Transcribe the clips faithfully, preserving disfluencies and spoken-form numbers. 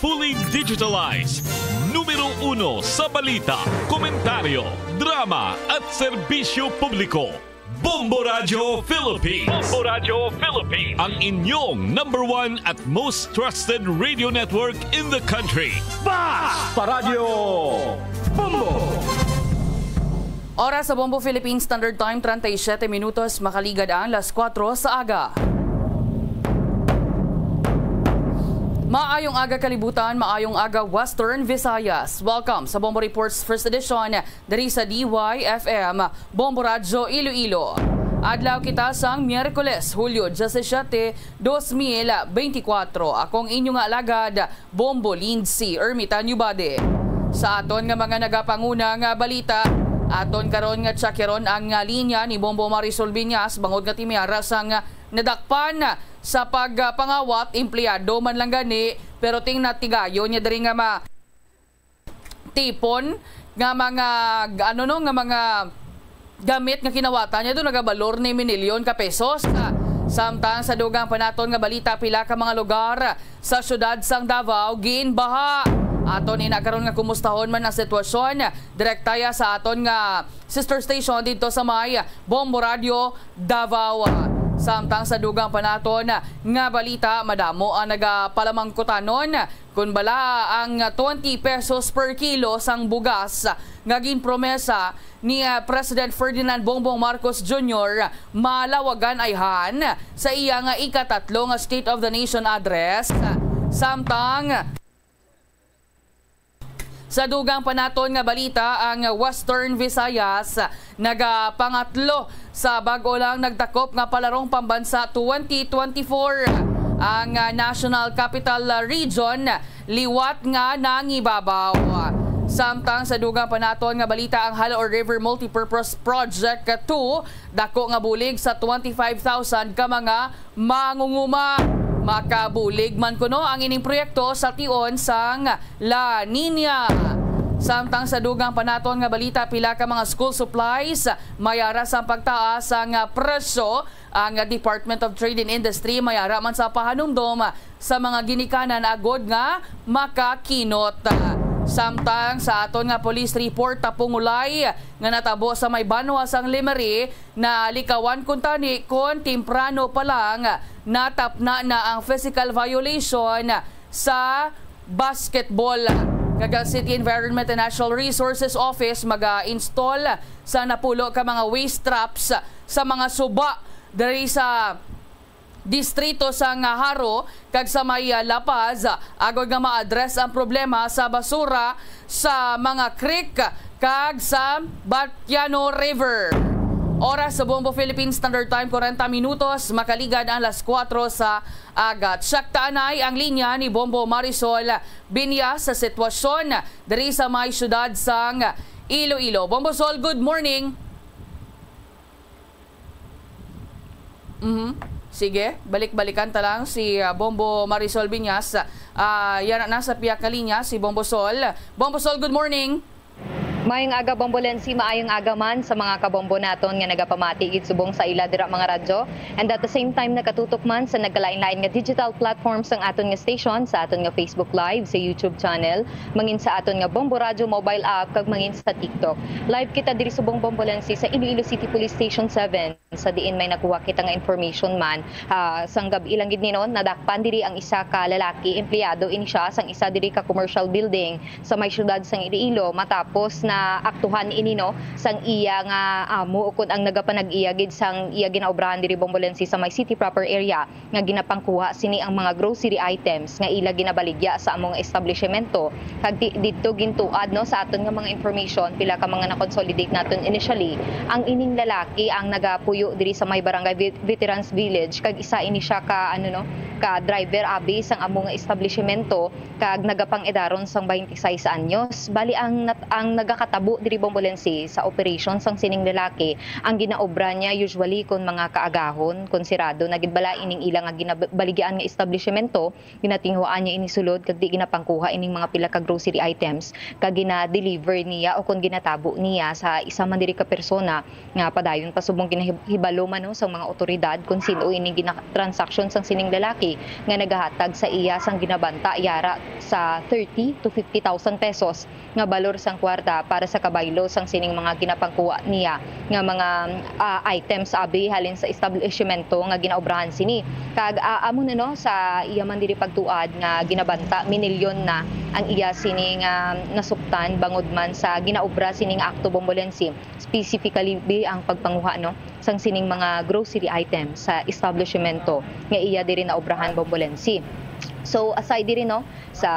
fully digitalized. Numero uno sa balita, komentaryo, drama at serbisyo publiko. Bombo Radyo Philippines. Bombo Radyo Philippines. Ang inyong number one at most trusted radio network in the country. Basta Radyo Bombo! Oras sa Bombo Philippine Standard Time, treinta y siete minutos, makaligad ang las kuwatro sa aga. Maayong aga, kalibutan, maayong aga, Western Visayas. Welcome sa Bombo Reports First Edition diri sa D Y F M, Bombo Radyo Iloilo. Adlaw kita sang Miyerkules, Hulyo disisiete, dos mil beintikwatro. Ako ang inyo nga alagad, Bombo Lindsay Ermitanyo Bade. Sa aton nga mga nagapanguna nga balita, aton karon nga tsakiron ang, ah, linya ni Bombo Marisol Biñas, bangod nga ti may ara sang nadakpan sa pagpangawat, empleyado man lang gani, pero ting natigayon niya diri nga ma-, tipon nga mga, ano no, nga mga gamit nga kinawatan niya do nagabalor ni minilyon ka pesos. Samtang sa dugang pa naton nga balita, pila ka mga lugar sa siyudad sang Davao ginbaha. Aton ina karon nga kumustahon man ang sitwasyon, direkta ya sa aton nga sister station dito sa may Bombo Radio Davao. Samtang sa dugang pa naton nga balita, madamo ang nagapalamangkutanon kun bala ang twenty pesos per kilo sang bugas nga ginpromesa ni, ah, President Ferdinand Bongbong Marcos Junior malawagan ayhan sa iya nga ikatatlo nga State of the Nation Address. Samtang sa dugang pa naton nga balita, ang Western Visayas nagapangatlo sa bag-o lang nagtakop nga Palarong Pambansa twenty twenty-four. Ang, ah, National Capital Region liwat nga nangibabaw. Samtang sa dugang pa naton nga balita, ang Jaloo River Multipurpose Project two, dako nga bulig sa twenty-five thousand ka mga mangunguma. Makabulig man kuno ang ining proyekto sa tion sang La Niña. Samtang sa dugang pa naton nga balita, pila ka mga school supplies may ara sang pagtaas ang presyo. Ang Department of Trade and Industry may ara man sa pahanumdom sa mga ginikanan agod nga makakinot. Samtang sa aton nga police report, tapungulay nga natabo sa may banwa sang Lemery, nalikawan kuntani kon temprano pa lang natapna na ang physical violation sa basketball. Kag ang City Environment and Natural Resources Office maga-install sa napulo ka mga waste traps sa mga suba diri sa distrito sang Jaro kag sa may, ah, La Paz, agod nga ma-address ang problema sa basura sa mga creek kag sa Batiano River. Oras sa Bombo Philippine Standard Time, kwarenta minutos, makaligad ang las kuwatro sa aga. Check ta anay ang linya ni Bombo Marisol Binya sa sitwasyon diri sa may siyudad sang Iloilo. Bombo Sol, good morning. Mhm. Sige, balik-balikan ta lang si, ah, Bombo Marisol Binyas. Ah, yan na sa pihak nga linya, si Bombo Sol. Bombo Sol, good morning. Maayong aga, Bombo Lency. Maayong aga man sa mga kabombo naton nga nagapamati gid subong sa ila dira mga radyo. And at the same time, nakatutok man sa nagkalain-lain nga digital platforms ang aton nga station, sa aton nga Facebook Live, sa YouTube channel, mangin sa aton nga Bombo Radyo mobile app, kag mangin sa TikTok. Live kita diri subong, Bombo Lency, sa Iloilo City Police Station seven. Sa diin may nakuha kita nga information man, ah, sang gab-i lang gid ni, no, nadakpan diri ang isa ka lalaki, empleyado ini siya sang isa diri ka commercial building sa may siyudad sang Iloilo, matapos na aktuhan ini, no, sang iya nga amo, ukon ang nagapanag-iya gid sang iya ginaobrahan diri, Bombo Lency, sa may city proper area, nga ginapangkuha sini ang mga grocery items nga ila ginabaligya sa amo nga establishmento. Kag di-, didto gintuad, no, sa aton nga mga information, pila ka mga na-consolidate naton initially, ang ining lalaki ang nagapuyo diri sa may Barangay Ve-, Veterans Village, kag isa ini siya ka, ano, no, ka driver abi sang amo nga establishmento, kag nagapang-edaron sang twenty-six anyos. Bali, ang nat-, ang naga- nagakatabo diri, Bombolensi, sa operation sang sining lalaki, ang ginaobra niya usually kon mga kaagahon, kon sirado na gid bala ining ila nga ginabaligyan nga establishmento, ginatinguhaan niya ini sulod kag di ginapangkuha ining mga pila ka grocery items kag gina-deliver niya o kon ginatabo niya sa isa man diri ka persona nga padayon pa subong ginahib-, hibalo man, no, sang mga otoridad kon sin-o ining gina-, transaksyon sang sining lalaki nga nagahatag sa iya sang ginabanta yara sa thirty to fifty thousand pesos nga balor sang kwarta para sa kabaylo sang sining mga ginapangkuha niya nga mga, ah, items abi halin sa establishmento nga ginaobrahan sini. Kag, ah, amo na, no, sa iya man diri pagtuad nga ginabanta minilyon na ang iya sini nga nasuktan bangod man sa ginaobra sining akto, Bombolensi, specifically bi ang pagpanguha, no, sang sining mga grocery items sa establishmento nga iya diri naobrahan, Bombolensi. So, aside diri, no, sa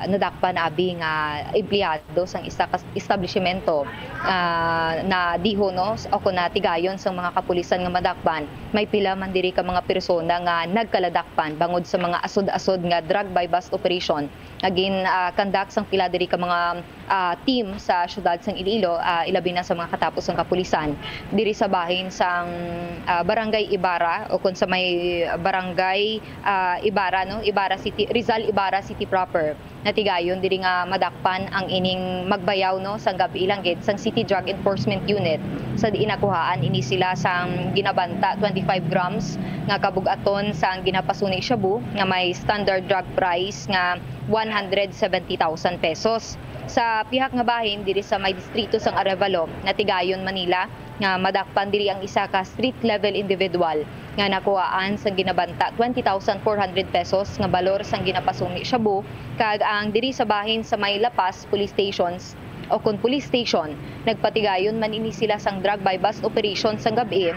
nadakpan abi nga empleyado sang isa ka establishmento, ah, na diho, no, o kon natigayon sang mga kapulisan nga madakpan, may pila man diri ka mga persona nga nagkaladakpan bangod sa mga asod-asod nga drug buy-bust operation nga gin, ah, conduct sang pila diri ka mga, ah, team sa siyudad sang Iloilo, ah, ilabi na sa mga katapos sang kapulisan diri sa bahin sang, ah, Barangay Ibarra o kon sa may Barangay, ah, Ibarra, no? Ibarra City, Rizal Ibarra City proper. Natigayon diri nga madakpan ang ining magbayaw, no, sang gab-i lang gid sang City Drug Enforcement Unit, sa diin nakuhaan ini sila sang ginabanta twenty-five grams nga kabug-aton sang ginapasuni shabu nga may standard drug price nga one hundred seventy thousand pesos. Sa pihak nga bahin diri sa may distrito sang Arevalo, natigayon man nila nga madakpan diri ang isa ka street level individual nga nakuhaan sang ginabanta twenty thousand four hundred pesos nga balor sang ginapasuni shabu, kag ang diri sa bahin sa may La Paz Police Stations o kon police station, nagpatigayon man ini sila sang drug buy-bust operation sang gab-i,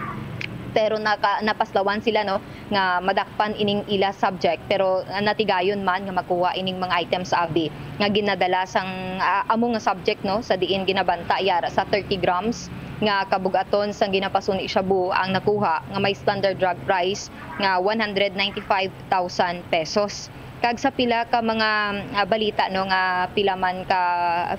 pero naka-, napaslawan sila, no, nga madakpan ining ila subject, pero natigayon man nga makuha ining mga items abi nga ginadala sang, ah, amo nga subject, no, sa diin ginabanta yara sa thirty grams nga kabug-aton sang ginapasuni shabu ang nakuha nga may standard drug price nga one hundred ninety-five thousand pesos. Kag sa pila ka mga, ah, balita, no, nga pila man ka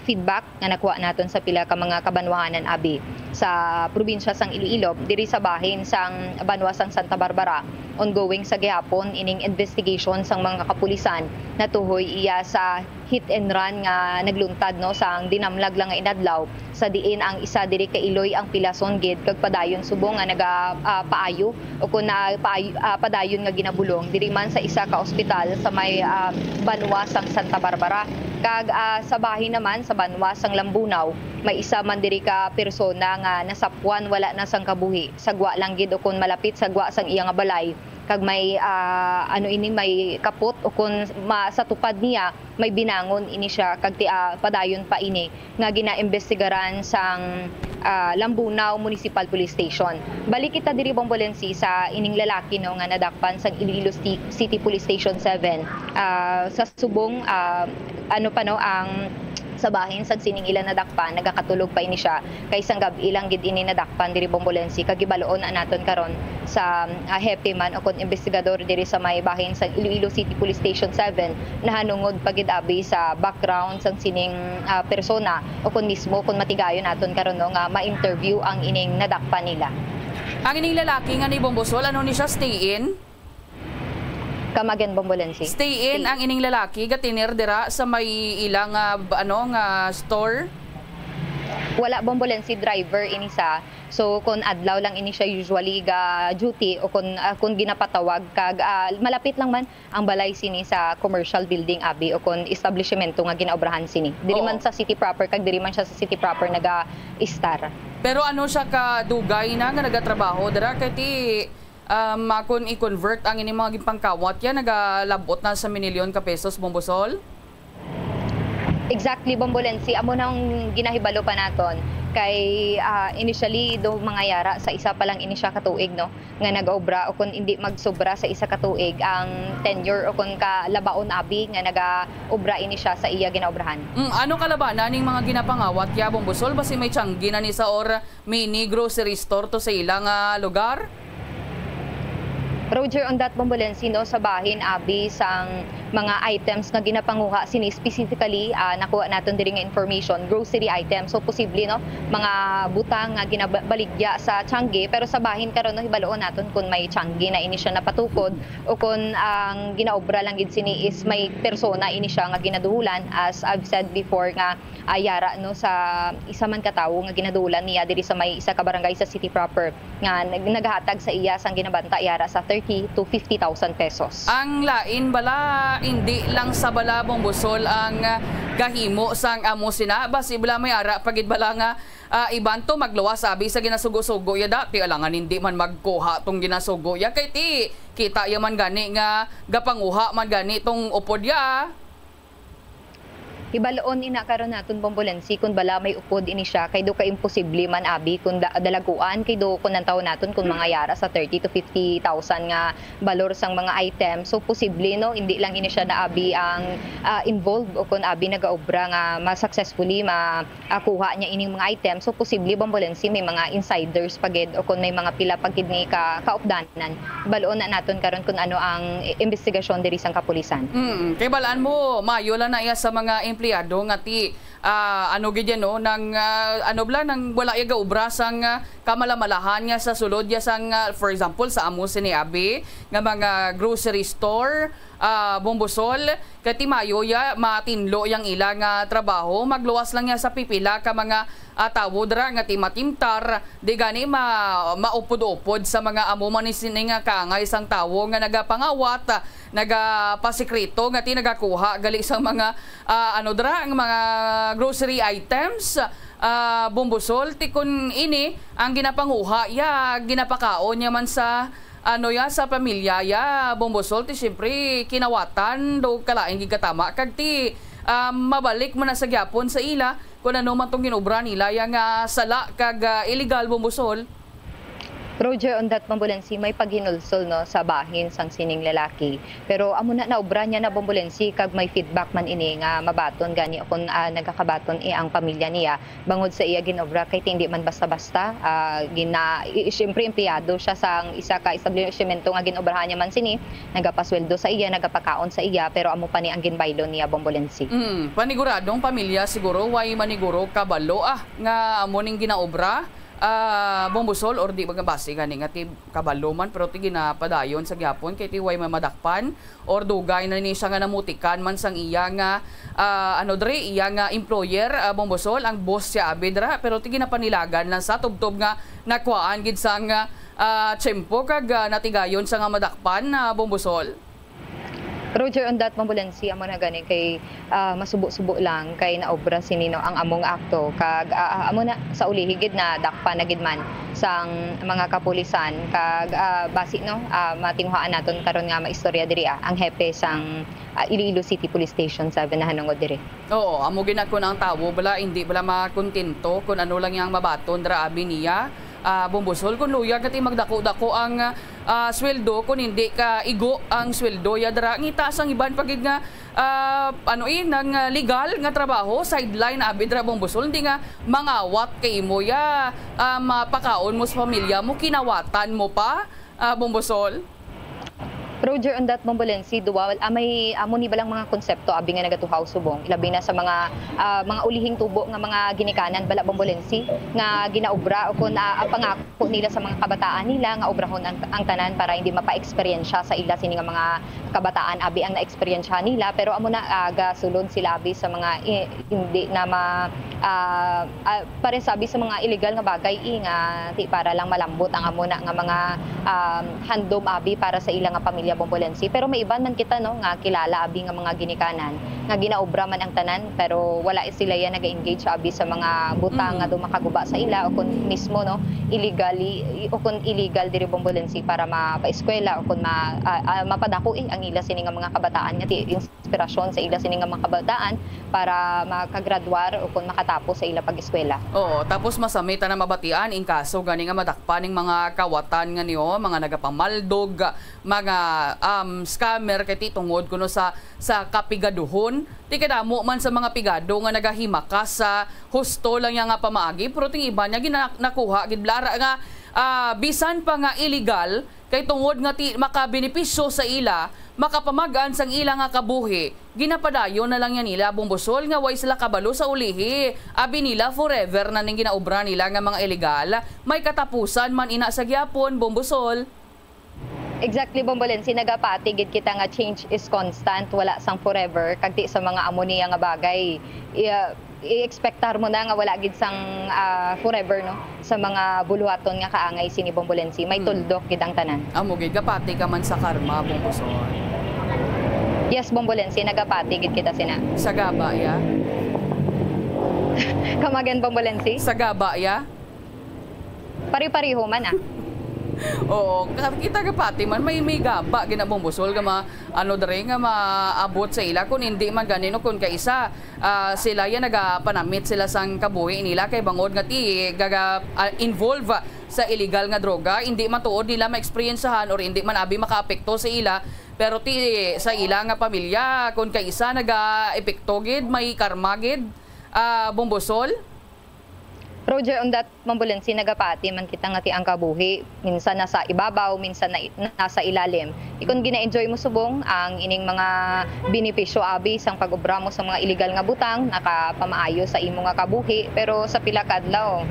feedback nga nakuha naton sa pila ka mga kabanwahanan abi sa probinsya sang Iloilo, diri sa bahin sang banwa sang Santa Barbara, ongoing sa gihapon ining investigation sang mga kapulisan natuhoy iya sa hit and run nga nagluntad, no, sang dinamlag lang nga inadlaw, sa diin ang isa diri ka iloy ang pilason gid kag padayon subong nga naga, ah, paayo o kon na paay-, ah, padayon nga ginabulong diri man sa isa ka ospital sa may, ah, banwa sang Santa Barbara. Kag, ah, sa bahin naman sa banwa sang Lambunao, may isa man diri ka persona nga nasapwan wala na sang kabuhi, sa gwa lang gid o kon malapit sa gwa sang iya nga balay. Kag may, ah, ano ini, may kapot o kon ma-, sa tupad niya, may binangon ini siya kag ti-, ah, padayon pa ini nga ginaimbestigaran sang, ah, Lambunao Municipal Police Station. Balik kita diri, Bombolensi, sa ining lalaki, no, nga nadakpan sang Iloilo Ci-, City Police Station seven. Ah, sa subong, ah, ano pa, no, ang sa bahin sang sining ila nadakpan, nagakatulog pa ini siya. Kay sang gab-i lang gid ini nadakpan diri, Bombolensi, kag gibaloon na naton karon sa, ah, hepe man o kon investigador diri sa may bahin sang Iloilo City Police Station seven, nahanungod pa gid abi sa background sang sining, ah, persona o kon mismo kon matigayon naton karon, no, nga ma-interview ang ining nadakpan nila. Ang ining lalaki nga ni Bombosol, ano ni siya, stay in? Come again, Bombolensi. Stay in. Stay. Ang ining lalaki gatener dira sa may ila nga, ano, nga store? Wala, Bombolensi, driver ini sa. So, kon adlaw lang ini siya usually ga duty o kon, ah, kon ginapatawag kag, ah, malapit lang man ang balay sini sa commercial building abi o kon establishmento nga ginaobrahan sini. Diri man sa city proper kag diri man siya sa city proper naga-istar. Pero ano siya ka dugay na nga nagatrabaho dira kay ti Um, ah, kon i-convert ang ining mga ginpangkawat, yan nagalab-ot na sa minilyon ka pesos, Bombosol? Exactly, Bombolensi. Amo nang ginahibalo pa naton. Kay, ah, initially, do mga yara sa isa pa lang ini siya ka tuig, no, nga nag-obra, o kung hindi magsobra sa isa ka tuig ang tenure o kung kalabaon abi nga naga-obra ini siya sa iya ginaobrahan. Mm, ano kalabanan ning mga ginapangawat ya, Bombosol? Basi may tiyanggi na ni sa or mini grocery store to sa ila nga lugar? Roger, on that, Bombolensi, no, sa bahin abi sang mga items nga ginapanguha sini, specifically, ah, nakuha naton diri nga information, grocery items. So, posible, no, mga butang nga ginabaligya sa Changi, pero sa bahin karon, no, hibaloon naton kung may Changi na ini siya napatukod o kung ang ginaobra lang gid sini is may persona ini siya nga ginaduhulan, as I've said before, nga, ah, yara, no, sa isa man ka tawo nga ginaduhulan niya diri sa may isa ka barangay sa city proper nga nag-, naghatag sa iya sang ginabanta yara sa thirty to fifty thousand pesos. Ang lain bala, indi lang sa bala Bombosol ang, ah, gahimo sang amo sina, basi bala may ara pa gid bala nga, ah, iban to magluwas abi sa ginasugo-sugo ya dati, alangan hindi man magkuha tong ginasugo ya, kay ti kita ya man gani nga gapanguha man gani tong upod ya. Hibaloon ina karon naton, Bombolensi, kun bala may upod ini siya, kay do ka imposible man abi kun da-, dalaguan, kay do kun nantaw naton kun mga yara sa thirty to fifty thousand nga balor sang mga item. So, posible, no, hindi lang ini siya na abi ang, ah, involved o kun abi nagaobra nga ma-, successfully ma-, ah, kuha niya ining mga item. So, posible, Bombolensi, may mga insiders pa gid o kun may mga pila pa gid ni ka kaupdanan. Bal-on na naton karon kung ano ang i-, investigasyon diri sang kapulisan. Mm, kay balaan mo, mayo lang na iya sa mga empleyado nga ti, ah, ano gid yan, no, nang, ah, ano bala, nang wala iya gaobra sang, ah, kamalamalahan nga sa sulod ya sang, ah, for example, sa amo sini abi nga mga grocery store, ah, Bombosol, kay ti mayo ya matinlo yang ila nga trabaho, magluwas lang ya sa pipila ka mga, ah, tawo dira nga ti matimtar, di gani ma-, maupod-upod sa mga amo man ni sini nga kaangay sang tawo nga nagapangawat, nagapasikreto nga ti nagakuha gali sang mga, ah, ano dira, ang mga grocery items, ah, Bombosol, ti kun ini ang ginapanguha ya, ginapakaon niya man sa ano ya, sa pamilya ya, Bombosol, ti siyempre kinawatan do kalain gid katama, kag ti, ah, mabalik man na sa gyapon sa ila kung ano man tong ginobra nila ya nga sala kag, ah, illegal, Bombosol. Roger, on that, Bombolensi, may paghinulsol, no, sa bahin sang sining lalaki. Pero amo na, naobra niya na, Bombolensi, kag may feedback man ini nga mabaton gani kung, ah, nagakabaton, eh, ang pamilya niya. Bangod sa iya ginobra, kay hindi man basta-basta, ah, gina-, i-, siyempre, empleyado siya sa isa ka establishmento nga ginobrahan niya man sini, nagapasweldo sa iya, nagapakaon sa iya, pero amo pa ni ang ginbaylo niya, Bombolensi. Mm, paniguradong pamilya siguro, way maniguro kabalo, ah, nga amo ning ginaobra, ah, Bombosol, or di ba nga basi gani nga ti kabalo man, pero ti ginapadayon sa gyapon, kay ti way man madakpan, or dugay na ni siya nga namutikan man sang iya nga, ah, ano diri, iya nga employer, ah, Bombosol, ang boss siya abi dira, pero ti ginapanilagan lang sa tubtob nga nakuhaan gid sang, ah, tiyempo kag, ah, natigayon siya nga madakpan, ah, Bombosol. Roger, on that, Bombolensi, amo na gani kay, ah, masubo-subo lang kay naobra sini, no, ang among akto kag, ah, ah, amo na sa ulihi gid na dakpan na gid man sang mga kapulisan kag, ah, basi, no, ah, matinguhaan naton karon nga maistorya diri, ah, ang hepe sang, ah, Iloilo City Police Station seven nahanungod diri. Oo, amo gid na kun ang tawo bala, hindi bala makontento kun ano lang yang mabaton dira abi niya, ah, Bombosol, kun luyag nga ti magdako-dako ang, ah, sweldo, kun hindi ka igo ang sweldo ya dira. Ngita sang iban pa gid nga, ah, ano, eh, nang, ah, legal nga trabaho, sideline abi dira, Bombosol, hindi nga mangawat kay imo ya, ah, mapakaon mo sa pamilya mo, kinawatan mo pa, ah, Bombosol. Roger, on that, Bombolensi, duwa, ah, may amo ni balang mga konsepto abi nga nagatuhaw subong, ilabi na sa mga, ah, mga ulihing tubo nga mga ginikanan bala, Bombolensi, nga ginaobra o kun, ah, ang pangako nila sa mga kabataan nila nga obrahon ang, ang tanan para hindi mapa-eksperyensya sa ila sini nga mga kabataan abi ang naeksperyensya nila, pero amo na, ah, gasulod sila abi sa mga i-, hindi na ma-, ah, ah, pares abi sa mga illegal nga bagay, eh, nga ti para lang malambot ang amo na nga mga, um, handom abi para sa ila nga pamilya, Bombolensi. Pero may iban man kita, no, nga kilala abi nga mga ginikanan nga ginaobra man ang tanan, pero wala sila yan naga-engage abi sa mga butang nga Mm. do makaguba sa ila o kun mismo, no, illegally o kun illegal diri, Bombolensi, para mapaeskwela o kun ma-, ah, ah, mapadako, eh, ang ila sini nga mga kabataan nga ti inspirasyon sa ila sini nga mga kabataan para makagradwar o kun makatapos sa ila pag-eskwela. Oo, tapos masami ta na mabatian in kaso gani nga madakpan ning mga kawatan nga niyo, mga nagapamaldog, mga, um, scammer, kay ti tungod kuno sa, sa kapigaduhon. Ti kadamo man sa mga pigado nga nagahimakas sa husto lang niya nga pamaagi, pero ting iban niya gina-, nakuha gid bala ra nga, ah, bisan pa nga illegal, kay tungod nga ti makabenepisyo sa ila, makapamag-an sang ila nga kabuhi. Ginapadayon na lang niya nila, Bong Bosol, nga way sila kabalo sa ulihi. Abi nila, forever na ning ginaobra nila nga mga illegal. May katapusan man ina sa gihapon, Bong Bosol. Exactly, Bombolensi. Nagapati gid kita nga change is constant, wala sang forever, kag ti sa mga amo niya nga bagay. I-, ah, i-expectar mo na nga wala gid sang, ah, forever, no, sa mga buluhaton nga kaangay sini, Bombolensi. May Hmm. tuldok gid ang tanan. Amo gid, gapati ka man sa karma, Bong Bosol. Yes, Bombolensi, nagapati gid kita sina. Sa gaba, ya? Come again, Bombolensi? Sa gaba, ya? Pare-pareho man, ah. Oo, ka-, kita gapati man, may, may gaba gid na, Bong Bosol, nga ma-, ano, diri, nga maabot sa ila, kung hindi man gani, no, kung kaisa, ah, sila yan, nagapanamit sila sang kabuhi nila, kay bangod nga ti, gaga, ah, involve sa illegal nga droga, hindi man tuod nila ma-experiencehan or hindi man abi makaapekto sa ila, pero ti, sa ila nga pamilya, kung kaisa, naga-epekto gid, may karma gid, ah, Bong Bosol? Roger, on that, Mambulensi, nagapati man kita nga ti ang kabuhi, minsan nasa ibabaw, minsan na, nasa ilalim. Ikon gina-enjoy mo subong ang ining mga benepisyo abi sang pag-obra mo sa mga illegal nga butang, nakapamaayo sa imo nga kabuhi, pero sa pila ka adlaw,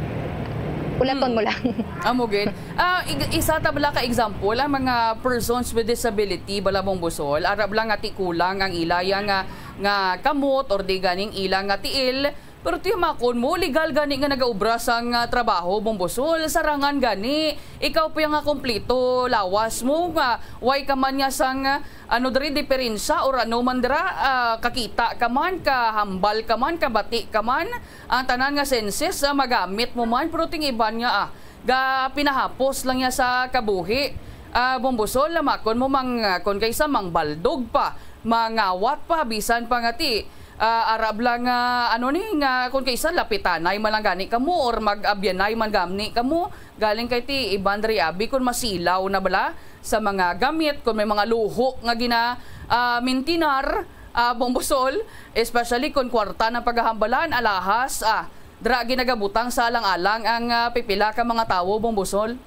ulaton mo Hmm. lang. Amo gid. Ah, ig-, isa ta bala ka example, ang mga persons with disability, bala, Bong Bosol, ara bala nga ti kulang ang ilaya nga, nga kamot or di ganing ilang nga tiil, pero ti makon mo, legal gani nga nagaobra sang, ah, trabaho, Bong Bosol, sarangan gani. Ikaw pa nga kompleto lawas mo, nga way ka man nga sang, ah, ano diri, diferensya or ano man dira, ah, kakita ka man, kahambal ka man, kabati ka man, ang tanan nga senses, ah, magamit mo man, pero ting iban nga, ah, ga pinahapos lang niya sa kabuhi. Ah, Bong Bosol, lamakon mo mang, ah, kon kaysa mangbaldog pa, mangawat pa, bisan pa nga ti, ah, arab lang nga, ano ni, nga kon kaysa lapitanay man lang gani kamo or mag-abyanay man gani kamo, galing kay ti iban diri abi kon masilaw na bala sa mga gamit, kon may mga luho nga gina, ah, mintinar, ah, Bong Bosol, especially kon kwarta ng paghahambalan, alahas, ah, dra ginagabutang sa alang-alang ang, ah, pipila ka mga tawo, Bong Bosol.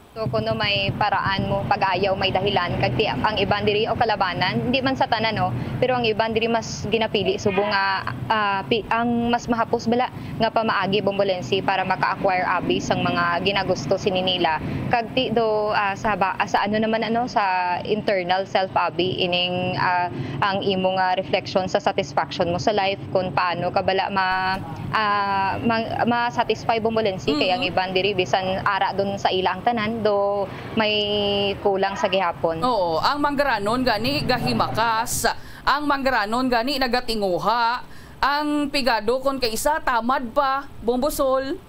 So, kuno may paraan mo, pag-ayaw may dahilan, kag ti-, ang iban diri o kalabanan, hindi man sa tanan, no, pero ang iban diri mas ginapili subong nga, ah, pi-, ang mas mahapos bala nga pamaagi, Bombolensi, para maka-acquire abi sang mga ginagusto sini nila. Kag ti do, ah, sa ba, ah, sa ano naman, ano, sa internal self abi, ining, ah, ang imo nga reflection sa satisfaction mo sa life, kung paano ka bala ma-, ah, ma-, ma-satisfy, Bombolensi, kay ang Mm. iban diri bisan ara dun sa ila ang tanan, do may kulang sa gihapon. Oo, ang manggaranon gani gahimakas, ang manggaranon gani nagatinguha, ang pigado kon kaisa tamad pa, Bong Bosol.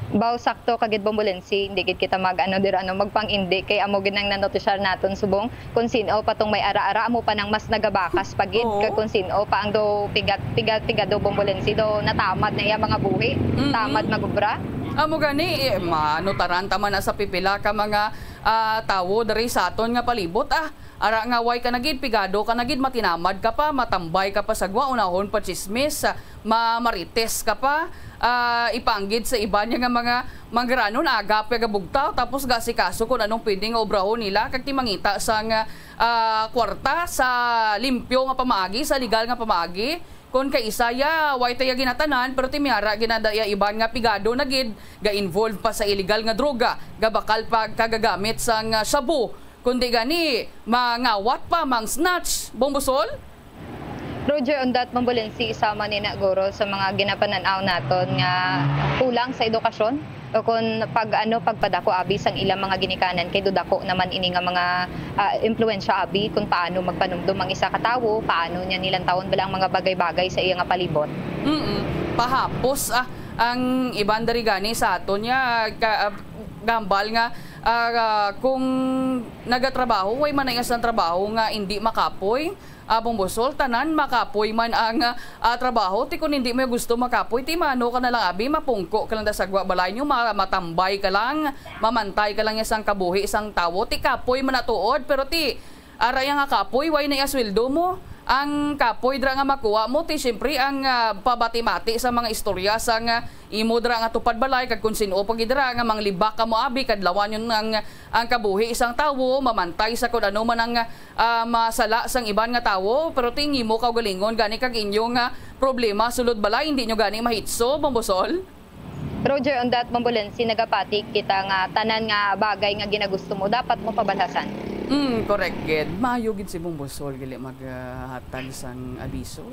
Baw sakto ka gid, Bombolensi, hindi gid kita mag-ano dira, ano, magpang-indi kay amo gid nang nanotisyar naton subong. Kung sin-o pa tong may ara-ara, amo pa nang mas nagabakas pa gid, Oo. Kag kung sin-o pa ang do pigat, pigat, pigado, Bombolensi, do natamad na iya mga buhi, Mm-mm. tamad magubra. Amo gani, eh, manutaran ta man na sa pipila ka mga, ah, tawo diri sa aton nga palibot, ah. Ara nga way ka na gid, pigado ka na gid, matinamad ka pa, matambay ka pa sa gwa, unahon pa tsismis, ah, mamarites ka pa, ah, ipanggid sa iban niya nga mga manggaranon, aga pa gabugtaw, tapos gasikaso kung anong pwede nga obrahon nila, kag ti mangita sang, ah, kwarta sa limpyo nga pamaagi, sa legal nga pamaagi. Kon kaisa ya, way ta ya ginatanan, pero ti may ara ginada ya iban nga pigado na gid, ga-involve pa sa illegal nga droga, gabakal pa kagagamit sang, ah, shabu, kundi gani mangawat pa, mang-snatch, Bong Bosol? Roger, on that, Bombolensi, isa man ni na guro sa mga ginapanan-aw naton nga kulang sa edukasyon o kung pag, ano, pagpadako abi sang ilang mga ginikanan, kay dudako naman ini nga mga, ah, impluwensya abi kung paano magpanumdom ang isa ka tawo, paano niya nilantawon bala ang mga bagay-bagay sa iya nga palibot. Mm-mm. Pahapos, ah, ang iban diri gani sa aton niya, ka-, ah, gambal nga, ah, kung nagatrabaho, way man na iya sang trabaho nga indi makapoy, ah, Bong Bosol, tanan makapoy man ang, ah, trabaho. Ti kun hindi mo gusto makapoy, ti mano ka na lang abi, mapungko ka lang da sa gwa balay niyo, ma-, matambay ka lang, mamantay ka lang ya sang kabuhi sang tawo. Ti kapoy man na tuod, pero ti ara ya nga kapoy, way na ya sweldo mo. Ang kapoy dira nga makuha mo, ti siyempre ang, ah, pabati-bati sa mga istorya sa nga imo dira nga tupad balay, kag kung sin-o pa gid dira nga manglibak kamo abi, kadlawan yun ang, ang kabuhi isang tawo, mamantay sa kung ano man ang, ah, masala sang iban nga tawo, pero ti imo kaugalingon gani kag inyo nga problema sulod balay, hindi nyo gani mahitso, Bombosol? Roger, on that, Bombolensi, nagapati kita nga tanan nga bagay nga ginagusto mo, dapat mo pabalasan. Mm, correct gid. Maayo gid si Bombosol, gali maghatag sang abiso.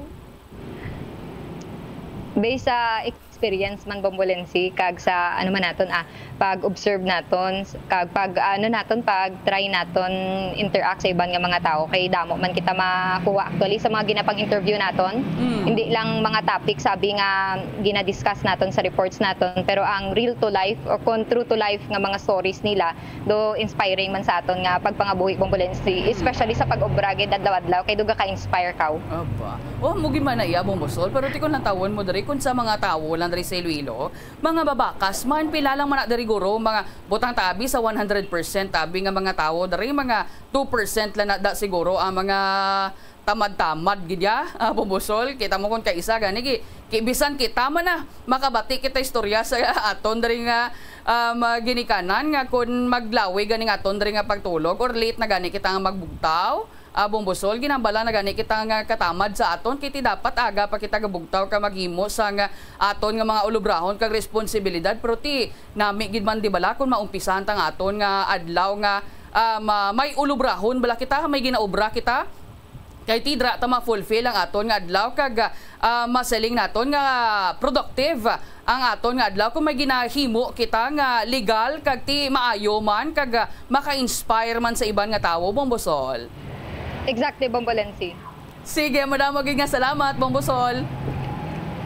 Based sa experience man, Bombolensi, kag sa, ano man naton, ah, pag-observe naton, s-, kag pag, ano naton, pag-try naton interact sa iban nga mga tawo, kay damo man kita makuha actually sa mga ginapang-interview naton. Mm. Hindi lang mga topic sabi nga gina-discuss naton sa reports naton, pero ang real to life or kung true to life nga mga stories nila, do inspiring man sa aton nga pagpangabuhi, Bombolensi, Mm. especially sa pag-obra gid adlaw-adlaw, kay do gaka-inspire ka. Aba. Oh, mo gid man na iya, Bombosol, pero ti kon lantawon mo diri, kun sa mga tawo lang diri sa Iloilo, mga babakas man, pila lang man na diri, guro, mga butang tabi sa one hundred percent tabi nga mga tawo diri, mga two percent lang na da siguro ang mga tamad-tamad gid ya, ah, Bombosol. Kita mo kon kaisa gani gi-, ki-, bisan kita man na makabati kita istorya sa aton diri nga, um, ah, ginikanan nga kon maglawi gani nga aton diri nga pagtulog or late na gani kita nga magbugtaw, ah, Bombosol, ginambala na gani kita nga katamad sa aton, kay ti dapat aga pa kita gabugtaw ka maghimo sa nga aton nga mga ulubrahon kag responsibilidad, pero ti nami gid man di bala kon maumpisahan ta nga aton nga adlaw nga, ah, ma-, may ulubrahon bala kita, may ginaobra kita. Kay ti dira ta ma-fulfill ang aton nga adlaw kag, ah, masiling naton nga productive ang aton nga adlaw kung may ginahimo kita nga legal kag ti maayo man kag, ah, maka-inspire man sa iban nga tawo, Bombosol. Exactly, Bombolensi. Sige, madamo gid nga salamat, Bombosol.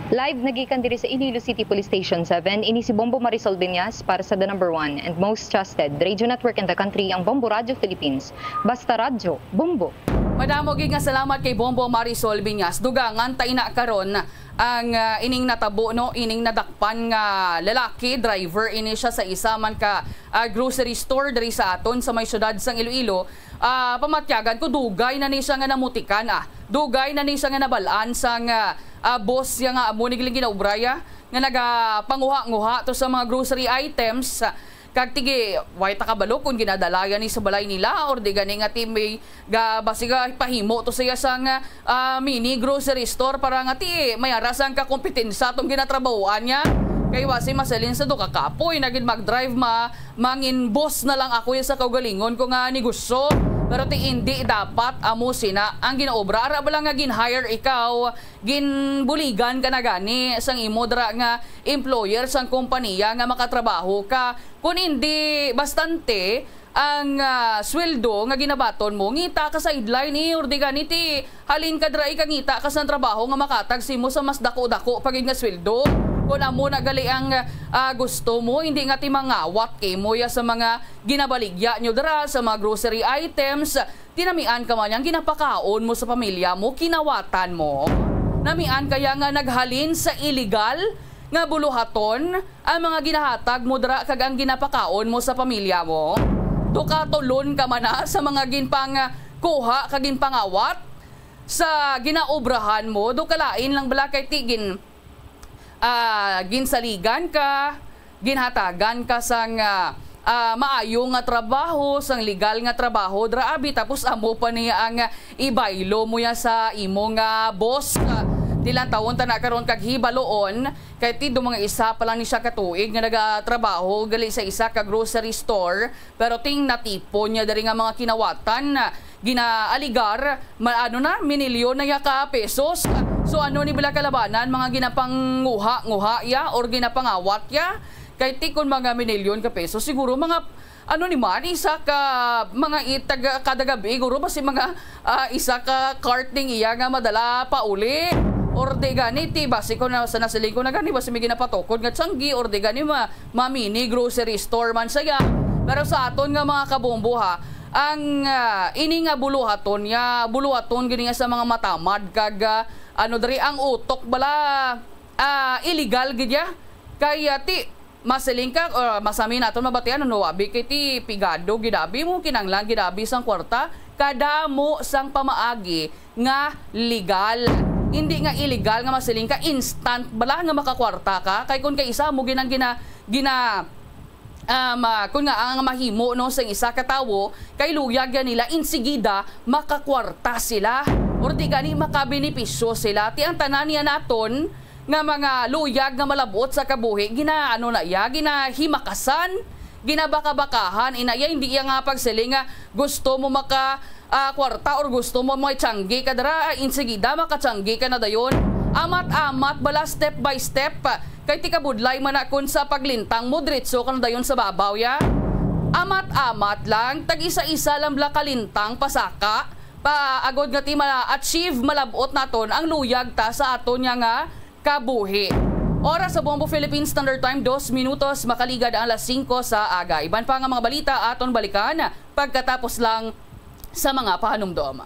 Live nagikan diri sa Iloilo City Police Station seven, ini si Bombo Marisol Viñas para sa the number one and most trusted radio network in the country, ang Bombo Radio Philippines. Basta radyo, Bombo. Madamo gid nga salamat kay Bombo Marisol Viñas. Dugangan ta ina karon ang, ah, ining natabo, no, ining nadakpan nga lalaki, driver ini siya sa isa man ka, ah, grocery store diri sa aton sa may siyudad sang Iloilo. Ah, pamatyagan ko, dugay na ni siya nga namutikan, ah. Dugay na ni siya nga nabalaan sang, ah, ah, boss ya nga amo ni giling ginaobraya nga nagapanguha-nguha to sa mga grocery items. Kag tigi, way ta kabalo kung ginadalayan ni sa balay nila or di gani nga ti may ga, basi ga pahimo to siya sang, ah, mini grocery store para nga ti may ara sang kakompetensa tong ginatrabahoan niya. Kay wasi masalin sa do ka kapoy na gid mag-drive, ma-, mangin boss na lang ako ya sa kaugalingon ko nga negosyo. Pero ti indi dapat amo sina ang ginaobra. Ara bala nga gin-hire ikaw, ginbuligan ka na gani sang imo dira nga employer sang kompanya nga makatrabaho ka. Kun indi bastante ang, ah, sweldo nga ginabaton mo, ngita ka sideline, eh, or di gani ti halin ka dira, eh, kangita ka sang trabaho nga makatag simo sa mas dako-dako pa gid nga sweldo. Kun amo na gali ang, ah, gusto mo, hindi nga ti mangawat kay mo ya sa mga ginabaligya nyo dira, sa mga grocery items, tinamian ka man yang ginapakaon mo sa pamilya mo, kinawatan mo. Namian kaya nga naghalin sa iligal nga buluhaton ang mga ginahatag mo dira kag ang ginapakaon mo sa pamilya mo? Do katulon ka man na sa mga ginpangkuha kag ginpangawat sa ginaobrahan mo? Do kalain lang bala kay ti gin-, ah, ginsaligan ka, ginhatagan ka sang, ah, ah, maayo nga trabaho, sang legal nga trabaho, dra abi, tapos amo pa niya ang, ah, ibaylo mo ya sa imo nga boss. Ah, dilan tawon ta na karon kag hibaloon, kay ti do mga isa pa lang ni siya ka tuig nga nagatrabaho gali sa isa ka grocery store, pero ting natipon niya diri nga mga kinawatan, ah, ginaaligar, ma-, ano na, minilyon na ya ka pesos. So, ano ni bala kalabanan, mga ginapanguha-nguha ya or ginapangawat ya? Kay ti kon mga minilyon ka pesos, siguro mga, ano ni man, isa ka, mga itag-, kada gabi, guro, basi mga, ah, isa ka cart ning iya nga madala pauli. Or di gani, ti, basi ko na, sa nasiling ko na gani, basi may ginapatukod nga tsanggi, or di gani, ma-, ma-mini grocery store man siya. Pero sa aton nga mga kabombo, ha, ang, ah, ini nga buluhaton niya, buluhaton gini nga sa mga matamad kag, ah, ano diri, ang utok bala, ah, illegal gid ya. Kay, ah, ti, masiling ka, or masami naton mabatian, ano, abi kay ti pigado gid abi mo, kinanglan gid abi sang kwarta. Kadamo sang pamaagi nga legal. Hindi nga illegal nga masiling ka, instant bala nga makakwarta ka. Kay kung kay isa mo ginang gina, gina, um, ah, kung nga ang mahimo, no, sang isa ka tawo, kay luyag yan nila, insigida makakwarta sila. Or di gani makabenepisyo sila. Ti ang tanan niya naton nga mga luyag nga malabot sa kabuhi, ginaano na iya, ginahimakasan, ginabakabakahan, ina iya, hindi iya nga pagsiling nga gusto mo maka, ah, kwarta or gusto mo may tiyanggi ka dira, ah, insigida makatiyanggi ka na dayon. Amat-amat bala, step by step. Kay ti kabudlay man na kun sa paglintang mo, diretso ka na dayon sa babaw ya. Amat-amat lang, tag-isa-isa lang bala kalintang pasaka, pa agod nga ti ma-achieve malabot naton ang luyag ta sa aton nga, nga kabuhi. Oras sa Bombo Philippine Standard Time, dos minutos makaligad ang alas singko sa aga. Iban pa nga mga balita aton balikan pagkatapos lang sa mga pahanumdom.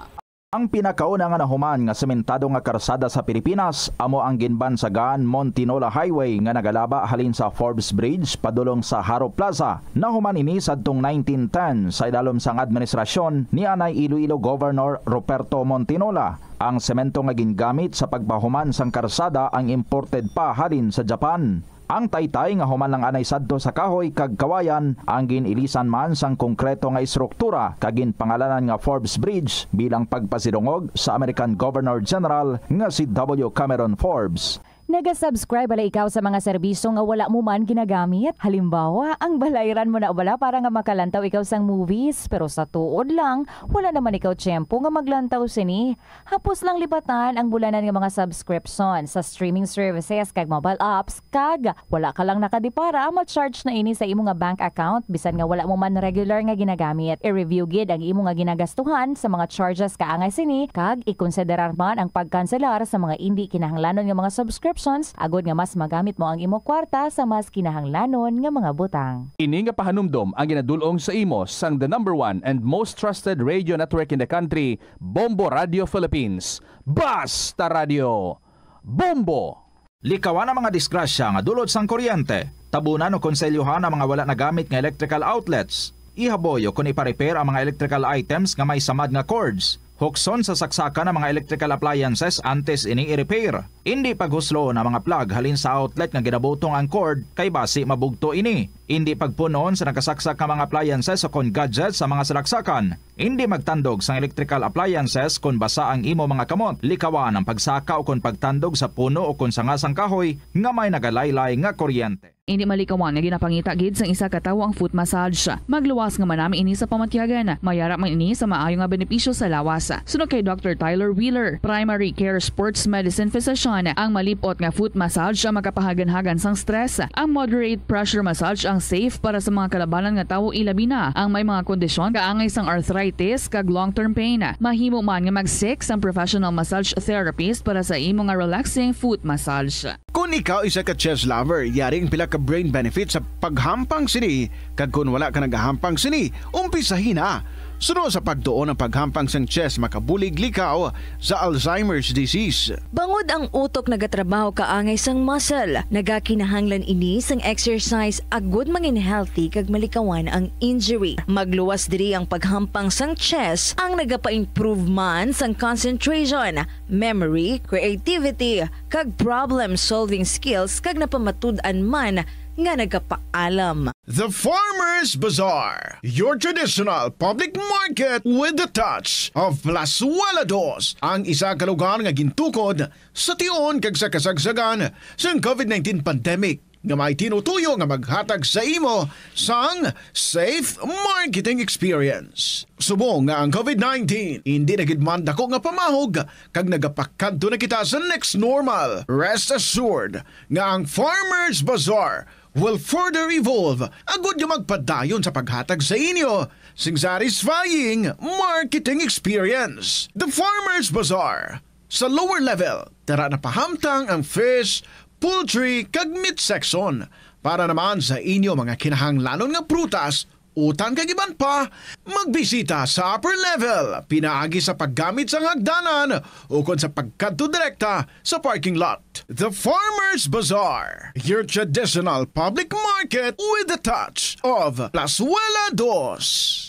Ang pinakauna nga nahuman nga sementado nga karsada sa Pilipinas amo ang ginbansagan Montinola Highway nga nagalaba halin sa Forbes Bridge padulong sa Jaro Plaza. Nahuman ini sadtong nineteen ten sa idalom sang administrasyon ni anay Iloilo Governor Ruperto Montinola. Ang semento nga gingamit sa pagpahuman sang karsada ang imported pa halin sa Japan. Ang taytay nga human lang anay sadto sa kahoy kag kawayan ang gin-ilisan man sang konkreto nga estruktura kag ginpangalanan nga Forbes Bridge bilang pagpasidungog sa American Governor General nga si W. Cameron Forbes. Naga-subscribe bala ikaw sa mga serbisyo nga wala mo man ginagamit? Halimbawa, ang balayran mo na bala para nga makalantaw ikaw sang movies, pero sa tuod lang, wala naman ikaw tiyempo nga maglantaw sini. Hapos lang lipatan ang bulanan nga mga subscription sa streaming services kag mobile apps, kag wala ka lang nakadipara, ma-charge na ini sa imo nga bank account bisan nga wala mo man regular nga ginagamit. I-review gid ang imo nga ginagastuhan sa mga charges kaangay sini, kag ikonsiderar man ang pagkanselar sa mga indi kinahanglanon nga mga subscriptions agod nga mas magamit mo ang imo kwarta sa mas kinahanglanon nga mga butang. Ini nga pahanumdom ang ginadul-ong sa imo sang the number one and most trusted radio network in the country, Bombo Radio Philippines. Basta Radio Bombo! Likawan ang mga disgrasya nga dulot sang kuryente. Tabunan o konselyuhan ang mga wala nagamit nga electrical outlets. Ihaboy o kon ipa-repair ang mga electrical items nga may samad nga cords. Hukson sa saksakan ang mga electrical appliances antes ini i-repair. Indi paghusloon ang mga plug halin sa outlet nga ginabutong ang cord, kay basi mabugto ini. Indi pagpun-on sa nakasaksak nga mga appliances o kon gadgets sa mga salaksakan. Indi magtandog sang electrical appliances kon basa ang imo mga kamot. Likawan ang pagsaka o kon pagtandog sa puno o kon sanga sang kahoy nga may nagalaylay nga kuryente. Indi malikawan nga ginapangita gid sang isa ka tawo ang foot massage. Magluwas nga manami ini sa pamatyagan. Mayara man ini sa maayo nga benepisyo sa lawas. Suno kay Doctor Tyler Wheeler, primary care sports medicine physician, ang malip-ot nga foot massage ang makapahaganhagan sang stress. Ang moderate pressure massage ang safe para sa mga kalabanan nga tawo, ilabi na ang may mga kondisyon kaangay sang arthritis kag long-term pain. Mahimo man nga mag-seek sang professional massage therapist para sa imo nga relaxing foot massage. Kon ikaw isa ka chess lover, yari ang pila ka brain benefits sa paghampang sini, kag kon wala ka nagahampang sini, umpisahi na. Suno sa pagtuon ang paghampang sang chess makabulig likaw sa Alzheimer's disease. Bangod ang utok nagatrabaho kaangay sang muscle, nagakinahanglan ini sang exercise agud mangin healthy kag malikawan ang injury. Magluwas diri ang paghampang sang chess ang nagapa-improve man sang concentration, memory, creativity, kag problem-solving skills, kag napamatud-an man nga nagapaalam. The Farmers Bazaar, your traditional public market with the touch of Plazuela Dos, ang isa ka lugar nga gintukod sa tion kag sa kasagsagan sang covid nineteen pandemic, nga may tinutuyo nga maghatag sa imo sang safe marketing experience. Subong nga ang covid nineteen indi na gid man dako nga pamahog, kag nagapakadto na kita sa next normal, rest assured nga ang Farmers Bazaar will further evolve agud nga magpadayon sa paghatag sa inyo sing satisfying marketing experience. The Farmers Bazaar, sa lower level, tara na pahamtang ang fish, poultry, kag meat section. Para naman sa inyo mga kinahanglanon nga prutas, utan kag iban pa, magbisita sa upper level, pinaagi sa paggamit sang hagdanan ukon sa pagkadto direkta sa parking lot. The Farmers Bazaar, your traditional public market with the touch of Plazuela Dos.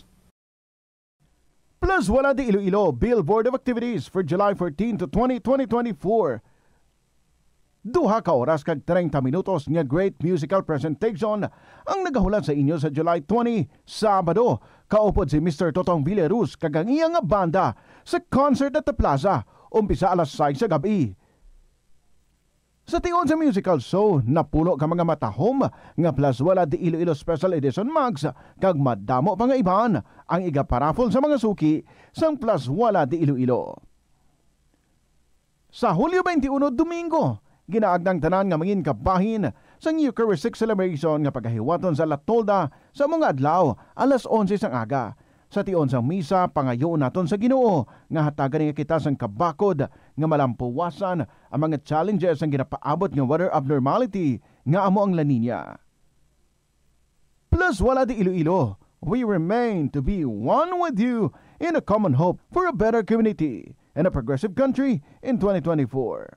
Plus Wala di Iloilo, billboard of activities for July fourteen to twenty, twenty twenty-four. Duha ka oras kag treinta minutos nga great musical presentation ang nagahulat sa inyo sa July twenty, Sabado, kaupod si Mister Totong Villaruz kag ang iya nga banda sa Concert at the Plaza, umpisa alas sais sa gab-i. Sa tion sa musical show, napuno ka mga matahom nga Plus Wala di Iloilo Special Edition mugs kag madamo pa nga iban ang igaparaffle sa mga suki sang Plus Wala di Iloilo. Sa Hulyo twenty-one, Domingo, ginaagda ang tanan nga mangin kabahin sang Eucharistic Celebration nga pagahiwaton sa La Tolda sa mga adlaw, alas onse sang aga. Sa tion sang misa, pangayoon naton sa Ginoo nga hatagan niya kita sang kabakod nga malampuwasan ang mga challenges sang ginapaabot nga weather abnormality nga amo ang La Niña. Plus Wala di Iloilo, we remain to be one with you in a common hope for a better community and a progressive country in twenty twenty-four.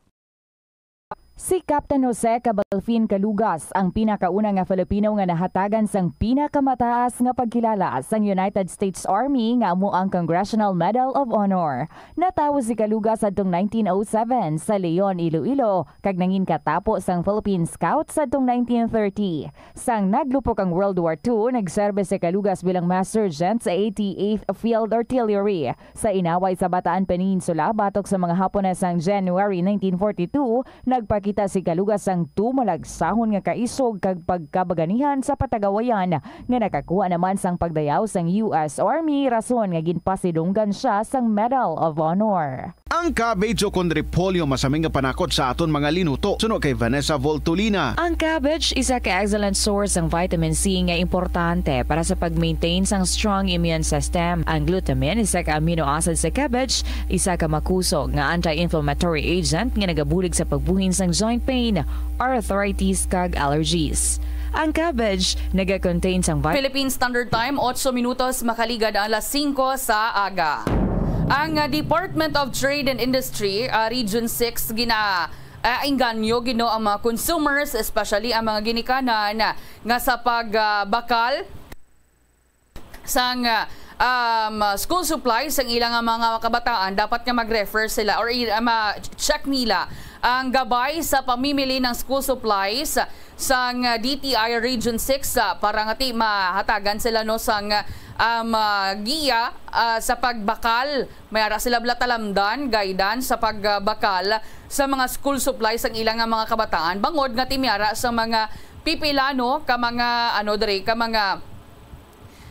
Si Captain Jose Cabalfin Calugas ang pinakauna nga Filipino nga nahatagan sang pinakamataas nga pagkilala sang United States Army, nga amo ang Congressional Medal of Honor. Natawo si Calugas adtong nineteen oh seven sa Leon, Iloilo, kag nangin katapo sang Philippine Scouts adtong nineteen thirty. Sang naglupok ang World War Two, nagserbe si Calugas bilang mass sergeant sa eighty-eighth Field Artillery. Sa inaway sa Bataan Peninsula batok sa mga Hapon sang January nineteen forty-two, nagpakita si Calugas sang tumalagsahon nga kaisog kag pagkabaganihan sa patagawayan, nga nakakuha naman sang pagdayaw sang U S Army, rason nga ginpasidunggan sia sang Medal of Honor. Ang cabbage ukon repolyo masaming nga panakot sa aton mga linuto. Suno kay Vanessa Voltolina. Ang cabbage isa ka excellent source sang vitamin C nga importante para sa pag-maintain sang strong immune system. Ang glutamine, isa ka amino acid sa cabbage, isa ka makusog nga anti-inflammatory agent nga nagabulig sa pagbuhin sang joint pain, arthritis, kag allergies. Ang cabbage naga-contain sang vit- Philippine Standard Time, otso minutos makaligad ang alas singko sa aga. Ang, ah, Department of Trade and Industry, ah, Region six, gina-, ah, engganyo gid, no, ang mga consumers, especially ang mga ginikanan, ah, nga sa pag, ah, bakal sang, ah, um, school supplies sang ilang mga kabataan, dapat nga mag-refer sila or i-, ah, ma-check nila ang gabay sa pamimili ng school supplies sang, ah, D T I Region six, ah, para nga ti mahatagan sila, no, sang, um, ah, giya, ah, sa pagbakal. May ara sila bala talamdan, guidance sa pagbakal sa mga school supplies sang ilang nga mga kabataan, bangod nga ti may ara sa mga pipila, no, ka mga, ano, diri, ka mga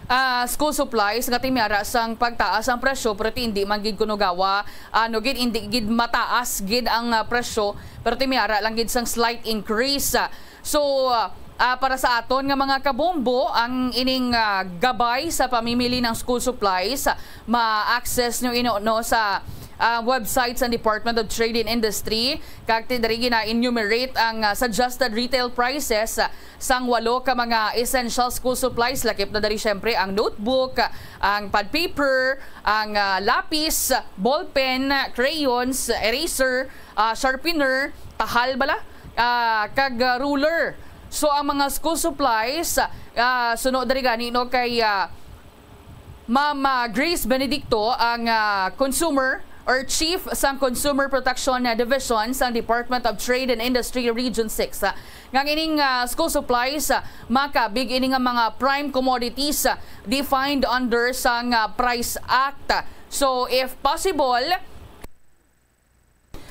ah, school supplies nga ti may ara sang pagtaas ang presyo, pero ti hindi man gid kuno gawa, ano gid, hindi gid mataas gid ang, ah, presyo, pero ti may ara lang gid sang slight increase. So, ah, para sa aton nga mga kabombo, ang ining, ah, gabay sa pamimili ng school supplies, ah, ma-access nyo ino, no, sa, ah, website sa Department of Trade and Industry. Kag ti diri gina-enumerate ang, ah, suggested retail prices, ah, sang walo ka mga essential school supplies, lakip na diri siyempre ang notebook, ang pad paper, ang, ah, lapis, ballpen, crayons, eraser, ah, sharpener, tahal bala, ah, kag, ah, ruler. So ang mga school supplies, ah, suno diri gani, no, kay, ah, Ma'am, ah, Grace Benedicto ang, ah, consumer or chief sang Consumer Protection, ah, Division sang Department of Trade and Industry Region six, ah, nga ang ining, ah, school supplies, ah, makabig ini nga mga prime commodities, ah, defined under sang, ah, Price Act. So, if possible,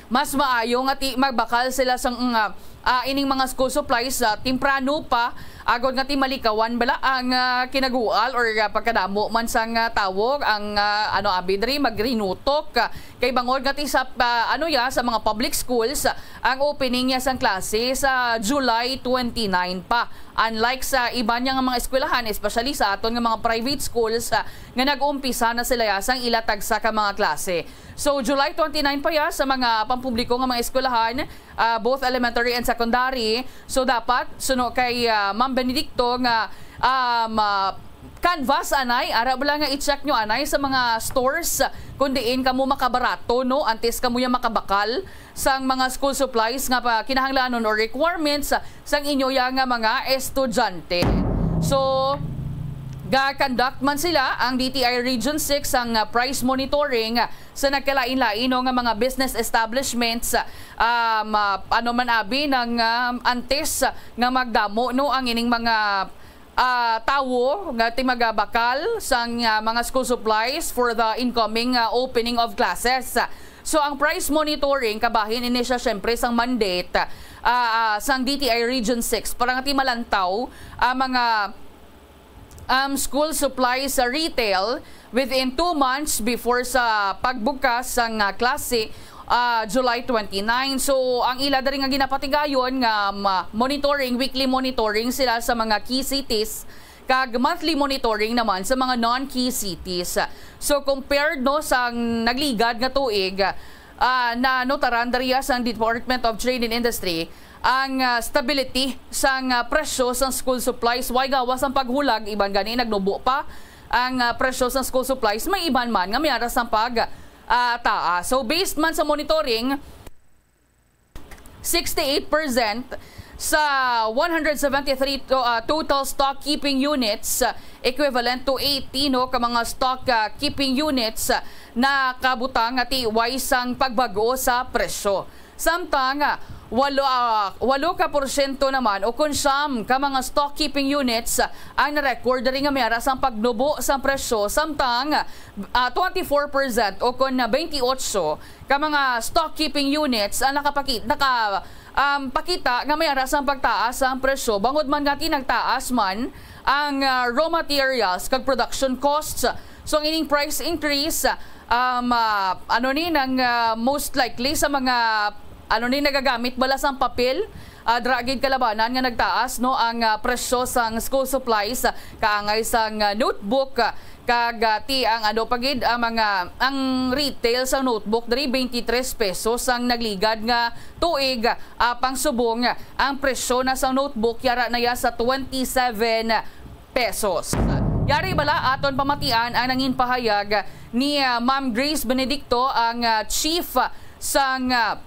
mas maayo nga ti magbakal sila sang, ah, ah, ining mga school supplies, ah, temprano pa, agod nga ti malikawan bala ang, ah, kinagual or, ah, pagkadamo man sang, ah, tawo ang, ah, ano, abi diri magrinutok, ah, kay bangod nga ti sa, ah, ano ya, sa mga public schools, ah, ang opening ya sang klase sa July twenty-nine pa. Unlike sa iban ya nga mga eskwelahan, especially sa aton nga mga private schools, ah, nga nag-umpisa na sila ya sang ila tagsa ka mga klase. So, July twenty-nine pa ya sa mga pampubliko nga mga eskwelahan, ah, both elementary and secondary. So, dapat, suno kay, ah, Ma'am Benedicto, nga, um, ah, canvas anay, ara bala nga i-check nyo anay sa mga stores kung diin kamo makabarato, no? Antes kamo ya makabakal sang mga school supplies nga pa kinahanglanon or requirements sang inyo ya nga mga estudyante. So, Ga-conduct man sila ang D T I Region six ang, ah, price monitoring, ah, sa nagkalain-lain, no, nga mga business establishments, ah, ma-, ano man abi nang, ah, antes nga magdamo, no, ang ining mga, ah, tawo nga ti magabakal sang, ah, mga school supplies for the incoming, ah, opening of classes. So, ang price monitoring, kabahin ini siya, syempre, sang mandate, ah, ah, sang D T I Region six para nga ti malantaw ang mga um, school supplies sa retail within two months before sa pagbukas sang, ah, klase, ah, July twenty-nine. So, ang ila diri nga ginapatigayon nga, um, monitoring, weekly monitoring sila sa mga key cities, kag monthly monitoring naman sa mga non-key cities. So, compared, no, sa nagligad nga tuig, ah, nanutaran diriya sang Department of Trade and Industry ang, ah, stability sang, ah, presyo sang school supplies. Way gawas ang paghulag, iban gani nagnubo pa ang, ah, presyo sang school supplies. May iban man nga may ara sang pag, ah, taas. So, based man sa monitoring, sixty-eight percent sa one hundred seventy-three to, ah, total stock keeping units, ah, equivalent to eighty, no, ka mga stock, ah, keeping units, ah, nakabutang nga ti way sang pagbag-o sa presyo. Samtang, ah, walo, ah, walo ka porsyento naman o kon siyam ka mga stock keeping units, ah, ang na-record diri nga may ara sang pagnubo sang presyo. Samtang, ah, twenty-four percent o kon, ah, twenty-eight ka mga stock keeping units ang nakapaki-, naka, um, pakita nga may ara sang pagtaas ang presyo, bangod man nga ti nagtaas man ang, ah, raw materials kag production costs. So, ang ining price increase, um, ah, ano ni nang, ah, most likely sa mga, ano ni, nagagamit bala sang papel, ah, dira gid kalabanan nga nagtaas, no, ang, ah, presyo sang school supplies, ah, kaangay sang, ah, notebook, ah, kag, ah, ti ang ano pa gid, ang mga, ang retail sa notebook diri, twenty-three pesos ang nagligad nga tuig, ah, apang subong ang presyo na sa notebook yara na ya sa twenty-seven pesos. Yari bala aton pamatian ang nangin pahayag ni, ah, Ma'am Grace Benedicto, ang, ah, chief sang, ah,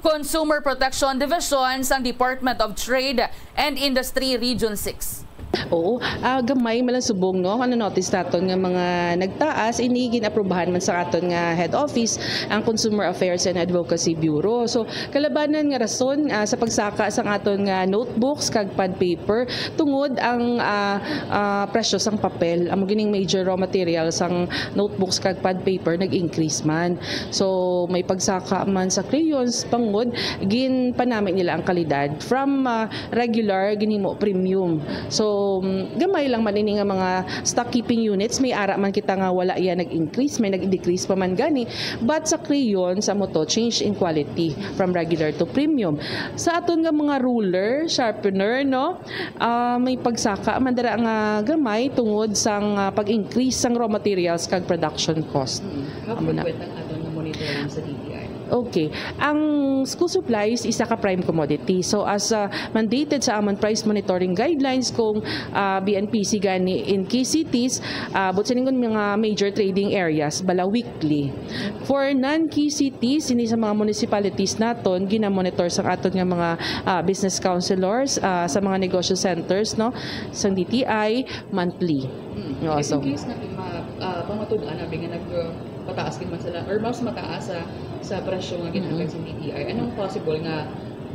Consumer Protection Division sang Department of Trade and Industry Region six. Oo, ah, gamay man lang subong, no? Ang na-notice naton nga mga nagtaas, ini gin-aprubahan man sa aton nga head office, ang Consumer Affairs and Advocacy Bureau. So, kalabanan nga rason, ah, sa pagsaka sang aton nga notebooks kag pad paper, tungod ang, ah, ah, presyo sang papel, amo gining major raw material sang notebooks kag pad paper, nag-increase man. So, may pagsaka man sa crayons, bangod ginpanami nila ang kalidad from, ah, regular ginhimo premium. So, mm, gamay lang man ini nga mga stock keeping units, may ara man kita nga wala iya nag-increase, may nag-decrease pa man gani. But sa crayons, amo to, change in quality from regular to premium. Sa aton nga mga ruler, sharpener, no? Ah, may pagsaka man dira nga gamay tungod sang, ah, pag-increase sang raw materials kag production cost. Mm. How Amo na. frequent ang aton nga monitoring sa D T I? Okay. Ang school supplies isa ka prime commodity. So, as, ah, mandated sa amon price monitoring guidelines, kung, ah, B N P C gani in key cities, ah, but sining mga major trading areas, bala weekly. For non-key cities, ini sa mga municipalities naton, ginamonitor sa aton nga mga, ah, business councilors, ah, sa mga negosyo centers, no, sa D T I, monthly. Mm. Oo, If so in case nga ma-, ah, pamatud-an abi nga nagpataas gid man sila or mas mataas sa, sa presyo nga ginhatag Mm. sa D T I, anong possible nga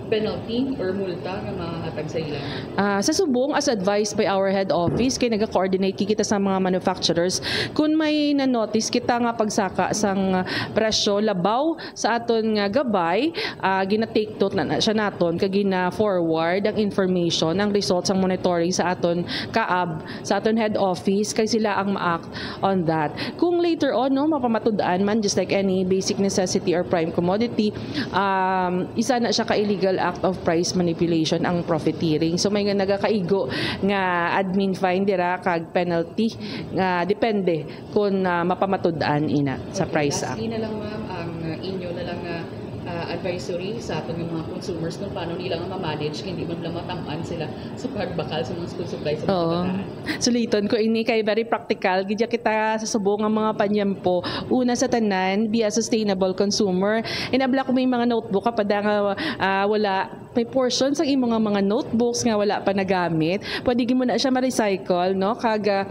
penalty or multa nga mahatag sa ila? Ah, sa subong, as advised by our head office, kay naga-coordinate kita sa mga manufacturers. Kung may na-notice kita nga pagsaka sang presyo labaw sa aton nga gabay, ah, gina-take note na, na siya naton, kag gina-forward ang information, ang results sang monitoring sa aton kaab, sa aton head office, kay sila ang ma-act on that. Kung later on, no, mapamatud-an man, just like any basic necessity or prime commodity, um, isa na siya ka illegal act of price manipulation ang profiteering. So, may nga nagakaigo nga admin fine dira kag penalty nga depende kung, ah, mapamatud-an ina sa Okay, Price Act. Lastly na lang, ma'am, ang, ah, inyo na lang nga, ah, advisory sa aton nga mga consumers kung paano nila nga ma-manage, hindi man lang matam-an sila sa pagbakal sa mga school supplies sa mga Oo. kabataan. Suliton ko ini kay very practical. Gidya kita sa subong nga mga panyampo. Una sa tanan, be a sustainable consumer. Inabla ko may mga notebook ka pa da nga, ah, wala May portion sa imo nga mga notebooks nga wala pa nagamit, pwede gyud mo na siya ma-recycle, no? Kag, ah,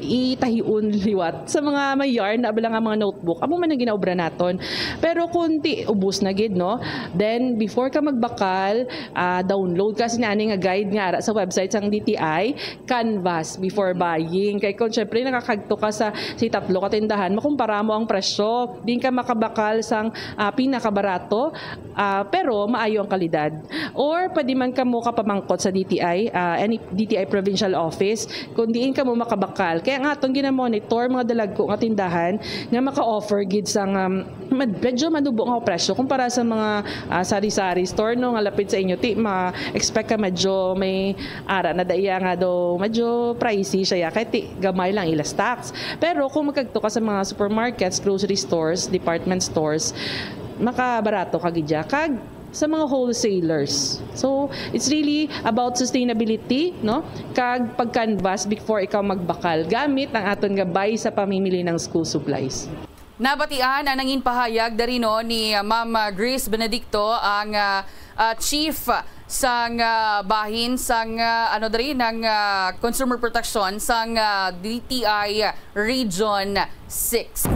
itahion liwat sa mga may yarn na bala nga mga notebook. Amo man ang ginaobra naton. Pero kung ti ubos na gid, no? Then before ka magbakal, ah, download ka sina ani nga guide nga ara sa website sang D T I, Canvas before buying. Kay kung syempre nakakadto ka sa si tatlo ka tindahan, makumpara mo ang presyo. Din ka makabakal sang, ah, pinakabarato, ah, pero maayo ang kalidad. Or pwede man kamo kapamangkot sa D T I, ah, any D T I provincial office kung diin kamo makabakal. Kaya nga atong ginamonitor mga dalagko nga tindahan nga maka-offer gid sang, um, med-, medyo manubo nga presyo kumpara sa mga, ah, sari-sari store, no, nga lapit sa inyo. Ti ma-expect ka medyo may ara na daya nga daw medyo pricey siya, kay ti gamay lang ila stocks. Pero kung magkadto ka sa mga supermarkets, grocery stores, department stores, makabarato ka gid ya. Kag sa mga wholesalers. So, it's really about sustainability, no? Kag pag-canvas before ikaw magbakal gamit ang aton nga buy sa pamimili ng school supplies. Nabatian ang nangin pahayag diri, no, ni, uh, Ma'am, uh, Grace Benedicto, ang, uh, uh, chief sang, uh, bahin sang, uh, ano diri, ng, uh, consumer protection sang, uh, D T I Region six.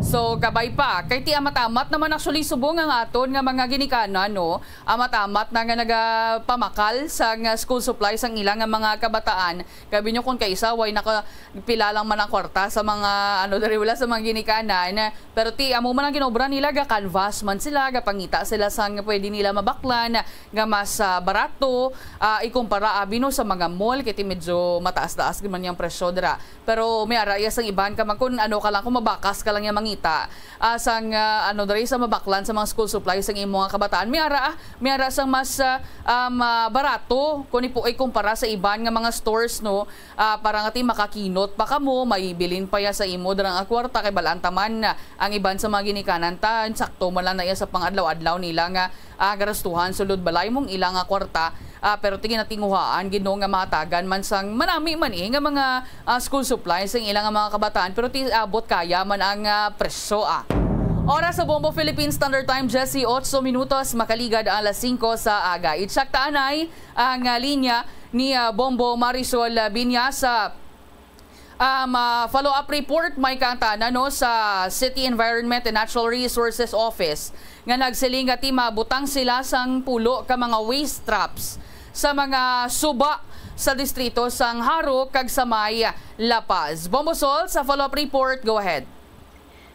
So, kabay pa, kay ti amat-amat naman actually subong ang aton nga mga ginikanan, no? Amat-amat na nga nagapamakal sang, uh, school supply sang ilang nga mga kabataan. Kabi nyo kung kaisa, way naka, pila lang man ang kwarta sa mga, ano, diri wala sa mga ginikanan. Pero ti, amo man ang ginobra nila, ga-canvas man sila, gapangita sila sang pwede nila mabaklan, nga mas, ah, barato, ah, ikumpara abi, no, sa mga mall, kay ti medyo mataas-taas gid man yang presyo dira. Pero may ara iya sang iban ka man, kung ano ka lang, kung mabakas ka lang yang mangita, ah, sang, ah, ano, diri sa mabaklan sa mga school supplies sang imo nga kabataan. May ara, ah, may ara sang mas, ah, um, ah, barato kung ipo-, ikumpara sa iban nga mga stores, no, ah, para nga ti makakinot pa kamo, may bilin pa ya sa imo dira nga kwarta, kay balaan ta man, ah, ang iban sa mga ginikanan ta, sakto man lang na iya sa pang-adlaw-adlaw nila nga, ah, garastuhan sulod balay mong ila nga kwarta, ah, pero ti ginatinguhaan gid, no, nga mahatagan man sang manami man, eh, nga mga, ah, school supplies ang ila nga mga kabataan, pero ti abot kaya man ang, ah, presyo, ah. Oras sa Bombo Philippine Standard Time, diyes y ocho minutos, makaligad alas singko sa aga. I-check ta anay ang, ah, linya ni, ah, Bombo Marisol, ah, Binyasa. Um, ah, follow-up report may kaangtanan, no, sa City Environment and Natural Resources Office nga nagsiling nga ti mabutang sila sang pulo ka mga waste traps sa mga suba sa distrito sang Jaro kag sa may La Paz. Bombo Sol, sa follow-up report, go ahead.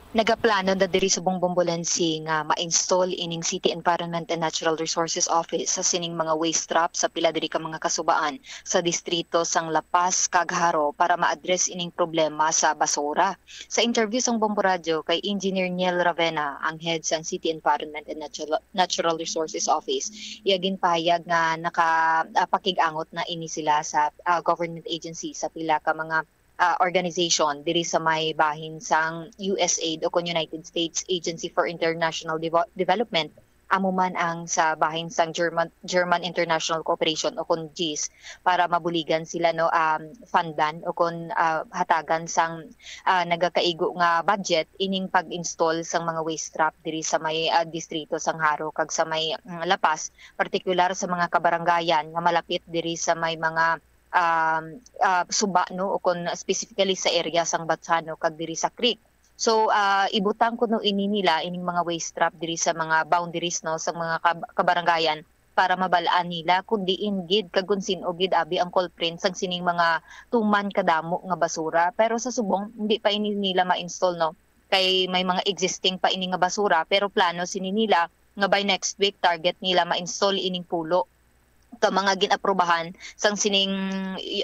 Nagaplano na diri subong Bombolense nga ma-install ining City Environment and Natural Resources Office sa sining mga waste trap sa pila diri ka mga kasubaan sa distrito sang La Paz kag Jaro para ma-address ining problema sa basura. Sa interview sang Bombo Radyo kay Engineer Niel Ravena, ang head sang City Environment and Natural, Natural Resources Office, iya ginpahayag nga naka, ah, pakig-angot na ini sila sa, ah, government agency sa pila ka mga ah, organization diri sa may bahin sang U S A I D o kon United States Agency for International Devo-, Development, amo man ang sa bahin sang German, German International Cooperation o kon jis, para mabuligan sila, no, um, fundan o kon, ah, hatagan sang, ah, nagakaigo nga budget ining pag-install sang mga waste trap diri sa may, ah, distrito sang Jaro kag sa may, mm, La Paz, partikular sa mga kabarangayan nga malapit diri sa may mga um, ah, suba, no, o kon specifically sa area sang Batsano kag diri sa Creek. So, ah, ibutang kuno ini nila ining mga waste trap diri sa mga boundaries, no, sa mga kab-, kabarangayan para mabal-an nila kung diin gid kag kung sin-o gid abi ang culprit sang sining mga tuman kadamo nga basura. Pero sa subong, hindi pa ini nila ma-install, no, kay may mga existing pa ini nga basura, pero plano sini nila nga by next week target nila ma-install ining pulo ka mga gin-aprobahan sang sining,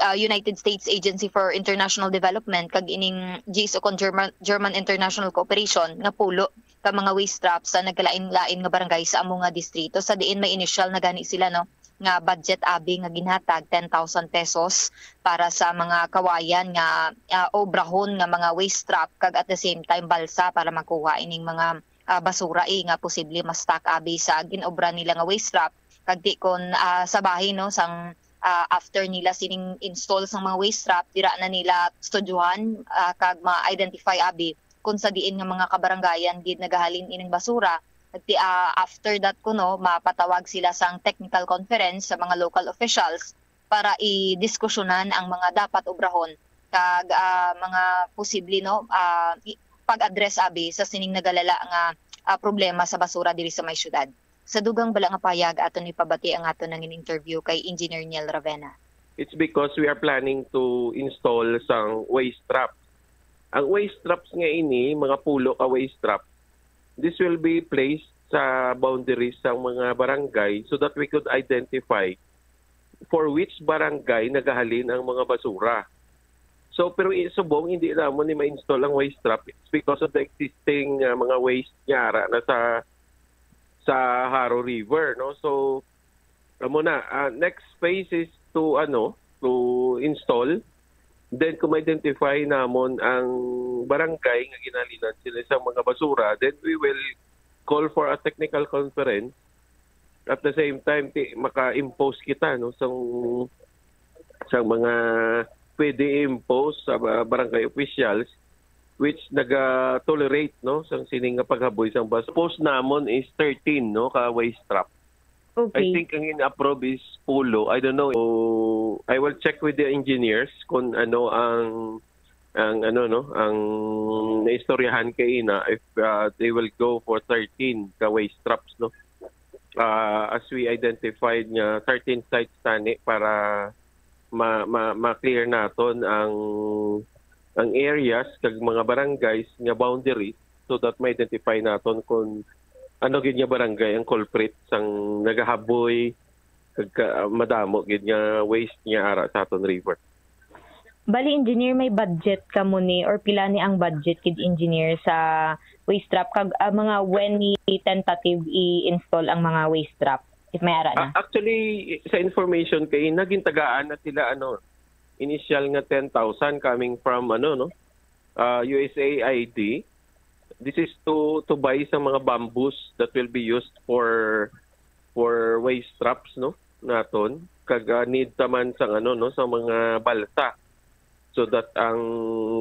ah, United States Agency for International Development kag ining jis o kon German, German International Cooperation nga pulo ka mga waste traps sa nagkalain-lain nga barangay sa amo nga distrito, sa diin may initial na gani sila, no, nga budget abi nga ginhatag ten thousand pesos para sa mga kawayan nga, ah, obrahon nga mga waste trap kag at the same time balsa para makuha ining mga, ah, basura, eh, nga posible ma-stack abi sa ginobra nila nga waste trap. Kag ti kon, ah, sa bahin, no, sang, ah, after nila sining install sang mga waste trap, dira na nila studyohan, ah, kag ma-identify abi kung sa diin nga mga kabarangayan gid nagahalin ining basura, Ti, ah, after that kuno, mapatawag sila sang technical conference sa mga local officials para idiskusyonan ang mga dapat obrahon kag, ah, mga posible, no, ah, i-, pag-address abi sa sining nagalala nga, ah, problema sa basura diri sa may syudad. Sa dugang bala nga payag, aton ipabati ang aton nangin interview kay Engineer Niel Ravena. It's because we are planning to install sang waste trap. Ang waste traps nga ini, mga pulo ka waste trap, this will be placed sa boundaries sang mga barangay so that we could identify for which barangay nagahalin ang mga basura. So, pero i-, subong hindi namon ni ma-install ang waste trap. It's because of the existing, uh, mga waste nga ara na sa, sa Jaro River, no? So, amo na, uh, next phase is to, ano, to install. Then, kung ma-identify namon ang barangay nga ginahalinan sila sa mga basura, then we will call for a technical conference. At the same time, ti-, maka-impose kita, no, sang, sang mga pwede i-impose sa ba-, barangay officials which naga-tolerate, no, sang sining nga paghaboy sang bas. Post namon is thirteen, no, ka waste trap. I Okay. think ang in-approve is pulo. I don't know. So, I will check with the engineers kung ano ang, ang ano, no, ang naistoryahan kaina if, uh, they will go for thirteen ka waste traps, no. Uh, as we identified nga thirteen sites tani para ma-, ma-, ma-clear naton ang, ang areas kag mga barangays nga boundary so that ma-identify naton kung ano gid nga barangay ang culprit sang nagahaboy kag ka-, madamo gid nga waste nga ara sa aton river. Bali, engineer, may budget kamo ni, or pila ni ang budget gid, engineer, sa waste trap, kag, ah, mga when ni tentative i-install ang mga waste trap, if may ara na? Ah, actually, sa information kay nagintagaan na sila, ano, initial nga ten thousand coming from, ano, no, ah, U S A I D. This is to, to buy sa mga bamboos that will be used for, for waste traps, no, naton. Kag, ah, need ta man sang, ano, no, sa mga balsa so that ang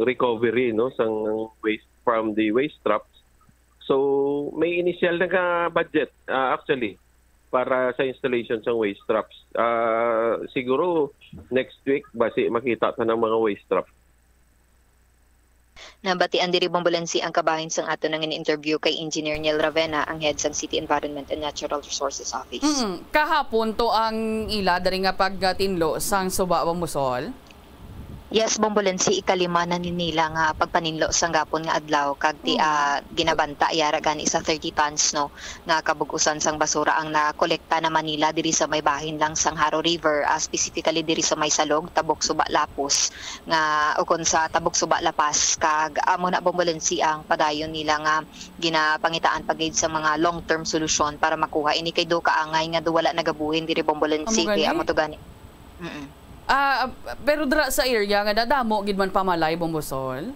recovery, no, sang waste, from the waste traps. So, may initial na nga budget, ah, actually, para sa installation sang waste traps. Ah, siguro next week, basi makita ta ng mga waste trap. Nabatian diri, Bombolensi, ang kabahin sang aton nga in-interview kay Engineer Neil Ravena, ang head sang City Environment and Natural Resources Office. Mm, kahapon to ang ila diri nga pagtinlo sang suba, Bombosol? Yes, Bombolensi, ikalima na ni nila nga pagpaninlo sang gapon nga adlaw, kag ti, Mm. ah, ginabanta yara gani sa thirty tons, no, nga kabug-usan sang basura ang nakolekta naman nila diri sa may bahin lang sang Jaro River, ah, specifically diri sa may Salog, Tabok Suba, Lapus, nga, ukon sa Tabok Suba, La Paz, kag amo na, Bombolensi, ang padayon nila nga ginapangitaan pa gid sa mga long-term solusyon para makuha ini kay do kaangay nga do wala nagabuhin diri, Bombolensi, Amo kay gani? Amo to gani. Mm-mm. Ah, pero dira sa area nga nadamo gid man pamalay, Bombosol?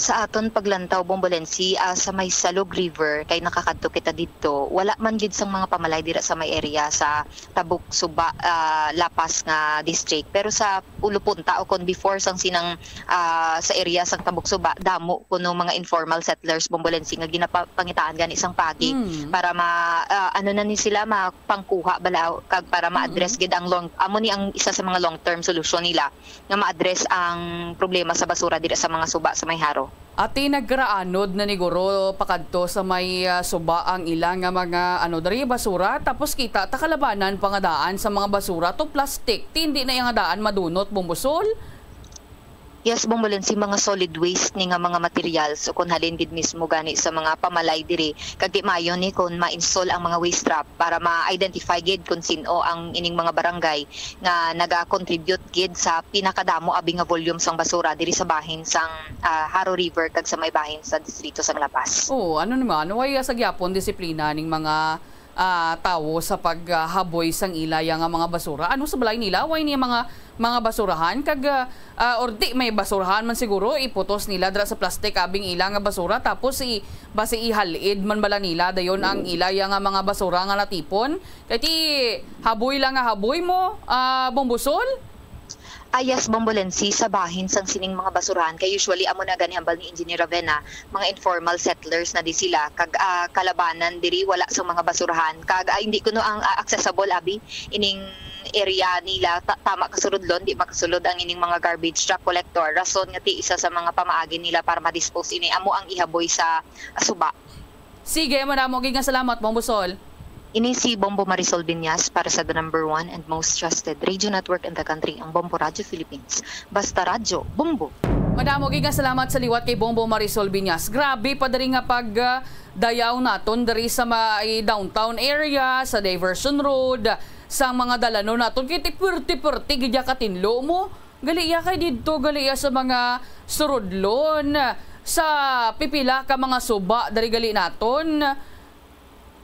Sa aton paglantaw, Bombolensi, ah, sa may Salog River, kay nakakadto kita didto, wala man gid sang mga pamalay dira sa may area sa Tabuk, Suba, ah, La Paz nga district. Pero sa Ulupunta o kon before sang sinang, ah, sa area sang Tabuk, Suba, damo kuno mga informal settlers, Bombolensi, nga ginapangitaan gani sang pagi Mm. para ma-, ah, ano na ni sila, mapangkuha bala, kag para ma-address Mm. gid ang long, amo ni ang isa sa mga long-term solusyon nila nga ma-address ang problema sa basura dira sa mga suba sa may Jaro. Ati, nagkaraanod na ni guro pakadto sa may, ah, suba ang ila nga mga, ano, diri, basura, tapos kita ta kalabanan pa nga daan sa mga basura to plastic. Ti hindi na iya nga daan madunot, Bombosol? Yes, Bombolensi, mga solid waste ni nga mga materials o kon halin gid mismo gani sa mga pamalay diri. Kag di maayo ni kon ma-install ang mga waste trap para ma-identify gid kon sin-o ang ining mga barangay nga naga-contribute gid sa pinakadamo abi nga volume sang basura diri sa bahin sang, ah, Jaro River kag sa may bahin sa distrito sang La Paz. Oo, ano naman, way, ah, sa gyapon disiplina ning mga, ah, tawo sa paghaboy sang ila ya nga mga basura. Ano sa balay nila? Way niya mga, mga basurahan kag, ah, ah, or di may basurahan man siguro, iputos nila dira sa plastic abing ila nga basura, tapos i-, basi ihalid man bala nila dayon ang ila ya nga mga basura nga natipon. Kay ti haboy lang nga haboy mo, ah, Bombosol? Ah, yes, Bombo Lensi, sa bahin sang sining mga basurahan, kay usually amo na gani hambal ni Engineer Ravenna, mga informal settlers na di sila, kag, ah, kalabanan diri wala sang mga basurahan, kag, ah, hindi kuno ang, ah, accessible, abi, ining area nila, ta-, tama ka, surudlon, di makasulod ang ining mga garbage truck collector, rason nga ti isa sa mga pamaagi nila para ma-dispose ini amo ang ihaboy sa suba. Sige, madamo gid nga salamat, Bombo Sol. Ini si Bombo Marisol Binyas para sa the number one and most trusted radio network in the country, ang Bombo Radio Philippines. Basta radyo, Bombo! Madamo gid nga salamat sa liwat kay Bombo Marisol Binyas. Grabe pa diri nga pag, ah, dayaw naton diri sa may downtown area, sa diversion road, sa mga dalanon naton. Kay ti-, pwerte-pwerte gid ya katinlo mo. Gali ya kay didto, gali ya sa mga surudlon, sa pipila ka mga suba diri gali naton.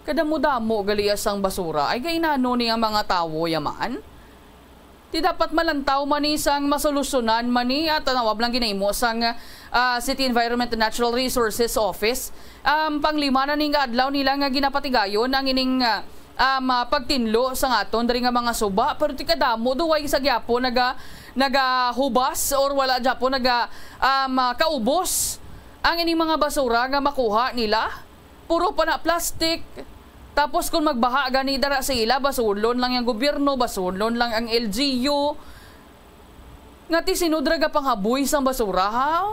Kadamo-damo gali ya sang basura. Ay, kay nano ni ang mga tawo yaman? Ti dapat malantaw man ni sang masolusyonan man ni at nawab lang ginahimo sang, ah, City Environment and Natural Resources Office. Um, panglima na ning adlaw nila nga ginapatigayon ang ining, ah, um, ah, pagtinlo sa aton diri nga mga suba. Pero ti kadamo, duway sa gyapon naga-, nagahubas or wala gyapon naga-, um, ah, kaubos ang ining mga basura nga makuha nila. Puro pa na plastic. Tapos kung magbaha gani dara sa ila, basulon lang ang gobyerno, basulon lang ang L G U. Nga ti sino dira gapanghaboy sang basura, ha?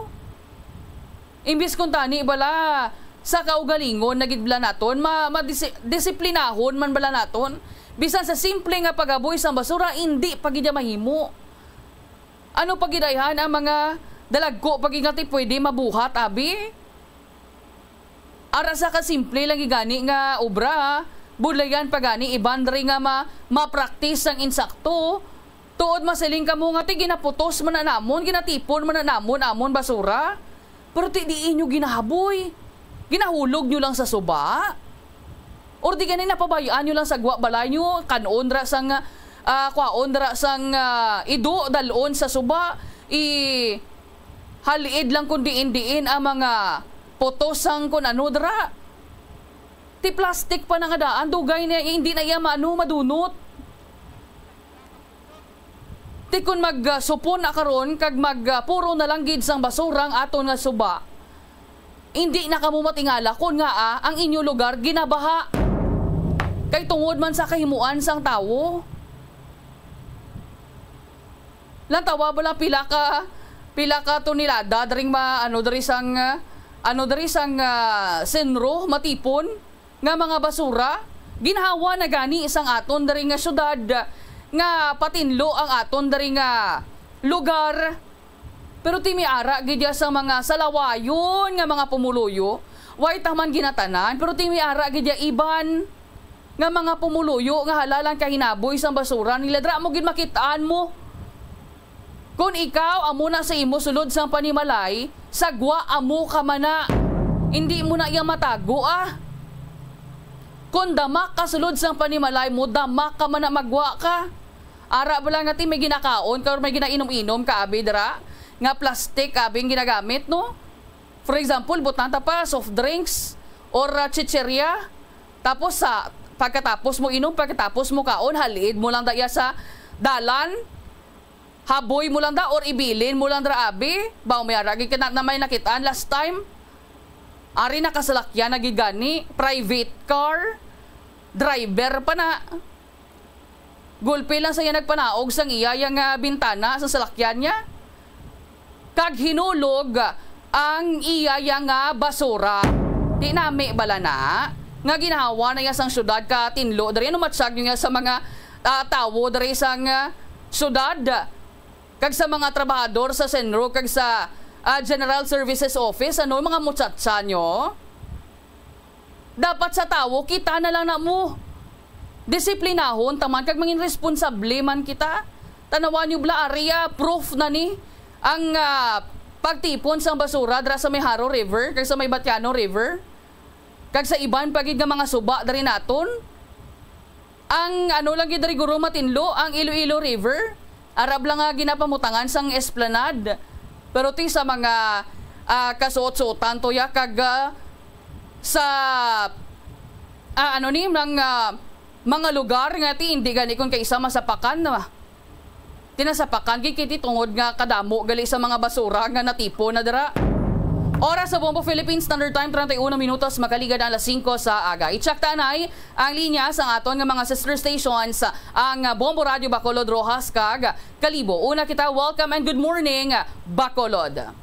Imbis kung tani bala, sa kaugalingon na gid bala naton, ma-, madisi-, disiplinahon man bala naton. Bisan sa simple nga paghaboy sang basura, indi pa gid ya mahimo. Ano pa gid ayhan ang mga dalagko pa gid nga ti pwede mabuhat, abi? Ara sa kasimple lang gid gani nga obra, ha? Budlayan pa gani iban diri nga ma-, ma-practice ang insakto. Tuod masiling kamo nga ti ginaputos man na namon, ginatipon man na namon amon basura. Pero ti di inyo ginahaboy. Ginahulog nyo lang sa suba. Or di gani napabayaan nyo lang sa gwa balay nyo, kan-on ra sang, ah, kwaon ra sang, ah, ido, dalon sa suba, i-, haliid lang kung diin-diin ang mga putos sang kun ano dira. Ti plastic pa na nga daan, dugay na, hindi na iya maano, madunot. Ti kon mag, ah, supon na karon kag mag, ah, puro na lang gid sang basura ang aton nga suba, indi na kamo matingala kon ngaa ang inyo lugar ginabaha. Kay tungod man sa kahimuan sang tawo. Lantawa bala pila ka, pila ka tonelada dring ma-, ano, diri sang, ah, ano, diri sang, ah, senro matipon nga mga basura, ginhawa na gani sang aton diri nga syudad nga patinlo ang aton diri nga lugar. Pero ti may ara gid ya sa mga salawayon nga mga pumuluyo, way taman ginatanan, pero ti may ara gid ya iban nga mga pumuluyo nga halalan kahinaboy sang basura nila. Dira mo gid makitaan mo. Kon ikaw amo na sa imo sulod sang panimalay, sa gwa amo ka man na. Indi mo na iya matago, ah. Kon damak ka sulod sang panimalay mo, damak ka man na, magwa ka. Ara bala nga ti may ginakaon ka or may ginainom-inom ka, abi, dira, nga plastic, abi, ang ginagamit, no? For example, butang ta pa soft drinks or, ah, chichirya. Tapos sa pagkatapos mo inom, pagkatapos mo kaon, haliid mo lang da iya sa dalan. Haboy mo lang da or ibilin mo lang dira, abi. Ba, may ara gid ka na, na may nakitaan last time. Ari nakasalakyan na gid gani, private car, driver pa na. Gulpi lang sa iya nagpanaog sang iya yang, ah, bintana sa salakyan niya. Kag hinulog ang iya yang, ah, basura. Ti nami bala na nga ginhawa na iya sang syudad ka tinlo diri. Ano matsyag niya sa mga, ah, tawo diri sang, ah, syudad? Kag sa mga trabahador sa Senro kag sa, ah, General Services Office, ano, mga muchacha nyo? Dapat sa tawo, kita na lang na mo disiplinahon taman kag mangin responsable man kita. Tanawan nyo bala, aria, proof na ni ang, ah, pagtipon sang basura dira sa may Jaro River kag sa may Batiano River kag sa iban pa gid nga mga suba diri naton. Ang ano lang gid diri guro matinlo, ang Iloilo River, arab lang nga ginapamutangan sang esplanade. Pero ti sa mga, ah, kasuot-suotan to ya kag, ah, sa, ah, ano ni, mga, mga lugar nga ti hindi gani kon kaisa masapakan, ah. Tinasapakan gid kini tungod nga kadamo gali sa mga basura nga natipon na dira. Oras sa Bombo Philippines Standard Time, treinta y uno minutos, makaligad ang alas singko sa aga. I-check ta anay ang linya sa aton nga mga sister stations, ang Bombo Radio Bacolod, Roxas, kag Kalibo. Una kita, welcome and good morning, Bacolod.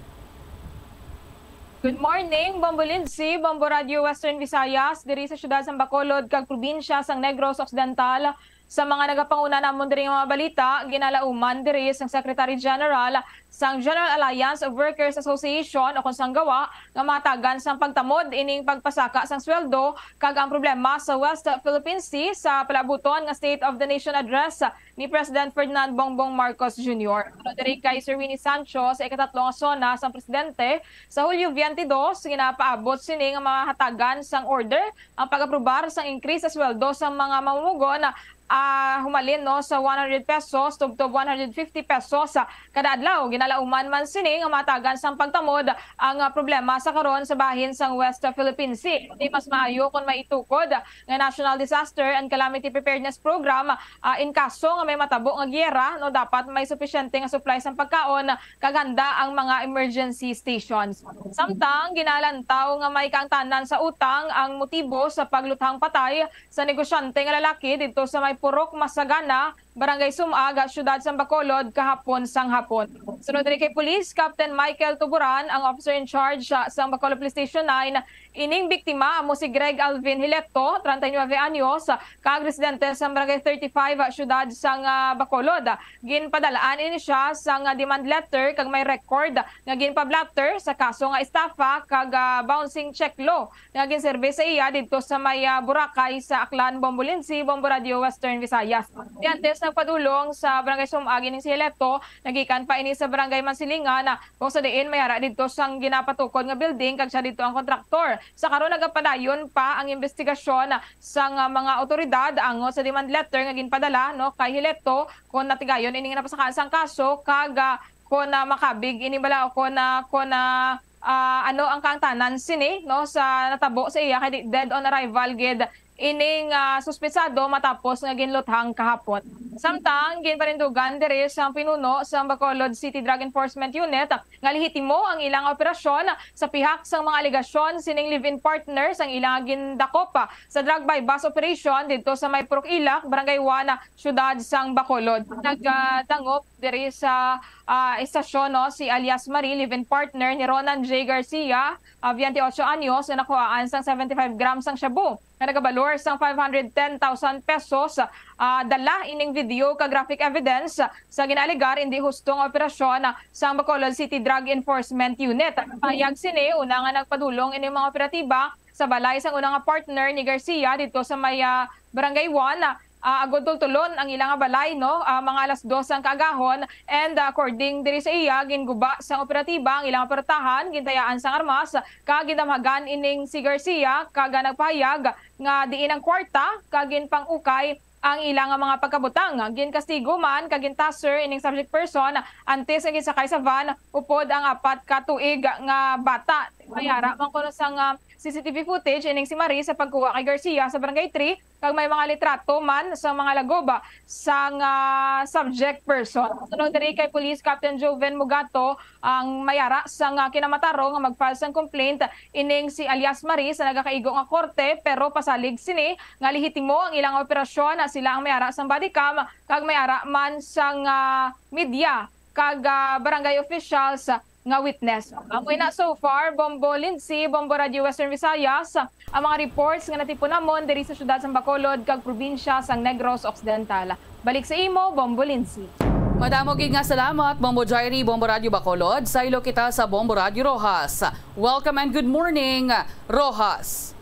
Good morning, Bombo Lindsay, Bombo Radio Western Visayas, diri sa siyudad sang Bacolod kag probinsya sang Negros Occidental. Sa mga nagapanguna namon diri nga mga balita, ginalauman diri sang Secretary General sang General Alliance of Workers Association o kon sang GAWA nga mahatagan sang pagtamod ining pagpasaka sang sweldo kag ang problema sa West Philippine Sea sa palaabuton nga State of the Nation Address ni President Ferdinand Bongbong Marcos Junior. Ano diri kay Sir Winnie Sancho sa ikatatlo nga SONA sang presidente, sa Hulyo twenty-two, ginapaabot sini nga mahatagan sang order ang pag-aprobar sang increase sa sweldo sa mga mamumugon, ah, humalin, no, sa one hundred pesos tubtob one hundred fifty pesos, ah, kada adlaw. Ginalauman man sini nga mahatagan sang pagtamod ang, ah, problema sa karon sa bahin sang West Philippine Sea. Kundi mas maayo kon maitukod nga National Disaster and Calamity Preparedness Program, ah, in kaso nga may matabo nga giyera, no, dapat may supisyente nga supply sang pagkaon kag handa ang mga emergency stations. Samtang ginalantaw nga may kaangtanan sa utang ang motibo sa pagluthang patay sa negosyante nga lalaki didto sa may Purok Masagana, Barangay Sumag, Siyudad sang Bacolod, kahapon sang hapon. Sunod diri kay Police Captain Michael Tuburan, ang officer in charge sa, sang Bacolod Police Station nine, ining biktima amo si Greg Alvin Hileto, treinta y nueve anyos, kag residente sa Barangay thirty-five, Siyudad sang, ah, Bacolod. Ginpadalaan ini siya sang, ah, demand letter kag may record nga ginpa-blotter sa kaso nga estafa kag, ah, bouncing check law nga ginserbi sa iya didto sa may, ah, Boracay sa Aklan. Bombo Lindsay, Bombo Radio Western Visayas. Di antes nagpadulong sa Barangay Sumag ining si Hileto, nagikan pa ini sa Barangay Mansilingan, ah, kung sa diin may ara didto sang ginapatukod nga building kag siya didto ang kontraktor. Sa karon nagapadayon pa ang imbestigasyon, ah, sang, ah, mga awtoridad angot sa demand letter nga ginpadala, no, kay Hileto kung natigayon ini nga napasakaan sang kaso kag, ah, kung, ah, makabig ini bala o kung, ah, kung, ah, ah, ano ang kaangtanan sini, no, sa natabo sa iya kay di-, dead on arrival gid ining, ah, suspetsado matapos nga ginluthang kahapon. Samtang ginpanindugan diri sang pinuno sang Bacolod City Drug Enforcement Unit nga lehitimo ang ilang operasyon sa pihak sang mga alegasyon sining live-in partner sang ilang gindakop sa drug buy-bust operation didto sa may Purok Ilak, Barangay one, Siyudad sang Bacolod. Nagdangop diri sa, ah, estasyon, no, si alias Marie, live-in partner ni Ronan J Garcia, ah, twenty-ocho anyos, nga nakuhaan sang seventy-five grams sang shabu nga nagabalor sang five hundred ten thousand pesos. Ah, dala ining video ka graphic evidence sa ginaalegar indi husto nga operasyon sang Bacolod City Drug Enforcement Unit. Pahayag sini, una nga nagpadulong ining mga operatiba sa balay sang una nga partner ni Garcia didto sa may, ah, Barangay one, ah, agod tultulon ang ila nga balay, no, ah, mga alas dos sang kaagahon, and, ah, according diri sa iya, ginguba sang operatiba ang ilang pwertahan, gintayaan sang armas, kag gindamhagan ining si Garcia, kag, ah, nagpahayag nga diin ang kwarta kag ginpang-ukay ang ila nga mga pagkabutang. Ginkastigo man kag gintaser ining subject person antes nga ginsakay sa van upod ang apat ka tuig nga bata. May ara man kuno sang, ah, C C T V footage ining si Marie sa pagkuha kay Garcia sa Barangay three, kag may mga litrato man sa mga lagob sang, ah, subject person. Sunod diri kay Police Captain Joven Mugato, ang may ara sang, ah, kinamatarong nga mag-file sang complaint ining si alias Marie sa nagakaigo nga korte, pero pasalig sini nga lehitimo ang ilang operasyon, sila ang may ara sang body cam kag may ara man sang, ah, media kag, ah, barangay officials nga witness. Amo na so far, Bombo Lindsay, Bombo Radio Western Visayas, ang mga reports nga natipon namon diri sa siyudad sang Bacolod kag probinsya sang Negros Occidental. Balik sa imo, Bombo Lindsay. Madamo gid nga salamat, Bombo Jairi, Bombo Radio Bacolod. Saylo kita sa Bombo Radio Roxas. Welcome and good morning, Roxas.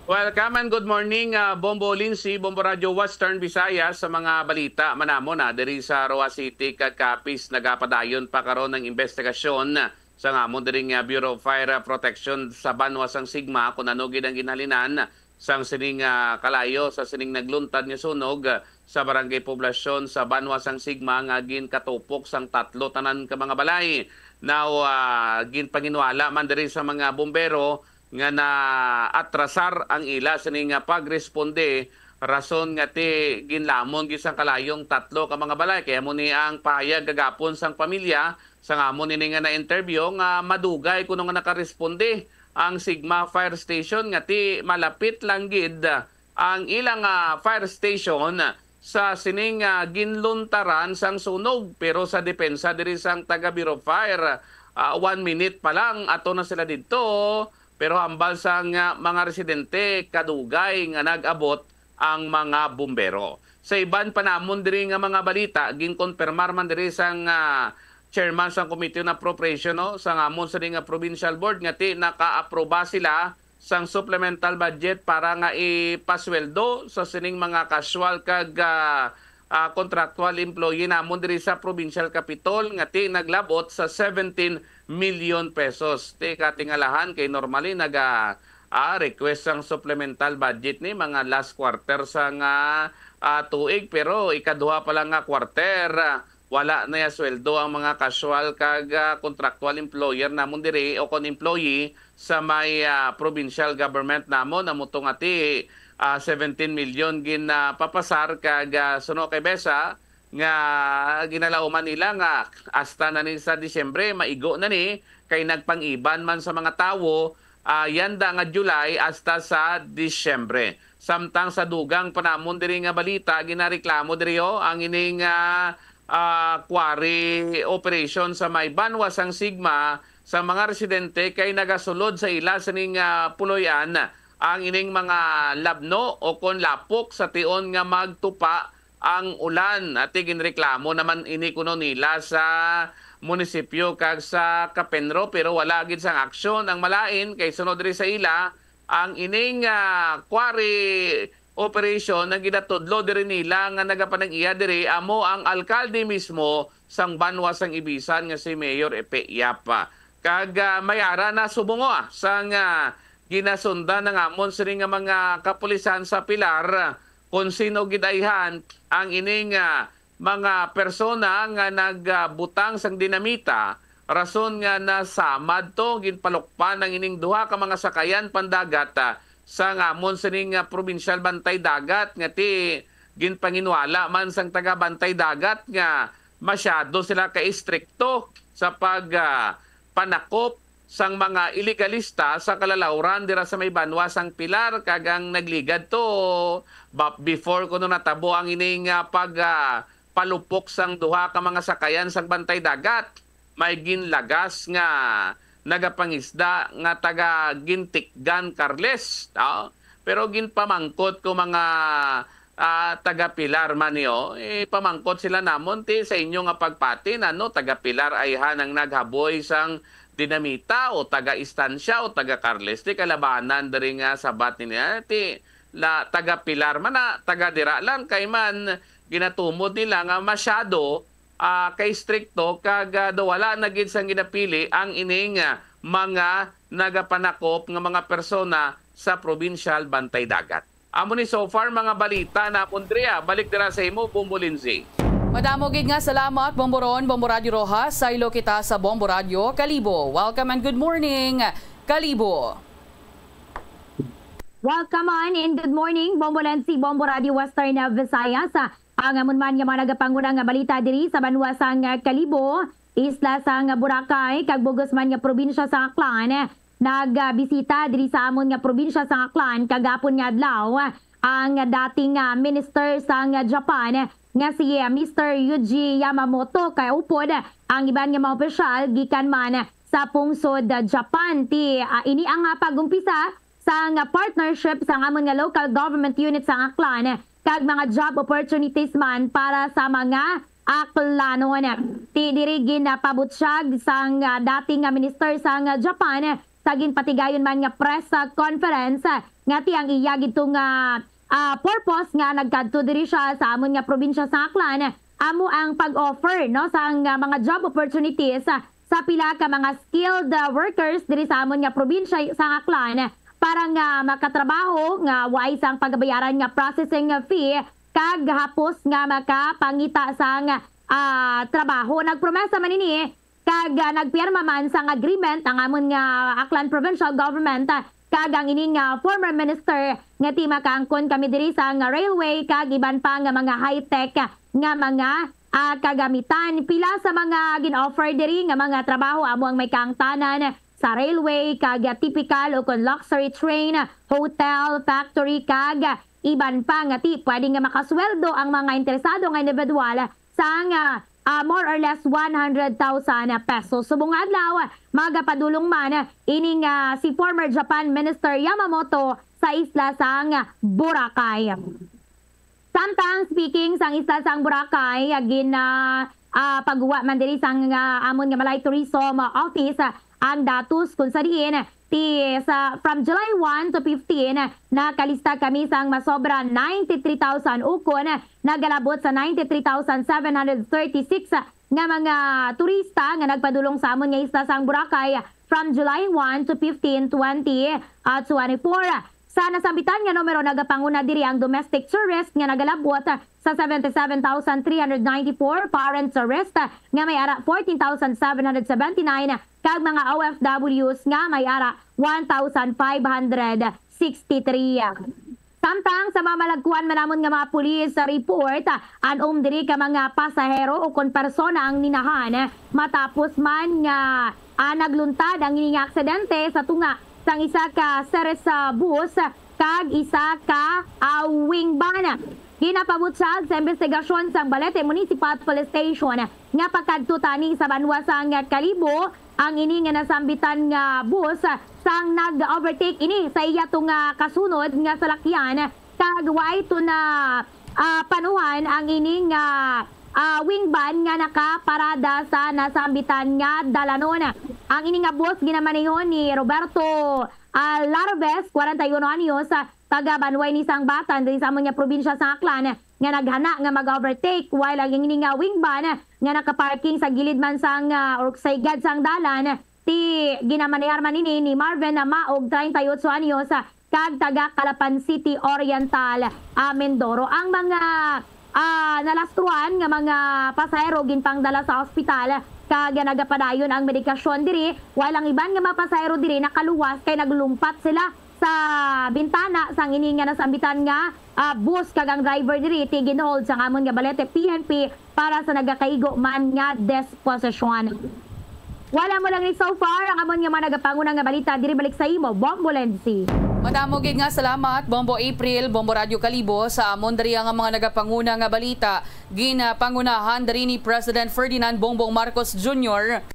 Welcome and good morning, ah, Bombo Lindsay, Bombo Radio Western Visayas, sa mga balita man namon, ah, diri sa Roxas City kag Capiz. Nagapadayon pa karon ang investigasyon sa ngamon diri nga Bureau of Fire Protection sa banwa sang Sigma kung ano gid ang ginhalinan sang sining, ah, kalayo sa sining nagluntad nga sunog, ah, sa Barangay Poblacion sa banwa sang Sigma nga ginkatupok sang tatlo tanan ka mga balay. Now, ah, ginpanginwala man diri sa mga bombero nga naatrasar ang ila sini nga pagresponde Rason nga ti ginlamon gid sang kalayong tatlo ka mga balay. Kaya mo ni ang pahayag kagapon sang pamilya sang amon ini nga na-interview nga madugay kuno nga nakaresponde ang Sigma Fire Station nga ti malapit lang gid ang ilang, ah, fire station sa sining, ah, ginluntaran sang sunog. Pero sa depensa diri sang taga Bureau of Fire, ah, one minute pa lang ato na sila didto. Pero hambal sang, ah, mga residente, kadugay nga nag-abot ang mga bumbero. Sa iban pa namon diri nga mga balita, ginkonpermar man diri sang, ah, chairman sang Committee on Appropriation, no, sa ngamon sa nga provincial board nga ti nakaaproba sila sang supplemental budget para nga ipasweldo sa sining mga casual kag, ah, ah, contractual employee namon diri sa provincial capitol nga ti naglabot sa seventeen million pesos. Ti katingalahan kay normally naga, ah, request sang supplemental budget ni mga last quarter sa nga, ah, tuig, pero ikaduha pa lang nga quarter, ah, wala na ya sweldo ang mga casual kag, ah, contractual employer namon diri o kon employee sa may, ah, provincial government namon. Amo to nga ti, ah, seventeen million gin, ah, papasar kag, ah, suno kay Besa nga ginalauman nila nga hasta na ni sa Disyembre, maigo na ni, kay nagpang-iban man sa mga tawo, ah, yanda nga July hasta sa Disyembre. Samtang sa dugang pa namon diri nga balita, ginareklamo diri, oh, ang ining, ah, ah, quarry operation sa may banwa sang Sigma sa mga residente kay nagasulod sa ila sining, ah, puloy-an ang ining mga labno o kon lapok sa tion nga magtupa ang ulan. Ati ginreklamo naman ini kuno nila sa munisipyo kag sa Kapenro, pero wala gid sang aksyon ang malain kay sunod diri sa ila ang ining, ah, quarry operation nga ginatudlo diri nila nga nagapanag-iya diri amo ang alkalde mismo sang banwa sang Ibisan nga si Mayor Epe Yap. Kag, ah, may ara na subong, ah, sang, ah, ginasundan na ngamon sini nga mga kapulisan sa Pilar, kung sino gid ayhan ang ining, ah, mga persona nga nagbutang sang dinamita, rason nga nasamad to, ginpalukpan ang ining duha ka mga sakayan pandagat, ah, sa ngamon sining, ah, probinsyal bantay dagat nga ti ginpanginwala man sang taga bantay dagat nga masyado sila ka istrikto sa pag, ah, panakop sang mga ilegalista sa kalalawran dira sa may banwa sang Pilar, kag ang nagligad to, ba-, before kuno natabo ang ini nga pag, ah, palupok sang duha ka mga sakayan sang bantay dagat, may ginlagas nga nagapangisda nga taga Gintikgan, Carles, no? Pero ginpamangkot ko mga, ah, taga Pilar man niyo, eh, pamangkot sila namon ti sa inyo nga pagpati, ano, taga Pilar ayhan ang naghaboy sang dinamita o taga Estancia o taga Carles, ti kalabanan diri nga sabat nila, ti la, taga Pilar man na, taga dira lang, kay man ginatumod nila nga masyado, ah, kay strikto kag, ah, daw wala na gid sang ginapili ang ining, ah, mga nagapanakop nga mga persona sa probinsyal bantay dagat. Amo ni so far mga balita namon diri, ah. Balik dira sa imo, Bombo Lindsay. Madamo gid nga salamat, Bombo Ron, Bombo Radyo Rojas. Saylo kita sa Bombo Radyo Kalibo. Welcome and good morning, Kalibo. Welcome on and good morning, Bombo Lensi, Bombo Radio Western, uh, Visayas. Uh, ang amon man nga mga nagapanguna nga balita diri sa banwa sang, uh, Kalibo, isla sang Boracay, kag bugos man nga probinsya sa Aklan. Nagbisita diri sa amon nga probinsya sa Aklan kagapon nga adlaw ang dating, uh, minister sang Japan nga si, uh, Mister Yuji Yamamoto, kay upod ang iban nga mga opisyal gikan man sa pungsod, uh, Japan. Ti, uh, ini ang, uh, pag-umpisa sang partnership sang amon nga local government unit sang Aklan kag mga job opportunities man para sa mga Aklanon. Ti diri ginpabutyag sang, ah, dating nga minister sang, ah, Japan sa ginpatigayon man nga press, ah, conference, ah, nga ti ang iya gid to nga, ah, purpose nga nagkadto diri siya sa amon nga probinsya sa Aklan amo ang pag-offer, no, sang, ah, mga job opportunities, ah, sa pila ka mga skilled, ah, workers diri sa amon nga probinsya sang Aklan para nga makatrabaho nga way sang pagabayaran nga processing fee kag hapos nga makapangita sang, ah, trabaho. Nagpromesa man ini kag, ah, nagpirma man sang agreement ang amon nga Aklan Provincial Government, ah, kag ang ini nga former minister nga ti makaangkon kami diri sa nga railway kag iban pa nga mga high-tech nga mga, ah, kagamitan. Pila sa mga gin-offer diri nga mga trabaho amo ang may kaangtanan sa railway kag, ah, typical o kon luxury train, hotel, factory kag iban pa nga ti pwede nga makasweldo ang mga interesado nga individual sang, ah, ah, more or less one hundred thousand pesos. Subong nga adlaw, magapadulong man ining, ah, si former Japan Minister Yamamoto sa isla sang Boracay. Samtang speaking sang isla sang Boracay, ah, gin, ah, ah, pagguwa man diri sang, ah, amon nga Malay Tourism Office, ah, ang datos kung sa diin ti sa, from July one to fifteen, nakalista kami sang masobra ninety-three thousand ukon nagalabot sa ninety-three thousand seven hundred thirty-six nga mga turista nga nagpadulong sa amon nga isla sang Boracay from July one to fifteen, twenty, ah, twenty-four. Sa nasambitan nga numero, nagapanguna diri ang domestic tourist nga nagalabot sa seventy-seven thousand three hundred ninety-four, foreign tourist nga may ara fourteen thousand seven hundred seventy-nine, kag mga O F Ws nga may ara one thousand five hundred sixty-three. Samtang sa mamalagkuan man namon nga mga pulis sa report, anom diri ka mga pasahero o kon persona ang ninahan matapos man nga, ah, nagluntad ang ini nga aksidente sa tunga sang isa ka Ceres, ah, bus kag isa ka, ah, wing van. Ginapabutyag sa investigasyon sang Balete Municipal Police Station nga pagkadto tani sa banwa sang Kalibo ang ini nga nasambitan nga bus sang nag-overtake ini sa iya to nga kasunod nga salakyan kag waay to na, ah, panuhan ang ini nga, ah, wing van nga nakaparada sa nasambitan nga dalanon. Ang ini nga bus ginamaneho ni Roberto, ah, Larves, kwarenta y uno anyos, ah, taga Banway ni Sangbatan diri sa amon nga probinsya sa Aklan, nga naghana nga mag-overtake while ang ini nga wing van nga nakaparking sa gilid man sang, ah, or sa higad sang dalan, ti ginamanehar man ini ni Marvin Maog, treinta y ocho anyos, ah, kag taga Calapan City Oriental, ah, Mindoro. Ang mga, ah, nalastruan nga mga pasahero ginpangdala sa ospital kag nagapadayon ang medikasyon diri, while ang iban nga mga pasahero diri nakaluwas kay naglumpat sila sa bintana sang ini nga nasambitan nga, ah, bus, kag ang driver diri ti ginhold sang amon nga Balete P N P para sa nagakaigo man nga disposisyon. Wala mo lang ni so far ang amon nga mga nagapanguna nga balita diri. Balik sa imo, Bombo Lenzi. Madamo gid nga salamat, Bombo April, Bombo Radyo Kalibo, sa amon diri nga mga nagapanguna nga balita. Ginapangunahan diri ni President Ferdinand Bongbong Marcos Junior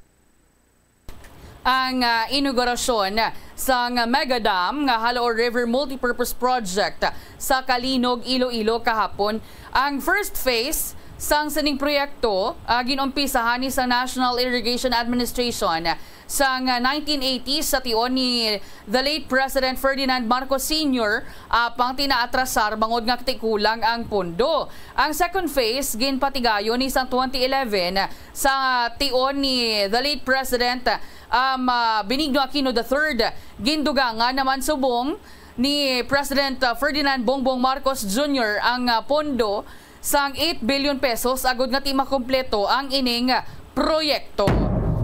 ang, ah, inaugurasyon sang mega dam nga Jalaor River Multipurpose Project sa Calinog, Iloilo kahapon. Ang first phase sang sining proyekto, ah, ginumpisahan ni sa National Irrigation Administration sang nineteen eighties sa tion ni the late President Ferdinand Marcos Senior, apang ti naatrasar bangod nga ti kulang ang pondo. Ang second phase ginpatigayon ni sang twenty eleven sa tion ni the late President, um, ah, Benigno Aquino the third. Gindugangan naman subong ni President, ah, Ferdinand Bongbong Marcos Junior ang, ah, pondo sang eight billion pesos agud nga ti makumpleto ang ining proyekto.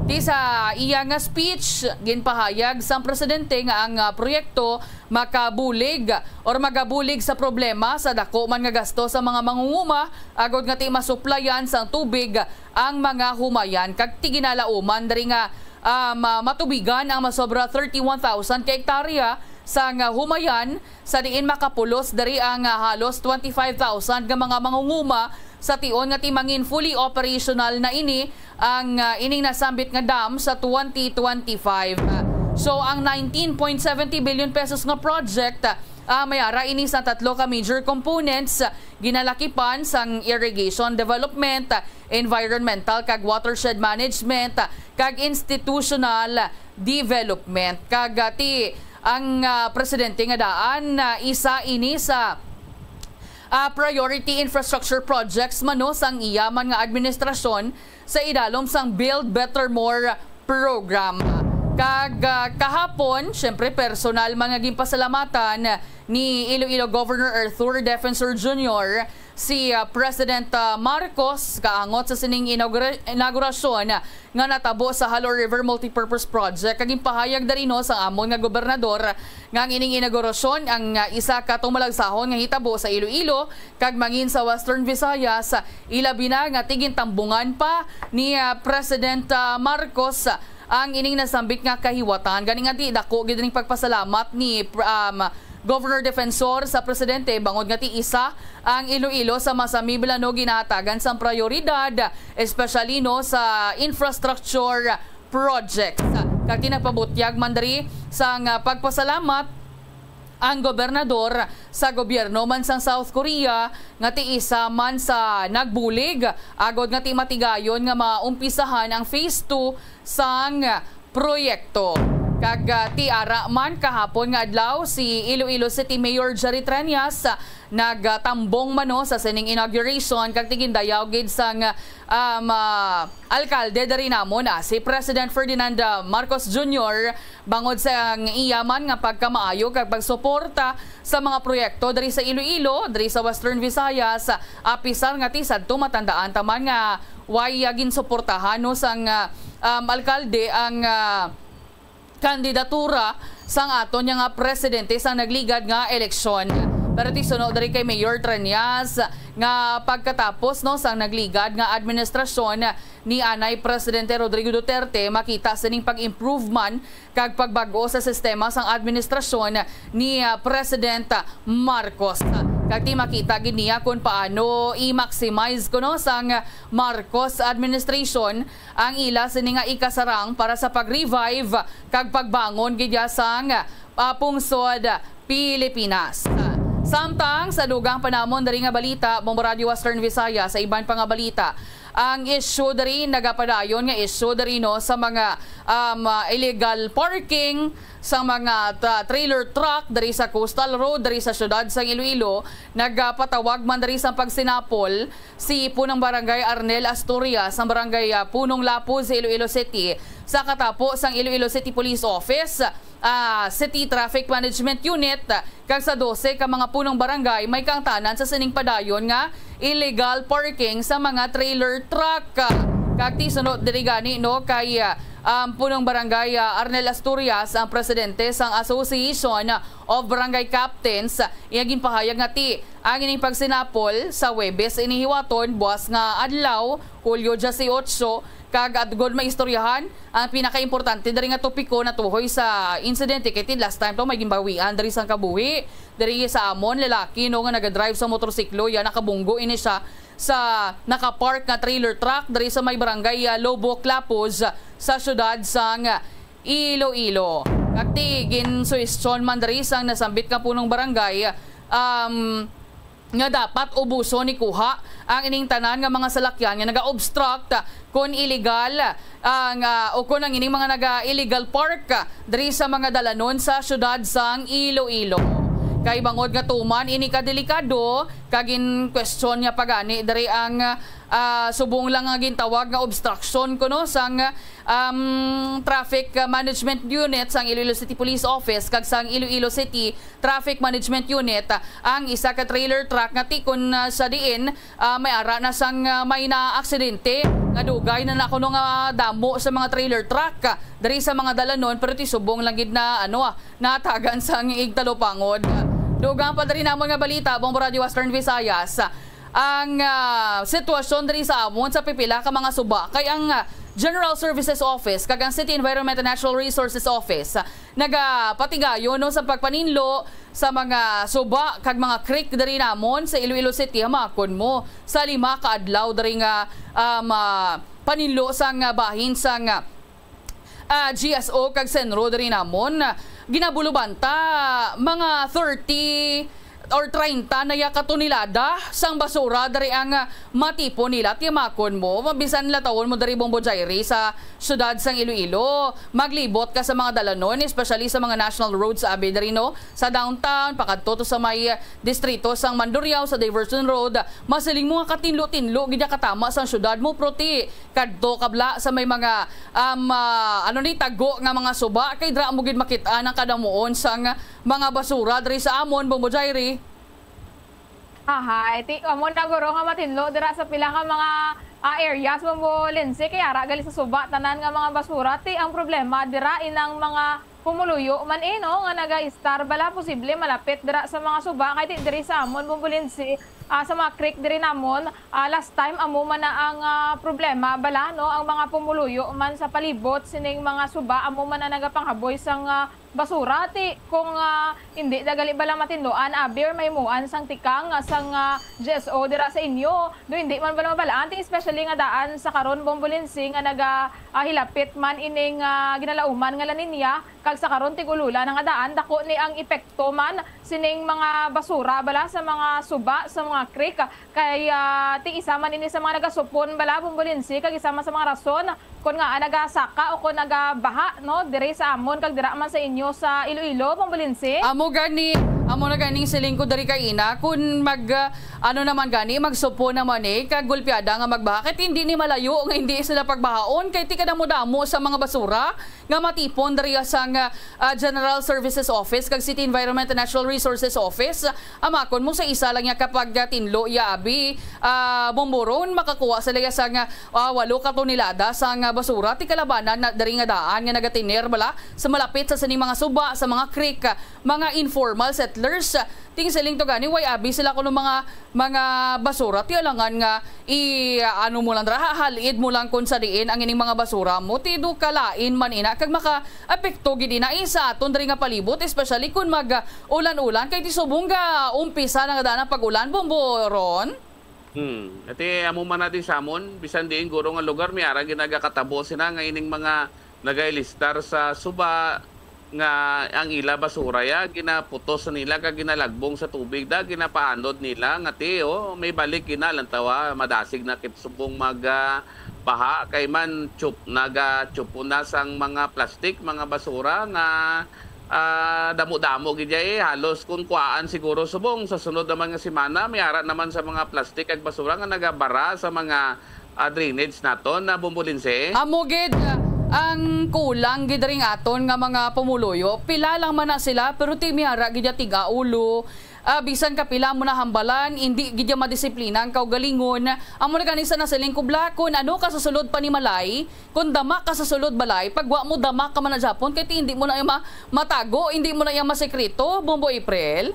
Ti sa iya nga speech, ginpahayag sang presidente nga ang, ah, proyekto makabulig or magabulig sa problema sa dako man nga gasto sa mga mangunguma agud nga ti masuplayan sang tubig ang mga humayan, kag ti ginalauman diri nga, ah, ma-, matubigan ang masobra thirty-one thousand ka ektarya sang humayan, sa diin makapulos diri ang, ah, halos twenty-five thousand nga mga mangunguma sa tion nga ti mangin fully operational na ini ang, ah, ining nasambit nga dam sa twenty twenty-five. So, ang nineteen point seventy billion pesos nga project, ah, may ara ini sa tatlo ka major components, ginalakipan sang irrigation development, environmental kag watershed management, kag institutional development. Kag, ah, ti ang, ah, presidente nga daan, ah, isa ini sa, ah, priority infrastructure projects man, no, sang iya man nga administrasyon sa idalom sang Build Better More program. Kag, ah, kahapon, syempre, personal man nga ginpasalamatan ni Iloilo Governor Arthur Defensor Junior Si, ah, President, ah, Marcos kaangot sa sining inaugura-, inaugurasyon nga natabo sa Jalo River Multipurpose Project, kag ginpahayag diri, no, sang amon nga gobernador nga ang ining inaugurasyon ang, ah, isa ka tumalagsahon nga hitabo sa Iloilo kag mangin sa Western Visayas, ilabi na nga ti gintambungan pa ni, ah, President, ah, Marcos ang ining nasambit nga kahiwatan. Gani nga ti dako gid ning pagpasalamat ni, um, Governor Defensor sa Presidente bangod nga ti isa ang Iloilo sa masamibilan, no, ginahatagan sang prioridad, especially, no, sa infrastructure projects. Kag ti nagpabutyag man diri sang, ah, pagpasalamat ang gobernador sa gobyerno man sang South Korea nga ti isa man sa nagbulig agod nga ti matigayon nga maumpisahan ang phase two sang proyekto. Kag, ah, ti ara man kahapon nga adlaw, si Iloilo City Mayor Jerry Treñas, ah, nagtambong man, no, sa sining inauguration kag ti gindayaw gid sang, um, ah, alkalde diri namon, ah, si President Ferdinand, ah, Marcos Junior, bangod sa ang iya man nga pagkamaayo kag pagsuporta sa mga proyekto diri sa Iloilo, diri sa Western Visayas, apisar nga ti sadto matandaan ta man nga way, ah, ginsuportahan, no, sang, ah, um, alkalde ang, ah, kandidatura sang aton nga presidente sa nagligad nga eleksyon. Pero ti suno diri kay Mayor Treñas nga pagkatapos, no, sang nagligad nga administrasyon ni anay Presidente Rodrigo Duterte, makita sining pag-improvement kag pagbag-o sa sistema sang administrasyon ni, ah, President Marcos. Kag ti makita gid niya kung paano i-maximize kuno sang Marcos administration ang ila sini nga ikasarang para sa pag-revive kag pagbangon gid ya sang, ah, pungsod Pilipinas. Samtang sa dugang pa namon diri nga balita, Bombo Radio Western Visayas, sa iban pa nga balita, ang issue diri nagapadayon nga issue diri, no, sa mga, um, ah, illegal parking sa mga tra-, trailer truck diri sa Coastal Road, diri sa siyudad sang Iloilo. Nagapatawag man diri sang pagsinapol si Punong Barangay Arnel Asturias, ang Barangay, ah, Punong Lapuz, Iloilo City, sa katapo sang Iloilo City Police Office, ah, City Traffic Management Unit, kag sa dose ka mga punong barangay may kaangtanan sa sining padayon nga illegal parking sa mga trailer truck. Kag ti sunod diri gani, no, kay, ah, ang Punong Barangay, ah, Arnel Asturias, ang presidente sang Association of Barangay Captains, iya ginpahayag nga ti ang ining pagsinapol sa Huwebes ini hiwaton, buas nga adlaw, Hulyo diyesiyotso, kag agod maistoryahan ang pinakaimportante diri nga topiko natuhoy sa insidente, kay ti last time to may ginbawian diri sang kabuhi diri sa amon, lalaki, no, nga nagadrive sa motorsiklo, ya nakabunggo ini siya sa nakapark nga trailer truck diri sa may barangay, ah, Lobo, Clapos, sa siyudad sang Iloilo. Kag ti ginsuhestyon man diri sang nasambit nga punong barangay, um, nga dapat ubuson ni kuha ang ining tanan nga mga salakyan nga naga-obstruct kon illegal, ah, nga, o kon ang ining mga naga-illegal park, ah, diri sa mga dalanon sa siyudad sang Iloilo. Kay bangod nga tuman ini ka delikado, kag in question niya pa gani diri ang, ah, subong lang nga gintawag nga obstruction kuno sang, um, Traffic Management Unit sang Iloilo City Police Office kag sang Iloilo City Traffic Management Unit, ah, ang isa ka trailer truck nga tikon, ah, sa diin, ah, may ara na sang, ah, may naaksidente nga dugay na na kuno nga damo sa mga trailer truck, ah, diri sa mga dalanon, pero ti subong lang gid na, ano, ah, natagan sang igtalupangod. Dugang pa diri namon nga balita, Bombo Radio Western Visayas. Ang, ah, sitwasyon diri sa amon sa pipila ka mga suba kay ang, ah, General Services Office kag ang City Environment and Natural Resources Office, ah, nagapatigayon, no, sa pagpaninlo sa mga suba kag mga creek diri namon sa Iloilo City. Hamakon mo, sa lima ka adlaw diri nga, ah, ma-, paninlo sang, ah, bahin sang, ah, ah, G S O kag Senro diri namon, ginabulubanta mga thirty or treinta na ya ka tonelada sang basura diri ang, ah, matipon nila. Timakon mo, bisan latawon mo diri, Bombo Jairi, sa siyudad sang Iloilo, maglibot ka sa mga dalanon, especially sa mga national roads, abi diri, no, sa downtown, pakadto to sa may, ah, distrito sang Mandurriao, sa Diversion Road, masiling mo nga katinlo-tinlo gid ya katama sang siyudad mo, pero ti kadto kabla sa may mga, um, ah, ano ni, tago nga mga suba, kay dira mo gid makit-an ang kadamuon sang mga basura diri sa amon, Bombo Jairi. Ahay, ti, amo na guro nga matinlo dira sa pila ka mga, ah, areas, Bombo Lindsay, kay ara gali sa suba tanan nga mga basura. Ti, ang problema dira inang mga pumuluyo man, eh, no, nga nagaistar bala, posible malapit dira sa mga suba. Kay ti, diri sa amon, Bombo Lindsay, ah, sa mga creek diri namon, ah, last time amo man na ang, ah, problema bala, no, ang mga pumuluyo man sa palibot sining mga suba amo man na nagapanghaboy sang, ah, basura. Ti kung, ah, hindi na gali bala matinluan, abi, or mahimuan sang tikang, ah, sang, ah, G S O dira sa inyo, do hindi man bala mabalaan, ti especially nga daan sa karon, Bombo Lindsay, nga naga, ah, hilapit man ining, ah, ginalauman nga La Niña, kag sa karon tig-ululan nga daan, dako ni ang epekto man sining mga basura bala sa mga suba, sa mga creek, kay, ah, ti isa man ini sa mga nagasupon bala, Bombo Lindsay, kag isa man sa mga rason kon ngaa nagasaka o kon nagabaha, no, diri sa amon kag dira man sa inyo sa Iloilo, Bombo Lindsay. Amo gani, amo na ganing siling ko diri kaina, kun mag, ah, ano naman gani, magsupon naman, eh, kag gulpiada nga magbaha, kay hindi ni malayo nga hindi sila pagbahaon, kay ti kadamo-damo sa mga basura nga matipon diri sang, ah, General Services Office kag City Environment and Natural Resources Office. Amakon mo sa isa lang ya kapag, ah, tinlo ya abi, ah, Bombo Ron, makakuha sila ya sang, ah, walo ka tonelada sang, ah, basura ti kalabanan na diri nga daan nga nagatiner bala sa malapit sa sining mga suba, sa mga creek, ah, mga informal settlers. Ting siling to gani, way abi sila kuno mga, mga basura, ti alangan nga i, ano mo lang dira, halid mo lang kung sa diin ang ining mga basura mo, ti do kalain man ina, kag maka-apekto gid ina, eh, sa aton diri nga palibot, especially kung mag, ah, ulan-ulan, kay ti subong ga umpisa na nga daan ang pag-ulan, Bombo Ron. Hmm. Ati amo man natin samon, bisan diin guro nga lugar, may ara ginagakatabo sina nga ining mga nagailistar sa suba nga ang ila basura ya ginaputos sa nila kag ginalagbong sa tubig da, ginapaanod nila nga ti, oh, may balik gina lantawa madasig na kit subong mag, ah, baha kay man chup naga chupo na sang mga plastic, mga basura nga, ah, damo-damo gid ya, eh. Halos kung kuhaan siguro subong sa sunod naman nga semana may ara naman sa mga plastic kag basura nga nagabara sa mga, ah, drainage naton na, Bombo Lindsay. Amo gid ang kulang gid ring aton nga mga pumuluyo. Pila lang man na sila, pero ti may ara gid ya tig-aulo. Ah, bisan kapila mo na hambalan, indi gid ya madisiplina ang kaugalingon. Amo na gani sa nasiling ko, Bla, kun ano ka sa sulod panimalay, kun dama ka sa sulod balay, pag wa mo dama ka man na Japon, kay ti hindi mo na iya ma-, matago, hindi mo na iya masekreto, Bombo April.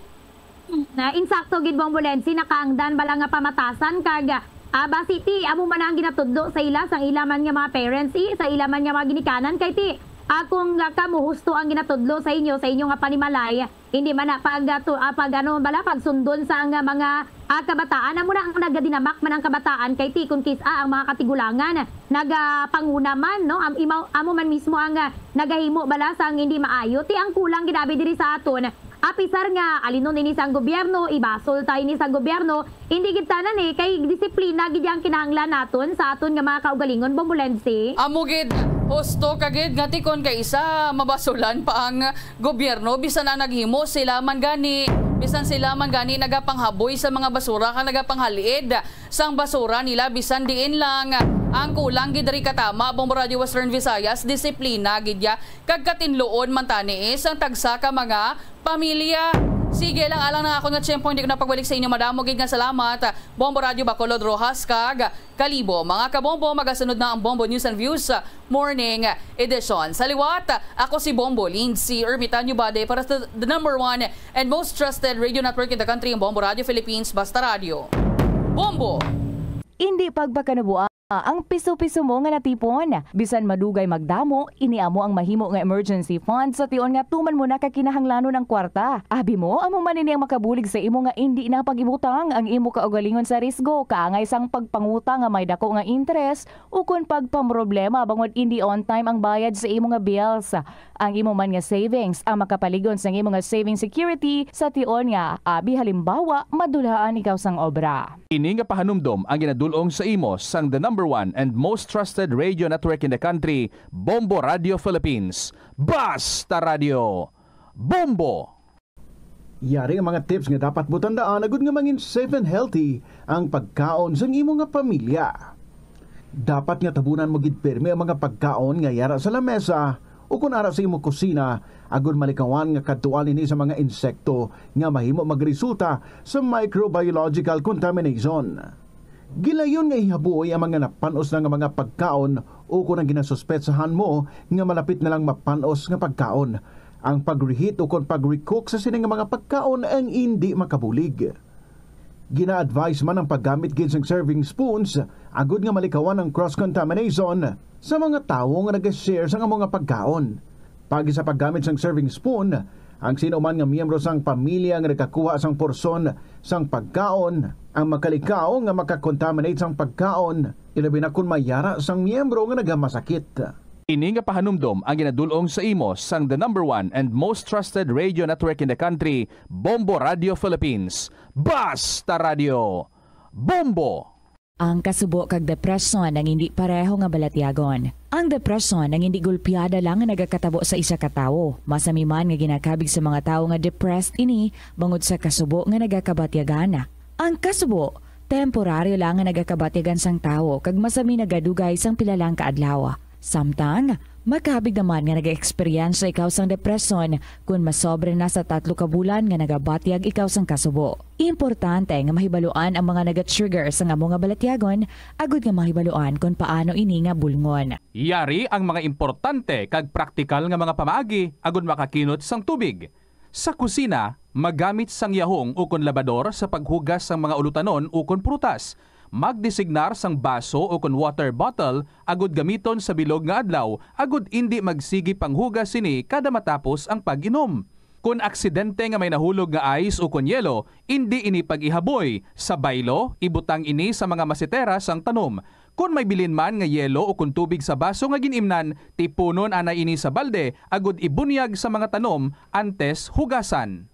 Na insakto gid, Bombo Lensi, nakaangdan bala nga pamatasan kag, ah, basi ti amo man ang ginatudlo sa ila sang ila man nga mga parents, i, sa ila man nga mga ginikanan, kay ti, ah, kung, ah, kamo husto ang ginatudlo sa inyo, sa inyo nga panimalay, hindi man na pag, ah, tu-, ah, pag ano bala, pagsundon sa nga mga, ah, kabataan, amo na ang nagadinamak man ang kabataan, kay ti kun kis-a ang mga katigulangan nagapanguna man, no, am-, imaw-, amo man mismo ang, ah, nagahimo bala sang hindi maayo. Ti ang kulang gid abi diri sa aton, apisar nga alinon ini sang gobyerno, ibasol ta ini sa gobyerno, hindi gid tanan, eh, kay disiplina gid ang kinahanglan naton sa aton nga mga kaugalingon, Bombo Lensi. Amo gid, husto ka gid nga ti kon kay isa mabasulan pa ang gobyerno, bisan na naghimo sila man gani, bisan sila man gani nagapanghaboy sa mga basura kag nagapanghalid sang basura nila bisan diin lang. Ang kulang gid diri katama, Bombo Radio Western Visayas, disiplina gid ya kag katinluon man tani, eh, sang tagsa ka mga pamilya. Sige lang, alang na akon nga tiyempo, hindi ko na pagbalik sa inyo. Madamo gid nga salamat, Bombo Radio Bacolod, Roxas kag Kalibo. Mga kabombo, magasunod na ang Bombo News and Views, uh, Morning Edition. Sa liwat, ako si Bombo Lindsay Ermitanio Bade para sa the number one and most trusted radio network in the country, ang Bombo Radio Philippines, Basta Radio. Bombo! Indi pagpakanabuan ang piso-piso mo nga natipon. Bisan madugay magdamo, ini amo ang mahimo nga emergency fund sa tion nga tuman mo na ka kinahanglanon ang kwarta. Abi mo, amo man ini ang makabulig sa imo nga indi na pag-ibutang ang imo kaugalingon sa risgo, kaangay sang pagpangutang nga may dako nga interes, ukon pagpamroblema bangod indi on time ang bayad sa imo nga bills. Ang imo man nga savings ang makapalig-on sang imo nga saving security sa tion nga, abi, halimbawa, madulhaan ikaw sang obra. Ini nga pahanumdom ang ginadul-ong sa imo sang the number one and most trusted radio network in the country, Bombo Radio Philippines. Basta Radio, Bombo! Yari ang mga tips nga dapat mo tandaan agud nga mangin safe and healthy ang pagkaon sang imo nga pamilya. Dapat nga tabunan mo gid pirmi ang mga pagkaon nga yara sa lamesa ukon ara sa imo kusina, agud malikawan nga kadtuan ini sa mga insekto nga mahimo magresulta sa microbiological contamination. Gilayon nga ihaboy ang mga napan-os na nga mga pagkaon ukon ang ginasuspetsahan mo nga malapit na lang mapan-os nga pagkaon. Ang pag-reheat ukon pag-recook sa sini nga mga pagkaon ang indi makabulig. Gina-advise man ang paggamit gid sang serving spoons agud nga malikawan ang cross-contamination sa mga tawo nga nag-share sang amo nga pagkaon. Paagi sa paggamit sang serving spoon, ang sino man nga miyembro sang pamilya nga nagkakuha sang porsyon sang pagkaon ang makalikaw nga makakontaminate sang pagkaon, ilabi na kon may yara sang miyembro nga nagamasakit. Ini nga pahanumdom ang ginadul-ong sa imo sang the number one and most trusted radio network in the country, Bombo Radio Philippines. Basta Radio! Bombo! Ang kasubo kag depresyon ang indi pareho nga balatyagon. Ang depresyon ang indi gulpiada lang nga nagakatabo sa isa ka tawo. Masami man nga ginakabig sa mga tawo nga depressed ini bangod sa kasubo nga nagakabatyagan. Ang kasubo, temporaryo lang nga nagakabatyagan sang tawo kag masami nagadugay sang pila lang ka adlaw. Samtang, makabig naman nga nag-eksperyensya ikaw sang depresyon kon masobra na sa tatlo ka bulan nga nagabatyag ikaw sang kasubo. Importante nga mahibaluan ang mga naga-trigger sang amo nga balatyagon agud nga mahibaluan kon paano ini nga bulngon. Yari ang mga importante kag praktikal nga mga pamaagi agud makakinot sang tubig. Sa kusina, magamit sang yahong ukon labador sa paghugas sang mga ulutanon ukon prutas. Magdesignar sang baso ukon water bottle agud gamiton sa bilog nga adlaw agud indi magsigi panghugas sini kada matapos ang pag-inom. Kon aksidente nga may nahulog nga ice ukon yelo, indi ini pag-ihaboy. Sa baylo, ibutang ini sa mga masetera sang tanom. Kon may bilin man nga yelo ukon tubig sa baso nga gin-imnan, tipunon anay ini sa balde agud ibunyag sa mga tanom antes hugasan.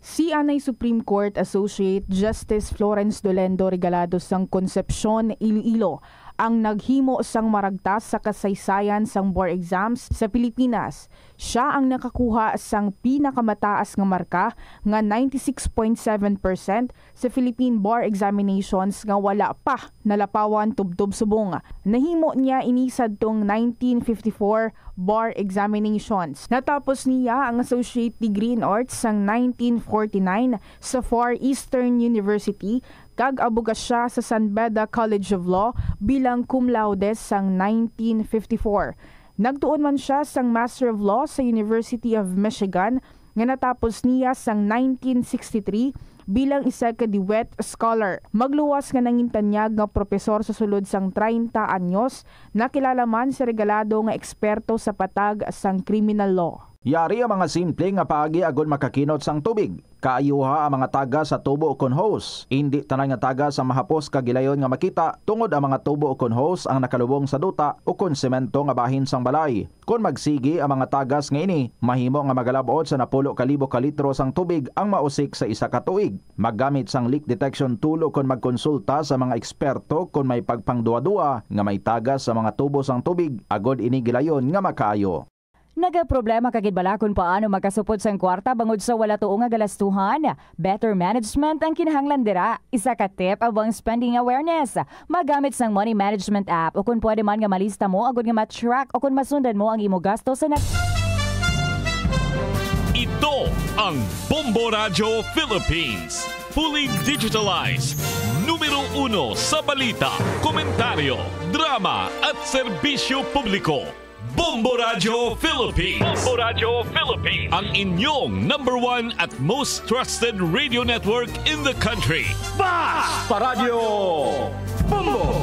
Si anay Supreme Court Associate Justice Florence Dolendo Regalado sang Concepcion, Iloilo, ang naghimo sang maragtas sa kasaysayan sang bar exams sa Pilipinas. Sia ang nakakuha sang pinakamataas nga marka nga ninety-six point seven percent sa Philippine Bar Examinations nga wala pa nalapawan tubtob subong. Nahimo niya ini sadtong nineteen fifty-four bar examinations. Natapos niya ang associate degree in arts sang nineteen forty-nine sa Far Eastern University kag abogasya sa San Beda College of Law bilang cum laude sang nineteen fifty-four. Nagtuon man sia sang Master of Law sa University of Michigan nga natapos niya sang nineteen sixty-three bilang isa ka Dewitt Scholar. Magluwas nga nangintanyag nga propesor sa sulod sang treinta anyos, nakilala man si Regalado nga eksperto sa patag sang criminal law. Yari ang mga simple nga paagi agod makakinot sang tubig. Kaayuha ang mga tagas sa tubo kon hose. Indi tanan nga tagas ang mahapos kag gilayon nga makita, tungod ang mga tubo kon hose ang nakalubong sa duta ukon semento nga bahin sang balay. Kon magsigi ang mga tagas nga ini, mahimo nga magalab-ot sa napulo ka libo ka litro sang tubig ang mausik sa isa ka tuig. Maggamit sang leak detection tool ukon magkonsulta sa mga eksperto kon may pagpangduwa-duwa nga may tagas sa mga tubo sang tubig, agod ini gilayon nga makaayo. Nagaproblema ka gid bala kon paano makasupot sang kwarta bangod sa wala tuo nga galastuhan? Better management ang kinahanglan dira. Isa ka tip amo ang spending awareness. Magamit sang money management app, o kon pwede man nga malista mo agud nga ma-track o kon masundan mo ang imo gasto sa nag- Ito ang Bombo Radyo Philippines. Fully digitalized. Numero uno sa balita, komentaryo, drama at serbisyo publiko. Bombo Radyo Philippines. Bombo Radyo Philippines. Ang inyong number one at most trusted radio network in the country. Basta Radyo Bombo!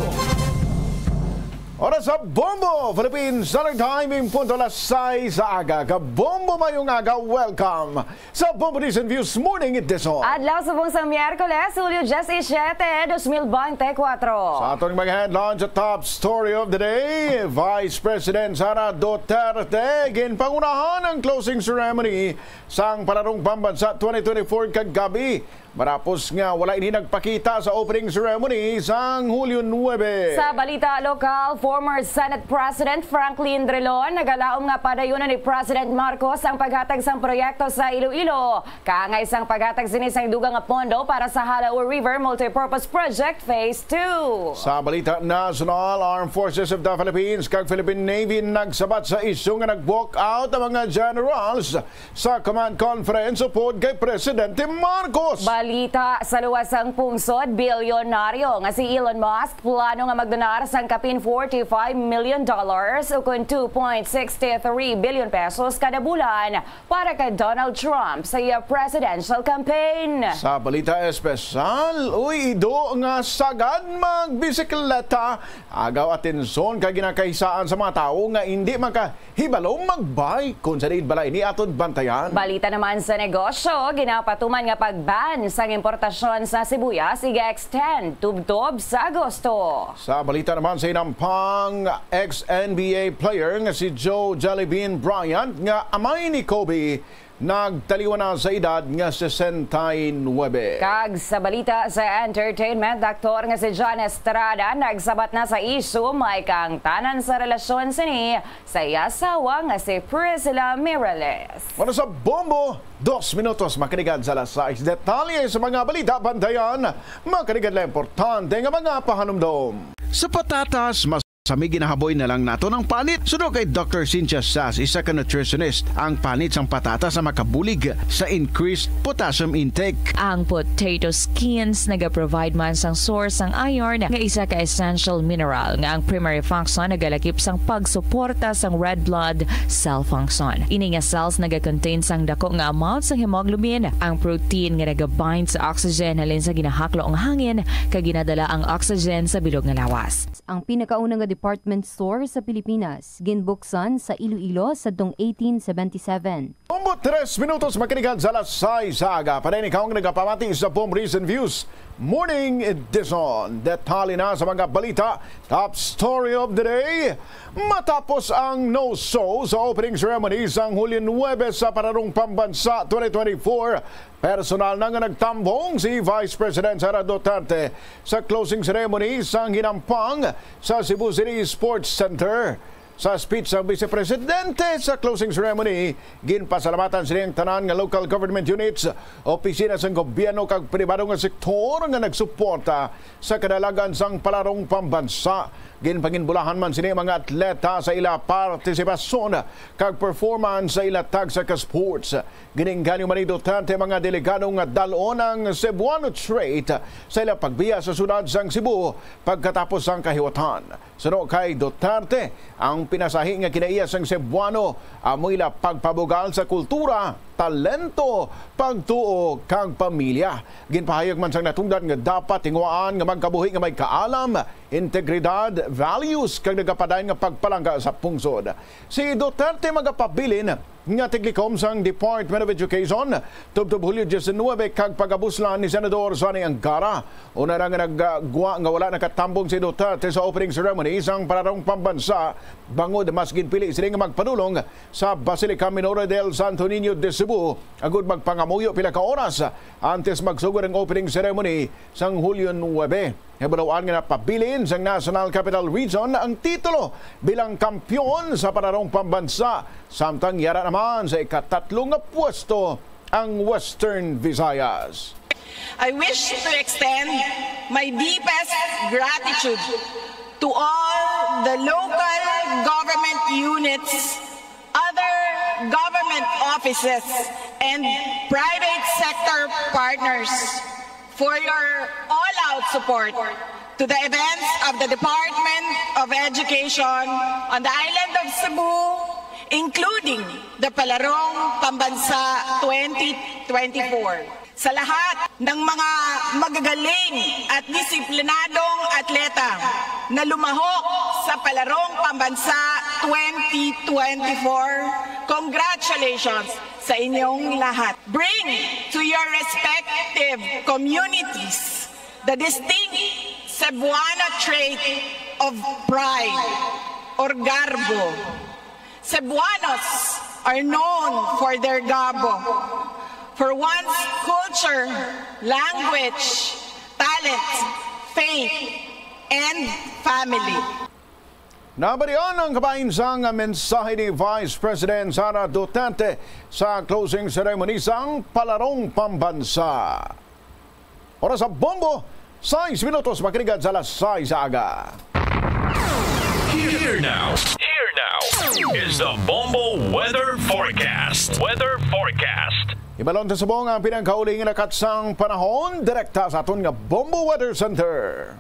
Oras sa Bombo Philippines Standard Time, in punto alas sais sa aga. Kabombo, mayong aga, welcome sa Bombo News and Views Morning Edition. Adlaw subong sa Miyerkules, Hulyo diyesisiyete, dos mil bente kwatro. Sa aton mga headlines, top story of the day, Vice President Sara Duterte ginpangunahan ang closing ceremony sang Panarong Pambansa twenty twenty-four kagabi. Matapos nga wala ini nagpakita sa opening ceremony sang Hulyo nuebe. Sa balita lokal, former Senate President Franklin Drilon nagalaom nga padayunon ni President Marcos ang paghatag sang proyekto sa Iloilo, kaangay sang paghatag sini sang dugang nga pondo para sa Jalao River Multipurpose Project Phase two. Sa balita national, Armed Forces of the Philippines kag Philippine Navy nagsabat sa isyu nga nag-walk out ang mga generals sa command conference upod kay Presidente Marcos. Balita sa luwas sang pungsod, bilyonaryo nga si Elon Musk plano nga magdonar sang kapin forty-five million dollars, ukon two point six three billion pesos kada bulan, para kay Donald Trump sa iya presidential campaign. Sa balita espesyal, uy, ido nga sagad magbisikleta, agaw atensyon kay ginakahisaan sa mga tawo nga hindi maka hibalo magbay. Kon sa diin bala ini, aton bantayan. Balita naman sa negosyo, ginapatuman nga pag-ban sang importasyon sa sibuyas iga-extend tubtob sa Agosto. Sa balita naman sa hinampang, ex-N B A player nga si Joe Jellybean Bryant, nga amay ni Kobe, nagtaliwan na sa edad nga sesenta y nuebe. Kag sa balita sa entertainment, aktor nga si John Estrada nagsabat na sa isyu may kaangtanan sa relasyon sini sa iya asawa nga si Priscilla Mirales. Wala sa bombo, dos minutos makaligan sa alas sais. Detalye sa mga balita, bantayan, makaligan lang importante nga mga pahanumdom. Sa patatas, mas sa may ginahaboy na lang nato ng panit. Suno kay Doctor Cynthia Sas, isa ka nutritionist, ang panit sang patatas sa makabulig sa increased potassium intake. Ang potato skins nagaprovide man sang source sang iron nga isa ka essential mineral nga ang primary function nagalakip sang pagsuporta sang red blood cell function. Ini nga cells nagakontain sang dako nga amount sang hemoglobin, ang protein nga nagabind sa oxygen halin sa ginahaklo nga hangin kag ginadala ang oxygen sa bilog nga lawas. Ang pinakauna nga department store sa Pilipinas, ginbuksan sa Iloilo sadtong eighteen seventy-seven. Umbo tres minutos makalikan sa alas sais sa aga. Panay ikaw ang nagapamati sa Bomb Reason Views Morning Edition. Detalye na sa mga balita. Top story of the day. Matapos ang no-show sa opening ceremony sang Hulyo nuebe sa Pararong Pambansa twenty twenty-four, personal na nga nagtambong si Vice President Sara Duterte sa closing ceremony sang hinampang sa Cebu City Sports Center. Sa speech sang Vice Presidente sa closing ceremony, ginpasalamatan sini ang tanan nga local government units, opisina sang gobyerno kag pribado nga sektor nga nagsuporta sa kadalagan sang Pararong Pambansa. Ginpanginbulahan man sini ang mga atleta sa ila partisipasyon kag performance sa ila tagsa ka sports. Ginengganyo man ni Duterte ang mga delegado nga dal-on ang Cebuano trait sa ila pagbiya sa siyudad sang Cebu pagkatapos sang kahiwatan. Suno kay Duterte, ang pinasahi nga kinaiya sang Cebuano amo ila pagpabugal sa kultura, talento, pagtuo, kag pamilya. Ginpahayag man sang natungdan nga dapat tinguhaan nga magkabuhi nga may kaalam, integridad, values, kag nagapadayon nga pagpalangga sa pungsod. Si Duterte magapabilin nga tiglikom sang Department of Education tubtob Hulyo diecinuebe kag pagabuslan ni Senador Sonny Angara. Una na nga naggwa nga wala nakatambong si Duterte sa opening ceremony sang Pararong Pambansa, bangod mas ginpili sini nga magpadulong sa Basilica Minore del Santo Niño de Cebu agud magpangamuyo pila ka oras antes magsugod ang opening ceremony sang Hulyo nuebe. Nahibaluan nga napabilin sang National Capital Region ang titulo bilang kampiyon sa Pararong Pambansa, samtang yara naman sa ikatatlo nga pwesto ang Western Visayas. I wish to extend my deepest gratitude to all the local government units, other government offices, and private sector partners for your all-out support to the events of the Department of Education on the island of Cebu, including the Palarong Pambansa twenty twenty-four. Sa lahat ng mga magagaling at disiplinadong atleta na lumahok sa Palarong Pambansa twenty twenty-four, congratulations sa inyong lahat. Bring to your respective communities the distinct Cebuano trait of pride or garbo. Cebuanos are known for their garbo, For one's culture, language, talent, faith, and family. Nabalian ang kabahin sang mensahe ni Vice President Sara Duterte sa closing ceremony sang Palarong Pambansa. Oras sa Bombo, sais minutos, makinig sa alas sais sa aga. Here now. Here now is the Bombo Weather Forecast. Weather Forecast. Ibalon sa subong ang pinagkauling na katsang panahon direkta sa aton nga Bombo Weather Center.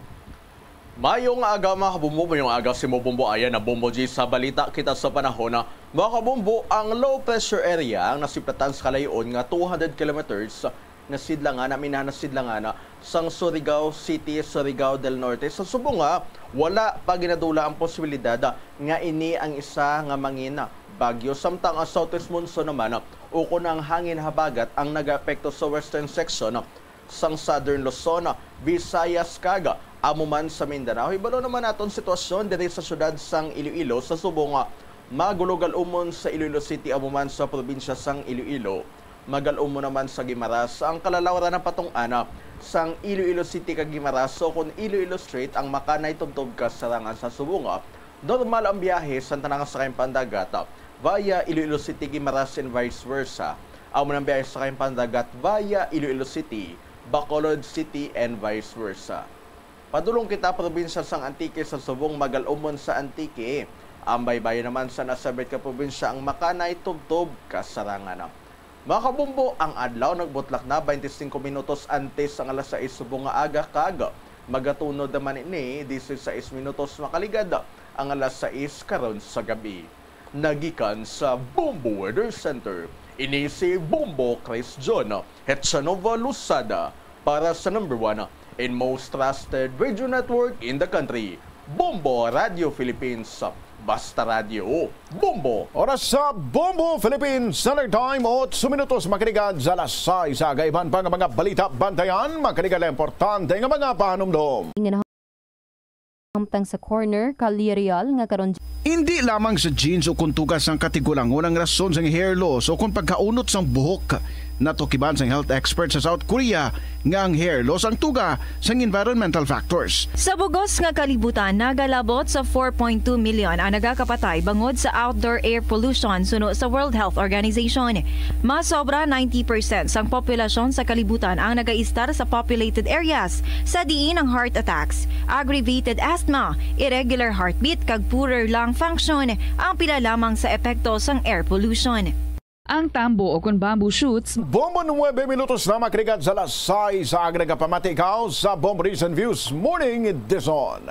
Mayong aga, mga kabombo. Mayong aga sa imo, Bombo. Ayan na, Bombo G, sa balita kita sa panahon na, mga kabombo, ang low pressure area ang nasiplatan sa kalayon nga two hundred kilometers nga sidlangan, minana sidlangan sang Surigao City, Surigao del Norte. Sa subong nga, wala pa ginadula ang posibilidad nga ini ang isa nga mangin bagyo, samtang ang southeast monsoon naman ukon ang hangin habagat ang nagaapekto sa western section sang Southern Luzon, Visayas, kag amo man sa Mindanao. Hibalo naman naton sitwasyon diri sa siyudad sang Iloilo. Sa subong nga, magulogal-umon sa Iloilo City amo man sa probinsya sang Iloilo. Magal-umon naman sa Guimaras ang kalalawran na patungana sang Iloilo City kag Guimaras ukon Iloilo Strait ang makanay tubtob kasarangan. Sa subong nga, normal ang biyahe sa tanang sakayang pandagat via Iloilo City, Guimaras, and vice versa. Amo ang biyahe sa sakayang pandagat via Iloilo City, Bacolod City, and vice versa. Padulong kita probinsya sang Antique. Sa subong, magal-umon sa Antique. Ang baybayon naman sa nasabit ka probinsya ang makanay tubtob kasarangan. Mga kabumbo, ang adlaw nagbutlak na twenty-five minutos antes ang alas sais subong nga aga, kag magatunod naman ini dise sais minutos makaligad ang alas sais karon sa gabi. Nagikan sa Bombo Weather Center, ini si Bombo Chris John Hetsanova Losada para sa number one and most trusted radio network in the country, Bombo Radio Philippines. Basta Radio, Bombo! Oras sa Bombo Philippines Standard Time, otso minutos, makinig sa alas sais. Sa kaiban pa nga mga balita, bantayan, makinig ang importante nga mga pahanumdom. Nga nahamtang sa corner, Calle Real, nga karon Indi lamang sa genes o kung tugas sang katigulangon ang rason sang hair loss o kung pagkaunot sang buhok. Natukiban sang health expert sa South Korea nga ang hair loss ang tuga sang environmental factors. Sa bugos nga kalibutan, nagalabot sa four point two million ang nagakapatay bangod sa outdoor air pollution, suno sa World Health Organization. Mas sobra ninety percent sang populasyon sa kalibutan ang nagaistar sa populated areas, sa diin ang heart attacks, aggravated asthma, irregular heartbeat, kag poorer lung function ang pila lamang sa epekto sang air pollution. Ang tambo o kon bamboo shoots. Bombo, nuebe minutos na makinig sa alas sais sa aga. Nagapamati ikaw sa Bombo News and Views Morning Edition.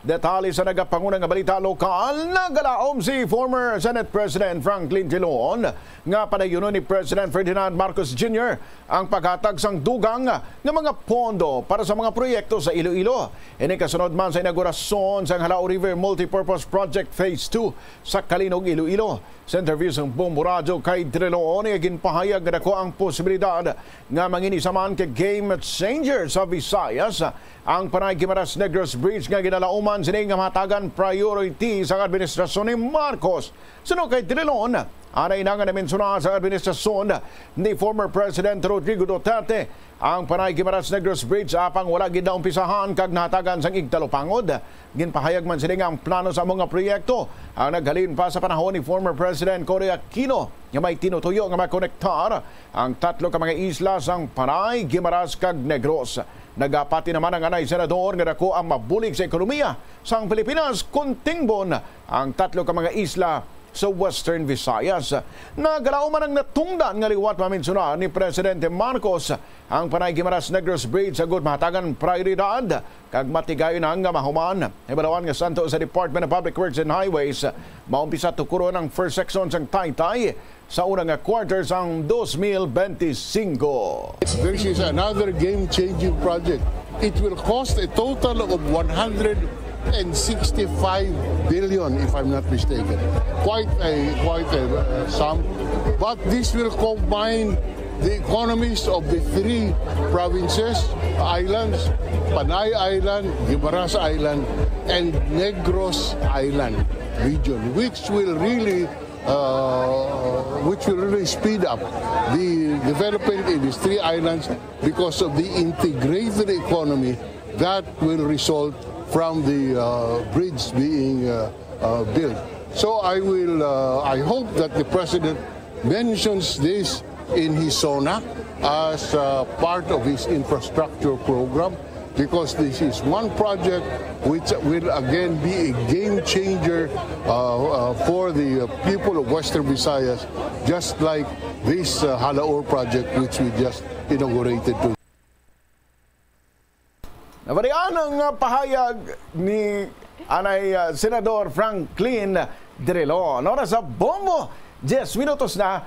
Detalye sa nagapanguna nga balita lokal, nagalaom si former Senate President Franklin Drilon nga padayunon ni President Ferdinand Marcos Junior ang paghatag sang dugang nga mga pondo para sa mga proyekto sa Iloilo. Ini kasunod man sa inaugurasyon sang Jalao River Multipurpose Project Phase two sa Calinog, Iloilo. Sa interview sang Bombo Radyo kay Drilon, iya ginpahayag nga dako ang posibilidad nga mangin isa man ka game changer sa Visayas ang Panay Guimaras Negros Bridge nga ginalauman sini nga mahatagan priority sang administrasyon ni Marcos. Suno kay Drilon, anay na nga naminsuna sa administrasyon ni former President Rodrigo Duterte ang Panay Guimaras Negros Bridge, apang wala gid naumpisahan kag nahatagan sang igtalupangod. Ginpahayag man sini nga ang plano sa amo nga proyekto ang naghalin pa sa panahon ni former President Cory Aquino, nga may tinutuyo nga makonektar ang tatlo ka mga isla sang Panay, Guimaras, kag Negros. Nagapati naman ang anay senador nga dako ang mabulig sa ekonomiya sang Pilipinas kon tingbon ang tatlo ka mga isla sa Western Visayas. Nagalaom man ang natungdan nga liwat maminsunar ni Presidente Marcos ang Panay Guimaras Negros Bridge, agud mahatagan prioridad kag matigayon na nga mahuman. Hibalawan nga santo sa Department of Public Works and Highways, maumpisa tukuron ang first section sang Taytay sa una nga quarter sang dos mil benti singko. This is another game-changing project. It will cost a total of one hundred and sixty-five billion, if I'm not mistaken. Quite a, quite a, uh, sum. But this will combine the economies of the three provinces, islands, Panay Island, Guimaras Island, and Negros Island region, which will really uh, which will really speed up the development in these three islands because of the integrated economy that will result from the uh, bridge being uh, uh, built. So I will, uh, I hope that the President mentions this in his SONA as uh, part of his infrastructure program, because this is one project which will again be a game changer uh, uh, for the uh, people of Western Visayas, just like this uh, Halaor project which we just inaugurated to. Nabalian ang uh, pahayag ni anay uh, Senador Franklin Drilon. Oras sa Bombo, diyes minutos na,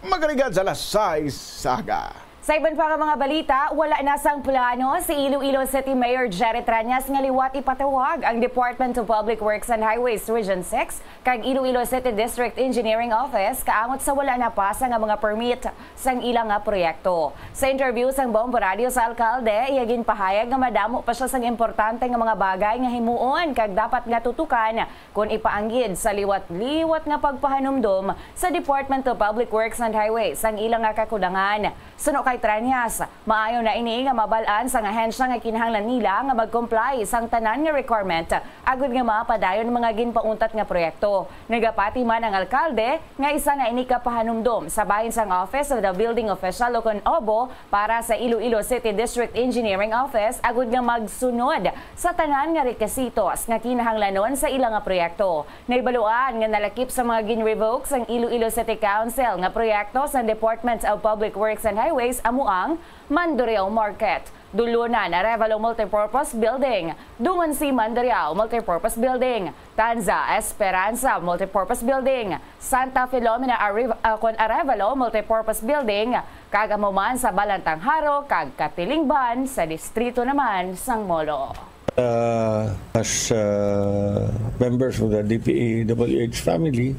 magaligan sa alas sais sa aga. Sa iban pa nga mga balita, wala na sang plano si Iloilo City Mayor Jerry Trañas nga liwat ipatawag ang Department of Public Works and Highways Region six kag Iloilo City District Engineering Office kaangot sa wala napasa nga mga permit sang ila nga proyekto. Sa interview sang Bombo Radio sa alkalde, iya ginpahayag nga madamo pa siya sang importante nga mga bagay nga himuon kag dapat nga tutukan kon ipaanggid sa liwat-liwat nga pagpahanumdom sa Department of Public Works and Highways ang ila nga kakulangan. Suno kay Trañas, maayo na ini nga mabal-an sang ahensya nga kinahanglan nila nga mag-comply sang tanan nga requirement agud nga mapadayon ang mga ginpauntat nga proyekto. Nagapati man ang alkalde nga isa na ini ka pahanumdom sa bahin sang Office of the Building Official ukon OBO para sa Iloilo City District Engineering Office agud nga magsunod sa tanan nga rekisitos nga kinahanglanon sa ila nga proyekto. Nahibaluan nga nalakip sa mga gin-revoke sang Iloilo City Council nga proyekto sang Department of Public Works and Highways amo ang Mandurriao Market, Dulunan Arevalo Multipurpose Building, Dungonsi Mandurriao Multipurpose Building, Tanza Esperanza Multipurpose Building, Santa Filomena Arevalo Multipurpose Building, kag amo man sa Balantangharo kag Katilingban sa distrito naman sang Molo. Uh, as uh, members of the D P W H family,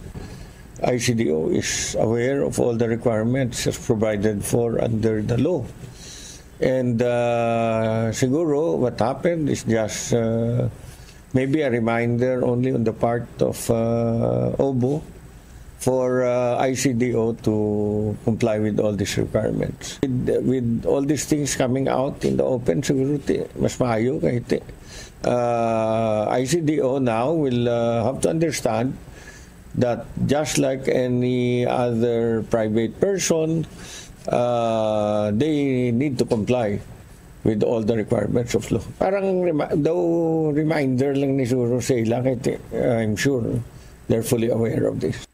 I C D O is aware of all the requirements as provided for under the law. And uh, siguro what happened is just uh, maybe a reminder only on the part of uh, OBO for uh, I C D O to comply with all these requirements. With, with all these things coming out in the open, siguro ti, mas maayo kay ti, uh, I C D O now will uh, have to understand that just like any other private person, uh, they need to comply with all the requirements of law. Parang remi- daw reminder lang ni siguro sa ila kay ti, I'm sure they're fully aware of this.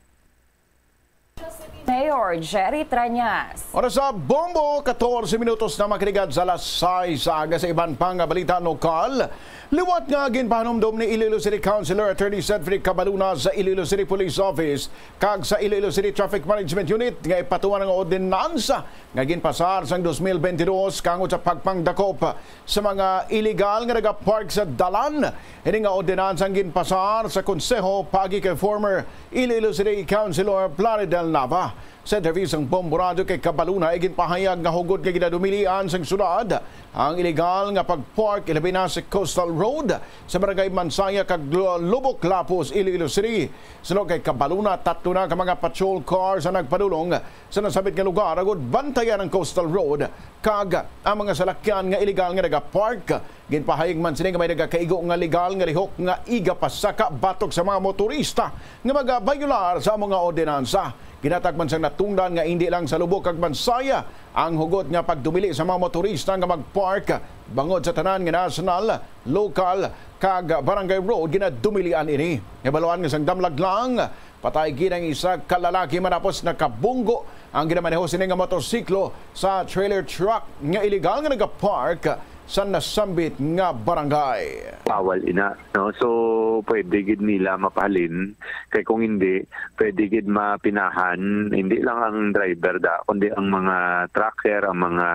Mayor Jerry Trañas. Oras sa Bombo, katorse minutos na, makiligad sa alas sais sa aga. Sa iban pa nga balita lokal, liwat nga ginpahanumdom ni Iloilo City Councilor Attorney Cedric Cabaluna sa Iloilo City Police Office kag sa Iloilo City Traffic Management Unit nga ipatuman ang ordinansa nga ginpasar sang dos mil bentidus kaangod sa pagpangdakop sa mga iligal nga nagapark sa dalan. Ini nga ordinansa ang ginpasar sa konseho paagi kay former Iloilo City Councilor Plaridel Nava. Sa interview sang Bombo Radio kay Cabaluna, iginpahayag nga hugot nga ginadumilian sang syudad ang iligal nga pagpark, ilabi na sa Coastal Road sa Barangay Mansaya kag Lu- Lubok Lapos, Iloilo City. Suno kay Cabaluna, tatlo na ka mga patrol cars ang nagpadulong sa nasambit nga lugar agud bantayan ang Coastal Road kag ang mga salakyan nga iligal nga nagapark. Ginpahayag man sini nga may nagakaigo nga legal nga lihok nga igapasaka batok sa mga motorista nga magabayular sa amo nga ordinansa. Ginhatag man sang natungdan nga indi lang sa Lubok kag Mansaya ang hugot nga pagdumili sa mga motorista nga magpark bangod sa tanan nga national, local, kag barangay road ginadumilian ini. Nahibaluan nga sang damlag lang, patay gid ang isa ka lalaki matapos nakabunggo ang ginamaneho sini nga motorsiklo sa trailer truck nga iligal nga nagapark sa nasambit nga barangay. Bawal ina, no? So, pwede gid nila mapahalin. Kay kung hindi, pwede gid mapinahan, hindi lang ang driver da, kundi ang mga trucker, ang mga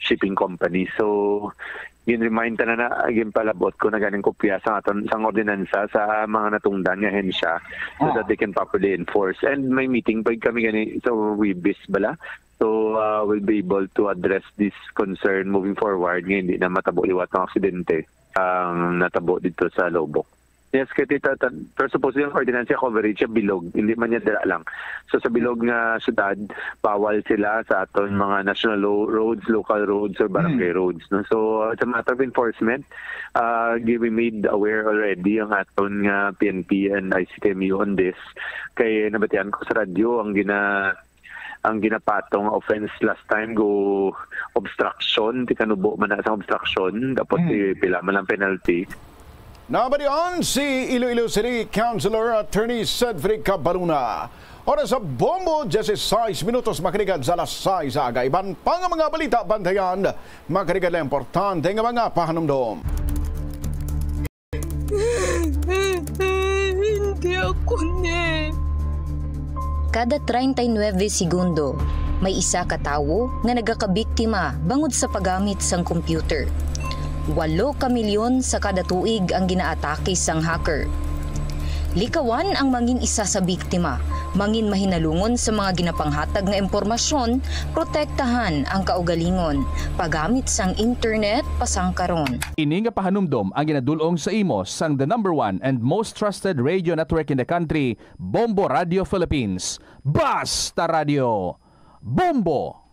shipping company. So, gin-remind ta na na, ginpalabot ko na ganing kopya sa aton sang ordinansa sa mga natungdan nga ahensya so Ah. that they can properly enforce. And may meeting pa kami gani sa Webis bala. So, uh, we'll be able to address this concern moving forward nga hindi na matabo liwat ang aksidente ang natabo dito sa Lubok. Yes, kay Tita Tan, pero supposedly ang ordinance coverage sa bilog, hindi man niya dira lang. So sa bilog nga syudad, bawal sila sa aton mga national lo-, roads, local roads, or barangay roads, no? So uh, it's a matter of enforcement. Uh, gi-, we made aware already ang aton nga P N P and I C T M U on this. Kay nabatian ko sa radyo ang gina-, ang ginapatong nga offense last time go obstruction, ti kanubo man na sa obstruction, tapos Hmm. si pila man lang penalty. Nabalian si Iloilo City Councilor Attorney Cedric Cabaluna. Oras sa Bombo, diyesisais minutos, makalikan sa alas sais sa aga. Iban pa nga mga balita, bantayan, makalikan na importante nga mga pahanumdom. Hindi ako ni. Kada treinta y nueve segundo, may isa ka tawo nga nagakabiktima bangod sa paggamit sang computer. Walo ka milyon sa kada tuig ang ginaatake sang hacker. Likawan ang mangin isa sa biktima, mangin mahinalungon sa mga ginapanghatag nga impormasyon, protektahan ang kaugalingon, paggamit sang internet pasangkaron. Ini nga pahanumdom ang ginadul-ong sa imo sang the number one and most trusted radio network in the country, Bombo Radio Philippines. Basta Radio, Bombo!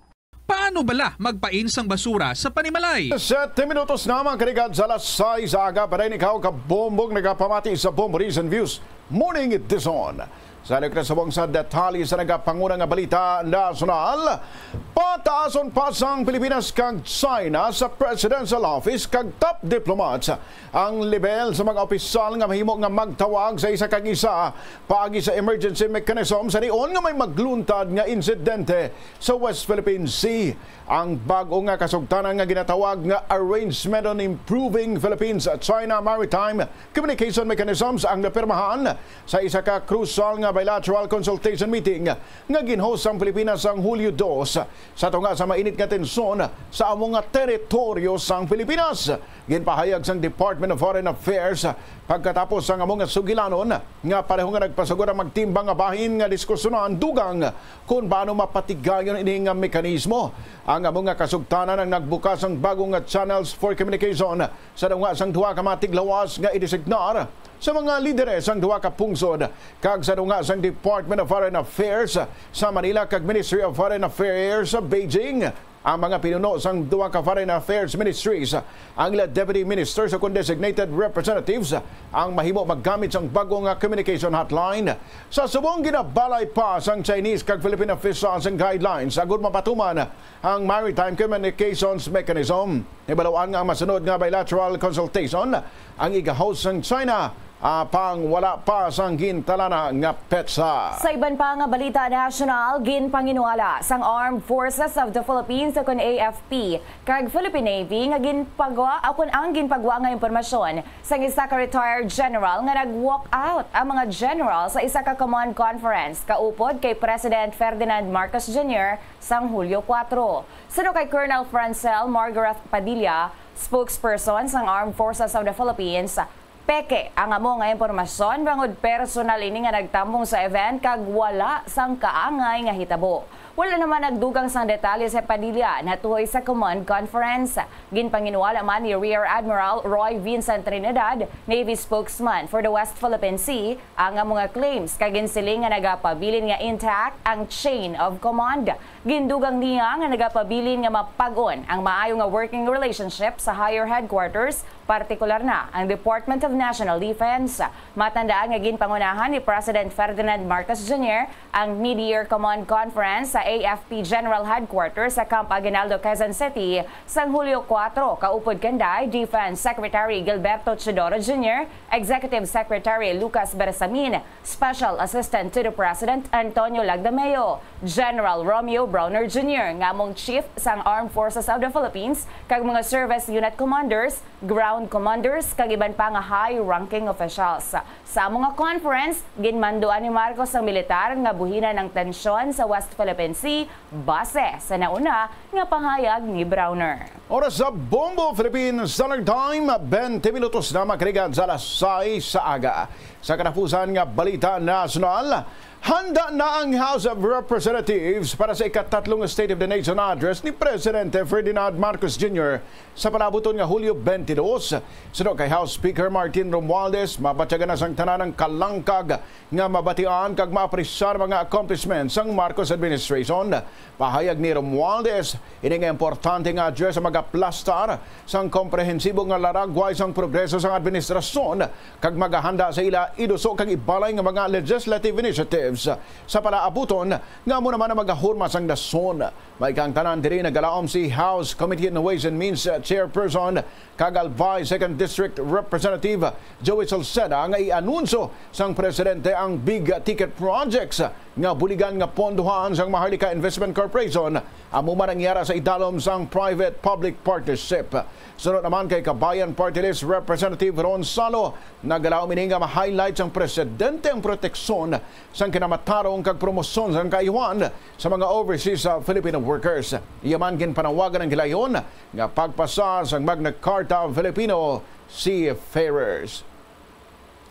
Paano bala magpain sang basura sa panimalay? Siyete minutos na, mga karigad, sa alas sais sa aga. Padayon ikaw, kabombong nagapamati sa Bombo Reason Views Morning Edition. Sa halin na subong sa detalye sa nagapanguna nga balita nasyonal, pataason pa sang Pilipinas kag China sa Presidential Office kag top diplomats ang lebel sa mga opisyal nga mahimo nga magtawag sa isa kag isa paagi sa emergency mechanism sa dion nga may magluntad nga insidente sa West Philippine Sea. Ang bag-o nga kasugtanan nga ginatawag nga Arrangement on Improving Philippines-China Maritime Communication Mechanisms ang napirmahan sa isa ka krusal nga bilateral consultation meeting nga gin-host sang Pilipinas sang Hulyo dos, sa tunga sa mainit nga tensyon sa amo nga teritoryo sang Pilipinas. Ginpahayag sang Department of Foreign Affairs pagkatapos sang amo nga sugilanon nga pareho nga nagpasugod ang magtimbang nga bahin nga diskusyonan dugang kon paano mapatigayon ini nga mekanismo. Ang amo nga kasugtanan ang nagbukas sang bago nga channels for communication sa tunga sang duha ka mga tiglawas nga idesignar sa mga lideres sang duha ka pungsod kag sa tunga sang Department of Foreign Affairs sa Manila kag Ministry of Foreign Affairs sa Beijing. Ang mga pinuno sang duha ka foreign affairs ministries, ang ila deputy ministers o kon designated representatives, ang mahimo maggamit sang bago nga communication hotline. Sa subong, ginabalay pa sang Chinese kag Philippine officials ang guidelines agud mapatuman ang maritime communications mechanism. Nabal-an nga ang masunod nga bilateral consultation ang iga-host sang China, apang wala pa sang gintalana nga petsa. Sa iban pa nga balita nasyonal, ginpanginwala sang Armed Forces of the Philippines o kon A F P kag Philippine Navy nga ginpagwa, o kon ang ginpagwa nga impormasyon sang isa ka retired general nga nag-walk out ang mga general sa isa ka command conference kaupod kay President Ferdinand Marcos Junior sang Hulyo kuwatro. Suno kay Colonel Francel Margareth Padilla, spokesperson sang Armed Forces of the Philippines, peke ang amo nga impormasyon bangod personal ini nga nagtambong sa event kag wala sang kaangay nga hitabo. Wala naman nagdugang sang detalye si Padilla natuhoy sa command conference. Ginpanginwala man ni Rear Admiral Roy Vincent Trinidad, Navy spokesman for the West Philippine Sea, ang amo nga claims kag ginsiling nga nagapabilin nga intact ang chain of command. Gindugang niya nga nagapabilin nga mapag-on ang maayo nga working relationship sa higher headquarters, partikular na ang Department of National Defense. Matandaan nga ginpangunahan ni President Ferdinand Marcos Junior ang Mid-Year Command Conference sa A F P General Headquarters sa Camp Aguinaldo, Quezon City, sang Hulyo kuwatro, kaupod kanday Defense Secretary Gilberto Teodoro Junior, Executive Secretary Lucas Bersamin, Special Assistant to the President Antonio Lagdameo, General Romeo Brawner Junior nga among Chief sang Armed Forces of the Philippines, kag mga service unit commanders, ground commanders, kag iban pa nga high-ranking officials. Sa amo nga conference, ginmanduan ni Marcos ang militar nga buhinan ang tensyon sa West Philippine Sea base sa nauna nga pahayag ni Brawner. Oras sa Bombo Philippine Standard Time, twenty minutos na makalikan sa alas sais sa aga. Sa katapusan nga balita nasyonal, Handa na ang House of Representatives para sa ikatatlong State of the Nation Address ni Presidente Ferdinand Marcos Junior sa palaabuton nga Hulyo twenty-two. Suno kay House Speaker Martin Romualdez, mabatyagan na sang tanan ang kalangkag nga mabatian kag maapresyar mga accomplishments sang Marcos administration. Pahayag ni Romualdez, ini nga importante nga address ang magaplastar sang komprehensibo nga laragway sang progreso sang administrasyon kag magahanda sa ila iduso kag ibalay nga mga legislative initiatives sa palaabuton nga amo naman ang magahurma sang nasyon. May kaangtanan diri nagalaom si House Committee on Ways and Means Chairperson kag Albay Second District Representative Joey Salceda nga i-anunsyo sang presidente ang big ticket projects nga buligan nga pondohan sang Maharlika Investment Corporation, amo man ang yara sa idalom sang private-public partnership. Sunod naman kay Kabayan Party List Representative Ron Salo, nagalaom ini nga ma-highlight sang presidente ang proteksyon sang kinamatarong kag promosyon sang kaayuhan sa mga overseas, ah, Filipino workers. Iya man ginpanawagan ang gilayon nga pagpasa sang Magna Carta ang Filipino seafarers.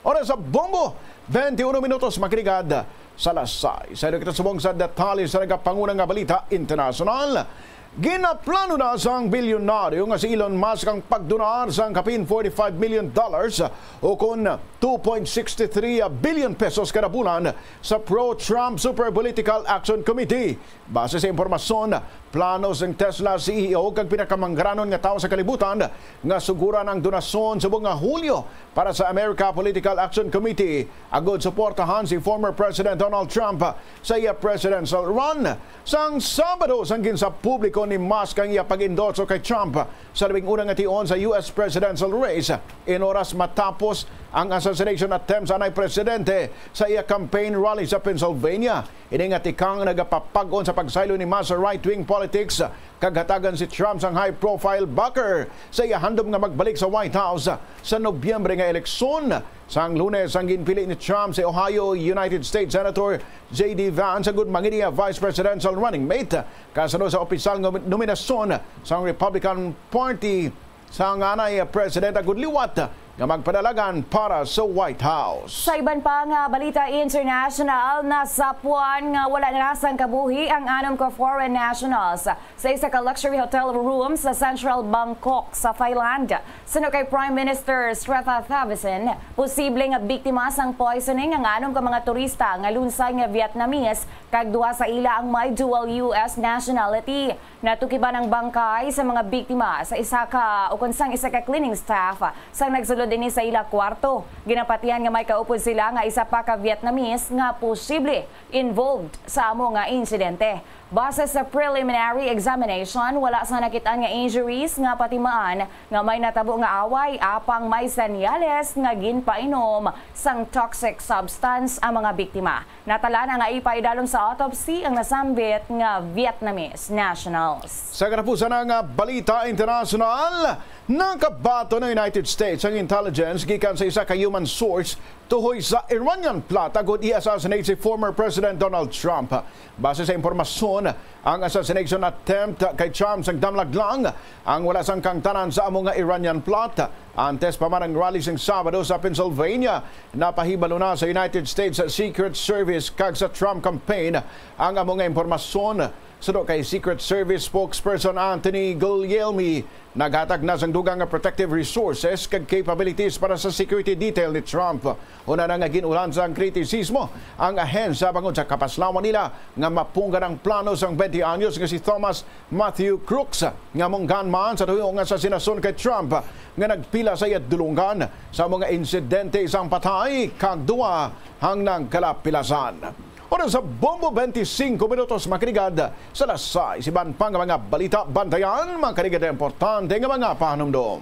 Oras sa bombo, twenty-one minutos, makiligad sa alas sais. Sa kita subong sa detalye sa nagapanguna nga balita internasyonal. Ginaplano na sang bilyonaryo nga si Elon Musk ang pagdonar sang kapin forty-five million dollars, o kon two point six three billion pesos kada bulan, sa pro-Trump Super Political Action Committee. Base sa impormasyon, plano sang Tesla C E O kag pinakamangaranon nga tawo sa kalibutan nga suguran ang donasyon subong nga Hulyo para sa America Political Action Committee, agod suportahan si former President Donald Trump sa iya presidential run. Sang Sabado, sang ginsapubliko ni Musk ang iya pag-endorso kay Trump sa labing una nga tion sa U S presidential race, in oras matapos ang assassination attempt sa anay presidente sa iya campaign rally sa Pennsylvania. Ini nga tikang nagapapag-on sa pagsaylo ni Musk sa right-wing politics, kag hatagan si Trump sang high-profile backer sa iya handom nga magbalik sa White House sa Nobyembre nga eleksyon. Sang Lunes, ang ginpili ni Trump si Ohio United States Senator J D Vance agud mangin iya vice presidential running mate, kasano sa opisyal nga nominasyon sang Republican Party sa anay presidente agud liwat nga magpadalagan para sa White House. Sa iban pa nga balita international, nasapwan nga wala na sang kabuhi ang anom ka foreign nationals sa isa ka luxury hotel room sa Central Bangkok sa Thailand. Suno kay Prime Minister Srettha Thavisin, posible nga biktima sang poisoning ang anom ka mga turista nga lunsay nga Vietnamese, kag duha sa ila ang may dual U S nationality. Natukiban ang bangkay sa mga biktima sa isa ka, ukon sang isa ka cleaning staff sang nagsulod ini sa ila kwarto. Ginapatihan nga may kaupod sila nga isa pa ka Vietnamese nga posible involved sa amo nga insidente. Base sa preliminary examination, wala sa nakit-an nga injuries nga patimaan nga may natabo nga away, apang may senyales nga ginpainom sang toxic substance ang mga biktima. Natala na nga ipaidalom sa autopsy ang nasambit nga Vietnamese nationals. Sa katapusan na nga balita internasyonal, nakabaton ang United States ang intelligence gikan sa isa ka human source tuhoy sa Iranian plot agud i-assassinate si former President Donald Trump. Base sa impormasyon, ang assassination attempt kay Trump sang damlag lang ang wala sang kaangtanan sa amo nga Iranian plot. Antes pa man ang rally sang Sabado sa Pennsylvania, napahibalo na sa United States Secret Service kag sa Trump campaign ang amo nga impormasyon. Suno kay Secret Service spokesperson Anthony Guglielmi, naghatag na sang dugang nga protective resources kag capabilities para sa security detail ni Trump. Una na nga gin-ulan sang kritisismo ang ahensya bangod sa kapaslawan nila nga mapunggan ang plano sang twenty anyos nga si Thomas Matthew Crooks, nga amo ang gunman sa tuhong asasinasyon kay Trump, nga nagpila sa iya dulungan sa mga insidente, isang patay kag duha ang nagkalapilasan. Oras sa bombo, twenty-cinco minutos, makiligad sa alas sais. Iban pa nga mga balita, bantayan, mga kaligad, importante nga mga pahanumdom.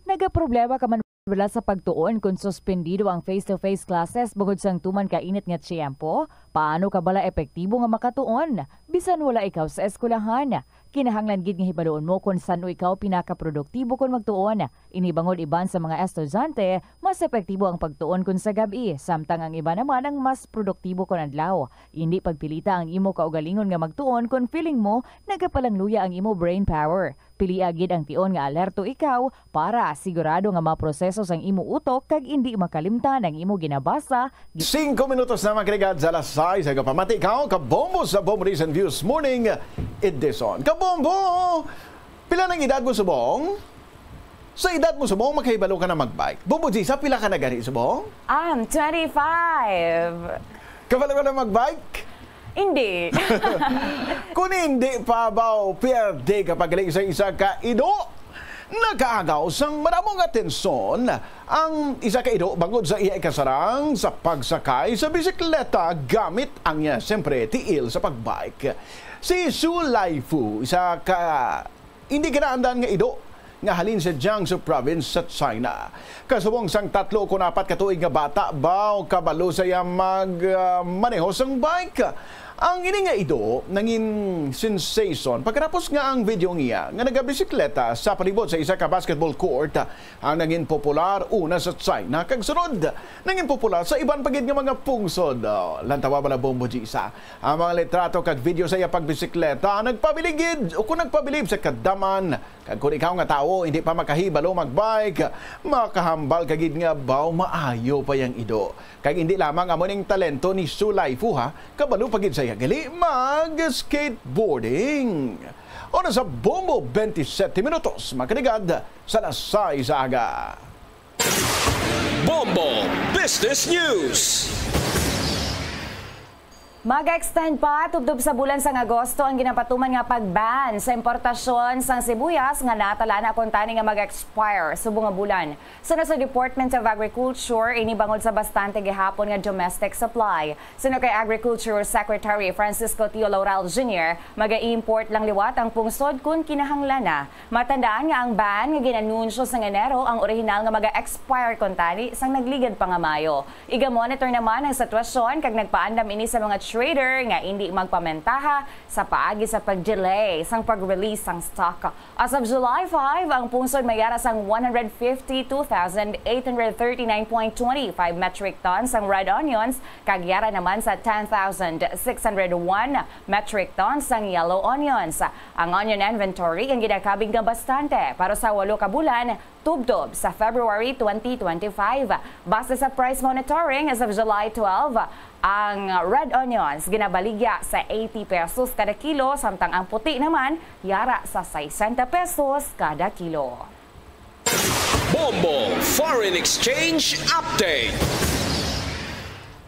Nagaproblema ka man bala sa pagtuon kon suspendido ang face-to-face classes bungod sang tuman ka init nga tiyempo? Paano ka bala epektibo nga makatuon bisan wala ikaw sa eskwelahan? Kinahanglan gid nga hibaluon mo kon san-o ikaw pinakaproduktibo kon magtuon. Ini bangod iban sa mga estudyante, mas epektibo ang pagtuon kon sa gab-i, samtang ang iban naman ang mas produktibo kon adlaw. Indi pagpilita ang imo kaugalingon nga magtuon kon feeling mo nagapalangluya ang imo brain power. Pilia gid ang tion nga alerto ikaw para sigurado nga maproseso sang imo utok kag indi makalimtan ang imo ginabasa. Singko minutos na, mga kaligad, sa alas sais. Ay, kapamati ka, Kabombo, sa Bombo News and Views Morning Edition. Kabombo, pila nang edad mo subong? Sa edad mo subong, makahibalo ka na magbike. Bombo Jisa, pila ka na gani subong? Um, twenty-five. Kabalo ka na magbike? Hindi. Kung hindi pa, baw, pierde ka pa gali sa isa ka ido. Nakaagaw sang madamo nga atensyon ang isa ka ido bangod sa iya ikasarang sa pagsakay sa bisikleta gamit ang iya, siyempre, tiil sa pagbike. Si Su Laifu, isa ka hindi kinaandan nga ido nga halin sa Jiangsu Province sa China. Kasubong sang tatlo kon apat ka tuig nga bata, baw, kabalo sa iya mag, ah, maneho sang bike. Ang ini nga ido nangin sensation pagkatapos nga ang video niya nga nagabisikleta sa palibot sa isa ka basketball court ang nangin popular una sa China, kag sunod nangin popular sa iban pa gid nga mga pungsod. Oh, lantawa bala, Bombo Jisa. Ang mga litrato kag video sa iya pagbisikleta nagpabiligid o kung nagpabilib sa kadaman. Kag kung ikaw nga tawo hindi pa makahibalo magbike, makahambal ka gid nga baw maayo pa yang ido. Kag hindi lamang amo ning talento ni Su Laifu, ha, kabalo pa gid siya gali mag-skateboarding. Oras sa Bombo, twenty-seven minutos, mga kaligad, sa alas sais sa aga. Bombo Business News. Mag-extend pa tubtob sa bulan sang Agosto ang ginapatuman nga pag-ban sa importasyon sang sibuyas nga natala na kuntani nga mag-expire subong nga bulan. Suno sa Department of Agriculture, ini bangod sa bastante gihapon nga domestic supply. Suno kay Agriculture Secretary Francisco Tio Laurel Junior, maga-import lang liwat ang pungsod kon kinahanglan na. Matandaan nga ang ban nga gin-anunsyo sang Enero ang orihinal nga maga-expire kuntani sang nagligad pa nga Mayo. Iga-monitor naman ang sitwasyon kag nagpaandam ini sa mga trader nga indi magpamentaha sa paagi sa pag-delay sang pag-release sang stock. As of July five, ang pungsod may yara sang one hundred fifty-two thousand eight hundred thirty-nine point twenty-five metric tons sang red onions kag yara naman sa ten thousand six hundred one metric tons sang yellow onions. Ang onion inventory ang ginakabig nga bastante para sa walo ka bulan tubtob sa February twenty twenty-five. Base sa price monitoring as of July twelve, ang red onions ginabaligya sa eighty pesos kada kilo, samtang ang puti naman yara sa sesenta pesos kada kilo. Bombo Foreign Exchange Update.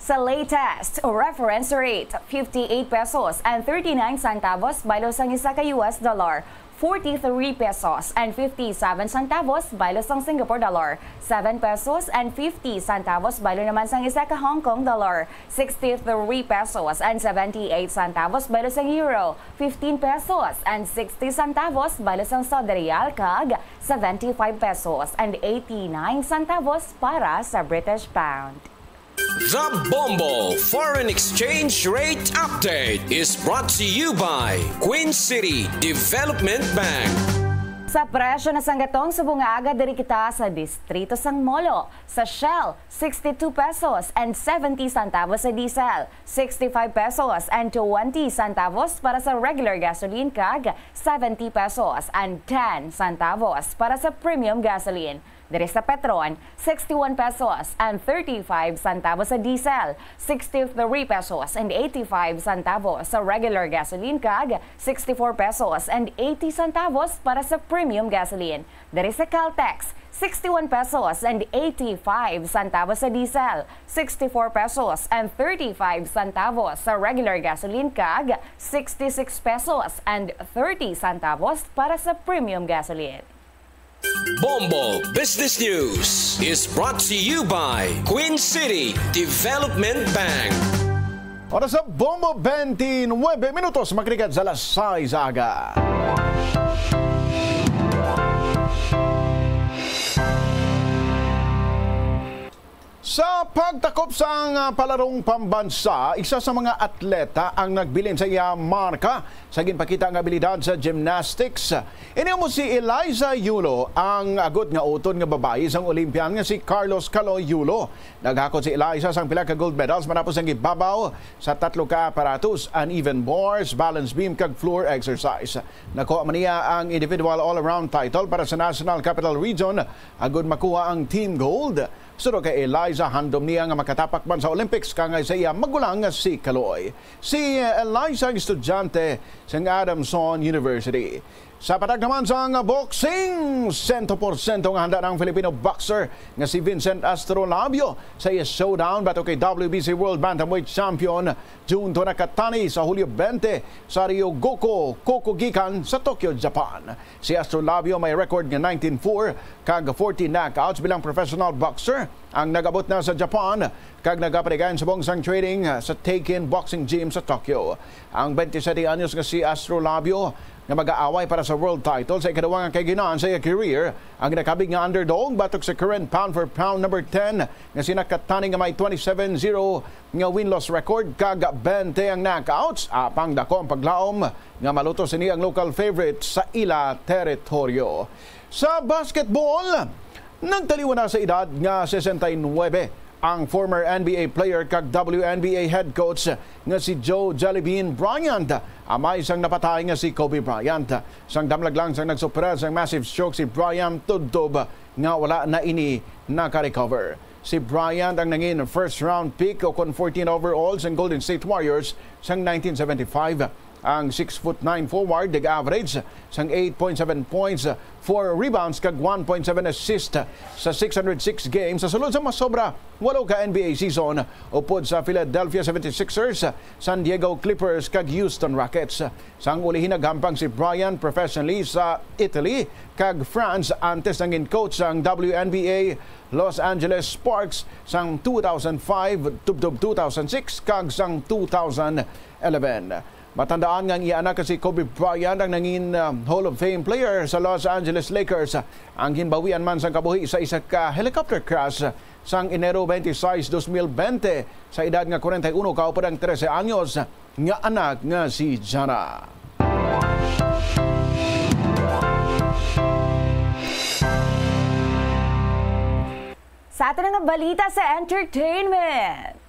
Sa latest reference rate, fifty-eight pesos and thirty-nine centavos baylo sang isa ka U S dollar, forty-three pesos and fifty-seven centavos baylo sang Singapore dollar, seven pesos and fifty centavos baylo naman sang isa ka Hong Kong dollar, sixty-three pesos and seventy-eight centavos baylo sang euro, fifteen pesos and sixty centavos baylo sang Saudi riyal, kag seventy-five pesos and eighty-nine centavos para sa British pound. The Bombo Foreign Exchange Rate Update is brought to you by Queen City Development Bank. Sa presyo na sang gatong subong nga aga, diri kita sa distrito sang Molo. Sa Shell, sixty-two pesos and seventy centavos sa diesel, sixty-five pesos and twenty centavos para sa regular gasoline, kag seventy pesos and ten centavos para sa premium gasoline. Diri sa Petron, sixty-one pesos and thirty-five centavos sa diesel, sixty-three pesos and eighty-five centavos sa regular gasoline, kag sixty-four pesos and eighty centavos para sa premium gasoline. Diri sa Caltex, sixty-one pesos and eighty-five centavos sa diesel, sixty-four pesos and thirty-five centavos sa regular gasoline, kag sixty-six pesos and thirty centavos para sa premium gasoline. Bombo Business News is brought to you by Queen City Development Bank. Oras sa Bombo, twenty-nine minutos, mga kaligad, sa alas sais sa aga. Sa pagtakop sang, ah, palarong pambansa, isa sa mga atleta ang nagbilin sa iya marka sa ginpakita nga abilidad sa gymnastics. Ini amo si Eliza Yulo, ang agot nga utod nga babayi sang Olympian nga si Carlos Caloy Yulo. Naghakot si Eliza sang pila ka gold medals matapos ang ibabaw sa tatlo ka aparatos, uneven bars, balance beam, kag floor exercise. Nakuha man niya ang individual all-around title para sa National Capital Region, agud makuha ang team gold. Suno kay Eliza, handom niya nga makatapak man sa Olympics kangay sa iya magulang nga si Kaloy. Si Eliza ang estudyante sang Adamson University. Sa patag naman sang boxing, sento por sento nga handa na ang Filipino boxer nga si Vincent Astrolabio sa iya showdown batok kay W B C World Bantamweight Champion Junto Nakatani sa Hulyo twenty sa Ryogoku Kokugikan sa Tokyo, Japan. Si Astrolabio may record nga nineteen four kag forty knockouts bilang professional boxer. Ang nag-abot na sa Japan kag nagapaligayan subong sang training sa Teikin Boxing Gym sa Tokyo. Ang twenty-seven anyos nga si Astrolabio nga mag-aaway para sa world title sa ikaduwa nga kahigayonan sa iya career, ang nakabig nga underdog batok sa current pound for pound number ten nga si Nakatani nga may twenty-seven zero nga win-loss record kag twenty ang knockouts, apang dako ang paglaom nga malutos sini ang local favorite sa ila teritoryo. Sa basketball, nagtaliwan na sa edad nga sesenta y nuebe ang former N B A player kag W N B A head coach nga si Joe Jellybean Bryant, amay sang napatay nga si Kobe Bryant. Sang damlag lang sang nagsupra sang massive stroke si Bryant, tubtob nga wala na ini naka-recover. Si Bryant ang nangin first round pick o kon fourteen overall sang Golden State Warriors sang nineteen seventy-five. Ang six foot nine forward nag-average sang eight point seven points, four rebounds kag one point seven assist sa six hundred six games. Sa sulod sa masobra walo ka N B A season, upod sa Philadelphia seventy-sixers, San Diego Clippers kag Houston Rockets. Sang ulihi naghampang si Bryant professionally sa Italy kag France antes nangin coach sang W N B A Los Angeles Sparks sang two thousand five tubtob two thousand six kag sang two thousand eleven. Matandaan nga ang iya anak si Kobe Bryant ang nangin, uh, Hall of Fame player sa Los Angeles Lakers. Ang ginbawian man sang kabuhi sa isa ka helicopter crash sang Enero twenty-six, dos mil bente, sa edad nga kwarenta y uno ka upod ang trese anyos nga anak nga si Jana. Sa aton nga balita sa entertainment.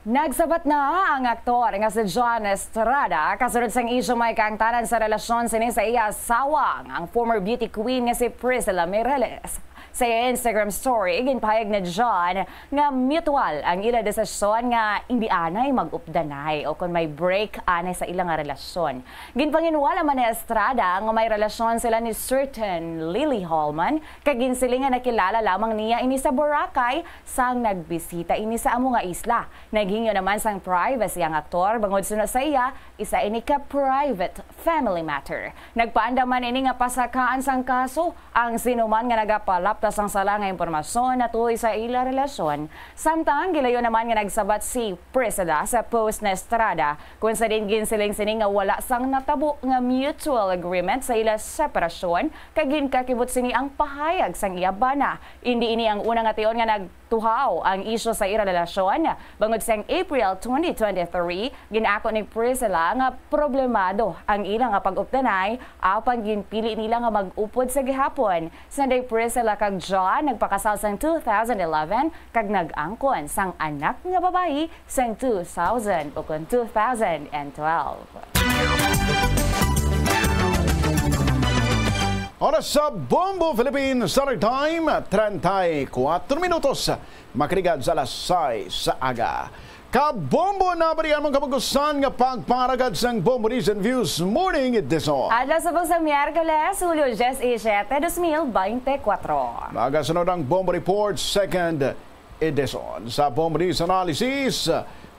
Nagsabat na ang aktor nga si John Estrada kasunod sang isyu may kaangtanan sa relasyon sini sa iya asawa, ang former beauty queen nga si Priscilla Mireles. Sa iya Instagram story, ginpahayag ni John nga mutual ang ila desisyon nga indi anay mag-updanay o kon may break anay sa ila nga relasyon. Ginpanginwala man ni Estrada nga may relasyon sila ni certain Lily Holman, kag ginsiling nga nakilala lamang niya ini sa Boracay sang nagbisita ini sa amo nga isla. Naghingyo naman sang privacy ang aktor, bangod suno sa iya, isa ini ka private family matter. Nagpaandam man ini nga pasakaan sang kaso ang sinuman nga nagapalapta sang sala nga impormasyon natuhoy sa ila relasyon. Samtang gilayo naman nga nagsabat si Priscilla sa post ni Estrada, kung sa diin ginsiling sini nga wala sang natabo nga mutual agreement sa ila separasyon, kag ginkakibot sini ang pahayag sang iya bana. Indi ini ang una nga tion nga nagtuhaw ang isyu sa ira relasyon. Bangod sang April twenty twenty-three, gin-ako ni Priscilla nga problemado ang ila nga pag-updanay, apang ginpili nila nga mag-upod sa gihapon. Sanday Priscilla kag John nagpakasal sang two thousand eleven kag nag-angkon sang anak nga babayi sang two thousand ukon two thousand and twelve. Oras sa Bombo Philippines Standard Time, treinta y cuatro minutos. Makarigad sa alas sais sa aga. Kabombo, nabarian mong kapugusan nga pagpangaragad sang Bombo News and Views Morning Edition. Adlaw subong sa Miyerkules, Hulyo diyesisete, dos mil bente kuwatro. Magasunod ang Bombo Report, second edition. Sa Bombo News Analysis,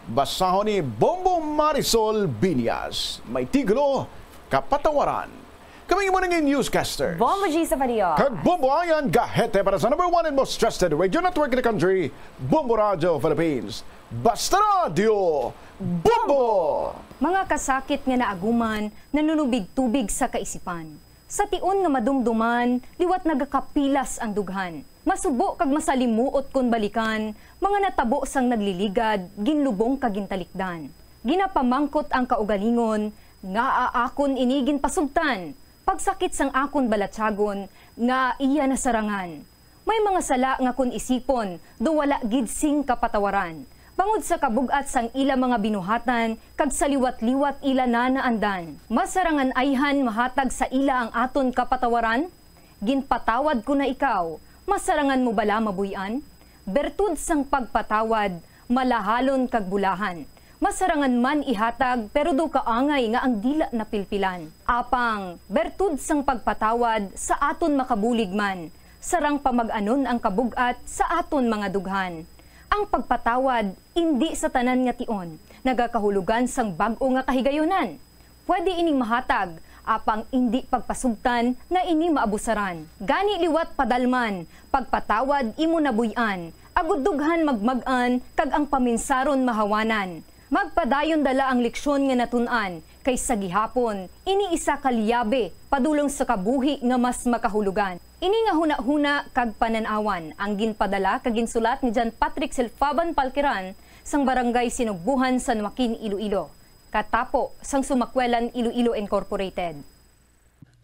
basahon ni Bombo Marisol Binyas. May titulo, Kapatawaran. Kami imo nangin newscasters. Bombo G sa Badio. Kag Bombo Ayan Gahete para sa number one and most trusted radio network in the country, Bombo Radio Philippines. Basta Radio, Bombo! Mga kasakit nga naaguman, nanunubig-tubig sa kaisipan. Sa tion nga madumduman, liwat nagakapilas ang dughan. Masubo kag masalimuot kon balikan, mga natabo sang nagliligad, ginlubong kag gintalikdan. Ginapamangkot ang kaugalingon, ngaa akon ini ginpasugtan? Pagsakit sang akon balatyagon, ngaa iya nasarangan? May mga sala nga kon isipon, do wala gid sing kapatawaran. Bangod sa kabug-at sang ila mga binuhatan, kag sa liwat-liwat ila na naandan. Masarangan ayhan mahatag sa ila ang aton kapatawaran? Ginpatawad ko na ikaw, masarangan mo bala mabuy-an? Bertud sang pagpatawad, malahalon kag bulahan. Masarangan man ihatag, pero daw kaangay nga ang dila napilpilan. Apang, bertud sang pagpatawad sa aton makabulig man, sarang pamag-anon ang kabug-at sa aton mga dughan. Ang pagpatawad indi sa tanan nga tion nagakahulogan sang bag-o nga kahigayunan. Pwede ining mahatag, apang indi pagpasugtan nga ini maabusaran. Gani liwat padalman, pagpatawad imo nabuy-an, agud dughan magmag-an kag ang paminsaron mahawanan. Magpadayon dala ang leksyon nga natun-an, kay sa gihapon, ini isa ka liyabe padulong sa kabuhi nga mas makahulogan. Ini nga hunahuna kag panan-awan ang ginpadala kag ginsulat ni John Patrick Silfaban Palqueran sang Barangay Sinugbuhan, San Joaquin, Iloilo, katapo sang Sumakwelan Iloilo Incorporated.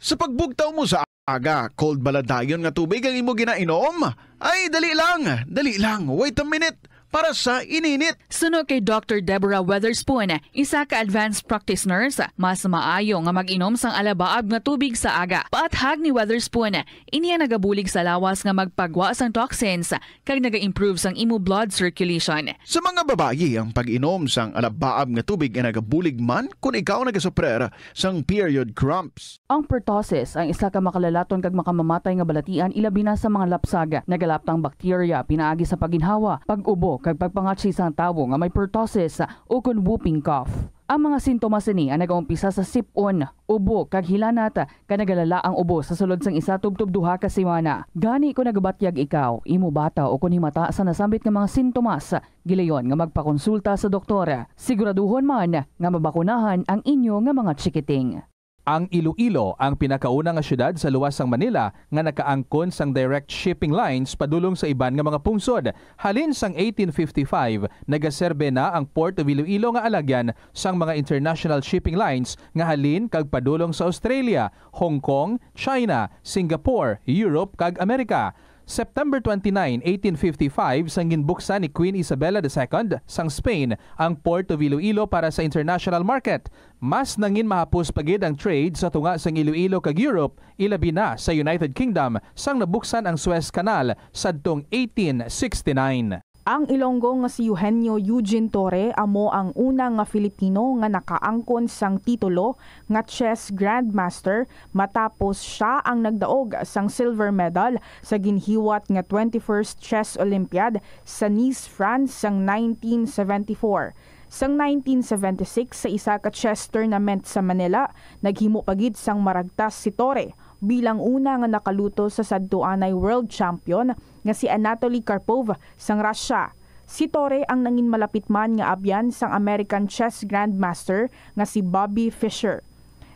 Sa pagbugtaw mo sa aga, cold bala dayon nga tubig ang imo ginainom? Ay, dali lang, dali lang, wait a minute, para sa ininit. Suno kay Doctor Deborah Weatherspoon, isa ka advanced practice nurse, mas maayo nga mag-inom sang alabaab nga tubig sa aga. Paathag ni Weatherspoon, ini ang nagabulig sa lawas nga magpagwa sang toxins kag naga-improve sang imo blood circulation. Sa mga babayi, ang pag-inom sang alabaab nga tubig ay nagabulig man kon ikaw nagasuprer sang period cramps. Ang pertussis ang isa ka makalalaton kag makamamatay nga balatian, ilabi na sa mga lapsag. Nagalaptang bakterya pinaagi sa pagginhawa, pag-ubo, kag pagpangatsi sang tawo nga may pertussis ukon whooping cough. Ang mga sintomas sini ang nagaumpisa sa sip-on, ubo, kag hilanat, kag nagalala ang ubo sa sulod sang isa tubtob duha ka semana. Gani kon nagabatyag ikaw, imo bata, ukon himata sa nasambit nga mga sintomas, gilayon nga magpakonsulta sa doktor. Siguraduhon man nga mabakunahan ang inyo nga mga chikiting. Ang Iloilo ang pinakauna nga siyudad sa luwas sang Manila nga nakaangkon sang direct shipping lines padulong sa iban nga mga pungsod. Halin sang eighteen fifty-five, nagaserbe na ang Port of Iloilo nga alagyan sang mga international shipping lines nga halin kag padulong sa Australia, Hong Kong, China, Singapore, Europe, kag Amerika. September twenty-nine, eighteen fifty-five, sang ginbuksan ni Queen Isabella the Second sang Spain ang Port of Iloilo para sa international market. Mas nangin mahapos pa gid ang trade sa tunga sang Iloilo kag Europe, ilabi na sa United Kingdom, sang nabuksan ang Suez Canal sadtong eighteen sixty-nine. Ang Ilonggo nga si Eugenio Eugene Torre amo ang una nga Filipino nga nakaangkon sang titulo nga chess grandmaster matapos sia ang nagdaog sang silver medal sa ginhiwat nga twenty-first Chess Olympiad sa Nice, France sang nineteen seventy-four. Sang nineteen seventy-six, sa isa ka chess tournament sa Manila, naghimo pa gid sang maragtas si Torre bilang una nga nakaluto sa sadtuanay world champion nga si Anatoly Karpov sang Russia. Si Torre ang nangin malapit man nga abyan sang American chess grandmaster nga si Bobby Fischer.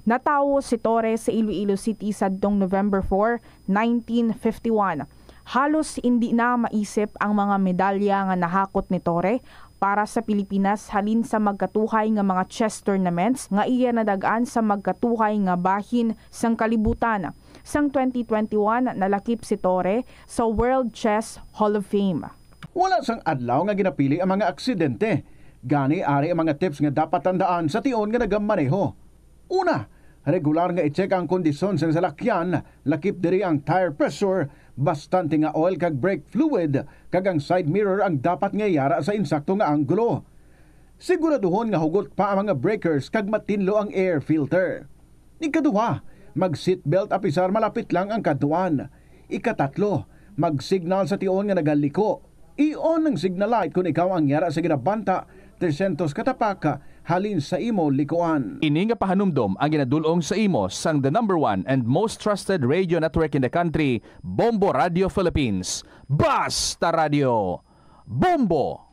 Natawo si Torre sa Iloilo City sadtong November four, nineteen fifty-one. Halos indi na maisip ang mga medalya nga nahakot ni Torre para sa Pilipinas halin sa magkatuhay nga mga chess tournaments nga iya nadag-an sa magkatuhay nga bahin sang kalibutan. Sang twenty twenty-one, nalakip si Torre sa World Chess Hall of Fame. Wala sang adlaw nga ginapili ang mga aksidente. Gani, ari ang mga tips nga dapat tandaan sa tion nga nagamaneho. Una, regular nga i-check ang kondisyon sang salakyan, lakip diri ang tire pressure, bastante nga oil kag brake fluid, kag ang side mirror ang dapat nga yara sa insakto nga anggulo. Siguraduhon nga hugot pa ang mga breakers kag matinlo ang air filter. Ikaduha, mag-seatbelt apisar malapit lang ang kadtuan. Ikatatlo, mag-signal sa tion nga nagaliko. I-on ang signal light kon ikaw ang yara sa ginabanta tresyentos ka tapak halin sa imo likuan. Ini nga pahanumdom ang ginadul-ong sa imo sang the number one and most trusted radio network in the country, Bombo Radio Philippines. Basta Radio! Bombo!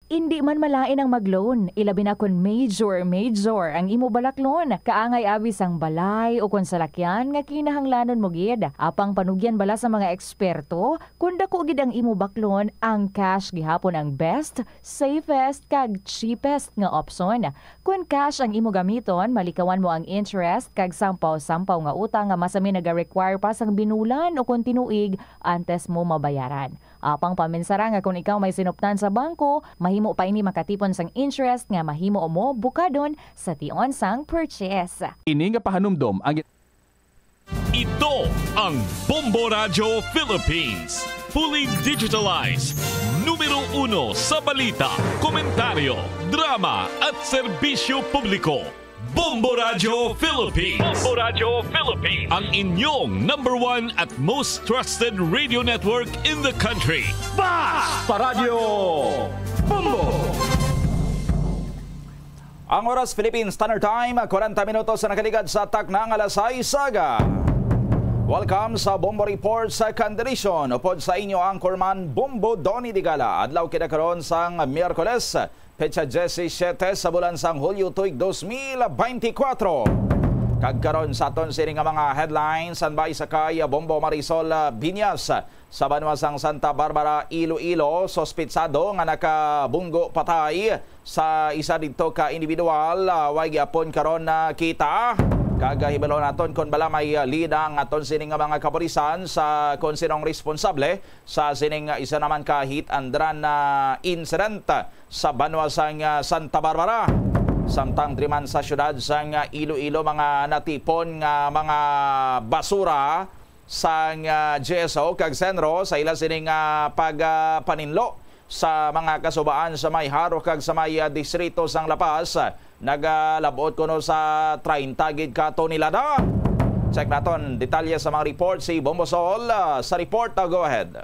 Indi man malain ang mag-loan, ilabi na kon major, major ang imo balaklon. Kaangay abi sang balay o kon salakyan nga kinahanglanon mo gid. Apang panugyan bala sa mga eksperto, kon dako gid ang imo baklon, ang cash gihapon ang best, safest, kag cheapest nga opsyon. Kon cash ang imo gamiton, malikawan mo ang interest kag sampaw-sampaw nga utang nga masami naga-require pa sang binulan o kon tinuig antes mo mabayaran. Apang paminsara nga kon ikaw may sinuptan sa bangko, mahimo pa ini makatipon sang interest nga mahimo mo bukadon sa tion sang purchase. Ini nga pahanumdom ang Ito ang Bombo Radyo Philippines. Fully digitalized. Numero uno sa balita, komentaryo, drama at serbisyo publiko. Bombo Radyo Philippines. Bombo Radyo Philippines. Ang inyong number one at most trusted radio network in the country. Basta Radyo Bombo! Ang oras, Philippine Standard Time, kwarenta minutos na nakaligad sa takna nga alas sais aga. Welcome sa Bombo Report sa Kandidisyon. Upod sa inyo anchorman, Bombo Donny Digala. Adlaw kita karon sang Miyerkules, petsa diyesisiyete sa bulan sang Hulyo tuig dos mil beintikwatro. Kag karon sa aton sini nga mga headlines, anbay sa kay Bombo Marisol, ah, Binyas. Sa banwa sang Santa Barbara, Iloilo, suspitsado nga nakabunggo patay sa isa didto ka individual, ah, way gyapon karon nakita. Kag, ah, hibaluon naton kon bala may, ah, lead ang aton sini nga mga kapulisan sa kon sinong responsable sa sining, ah, isa naman ka hit and run na incident sa banwa sang, ah, Santa Barbara. Samtang diri man sa siyudad sang, ah, Iloilo, mga natipon nga mga basura sang, ah, G S O kag Senro sa ila sining, ah, pag, ah, paninlo sa mga kasubaan sa may Jaro kag sa may, ah, distrito sang La Paz, nagalab-ot kuno sa treinta gid ka tonelada. Check naton detalye sa mga report si Bombo Sol, ah, sa report. Ah, go ahead.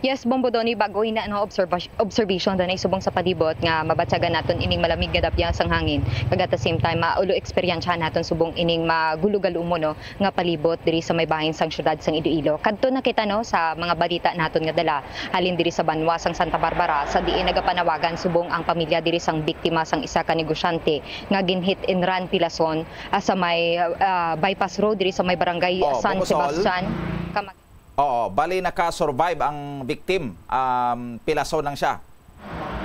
Yes, Bombo Donny, bago ina, ano, observa-, observation danay subong sa palibot nga mabatyagan naton ining malamig nga dapya sang hangin. Kag at the same time, maulo eksperyensyahan naton subong ining magulo-galumo, no, nga palibot diri sa may bahin sang siyudad sang Iloilo. Kadto na kita, no, sa mga balita naton nga dala halin diri sa banwa sang Santa Barbara, sa diin nagapanawagan subong ang pamilya diri sang biktima sang isa ka negosyante nga gin-hit and run pilason, ah, sa may, ah, bypass road diri sa may barangay Oh, San Bungosol. Sebastian. Kamag- Oo, bali naka-survive ang victim. Um, pilason lang siya.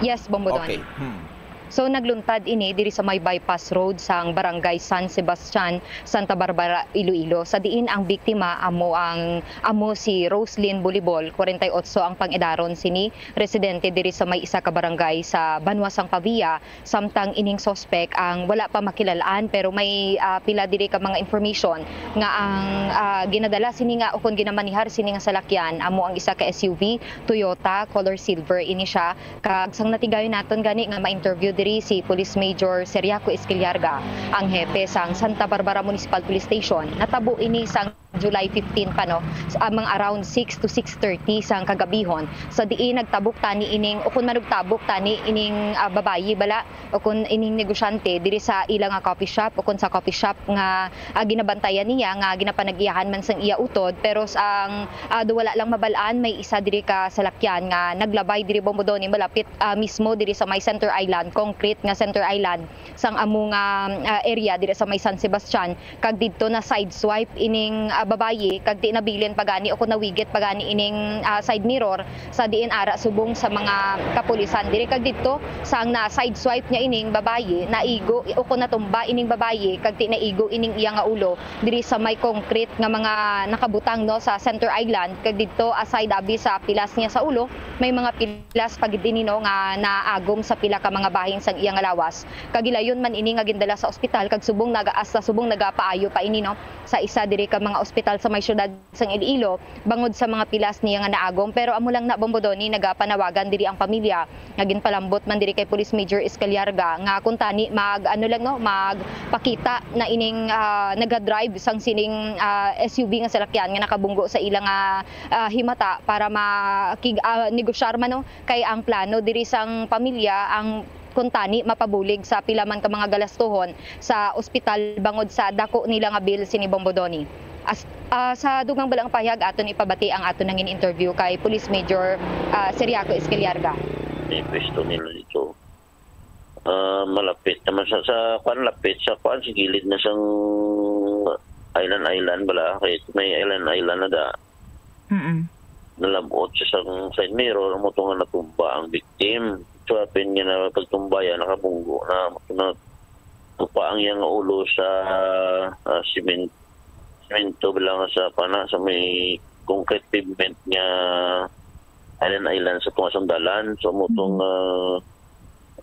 Yes, Bombo Donny. Okay. Hmm. So, nagluntad ini diri sa may bypass road sang Barangay San Sebastian, Santa Barbara, Iloilo, sa diin ang biktima amo ang, amo si Roslyn Bolibol, kwarenta y otso ang pang-edaron sini, residente diri sa may isa ka barangay sa banwa sang Pavia, samtang ining suspek ang wala pa makilalaan, pero may, ah, pila diri ka mga information nga ang, ah, ginadala sini nga ukon ginamanihar sini nga salakyan amo ang isa ka S U V Toyota color silver ini siya. Kag sang natigayon naton gani nga ma-interview diri si Police Major Seriaco Esquiliarga, ang hepe sang Santa Barbara Municipal Police Station, natabo ini sang July fifteen pa, no, sa, ah, mga around six to six thirty sang kagabihon, sa diin nagtabok tani ining, o kun manugtabok tani ining, ah, babayi bala, o kun ining negosyante diri sa ila nga coffee shop, o kun sa coffee shop nga, ah, ginabantayan niya nga ginapanag-iyahan man sang iya utod, pero sang, ah, do wala lang mabal-an, may isa diri ka salakyan nga naglabay diri, Bombo Donny, malapit, ah, mismo diri sa may Center Island, concrete nga Center Island, sang amo nga, ah, area diri sa may San Sebastian, kag didto na sideswipe ining, ah, babayi, kag di nabilin pa gani o kun nawigit pa gani ining, ah, side mirror, sa diin ara subong sa mga kapulisan diri. Kag didto, sang na sideswipe niya ining babayi, naigo o kun natumba ining babayi, kag di naigo ining iya nga ulo diri sa may concrete nga mga nakabutang, no, sa Center Island. Kag didto, aside abi sa pilas niya sa ulo, may mga pilas pa gid ini, no, nga naagom sa pila ka mga bahin sang iya nga lawas. Kag gilayon man ini nga gindala sa ospital, kag subong naga-, hasta subong nagapaayo pa ini, no, sa isa diri ka mga ospital sa may siyudad sang Iloilo, bangod sa mga pilas niya nga naagom. Pero amo lang na, Bombo Donny, nagapanawagan diri ang pamilya nga ginpalambot man diri kay Police Major Escaliarga nga kuntani mag, ano lang, no, magpakita na ining, ah, nagadrive sang sining, ah, S U V nga salakyan nga nakabunggo sa ila nga, ah, himata para makig-, ah, negosyar man, no, kay ang plano diri sang pamilya ang kuntani mapabulig sa pila man ka mga galastuhon sa ospital bangod sa dako nila nga bill sini, Bombo Donny. As, ah, sa dugang balang pahayag aton ipabati ang aton nangin interview kay Police Major, ah, Seriaco Escaliarga. may pwesto nila dito. Ah, malapit naman sa, sa kuan, lapit sa kuan, sa gilid na sang island, island bala. Kay may island, island na da. Mm-mm. Nalabot sa sang side mirror, amo to nga natumba ang victim. So, apin nga na pagtumba yan, nakabunggo na, amo to na tupa ang iyang ulo sa, ah, simen-, semento bilang sa pana, sa may concrete pavement nga island, island sa tunga sang dalan. So, amo tong, ah,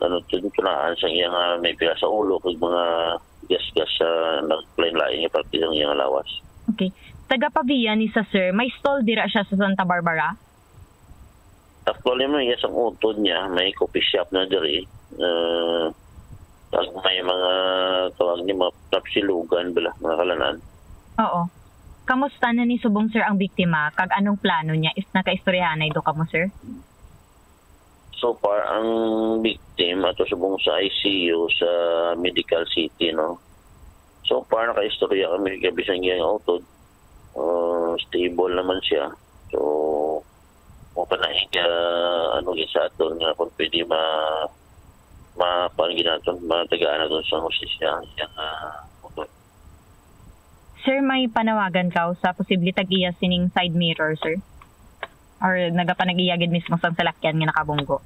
ano, tun-, tunaan sa iyang, ah, may pila sa ulo, kag mga gas-gas sa naglain-lain nga parte sang iyang lawas. Okay. Taga Pavia ni sa sir, may stall dira siya sa Santa Barbara? Actually, may iya sang utod niya, may coffee shop na diri. Eh, pag may mga tawag ni mga tapsilugan bala, mga kalanan. Oo. Kamusta na ni subong, sir, ang biktima? Kag anong plano niya? Is nakaistoryahanay do kamo, sir? So far, ang victim ato subong sa I C U sa Medical City, no? So far, nakaistorya kami kay bisan niya ang utod. Uh, stable naman siya. So, mo pa na higa, ano, sa aton nga kung pwede ma-, ma-, kuan ginaton, matagaan naton sa hustisya ang iyang, ah, utod. Sir, may panawagan ka sa posible tag-iya sining side mirror, sir? Or nagapanag-iya gid mismo sang salakyan nga nakabunggo?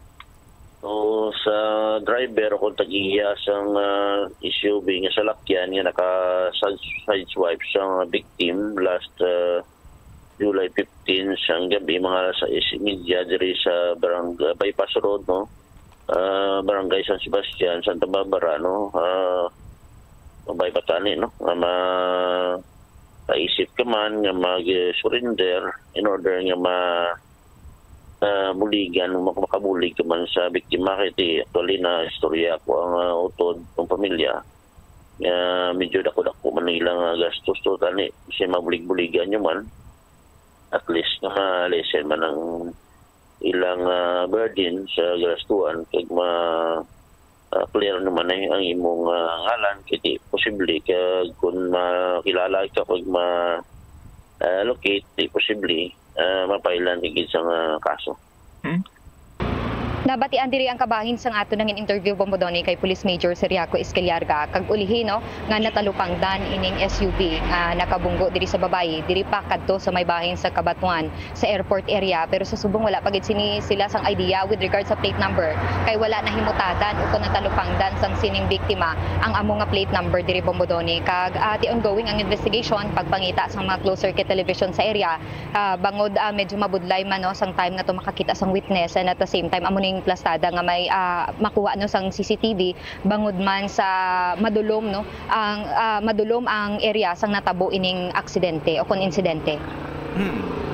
So, sa driver o kung tag-iya sang, ah, S U V nga salakyan nga naka side, sideswipe sang victim last, ah, July fifteen sang gabi, mga alas sais y media diri sa barang-, Bypass Road, no? Ah, Barangay San Sebastian, Santa Barbara, no? Ah, mabay pa tani, no? Nga ma-, maisip ka man nga mag-surrender in order nga ma-, ah, buligan, mak-, makabulig ka man sa biktima. Kay ti, actually, na istorya ko ang, ah, utod ng pamilya. Nga medyo dako-dako man ang ilang, ah, gastos to, tani, kasi mabulig-buligan nyo man. At least, nga ma-lessen man ang ilang, ah, burden sa galastuan, kag ma-, ah, clear naman eh ang imong, ah, ngalan, kay di posible, kag kung makilala ka, kag ma-, ah, locate, di posible, ah, mapailan ka gid sa nga kaso. Hmm. Nabatian diri ang kabahin sang ato nangin interview, Bombodoni, kay Police Major Ciriaco Escaliarga, kag ulihi, no, nga natalupangdan ining S U V nga nakabunggo diri sa babayi, diri pa kadto sa may bahin sa Cabatuan, sa airport area. Pero sa subong, wala pa gid sini sila sang idea with regard sa plate number, kay wala nahimutadan ukon natalupangdan sang sining biktima ang amo nga plate number diri, Bombodoni. Kag, ah, ti ongoing ang investigation, pagpangita sang mga closed circuit television sa area, ah, bangod, ah, medyo mabudlay man, no, sang time nga to makakita sang witness, and at the same time, amo ning plastada nga may, ah, makuha, no, sang C C T V, bangod man sa madulom, no, ang, ah, madulom ang area sang natabo ining aksidente o kon insidente. Hmm.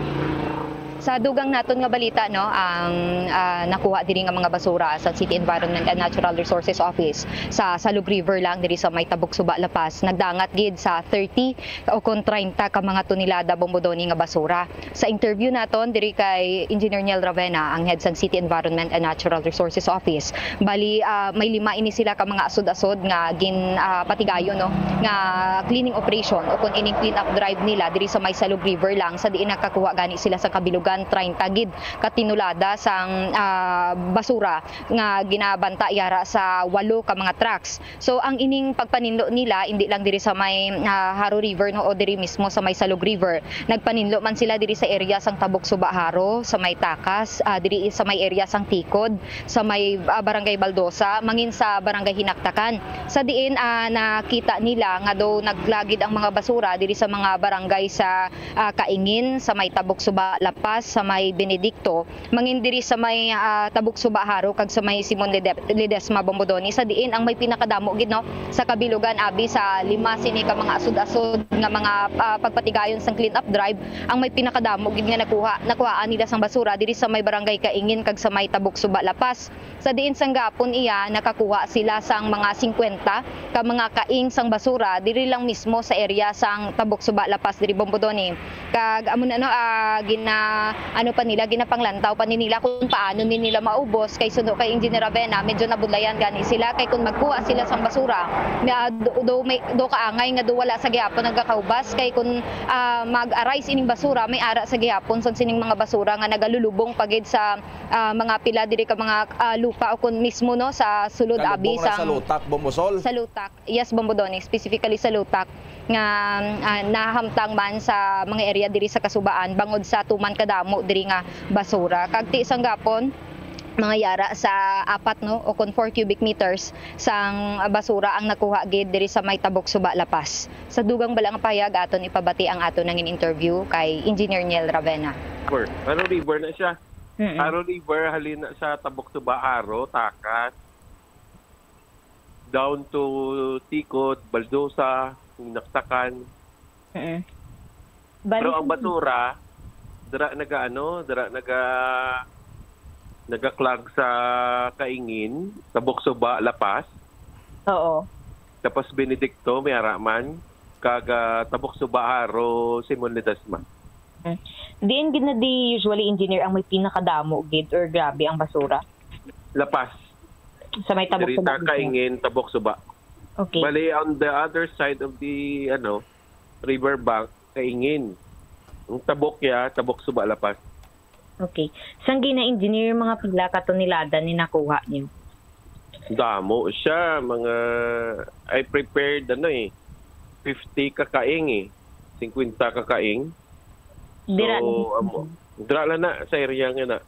Sa dugang naton nga balita, no, ang, ah, nakuha diri nga mga basura sa City Environment and Natural Resources Office sa Salug River lang, diri sa may Tabugsuba, La Paz, nagdangat gid sa thirty o kon treinta ka mga tonelada, Bombodoni, nga basura. Sa interview naton diri kay Engineer Niel Ravena, ang head sang City Environment and Natural Resources Office, bali, ah, may lima ini sila ka mga asod-asod nga gin, ah, patigayon, no, nga cleaning operation o kon ining clean up drive nila diri sa may Salug River lang, sa diin nakakuha gani sila sa kabilugan treinta gid ka tonelada sang, ah, basura nga ginabanta yara sa walo ka mga trucks. So, ang ining pagpaninlo nila, indi lang diri sa may, ah, Jaro River, no, o diri mismo sa may Salug River. Nagpaninlo man sila diri sa area sang Tabugsuba, Jaro, sa may Takas, ah, diri sa may area sang Tikod, sa may, ah, Barangay Baldosa, mangin sa Barangay Hinaktakan. Sa diin, ah, nakita nila nga daw naglagid ang mga basura diri sa mga barangay sa, ah, Kaingin, sa may Tabugsuba, La Paz, sa may Benedicto, mangin diri sa may, ah, Tabugsuba, Jaro, kag sa may Simon Lede-, Ledesma, Bombodoni, sa diin ang may pinakadamo gid, no, sa kabilugan, abi, sa lima sini ka mga asod-asod nga mga, ah, pagpatigayon sang clean up drive, ang may pinakadamo gid nga nakuha, nakuhaan nila sang basura diri sa may Barangay Kaingin kag sa may Tabugsuba, La Paz. Sa diin sang gapon iya, nakakuha sila sang mga singkwenta ka mga kaing sang basura diri lang mismo sa area sang Tabugsuba, La Paz, diri, Bombodoni. Kag amo na, no, ah, gina-, ano pa nila, ginapanglantaw pa ni nila kung paano ni nila maubos. Kay suno kay Engineer Avena, medyo nabudlayan gani sila, kay kung magkuha sila sang basura, may, ah, do, do, may, do kaangay nga do wala sa gihapon nagakaubas, kay kung, ah, mag-arise ining basura, may ara sa gihapon sang sining mga basura nga nagalulubong pa gid sa, ah, mga pila diri ka mga, ah, lupa o kung mismo, no, sa sulod abi Kalubong na sa sang lutak, Bombosol. Sa lutak. Yes, Bombo Donny, specifically sa lutak nga, ah, nahamtang man sa mga area diri sa Kasubaan bangod sa tuman kadamo diri nga basura. Kag ti sang gapon, mga yara sa apat, no, o kon four cubic meters sang basura ang nakuha gid diri sa may Tabok Suba, La Paz. Sa dugang bala nga pahayag, aton ipabati ang aton nangin interview kay Engineer Niel Ravena. River. Aro River na siya. Mm-mm. Aro River, halin na sa Tabok Suba, Aro, Takas, down to Tikod, Baldosa, Hinaksakan. Mm. Bali Pero ang sa basura, dira naga, ano, dira naga, nagaklag sa Kaingin, Tabok Suba, La Paz. Oo. Tapos Benedicto, may ara man. Kag, ah, Tabok Suba, Aro, Simon Ledesma. Mm. Diin gid na di usually, Engineer, ang may pinakadamo gid or grabe ang basura? La Paz. Sa may Tabok Diri Suba sa mismo? Kaingin, Tabok Suba. Okay. Bali, on the other side of the, ano, river bank, Kaingin. Ang Tabok ya, Tabok Suba, La Paz. Okay. Sang gina-engineer, mga pila ka tonelada ni nakuha niyo? Damo siya, mga, I prepared, ano eh, fifty ka kaing eh. Fifty ka kaing. Dira So, na. amo, dira lang na sa area nga na.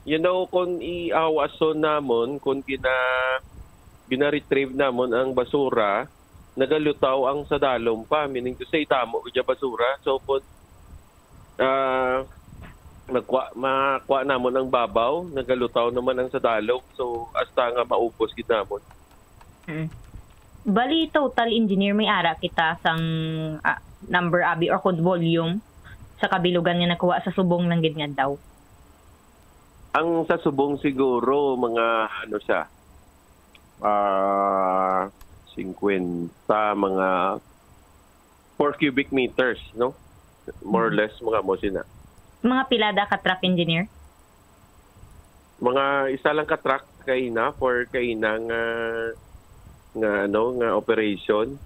You know, kung iawason namon, kung gina-, gina-retrieve namon ang basura, nagalutaw ang sa dalom pa. Meaning to say, damo gid basura. So, kung, ah, magkuha, makuha namon ang babaw, nagalutaw naman ang sa dalom. So, hasta nga maubos gid namon. Mm. Bali, total, Engineer, may ara kita sang, ah, number abi or kung volume sa kabilugan nga nakuha sa subong lang gid nga daw? Ang sa subong siguro, mga ano siya, ah, fifty, mga four cubic meters, no? More or Mm. less, mga mo sina. Mga pila da ka truck, Engineer? Mga isa lang ka truck kaina for kaina nga, nga, ano, nga operation.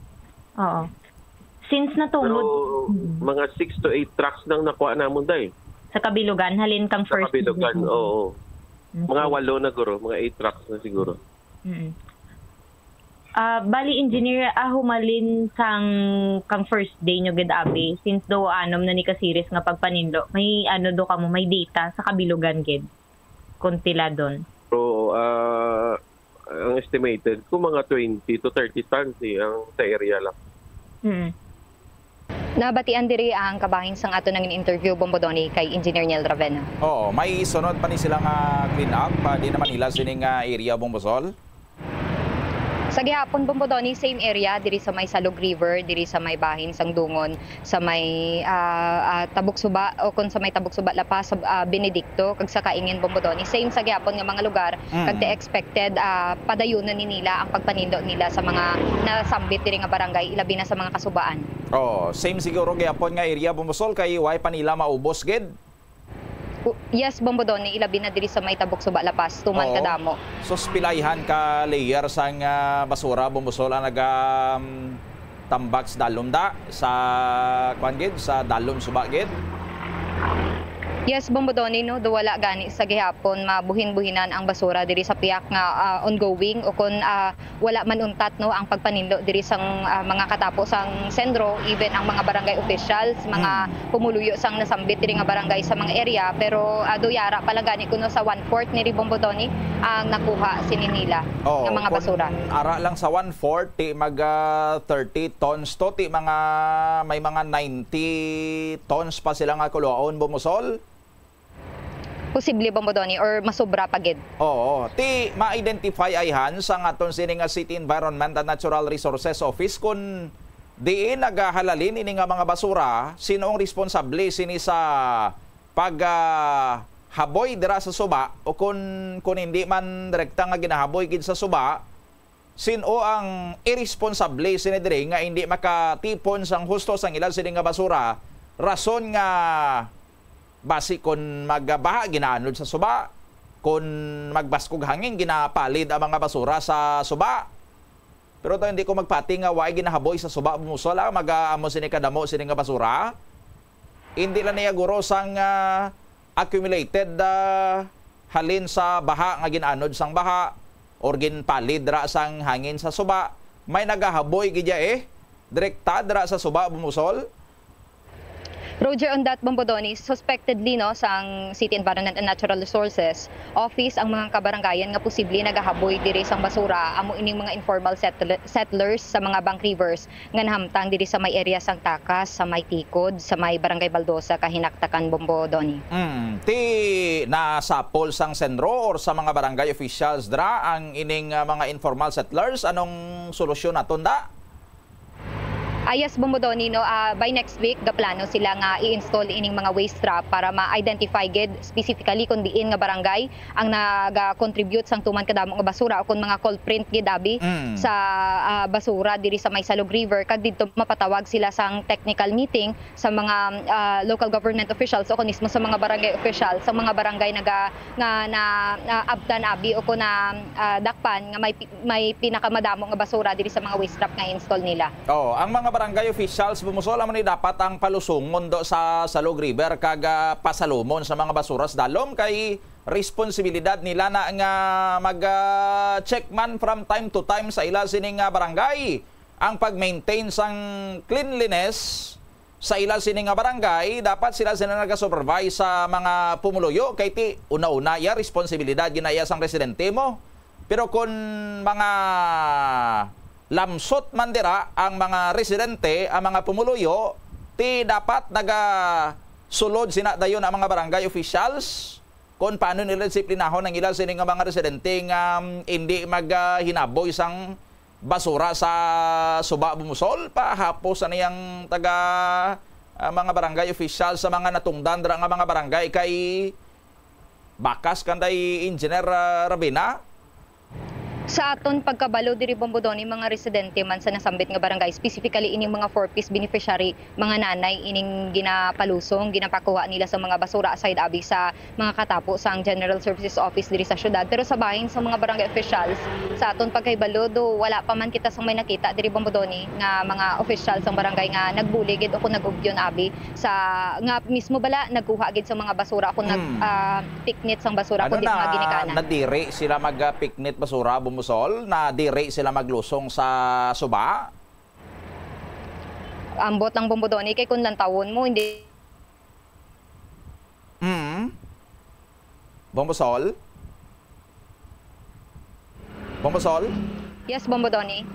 Oo. Since natungod Pero Mm. mga six to eight trucks nang nakuha namon, day. Sa kabilugan, halin kang Sa first kabilugan, division. oo. Okay. Mga walo na guro, mga eight trucks na siguro. Mm. Ah, bali, Engineer, ah, humalin sang kang first day nyo gid abi, since do anom na ni ka series nga pagpaninlo, may ano do kamo, may data sa kabilugan gid, kung pila don? So, ah, ang estimated ko mga twenty to thirty tons eh, ang sa area lang. Mm. Nabatian diri ang kabahin sang ato nang interview, Bombo Donny, kay Engineer Niel Ravena. Oo, may sunod pa ni sila nga clean up, ah, di naman nila sining, ah, area, Bombo Sol? Sa gihapon, Bombo Donny, same area, diri sa may Salog River, diri sa may bahin sang Dungon, sa may, ah, ah, Tabok Suba, o kung sa may Tabok Suba, La Paz, sa, ah, Benedicto, kag sa Kaingin, Bombo Donny. Same sa gihapon nga mga lugar, Mm. kag te expected, ah, padayunon ni nila ang pagpanindo nila sa mga nasambit diri nga barangay, ilabi na sa mga kasubaan. Oh, same siguro gyapon nga area, Bombo Sol, kay way pa nila maubos gid. U-, yes, Bombo Donny, ilabi na diri sa may Tabok Suba, La Paz, tuman Oo. kadamo. Sus, pilayhan ka layer sang, ah, basura, Bombo Sol, ang naga, um, tambak sa dalom da, sa, kwan gid, sa dalom suba gid? Yes, Bombo Donny, no, do wala gani sa gihapon mabuhin-buhinan ang basura diri sa piyak nga, ah, ongoing o kon, ah, wala man untat, no, ang pagpaninlo diri sang, ah, mga katapo sang sentro, even ang mga barangay officials, mga Mm. pumuluyo sang nasambit diri nga barangay sa mga area, pero, ah, do yara pa lang gani kuno sa one-fourth ni Bombo Donny ang nakuha sini nila Oo, nga mga kun basura. ara lang sa one-fourth, ti mag, ah, thirty tons to, ti mga, may mga ninety tons pa sila nga kuluhaon, Bombo Sol? Posible, Bombo Donny, or masubra pa gid. Oo, ti ma-identify ayhan sang aton sini nga City Environment and Natural Resources Office kun diin nagahalalin ini nga mga basura, sin-o ang responsable sini sa pag, ah, haboy dira sa suba, o kun, kun hindi man direkta nga ginahaboy gid sa suba, sin-o ang iresponsable sini diri nga hindi makatipon sang husto sang ila sini nga basura, rason nga Basi kon magbaha, ginaanod sa suba. Kon magbaskog hangin, ginapalid ang mga basura sa suba. Pero to, hindi ko magpati nga waay ginahaboy sa suba, Bumosol, ah, mag-aamo sini kadamo sini nga basura. Hindi lang niya guro sang, ah, accumulated, ah, halin sa baha nga ginaanod sang baha or ginpalid ra sang hangin sa suba. May nagahaboy gid ya, eh. Direkta dira sa suba, Bumosol. Roger, on that, Bombodoni, suspectedly, no, sang City Environment and Natural Resources Office ang mga kabarangayan nga posible nagahaboy diri sang basura, amo ining mga informal settle- settlers sa mga bank rivers nga nahamtang diri sa may area sang Takas, sa may Tikod, sa may Barangay Baldosa, Kahinaktakan, Bombodoni. Mm, ti nasapol sang senro or sa mga barangay officials dira ang ining, ah, mga informal settlers? Anong solusyon naton da? Ah, yes, Bombodoni, no, ah, by next week, gaplano sila nga i-install ining mga waste trap para ma-identify gid specifically kung diin nga barangay ang naga-contribute sang tuman kadamo nga basura o kung mga culprit gid abi Mm. sa, ah, basura diri sa may Salog River. Kag didto mapatawag sila sang technical meeting sa mga, ah, local government officials o kung mismo sa mga barangay officials, sa mga barangay naga-, nga na, na abtan abi o kung na, ah, dakpan nga may pi-, may pinakamadamo nga basura diri sa mga waste trap nga install nila. Oh, ang mga barangay officials, Bumosol, amo ni dapat ang palusungon do sa Salog River kag, ah, pasalumon sa mga basura sa dalom kay responsibilidad nila na nga mag, ah, check man from time to time sa ila sining, ah, barangay ang pag-maintain sang cleanliness sa ila sini nga barangay. Dapat sila sila nagasupervise sa mga pumuluyo kay ti una-una iya responsibilidad ginaya sang residente mo. Pero kon mga lamsot man dira ang mga residente, ang mga pumuluyo, ti dapat nagasulod sina dayon ang mga barangay officials kon paano nila disiplinahon ang ila sini nga mga residente nga, um, hindi maghinaboy sang basura sa suba, Bumosol, pahapos sa niyang taga, ah, mga barangay official sa mga natungdan dira nga mga barangay kay bakas kanday Engineer, ah, Rabina. Sa aton pagkabalo diri, Bombodoni, mga residente man sa nasambit nga barangay, specifically ining mga four Ps beneficiary, mga nanay ining ginapalusong, ginapakuha nila sa mga basura aside abi sa mga katapo sang General Services Office diri sa syudad. Pero sa bahin sa mga barangay officials, sa aton pagkahibalo, do wala pa man kita sang may nakita diri, Bombodoni, nga mga official sang barangay nga nagbuligid o kung nag-ugyon abi sa, nga mismo bala nagkuha gid sa mga basura o kung nag, Hmm. ah, piknit sang basura, Ano kundi mga na, ginikanan. Nadiri sila magpiknit basura, Bumosol? Nadiri sila maglusong sa suba? Ambot lang, Bombodoni, kay kung lantawon mo, hindi. Mm. Bombosol? Bombosol? Yes, Bombodoni.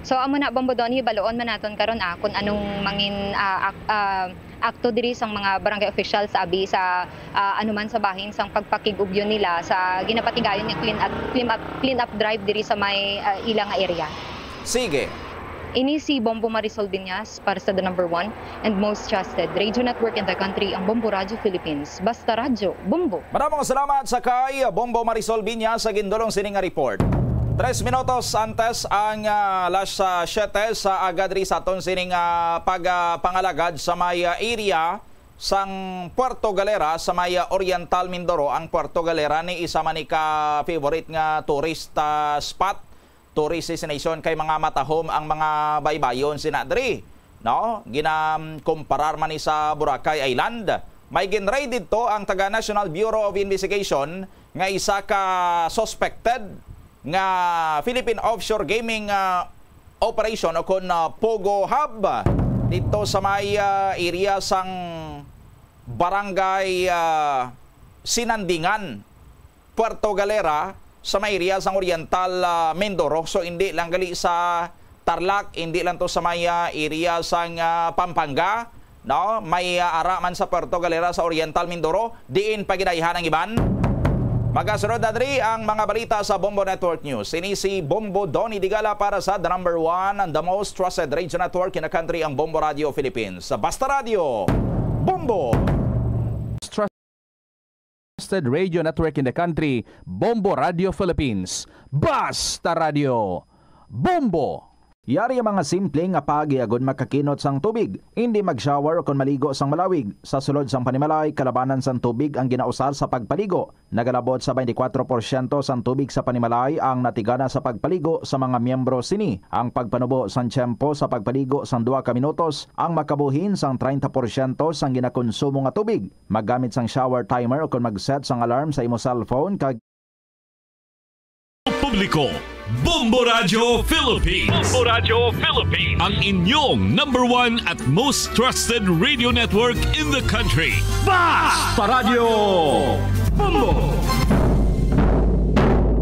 So, amo na, Bombodoni, baloon man naton karon, ah, kung anong mangin, ah, ak-, ah, akto diri sang mga barangay officials abi sa, ah, anuman sa bahin sang pagpakig-ugyon nila sa ginapatigayon nga clean up, clean up, clean up drive diri sa may, ah, ila nga area. Sige. Ini si Bombo Marisol Binyas para sa the number one and most trusted radio network in the country, ang Bombo Radio Philippines. Basta Radyo, Bombo. Maraming salamat sa kay Bombo Marisol Binyas sa gindulong sini nga report. Tres minutos antes ang, ah, alas, ah, siyete sa aga diri sa aton sining, ah, pag, ah, pangalagad sa may, ah, area sang Puerto Galera sa may, ah, Oriental Mindoro. Ang Puerto Galera ni isa man ni ka favorite nga tourist, ah, spot, tourist destination kay mga matahom ang mga baybayon sina diri, no? Ginakumparar man ni sa Boracay Island. May ginraid didto ang taga National Bureau of Investigation nga isa ka suspected nga Philippine offshore gaming, ah, operation o kon, ah, Pogo Hub didto sa may, ah, area sang Barangay, ah, Sinandingan, Puerto Galera, sa may area sang Oriental, ah, Mindoro. So, hindi lang gali sa Tarlac, hindi lang to sa may, ah, area sang, ah, Pampanga, no? May, ah, ara man sa Puerto Galera sa Oriental Mindoro, diin pa ginaihan ang iban. Magasunod na diri ang mga balita sa Bombo Network News. Ini si Bombo Donny Digala para sa the number one and the most trusted radio network in the country, ang Bombo Radio Philippines. Basta Radio, Bombo! Trusted radio network in the country, Bombo Radio Philippines. Basta Radio, Bombo! Yari ang mga simple nga paagi agud makakinot sang tubig. Hindi mag-shower o kon maligo sang malawig. Sa sulod sang panimalay, kalabanan sang tubig ang ginausar sa pagpaligo. Nagalabot sa twenty-four porsyento sang tubig sa panimalay ang natigana sa pagpaligo sa mga miyembro sini. Ang pagpanubo sang tiyempo sa pagpaligo sang duha ka minutos ang makabuhin sang treinta porsyento sang ginakonsumo nga tubig. Maggamit sang shower timer o kon mag-set sang alarm sa imo cellphone kag Publiko, Bombo Radio Philippines. Bombo Radio Philippines. Ang inyong number one at most trusted radio network in the country. Basta Radio Bombo!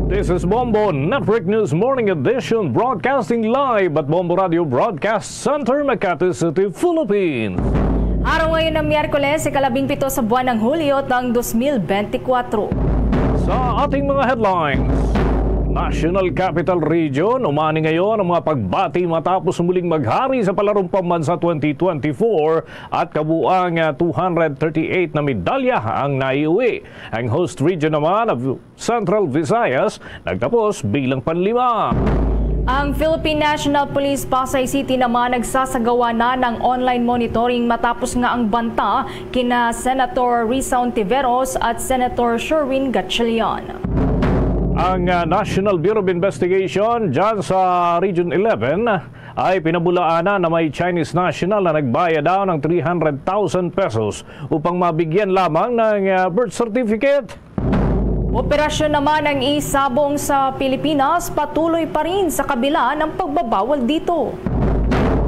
This is Bombo Network News Morning Edition, broadcasting live at Bombo Radio Broadcast Center, Makati City, Philippines. Araw ngayon ng Miyerkules, ikalabing pito sa buwan ng Hulyo, taong dos mil bente kwatro. Sa ating mga headlines, National Capital Region, umani ngayon ang mga pagbati matapos muling maghari sa Palarong Pambansa twenty twenty-four at kabuang, ah, two hundred thirty-eight na medalya ang naiuwi. Ang host region naman, Central Visayas, nagtapos bilang panlima. Ang Philippine National Police Pasay City naman nagsasagawa na ng online monitoring matapos nga ang banta kina Senator Risa Ontiveros at Senator Sherwin Gatchalian. Ang, ah, National Bureau of Investigation dyan sa Region eleven ay pinabulaanan na may Chinese national na nagbayad daw ng three hundred thousand pesos upang mabigyan lamang ng, ah, birth certificate. Operasyon naman ang isabong sa Pilipinas, patuloy pa rin sa kabila ng pagbabawal dito.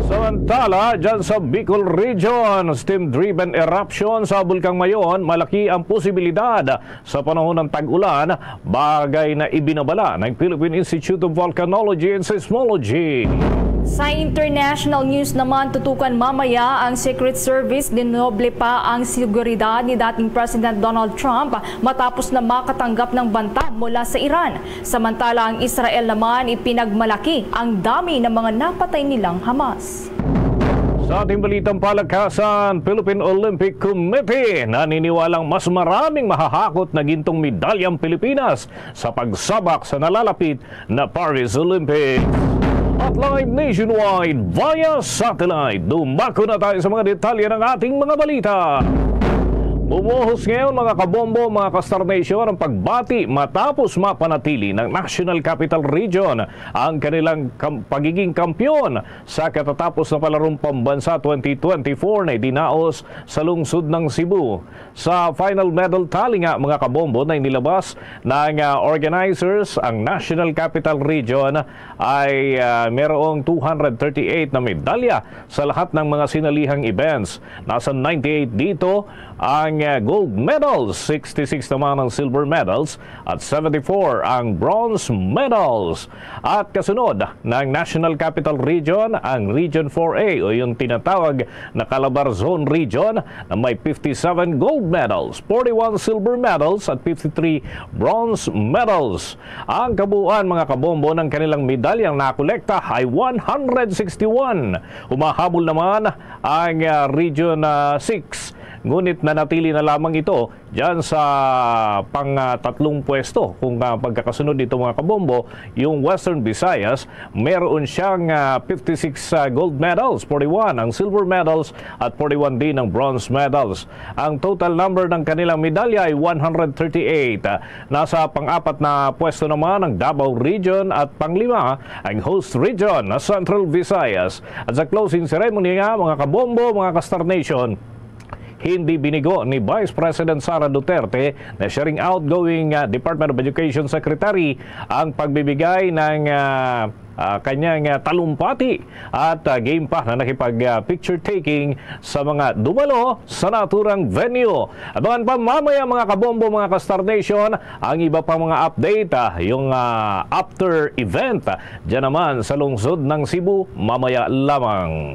Samantala, dyan sa Bicol Region, steam-driven eruption sa Bulkang Mayon, malaki ang posibilidad sa panahon ng tag-ulan, bagay na ibinabala ng Philippine Institute of Volcanology and Seismology. Sa international news naman, tutukan mamaya ang Secret Service, dinoble pa ang seguridad ni dating President Donald Trump matapos na makatanggap ng banta mula sa Iran. Samantala, ang Israel naman ipinagmalaki ang dami ng mga napatay nilang Hamas. Sa ating balitang palakasan, Philippine Olympic Committee naniniwalang mas maraming mahahakot na gintong medalya ang Pilipinas sa pagsabak sa nalalapit na Paris Olympics. At live nationwide via satellite, dumako na tayo sa mga detalye ng ating mga balita. Bumuhos ngayon, mga kabombo, mga ka-Star Nation, ang pagbati matapos mapanatili ng National Capital Region ang kanilang kam-, pagiging kampiyon sa katatapos na Palarong Pambansa twenty twenty-four na idinaos sa lungsod ng Cebu. Sa final medal tally nga, mga kabombo, na inilabas ng, ah, organizers, ang National Capital Region ay, ah, merong two hundred thirty-eight na medalya sa lahat ng mga sinalihang events. Nasa ninety-eight dito ang, ah, gold medals, sixty-six naman ang silver medals, at seventy-four ang bronze medals. At kasunod ng National Capital Region, ang Region four A o yung tinatawag na Calabarzon Region na may fifty-seven gold medals, forty-one silver medals at fifty-three bronze medals. Ang kabuuan, mga kabombo, ng kanilang medalyang nakolekta ay one hundred sixty-one. Humahabol naman ang, ah, Region, ah, six, ngunit nanatili na lamang ito diyan sa pang, ah, tatlong pwesto. Kung, ah, pagkakasunod nito, mga kabombo, yung Western Visayas, meron siyang, ah, fifty-six, ah, gold medals, forty-one ang silver medals, at forty-one din ang bronze medals. Ang total number ng kanilang medalya ay one hundred thirty-eight. Ah, nasa pang-apat na pwesto naman ang Davao Region at panglima ang host region na Central Visayas. At sa closing ceremony nga, mga kabombo, mga ka-Star Nation, hindi binigo ni Vice President Sara Duterte na siya ring outgoing, ah, Department of Education Secretary ang pagbibigay ng, ah, ah, kanyang, ah, talumpati at, ah, game pa na nakipag, ah, picture taking sa mga dumalo sa naturang venue. Abangan pa mamaya, mga kabombo, mga ka-Star Nation, ang iba pang mga update, ah, yung, ah, after event, ah, dyan naman sa lungsod ng Cebu mamaya lamang.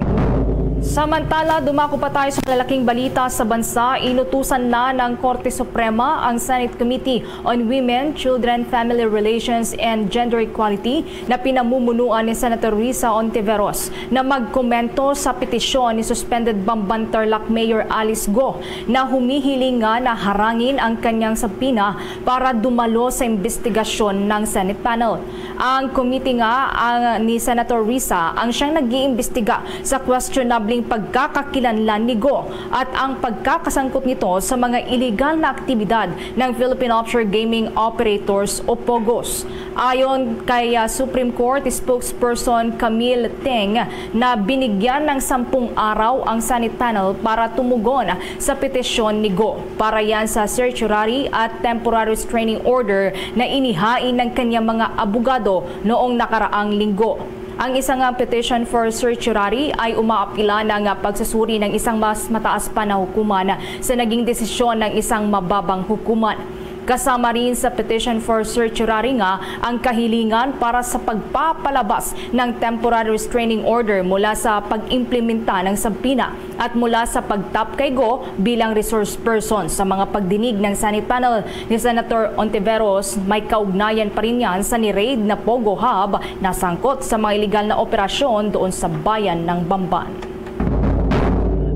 Samantala, dumako pa tayo sa malalaking balita sa bansa. Inutusan na ng Korte Suprema ang Senate Committee on Women, Children, Family Relations, and Gender Equality na pinamumunuan ni Senator Risa Ontiveros na magkomento sa petisyon ni suspended Bamban Tarlac Mayor Alice Go na humihiling nga na harangin ang kanyang subpoena para dumalo sa investigasyon ng Senate panel. Ang committee nga ang ni Senator Risa ang siyang nag-iimbestiga sa questionabling pagkakakilanlan ni Go at ang pagkakasangkot nito sa mga iligal na aktibidad ng Philippine Offshore Gaming Operators o POGOs. Ayon kay, ah, Supreme Court Spokesperson Camille Teng, na binigyan ng sampung araw ang Senate panel para tumugon sa petisyon ni Go. Para yan sa certiorari at temporary restraining order na inihain ng kanyang mga abogado noong nakaraang linggo. Ang isa nga petition for certiorari ay umaapila na nga pagsusuri ng isang mas mataas pa na hukuman sa naging desisyon ng isang mababang hukuman. Kasama rin sa petition for certiorari nga ang kahilingan para sa pagpapalabas ng temporary restraining order mula sa pag-implementa ng subpoena at mula sa pagtap kay Go bilang resource person. Sa mga pagdinig ng Senate panel ni Senator Ontiveros, may kaugnayan pa rin yan sa ni-raid na POGO Hub na sangkot sa mga iligal na operasyon doon sa bayan ng Bamban.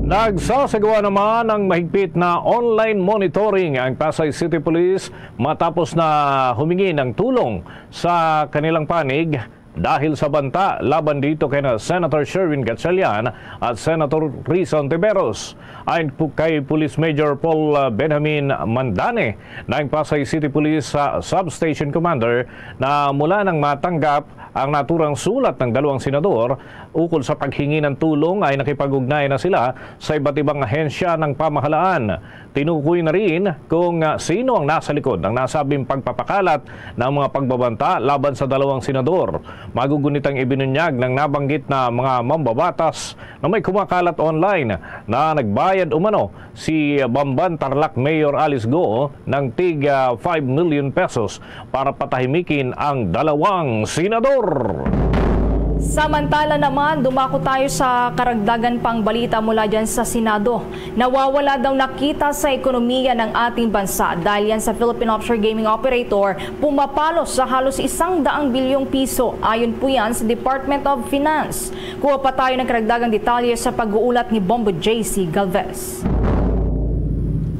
Nagsasagawa naman ng mahigpit na online monitoring ang Pasay City Police matapos na humingi ng tulong sa kanilang panig dahil sa banta laban dito kina Senator Sherwin Gatchalian at Senator Risa Ontiveros. Ayon po kay Police Major Paul, uh, Benjamin Mandane ng Pasay City Police, uh, Substation Commander, na mula nang matanggap ang naturang sulat ng dalawang senador ukol sa paghingi ng tulong ay nakipag-ugnayan na sila sa iba't ibang ahensya ng pamahalaan. Tinukoy na rin kung, ah, sino ang nasa likod ng nasabing pagpapakalat ng mga pagbabanta laban sa dalawang senador. Magugunitang ibinunyag ng nabanggit na mga mambabatas na may kumakalat online na nagbayad umano si Bamban Tarlac Mayor Alice Go ng tig, ah, five million pesos para patahimikin ang dalawang senador. Samantala naman, dumako tayo sa karagdagan pang balita mula dyan sa Senado. Nawawala daw na kita sa ekonomiya ng ating bansa dahil yan sa Philippine Offshore Gaming Operator, pumapalo sa halos isang daang bilyong piso. Ayon po yan sa Department of Finance. Kuha pa tayo ng karagdagang detalye sa pag-uulat ni Bombo J C Galvez.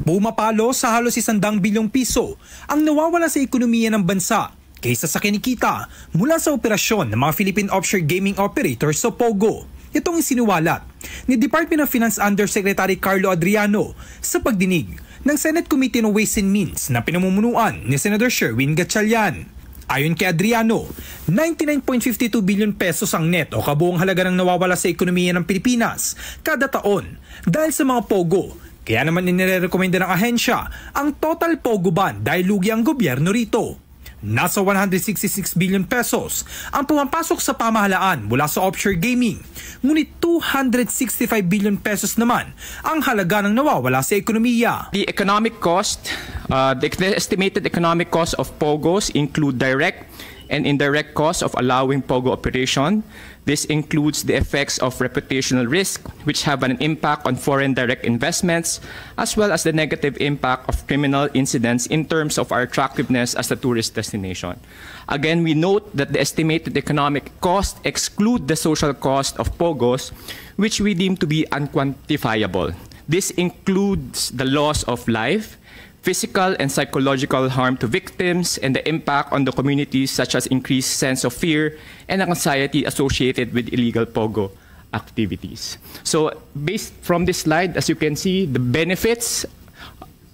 Pumapalo sa halos isang daang bilyong piso ang nawawala sa ekonomiya ng bansa kaysa sa kinikita mula sa operasyon ng mga Philippine Offshore Gaming Operators o POGO. Itong isiniwalat ni Department of Finance Undersecretary Carlo Adriano sa pagdinig ng Senate Committee on Ways and Means na pinamumunuan ni Senator Sherwin Gatchalian. Ayon kay Adriano, ninety-nine point five two billion pesos ang net o kabuong halaga ng nawawala sa ekonomiya ng Pilipinas kada taon dahil sa mga POGO. Kaya naman inirerekomenda ng ahensya ang total POGO ban dahil lugi ang gobyerno rito. Nasa one hundred sixty-six billion pesos ang pumapasok sa pamahalaan mula sa offshore gaming, ngunit two hundred sixty-five billion pesos naman ang halaga ng nawawala sa ekonomiya. The economic cost, uh, the estimated economic cost of POGOs include direct and indirect cost of allowing POGO operation. This includes the effects of reputational risk, which have an impact on foreign direct investments, as well as the negative impact of criminal incidents in terms of our attractiveness as a tourist destination. Again, we note that the estimated economic cost exclude the social cost of POGOs, which we deem to be unquantifiable. This includes the loss of life, physical and psychological harm to victims, and the impact on the community, such as increased sense of fear and anxiety associated with illegal POGO activities. So, based from this slide, as you can see, the benefits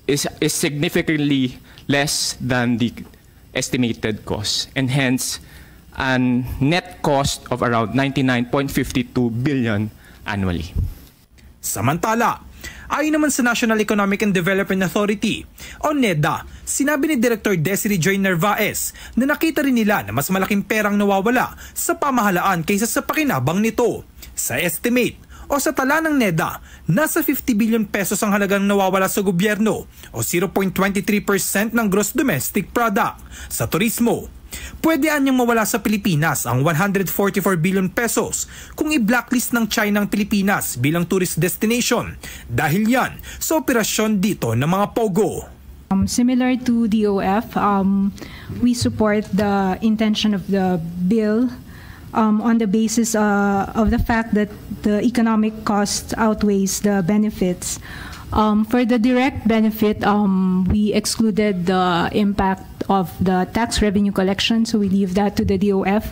is, is significantly less than the estimated cost, and hence a net cost of around ninety-nine point five two billion annually. Samantala, ayon naman sa National Economic and Development Authority o NEDA, sinabi ni Director Desiree Joy Narvaez na nakita rin nila na mas malaking perang nawawala sa pamahalaan kaysa sa pakinabang nito. Sa estimate o sa tala ng NEDA, nasa fifty billion pesos ang halagang nawawala sa gobyerno o zero point twenty three percent ng gross domestic product. Sa turismo, Pwede anyang mawala sa Pilipinas ang one hundred forty-four billion pesos kung i-blacklist ng China ang Pilipinas bilang tourist destination dahil yan sa operasyon dito ng mga POGO. Um, similar to D O F, um, we support the intention of the bill um, on the basis uh, of the fact that the economic cost outweighs the benefits. Um, for the direct benefit, um, we excluded the impact of the tax revenue collection, so we leave that to the D O F.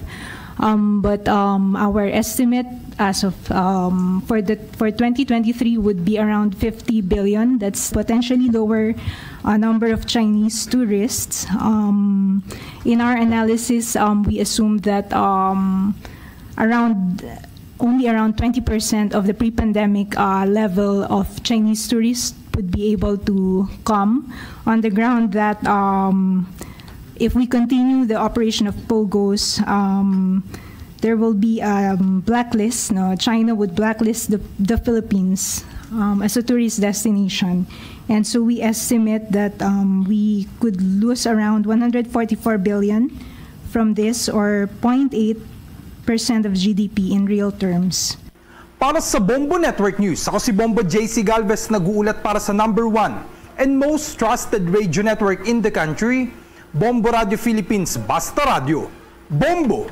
Um, but um, our estimate as of um, for the for twenty twenty-three would be around fifty billion. That's potentially lower uh, number of Chinese tourists. Um, in our analysis, um, we assumed that um, around only around twenty percent of the pre-pandemic uh, level of Chinese tourists would be able to come on the ground that um, if we continue the operation of POGOs, um, there will be a um, blacklist. No? China would blacklist the, the Philippines um, as a tourist destination. And so we estimate that um, we could lose around one hundred forty-four billion from this, or zero point eight percent of G D P in real terms. Para sa Bombo Network News, ako si Bombo J C Galvez, nag-uulat para sa number one and most trusted radio network in the country, Bombo Radio Philippines, Basta Radio. Bombo!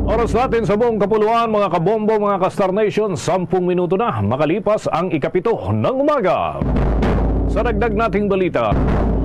Oras natin sa buong kapuluan, mga kabombo, mga ka-Star Nation, sampung minuto na makalipas ang ikapito ng umaga. Sa dagdag nating balita,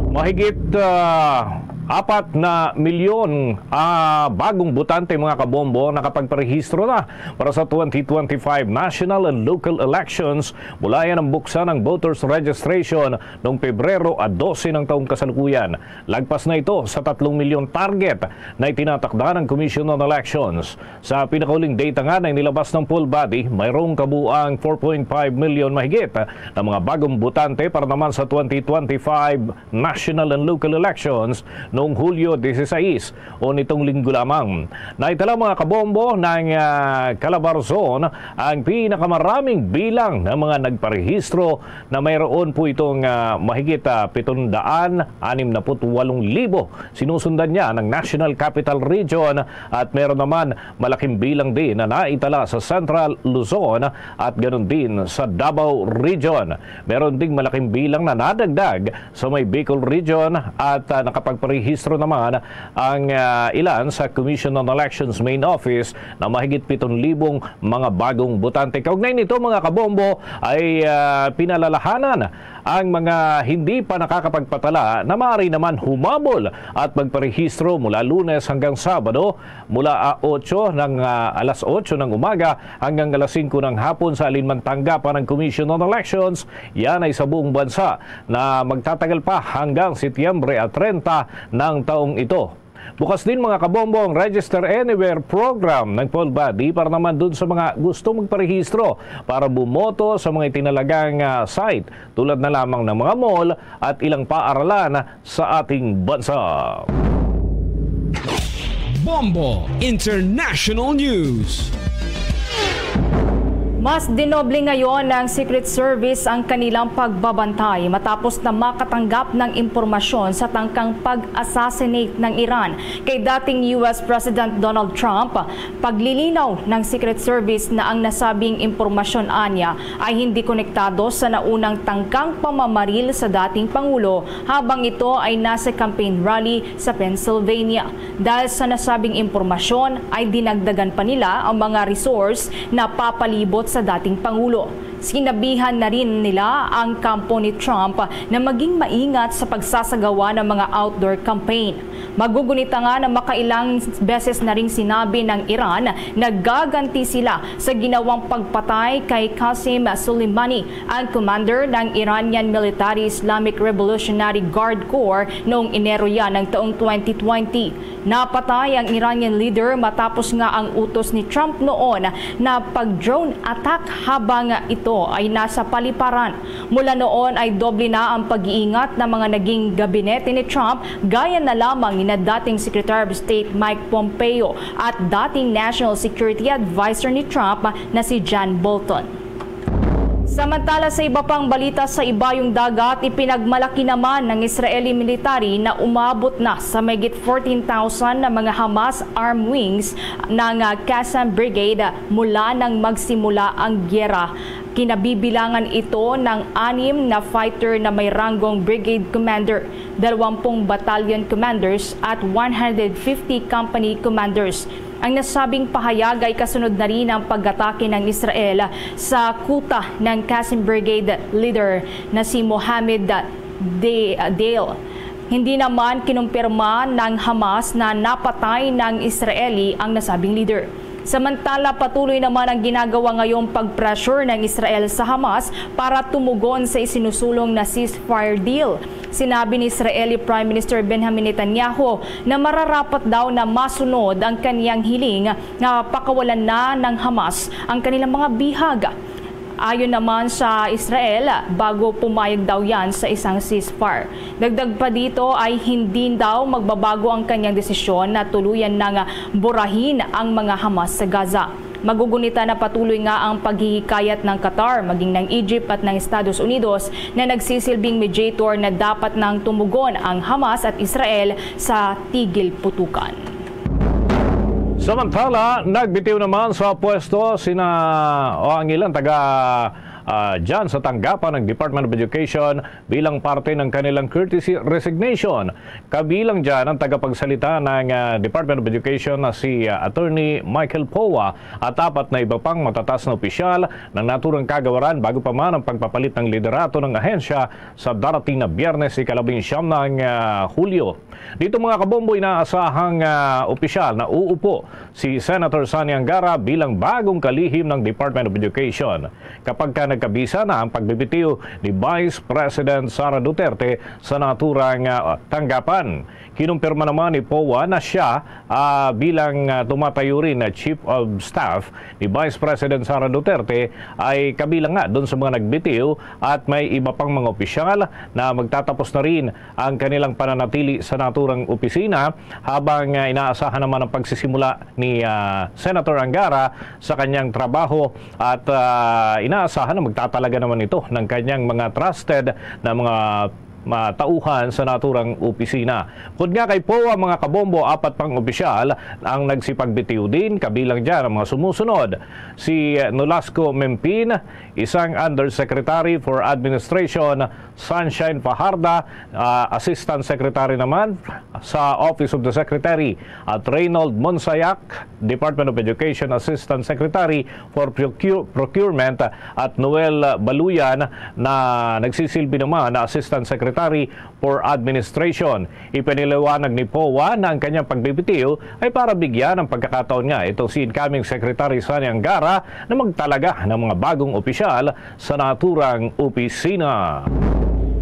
mahigit ah, apat na milyon ah, bagong botante, mga kabombo, nakapagparehistro na para sa twenty twenty-five national and local elections mula yan ang buksan ng voters registration noong Pebrero a dose ng taong kasalukuyan. Lagpas na ito sa tatlong milyon target na itinatakda ng Commission on Elections. Sa pinakahuling data nga na inilabas ng poll body, mayroong kabuang four point five million mahigit na mga bagong botante para naman sa twenty twenty-five national and local elections noong Hulyo dieciséis o nitong linggo lamang. Naitala, mga kabombo, ng ah, Calabarzon ang pinakamaraming bilang ng mga nagparehistro na mayroon po itong ah, mahigit ah, pitong daan anim na put walong libo. Sinusundan niya ng National Capital Region at meron naman malaking bilang din na naitala sa Central Luzon at ganun din sa Davao Region. Meron ding malaking bilang na nadagdag sa may Bicol Region at ah, nakapagparehistro naman ang ah, ilan sa Commission on Elections Main Office na mahigit pitong libong mga bagong botante. Kaugnay nito, mga kabombo, ay ah, pinalalahanan ang mga hindi pa nakakapagpatala na maaari naman humabol at magparehistro mula Lunes hanggang Sabado, mula ah, otso ng ah, alas otso ng umaga hanggang alas singko ng hapon sa alinman tanggapan ng Commission on Elections. Yan ay sa buong bansa na magtatagal pa hanggang Setyembre at treinta ng taong ito. Bukas din, mga kabombo, ang Register Anywhere program ng poll body para naman dun sa mga gusto magparehistro para bumoto sa mga itinalagang ah, site tulad na lamang ng mga mall at ilang paaralan sa ating bansa. Bombo International News. Mas dinoble ngayon ng Secret Service ang kanilang pagbabantay matapos na makatanggap ng impormasyon sa tangkang pag-assassinate ng Iran kay dating U S President Donald Trump. Paglilinaw ng Secret Service na ang nasabing impormasyon anya ay hindi konektado sa naunang tangkang pamamaril sa dating Pangulo habang ito ay nasa campaign rally sa Pennsylvania. Dahil sa nasabing impormasyon ay dinagdagan pa nila ang mga resource na papalibot sa dating Pangulo. Sinabihan na rin nila ang kampo ni Trump na maging maingat sa pagsasagawa ng mga outdoor campaign. Magugunita nga na makailang beses na ring sinabi ng Iran na gaganti sila sa ginawang pagpatay kay Qasem Soleimani, ang commander ng Iranian Military Islamic Revolutionary Guard Corps noong Enero yan ng taong twenty twenty. Napatay ang Iranian leader matapos nga ang utos ni Trump noon na pag-drone attack habang ito ay nasa paliparan. Mula noon ay doble na ang pag-iingat ng mga naging gabinete ni Trump, gaya na lamang ni na dating Secretary of State Mike Pompeo at dating National Security Advisor ni Trump na si John Bolton. Samantala, sa iba pang balita sa Ibayong Dagat, ipinagmalaki naman ng Israeli military na umabot na sa mahigit fourteen thousand na mga Hamas armed wings ng, ah, Qassam Brigade mula nang magsimula ang giyera. Kinabibilangan ito ng anim na fighter na may ranggong brigade commander, dalawampung battalion commanders at one hundred fifty company commanders. Ang nasabing pahayag ay kasunod na rin ang pag-atake ng Israel sa kuta ng Qassam Brigade leader na si Mohammed De-, Deir. Hindi naman kinumpirma ng Hamas na napatay ng Israeli ang nasabing leader. Samantala, patuloy naman ang ginagawa ngayong pag-pressure ng Israel sa Hamas para tumugon sa isinusulong na ceasefire deal. Sinabi ni Israeli Prime Minister Benjamin Netanyahu na mararapat daw na masunod ang kaniyang hiling nga pakawalan na ng Hamas ang kanilang mga bihag. Ayon naman sa Israel, bago pumayag daw yan sa isang ceasefire. Dagdag pa dito ay hindi daw magbabago ang kanyang desisyon na tuluyan nang burahin ang mga Hamas sa Gaza. Magugunita na patuloy nga ang paghihikayat ng Qatar, maging ng Egypt at ng Estados Unidos na nagsisilbing mediator na dapat nang tumugon ang Hamas at Israel sa tigil putukan. Samantala, nagbitiw naman sa pwesto sina, o ang ilang taga, ah, dyan sa tanggapan ng Department of Education bilang parte ng kanilang courtesy resignation. Kabilang dyan ang tagapagsalita ng, ah, Department of Education na si, ah, Attorney Michael Poa at apat na iba pang matataas na opisyal ng naturang kagawaran bago pa man ang pagpapalit ng liderato ng ahensya sa darating na Biyernes, ikalabing siyam ng, ah, Hulyo. Dito, mga kabombo, inaasahang, ah, opisyal na uupo si Senator Sonny Angara bilang bagong kalihim ng Department of Education. Kapag ka nagkabisa na ang pagbibitiw ni Vice President Sara Duterte sa naturang, ah, tanggapan. Kinumpirma naman ni Poa na siya, ah, bilang, ah, tumatayo rin na Chief of Staff ni Vice President Sara Duterte, ay kabilang nga doon sa mga nagbitiw at may iba pang mga opisyal na magtatapos na rin ang kanilang pananatili sa naturang opisina, habang, ah, inaasahan naman ang pagsisimula ni, ah, Senator Angara sa kanyang trabaho at, ah, inaasahan na magtatalaga naman ito ng kanyang mga trusted na mga, ah, tauhan sa naturang opisina. Bukod nga kay Poa, mga kabombo, apat pang opisyal ang nagsipagbitiw din, kabilang dyan ang mga sumusunod: si Nolasco Mempin, isang Undersecretary for Administration, Sunshine Fajarda, ah, Assistant Secretary naman sa Office of the Secretary, at Reynold Monsayak, Department of Education Assistant Secretary for Procu-, Procurement, at Noel Baluyan na nagsisilbi naman na Assistant Secretary for Administration. Ipinaliwanag ni Poa na ang kanyang pagbibitiw ay para bigyan ng pagkakataon nga itong si incoming Secretary Sonny Angara na magtalaga ng mga bagong opisyal sa naturang opisina.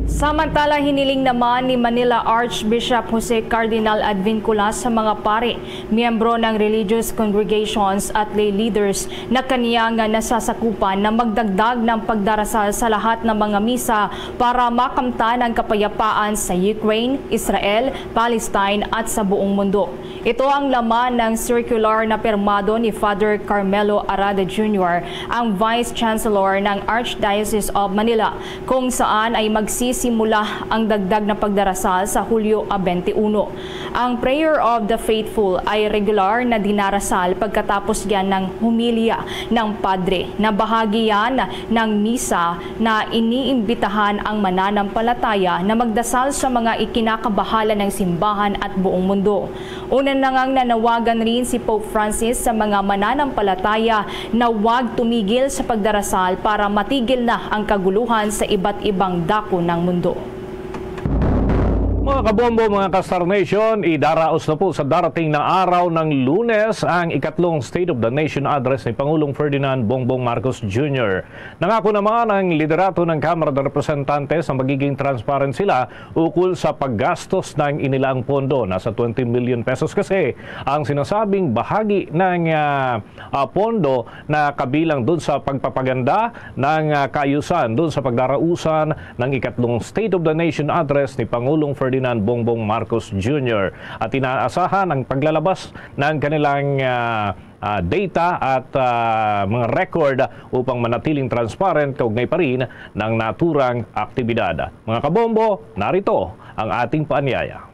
Samantala, hiniling naman ni Manila Archbishop Jose Cardinal Advincula sa mga pari, miyembro ng religious congregations at lay leaders na kaniya nga nasasakupan na magdagdag ng pagdarasal sa lahat ng mga misa para makamtan ang kapayapaan sa Ukraine, Israel, Palestine at sa buong mundo. Ito ang laman ng circular na pirmado ni Father Carmelo Arada Junior, ang Vice Chancellor ng Archdiocese of Manila, kung saan ay magsisimula ang dagdag na pagdarasal sa Hulyo twenty-one. Ang Prayer of the Faithful ay regular na dinarasal pagkatapos yan ng homilya ng padre, na bahagi yan ng misa na iniimbitahan ang mananampalataya na magdasal sa mga ikinakabahala ng simbahan at buong mundo. Una na ngang nanawagan rin si Pope Francis sa mga mananampalataya na huwag tumigil sa pagdarasal para matigil na ang kaguluhan sa iba't ibang dako ng mundo. Mga kabombo, mga ka-Star Nation, idaraos na po sa darating na araw ng Lunes ang ikatlong State of the Nation Address ni Pangulong Ferdinand Bongbong Marcos Junior. Nangako naman ang liderato ng Kamara de Representantes na magiging transparent sila ukol sa paggastos ng inilaang pondo. Nasa twenty million pesos kasi ang sinasabing bahagi ng, ah, ah, pondo na kabilang dun sa pagpapaganda ng, ah, kaayusan dun sa pagdarausan ng ikatlong State of the Nation Address ni Pangulong Ferdinand Bongbong Marcos Junior. At inaasahan ang paglalabas ng kanilang, ah, ah, data at, ah, mga record upang manatiling transparent kaugnay pa rin ng naturang aktibidad. Mga kabombo, narito ang ating paanyaya.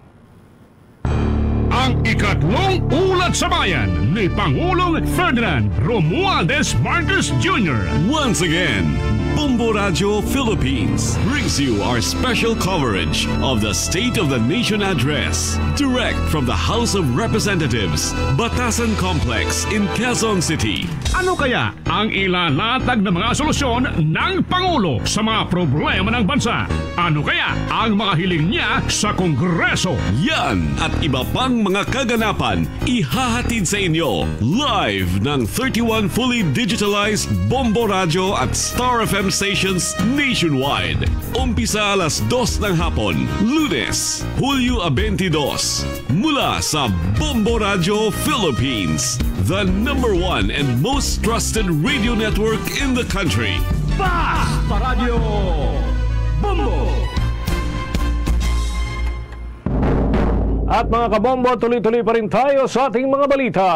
Ang ikatlong Ulat sa Bayan ni Pangulong Ferdinand Romualdez Marcos Junior. Once again, Bombo Radio Philippines brings you our special coverage of the State of the Nation Address, direct from the House of Representatives, Batasan Complex in Quezon City. Ano kaya ang ilalatag na mga solusyon ng Pangulo sa mga problema ng bansa? Ano kaya ang mga hiling niya sa Kongreso? Yan at iba pang mga kaganapan ihahatid sa inyo live ng thirty-one fully digitalized Bombo Radio at Star F M stations nationwide. Umpisa alas dos ng hapon, Lunes, Hulyo twenty-two, mula sa Bombo Radio Philippines, the number one and most trusted radio network in the country. Basta Radio Bombo! At mga kabombo, tuloy-tuloy pa rin tayo sa ating mga balita.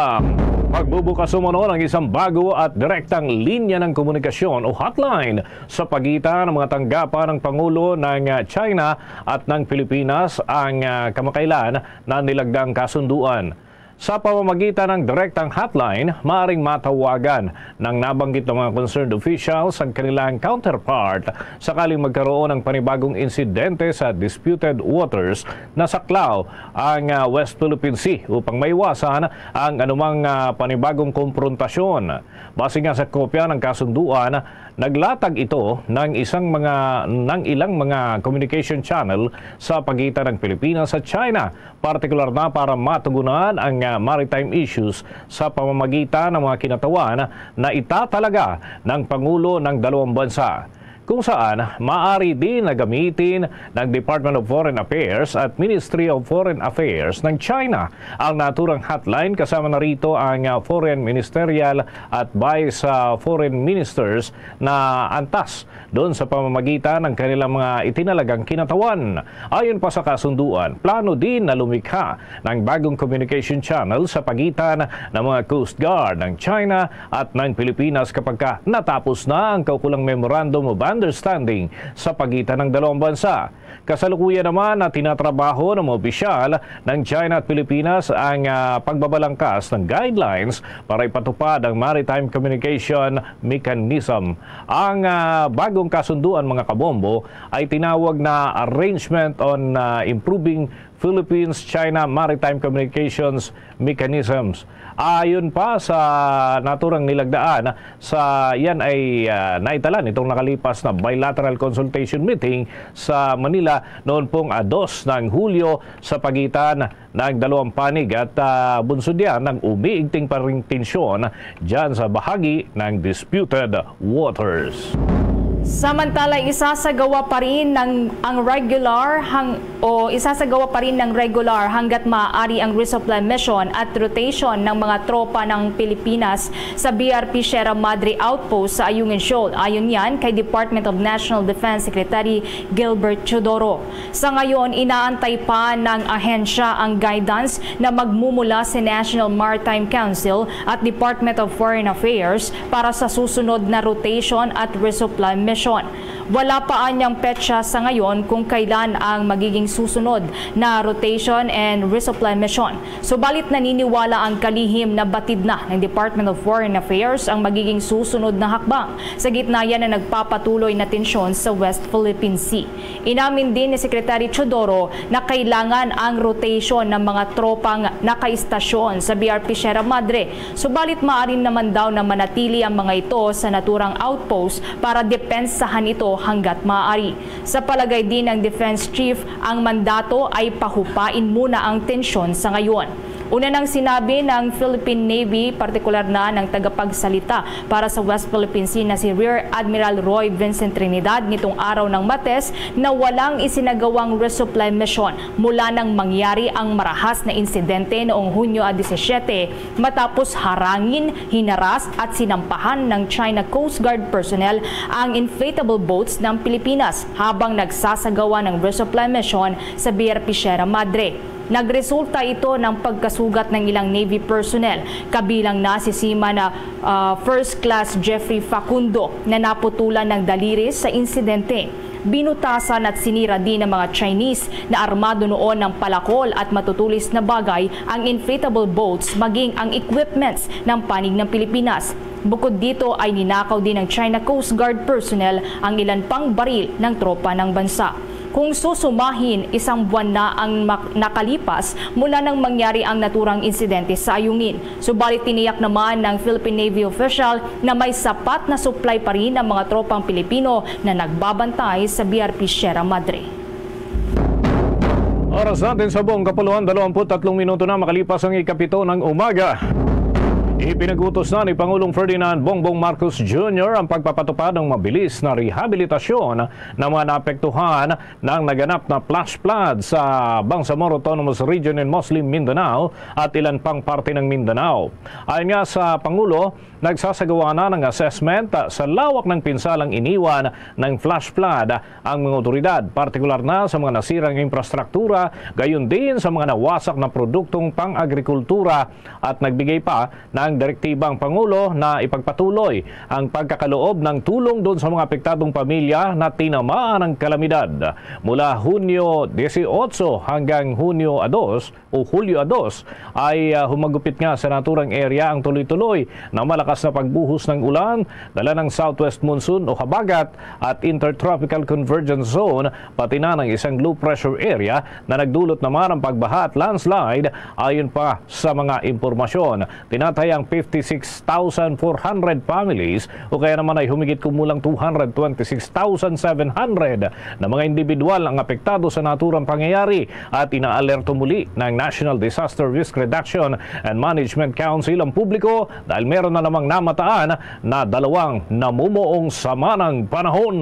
Magbubukas umano ng isang bago at direktang linya ng komunikasyon o hotline sa pagitan ng mga tanggapan ng Pangulo ng, ah, China at ng Pilipinas ang, ah, kamakailan na nilagdang kasunduan. Sa pamamagitan ng direktang hotline, maaring matawagan ng nabanggit ng mga concerned officials ang kanilang counterpart sakaling magkaroon ng panibagong insidente sa disputed waters na saklaw ang, ah, West Philippine Sea upang maiwasan ang anumang, ah, panibagong komprontasyon. Base nga sa kopya ng kasunduan, naglatag ito ng isang mga, ng ilang mga communication channel sa pagitan ng Pilipinas at China, partikular na para matugunan ang, ah, maritime issues sa pamamagitan ng mga kinatawan na itatalaga ng Pangulo ng dalawang bansa, kung saan maaari din na gamitin ng Department of Foreign Affairs at Ministry of Foreign Affairs ng China ang naturang hotline, kasama na rito ang, ah, Foreign Ministerial at Vice, ah, Foreign Ministers na antas doon sa pamamagitan ng kanilang mga itinalagang kinatawan. Ayon pa sa kasunduan, plano din na lumikha ng bagong communication channel sa pagitan ng mga Coast Guard ng China at ng Pilipinas kapag ka natapos na ang kaukulang Memorandum of Understanding sa pagitan ng dalawang bansa. Kasalukuyan naman na tinatrabaho ng mga opisyal ng China at Pilipinas ang, ah, pagbabalangkas ng guidelines para ipatupad ang Maritime Communication Mechanism. Ang, ah, bagong kasunduan, mga kabombo, ay tinawag na Arrangement on, ah, Improving Philippines-China Maritime Communications Mechanisms. Ayon pa sa naturang nilagdaan, sa yan ay, ah, naitala nitong nakalipas na bilateral consultation meeting sa Manila noon pong, ah, dos ng Hulyo sa pagitan ng dalawang panig at, ah, bunsod yan ng umiigting pa ring tensyon dyan sa bahagi ng disputed waters. Samantala, isasagawa pa rin ng, ang regular hang, o isasagawa pa rin ng regular hanggat maaari ang resupply mission at rotation ng mga tropa ng Pilipinas sa B R P Sierra Madre Outpost sa Ayungin Shoal. Ayon yan kay Department of National Defense Secretary Gilbert Teodoro. Sa ngayon, inaantay pa ng ahensya ang guidance na magmumula sa National Maritime Council at Department of Foreign Affairs para sa susunod na rotation at resupply mission. Wala pa anyang petsa sa ngayon kung kailan ang magiging susunod na rotation and resupply mission. Subalit, naniniwala ang kalihim na batid na ng Department of Foreign Affairs ang magiging susunod na hakbang sa gitna yan na nagpapatuloy na tensyon sa West Philippine Sea. Inamin din ni Secretary Teodoro na kailangan ang rotation ng mga tropang nakaistasyon sa B R P Sierra Madre, subalit maaari naman daw na manatili ang mga ito sa naturang outpost para depensahan ito hanggat maaari. Sa palagay din ng Defense Chief, ang mandato ay pahupain muna ang tensyon sa ngayon. Una nang sinabi ng Philippine Navy, partikular na ng tagapagsalita para sa West Philippine Sea na si Rear Admiral Roy Vincent Trinidad nitong araw ng Martes na walang isinagawang resupply mission mula nang mangyari ang marahas na insidente noong Hunyo a disisyete, matapos harangin, hinaras at sinampahan ng China Coast Guard personnel ang inflatable boats ng Pilipinas habang nagsasagawa ng resupply mission sa B R P Sierra Madre. Nagresulta ito ng pagkasugat ng ilang Navy personnel, kabilang na si Seaman, ah, ah, First Class Jeffrey Facundo, na naputulan ng daliri sa insidente. Binutasan at sinira din ng mga Chinese na armado noon ng palakol at matutulis na bagay ang inflatable boats, maging ang equipments ng panig ng Pilipinas. Bukod dito ay ninakaw din ng China Coast Guard personnel ang ilan pang baril ng tropa ng bansa. Kung susumahin, isang buwan na ang mak-, nakalipas mula nang mangyari ang naturang insidente sa Ayungin. Subalit tiniyak naman ng Philippine Navy official na may sapat na supply pa rin ang mga tropang Pilipino na nagbabantay sa B R P Sierra Madre. Oras natin sa buong kapuluan, dalawampu't tatlong minuto na makalipas ang ikapito ng umaga. Ipinag-utos na ni Pangulong Ferdinand Bongbong Marcos Junior ang pagpapatupad ng mabilis na rehabilitasyon ng mga naapektuhan ng naganap na flash flood sa Bangsamoro Autonomous Region in Muslim Mindanao at ilan pang parte ng Mindanao. Ayon nga sa Pangulo, nagsasagawa na ng assessment sa lawak ng pinsalang iniwan ng flash flood ang mga otoridad, partikular na sa mga nasirang infrastruktura, gayon din sa mga nawasak na produktong pang-agrikultura, at nagbigay pa ng direktiba ang Pangulo na ipagpatuloy ang pagkakaloob ng tulong doon sa mga apektadong pamilya na tinamaan ng kalamidad. Mula Hunyo dieciocho hanggang Hunyo a dos o Hulyo a dos ay, ah, humagupit nga sa naturang area ang tuloy-tuloy na malakas na pagbuhos ng ulan, dala ng southwest monsoon o habagat at intertropical convergence zone, pati na ng isang low pressure area na nagdulot naman ng pagbaha at landslide, ayon pa sa mga impormasyon. Tinatayang fifty-six thousand four hundred families o kaya naman ay humigit kumulang two hundred twenty-six thousand seven hundred na mga individual ang apektado sa naturang pangyayari at inaalerto muli ng National Disaster Risk Reduction and Management Council ang publiko dahil meron na namang namataan na dalawang namumuong sama ng panahon.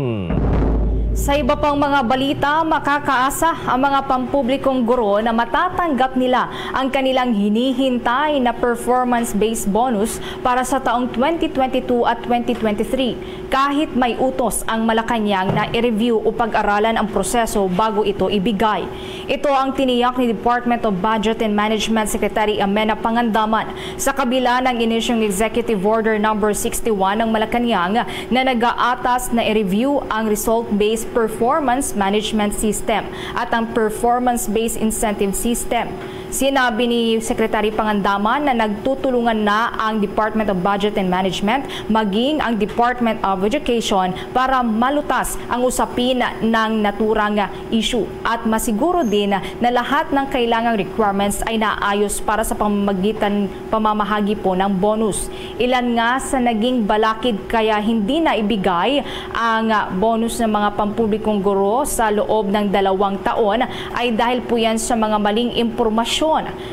Sa iba pang mga balita, makakaasa ang mga pampublikong guro na matatanggap nila ang kanilang hinihintay na performance-based bonus para sa taong twenty twenty-two at twenty twenty-three, kahit may utos ang Malacañang na i-review o pag-aralan ang proseso bago ito ibigay. Ito ang tiniyak ni Department of Budget and Management Secretary Amena Pangandaman sa kabila ng inisyong Executive Order Number sixty-one ng Malacañang na nag-aatas na i-review ang result-based performance management system at ang performance-based incentive system. Sinabi ni Secretary Pangandaman na nagtutulungan na ang Department of Budget and Management, maging ang Department of Education, para malutas ang usapin ng naturang issue at masiguro din na lahat ng kailangang requirements ay naayos para sa pamamagitan, pamamahagi po ng bonus. Ilan nga sa naging balakid kaya hindi na ibigay ang bonus ng mga pampublikong guro sa loob ng dalawang taon ay dahil po yan sa mga maling impormasyon,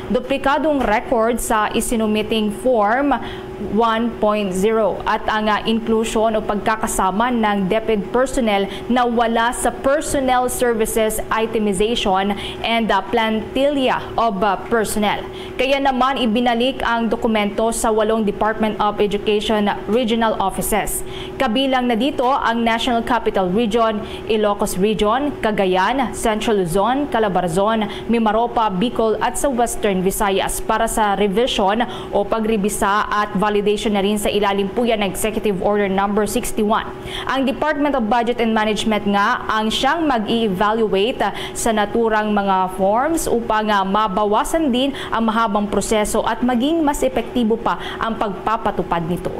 duplikadong record sa isinumiting form one point zero at ang, ah, inclusion o pagkakasama ng DepEd personnel na wala sa personnel services itemization and, ah, plantilla of, ah, personnel. Kaya naman ibinalik ang dokumento sa walong Department of Education regional offices. Kabilang na dito ang National Capital Region, Ilocos Region, Cagayan, Central Luzon, Calabarzon, Mimaropa, Bicol at sa Western Visayas para sa revision o pagrebisa at validation na rin sa ilalim po yan ng Executive Order Number sixty-one. Ang Department of Budget and Management nga ang siyang mag-i-evaluate sa naturang mga forms upang, ah, mabawasan din ang mahabang proseso at maging mas epektibo pa ang pagpapatupad nito.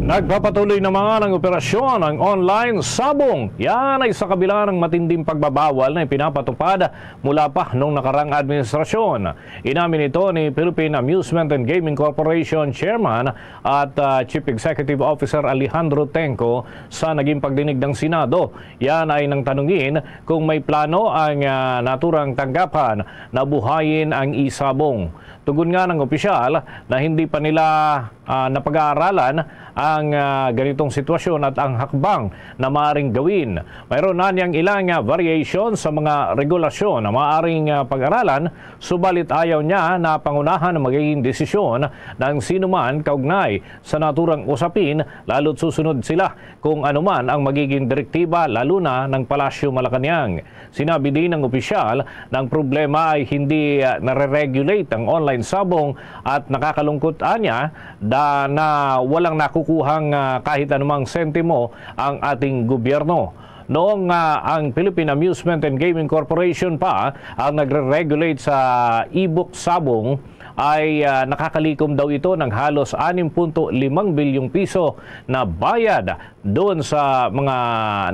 Nagpapatuloy naman ang operasyon ng online sabong. Yan ay sa kabila ng matinding pagbabawal na ipinapatupad mula pa nung nakarang administrasyon. Inamin ito ni Philippine Amusement and Gaming Corporation Chairman at, ah, Chief Executive Officer Alejandro Tengco sa naging pagdinig ng Senado. Yan ay nang tanungin kung may plano ang, ah, naturang tanggapan na buhayin ang e-sabong. Tugon nga ng opisyal na hindi pa nila, ah, napag-aaralan ang, ah, ganitong sitwasyon at ang hakbang na maaaring gawin. Mayroon na niyang ilang, ah, variation sa mga regulasyon na maaaring, ah, pag-aralan, subalit ayaw niya na pangunahan ang magiging desisyon ng sinuman kaugnay sa naturang usapin, lalo't susunod sila kung anuman ang magiging direktiba, lalo na ng Palasyo Malacañang. Sinabi din ng opisyal na ang problema ay hindi, ah, nare-regulate ang online sabong at nakakalungkot anya da na walang nakukuhang, ah, kahit anumang sentimo ang ating gobyerno. Noong, ah, ang Philippine Amusement and Gaming Corporation pa ang nagre-regulate sa e-book sabong, ay, ah, nakakalikom daw ito ng halos anim punto limang bilyong piso na bayad doon sa mga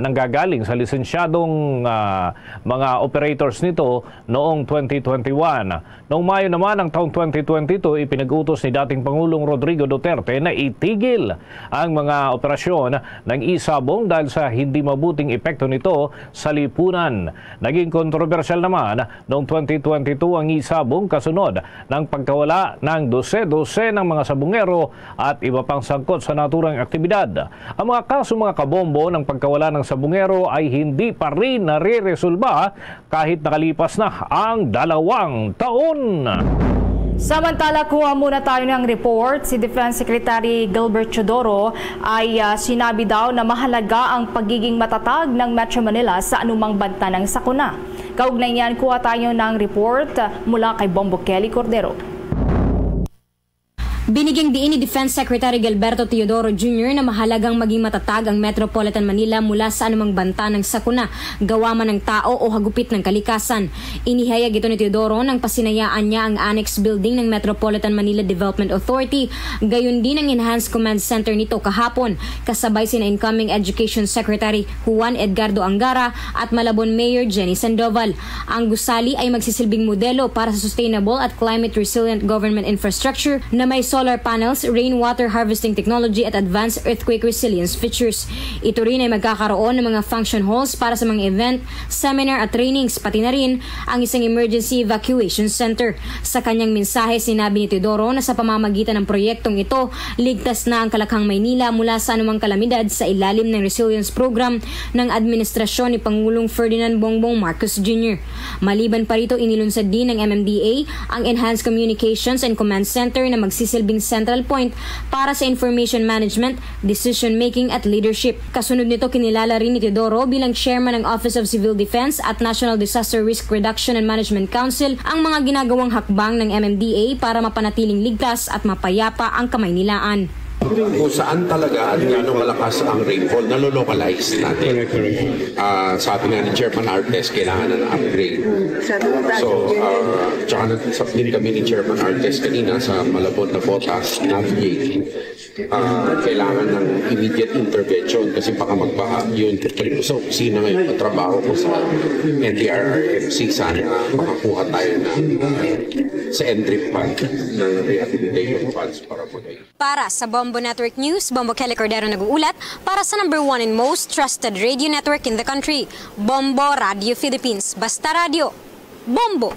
nanggagaling sa lisensyadong, ah, mga operators nito noong twenty twenty-one. Noong Mayo naman ng taong twenty twenty-two, ipinag-utos ni dating Pangulong Rodrigo Duterte na itigil ang mga operasyon ng e-sabong dahil sa hindi mabuting epekto nito sa lipunan. Naging kontrobersyal naman noong twenty twenty-two ang e-sabong kasunod ng pagkawala ng dose-dose ng mga sabungero at iba pang sangkot sa naturang aktibidad. Ang mga kaso, mga kabombo, ng pagkawala ng sabungero ay hindi pa rin nare-resolba kahit nakalipas na ang dalawang taon. Samantala, kuha muna tayo ng report. Si Defense Secretary Gilbert Teodoro ay, ah, sinabi daw na mahalaga ang pagiging matatag ng Metro Manila sa anumang banta ng sakuna. Kaugnay niyan, kuha tayo ng report mula kay Bombo Kelly Cordero. Binigyang diin ni Defense Secretary Gilberto Teodoro Junior na mahalagang maging matatag ang Metropolitan Manila mula sa anumang banta ng sakuna, gawa man ng tao o hagupit ng kalikasan. Inihayag ito ni Teodoro nang pasinayaan niya ang annex building ng Metropolitan Manila Development Authority, gayon din ang Enhanced Command Center nito kahapon, kasabay sina incoming Education Secretary Juan Edgardo Angara at Malabon Mayor Jenny Sandoval. Ang gusali ay magsisilbing modelo para sa sustainable at climate-resilient government infrastructure na may solar panels, rainwater harvesting technology at advanced earthquake resilience features. Ito rin ay magkakaroon ng mga function halls para sa mga event, seminar at trainings, pati na rin ang isang emergency evacuation center. Sa kanyang mensahe, sinabi ni Teodoro na sa pamamagitan ng proyektong ito, ligtas na ang Kalakhang Maynila mula sa anumang kalamidad sa ilalim ng resilience program ng administrasyon ni Pangulong Ferdinand Bongbong Marcos Junior. Maliban pa rito, inilunsad din ng M M D A ang Enhanced Communications and Command Center na magsisilbing central point para sa information management, decision-making at leadership. Kasunod nito, kinilala rin ni Teodoro bilang chairman ng Office of Civil Defense at National Disaster Risk Reduction and Management Council ang mga ginagawang hakbang ng M M D A para mapanatiling ligtas at mapayapa ang Kamaynilaan. Kung saan talaga at gaano kalakas ang rainfall, nalolocalize natin. Correct, correct. Ah, sabi nga ni Chairman Artes, kailangan ng upgrade. So, ah, tsaka nag-usap din kami ni Chairman Artes kanina sa Malabon, Nabotas, Navigating. Ah, kailangan ng immediate intervention kasi baka magbaha. Yun, actually, sa opisina ngayon, ang trabaho ko sa N D R R M C, sana makakuha tayo ng, ah, sa N D R I P fund, ng rehabilitation funds para po. Para sa Bombo Network News, Bombo Kelly Cordero nag-uulat para sa number one and most trusted radio network in the country, Bombo Radio Philippines. Basta radyo, Bombo!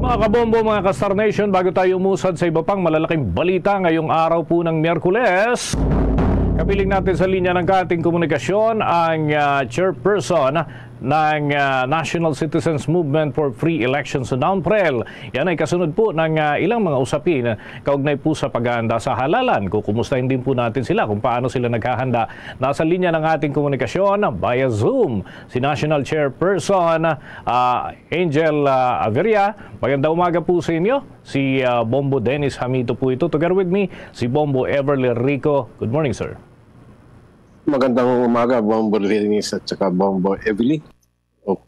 Mga kabombo, mga ka-Star Nation, bago tayo umusad sa iba pang malalaking balita ngayong araw po ng Miyerkules, kapiling natin sa linya ng ating komunikasyon ang, ah, chairperson ng, ah, National Citizens Movement for Free Elections o NAMFREL. Yan ay kasunod po ng, ah, ilang mga usapin kaugnay po sa paghahanda sa halalan. Kukumustahin din po natin sila kung paano sila naghahanda. Nasa linya ng ating komunikasyon via Zoom si National Chairperson, ah, Angel, ah, Averia. Magandang umaga po sa inyo. Si, ah, Bombo Dennis Hamito po ito. Together with me, si Bombo Everly Rico. Good morning, sir. Magandang umaga, Bombo Dennis at saka Bombo Everly. Oh.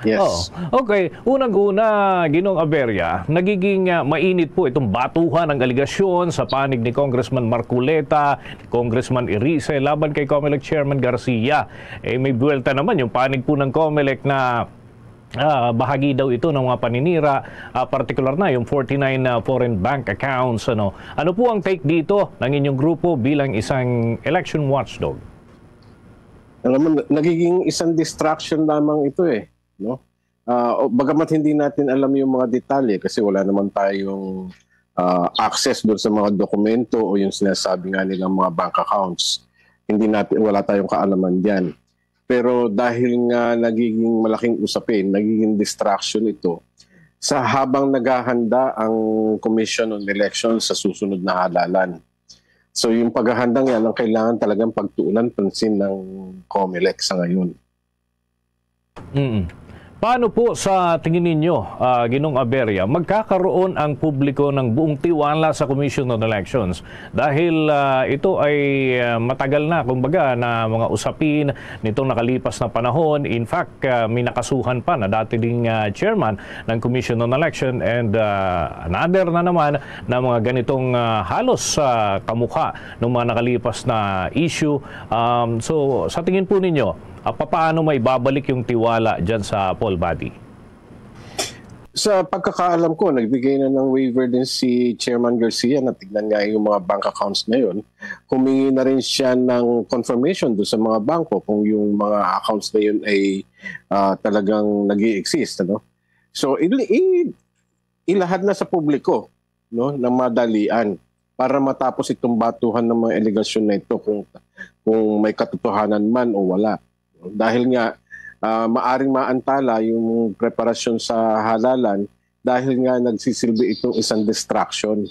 Yes. Oo. Okay. Unang-una, Ginoong Averia, nagiging, ah, mainit po itong batuhan ng aligasyon sa panig ni Congressman Marcoleta, Congressman Erice laban kay Comelec Chairman Garcia. Eh, may buwelta naman yung panig po ng Comelec na, ah, bahagi daw ito ng mga paninira, ah, partikular na yung forty-nine, ah, foreign bank accounts. Ano, ano po ang take dito ng inyong grupo bilang isang election watchdog? Alam mo, nagiging isang distraction lamang ito eh, no? Ah, o, bagamat hindi natin alam yung mga detalye kasi wala naman tayong, ah, access doon sa mga dokumento o yung sinasabi nga nilang mga bank accounts. Hindi natin, wala tayong kaalaman diyan. Pero dahil nga nagiging malaking usapin, nagiging distraction ito sa habang naghahanda ang Commission on Elections sa susunod na halalan. So yung paghahandang yan ang kailangan talagang pagtuunan pansin ng COMELEC sa ngayon. Mm. Paano po sa tingin ninyo, ah, Ginong Aberia, magkakaroon ang publiko ng buong tiwala sa Commission on Elections? Dahil, ah, ito ay, ah, matagal na, kumbaga, na mga usapin nitong nakalipas na panahon. In fact, ah, may nakasuhan pa na dati ding, ah, chairman ng Commission on Election and, ah, another na naman na mga ganitong, ah, halos, ah, kamukha ng mga nakalipas na issue. Um, so, sa tingin po ninyo, ah, papaano maibabalik yung tiwala dyan sa poll body? Sa pagkakaalam ko, nagbigay na ng waiver din si Chairman Garcia na tignan nga yung mga bank accounts na yun. Humingi na rin siya ng confirmation doon sa mga bangko kung yung mga accounts na yun ay, ah, talagang nag exist, ano? So, il- i- ilahad na sa publiko, no, ng madalian para matapos itong batuhan ng mga alegasyon na ito kung, kung may katotohanan man o wala. Dahil nga, ah, maaring maantala yung preparasyon sa halalan dahil nga nagsisilbi itong isang distraction.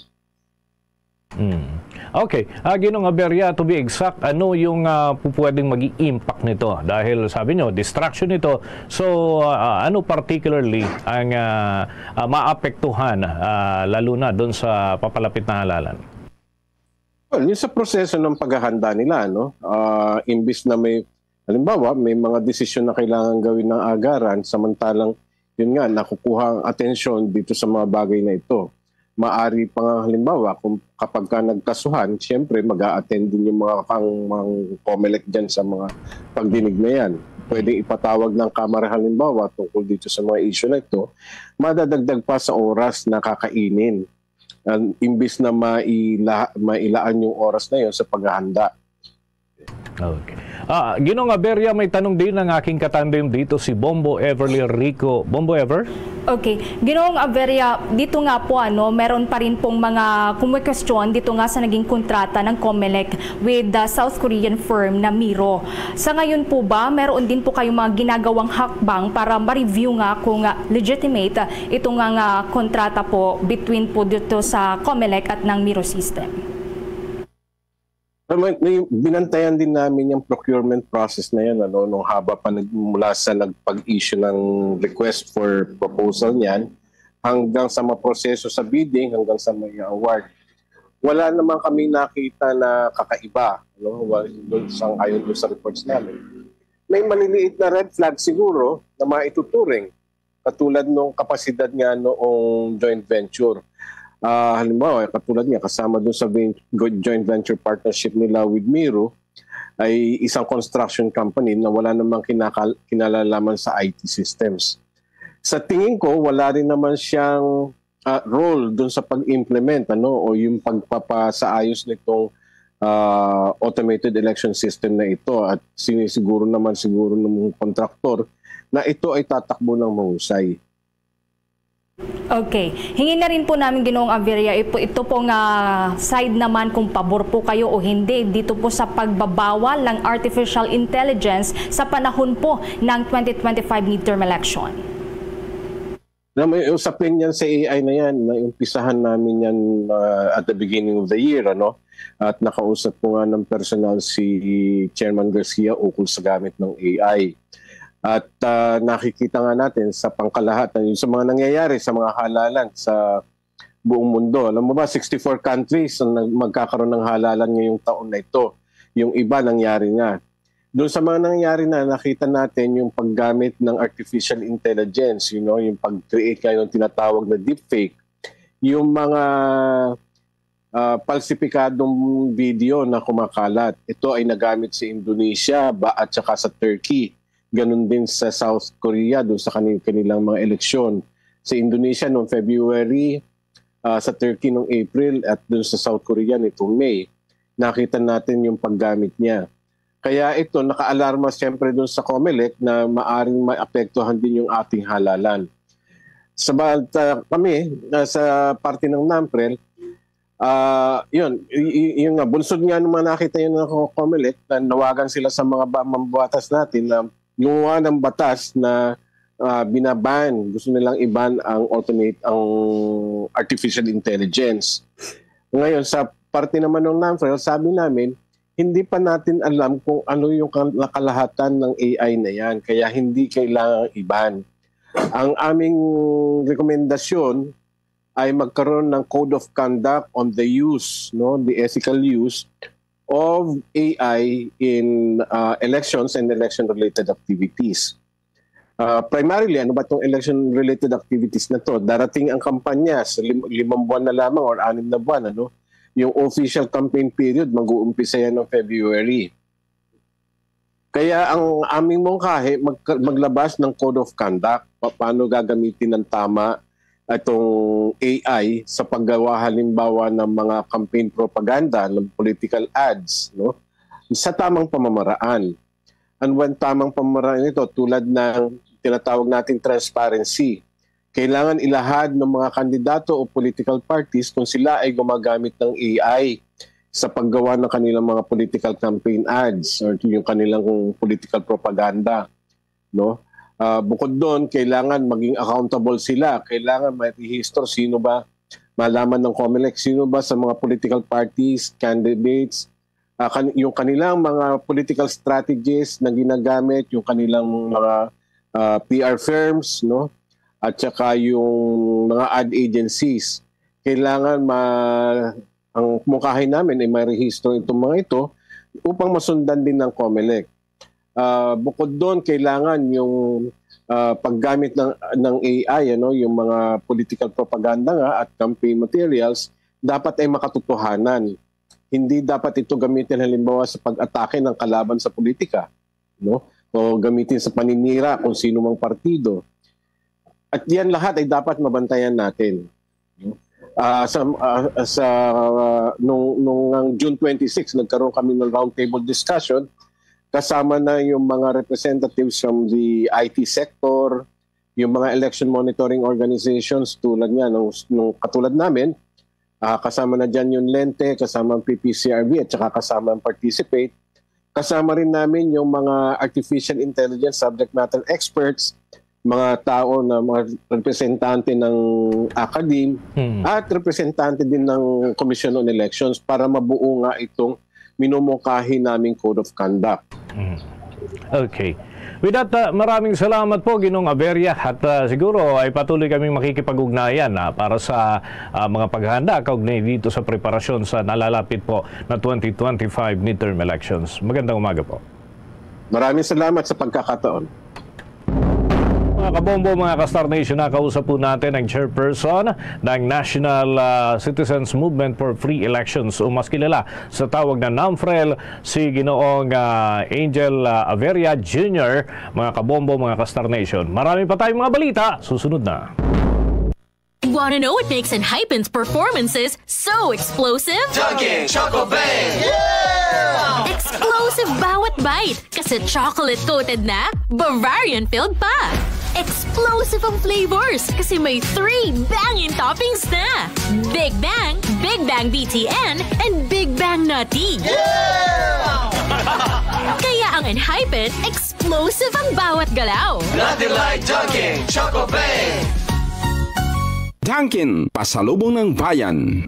Mm. Okay. Ah, Ginong Aberia, to be exact, ano yung, ah, pu- pwedeng maging impact nito? Dahil sabi nyo, distraction ito. So, ah, ano particularly ang, ah, ah, maapektuhan, ah, lalo na doon sa papalapit na halalan? Well, yung sa proseso ng paghahanda nila, no? Ah, imbis na may, halimbawa, may mga desisyon na kailangan gawin ng agaran, samantalang, yun nga, nakukuha ang atensyon dito sa mga bagay na ito. Maari pa nga, halimbawa, kung kapag ka nagkasuhan, siyempre, mag-a-attend din yung mga kang, mga COMELEC dyan sa mga pagdinig na yan. Pwedeng ipatawag ng Kamara, halimbawa, tungkol dito sa mga issue na ito, madadagdag pa sa oras na kakainin. Ang imbis na maila, mailaan yung oras na yon sa paghahanda. Okay. Ah, Ginong Aberia, may tanong din ang aking katandem dito, si Bombo Everly Rico. Bombo Ever? Okay. Ginong Aberia, dito nga po, ano, meron pa rin pong mga kumwestiyon dito nga sa naging kontrata ng COMELEC with the South Korean firm na Miro. Sa ngayon po ba, meron din po kayong mga ginagawang hakbang para ma-review nga kung, ah, legitimate, ah, ito nga, nga kontrata po between po dito sa COMELEC at ng Miro System? Pero may, may binantayan din namin yung procurement process na yan, ano, nung haba pa nag, mula sa nagpag-issue ng request for proposal niyan hanggang sa maproseso sa bidding, hanggang sa may award. Wala naman kami nakita na kakaiba, no? Wal- Doon sang ayon doon sa reports namin. May maliliit na red flag siguro na maituturing katulad ng kapasidad nga noong joint venture. Ah, halimbawa, katulad nga kasama doon sa ven- joint venture partnership nila with Miro, ay isang construction company na wala namang kinakal- kinalalaman sa I T systems. Sa tingin ko, wala rin naman siyang, ah, role doon sa pag-implement, ano, o yung pagpapasaayos nitong, ah, automated election system na ito, at sinisiguro naman siguro ng mga kontraktor na ito ay tatakbo ng mahusay. Okay. Hingin na rin po namin, Ginoong Averya, ipo- ito po nga side naman kung pabor po kayo o hindi dito po sa pagbabawal ng artificial intelligence sa panahon po ng twenty twenty-five midterm election. Na may usapin yan sa A I na yan. Naumpisahan namin yan, uh, at the beginning of the year, ano? At nakausap ko nga ng personal si Chairman Garcia ukol sa gamit ng A I. At, uh, nakikita nga natin sa pangkalahatan, yung sa mga nangyayari sa mga halalan sa buong mundo. Alam mo ba, sixty-four countries ang nag- magkakaroon ng halalan ngayong taon na ito. Yung iba nangyari na. Doon sa mga nangyari na, nakita natin yung paggamit ng artificial intelligence, you know, yung pag-create kayo ng tinatawag na deepfake, yung mga, ah, palsipikadong video na kumakalat. Ito ay nagamit sa Indonesia ba, at saka sa Turkey. Ganun din sa South Korea, doon sa kani- kanilang mga eleksyon. Sa Indonesia noong February, ah, sa Turkey noong April, at doon sa South Korea nitong May. Nakita natin yung paggamit niya. Kaya ito, nakaalarma siyempre doon sa COMELEC na maaring maapektuhan din yung ating halalan. Sa, kami, ah, sa parte ng NAMPREL, Ah, yun, y- y- yun nga, bunsod nga ng mga nakita yun ng Co- Comelec, na nawagan sila sa mga ba- mambabatas natin na gumawa ng batas na ah, binaban, gusto nilang iban ang automate, ang artificial intelligence. Ngayon, sa parte naman ng NAMFREL, sabi namin, hindi pa natin alam kung ano yung kal- kalahatan ng A I na yan, kaya hindi kailangang iban. Ang aming rekomendasyon ay magkaroon ng code of conduct on the use, no, the ethical use of A I in uh, elections and election-related activities. Uh, primarily, ano ba itong election-related activities na to? Darating ang kampanya sa lim- limang buwan na lamang or anim na buwan, ano? Yung official campaign period, mag-uumpisa yan ng February. Kaya ang aming mungkahi, mag- maglabas ng code of conduct. Pa- paano gagamitin ng tama itong A I sa paggawa halimbawa ng mga campaign propaganda, ng political ads, no? Sa tamang pamamaraan. Ano ba ang tamang pamamaraan nito? Tulad ng tinatawag nating transparency. Kailangan ilahad ng mga kandidato o political parties kung sila ay gumagamit ng A I sa paggawa ng kanilang mga political campaign ads or yung kanilang political propaganda, no? Ah, bukod doon, kailangan maging accountable sila. Kailangan may rehistro sino ba, malaman ng Comelec, sino ba sa mga political parties, candidates, ah, kan- yung kanilang mga political strategies na ginagamit, yung kanilang mga ah, P R firms, no? At saka yung mga ad agencies. Kailangan ma ang mungkahi namin ay marehistro itong mga ito upang masundan din ng Comelec. Ah, bukod doon, kailangan yung ah, paggamit ng ng A I, ano, yung mga political propaganda nga at campaign materials dapat ay makatotohanan. Hindi dapat ito gamitin halimbawa sa pag-atake ng kalaban sa politika, no? O gamitin sa paninira kung sino mang partido. At yan lahat ay dapat mabantayan natin, no? Ah, sa ah, sa ah, nung nung ang June twenty-six, nagkaroon kami ng roundtable discussion kasama na yung mga representatives from the I T sector, yung mga election monitoring organizations tulad nga nung, nung katulad namin, ah, kasama na dyan yung Lente, kasama ang P P C R B at saka kasama ang Participate. Kasama rin namin yung mga artificial intelligence subject matter experts, mga tao na mga representante ng academe Hmm. at representante din ng Commission on Elections para mabuo nga itong minumukahi naming code of conduct. Mm. Okay. With that, uh, maraming salamat po, Ginong Aberia, at uh, siguro ay patuloy kaming makikipag-ugnayan uh, para sa uh, mga paghahanda kaugnay dito sa preparasyon sa nalalapit po na twenty twenty-five midterm elections. Magandang umaga po. Maraming salamat sa pagkakataon. Mga kabombo, mga ka-Star Nation, nakausap po natin ang chairperson ng National uh, Citizens Movement for Free Elections o mas kilala sa tawag na NAMFREL, si Ginoong uh, Angel uh, Averia Junior. Mga kabombo, mga ka-Star Nation, marami pa tayong mga balita. Susunod na. Want to know what makes Enhypen's performances so explosive? Dunkin' Choco Bang! Explosive bawat bite kasi chocolate-coated na, Bavarian-filled pa. Explosive ang flavors kasi may three banging toppings na. Big Bang, Big Bang B T N, and Big Bang Nutty. Kaya ang Enhypen, explosive ang bawat galaw. Nothing like Dunkin' Choco Bang! Dunkin', pasalubong ng bayan.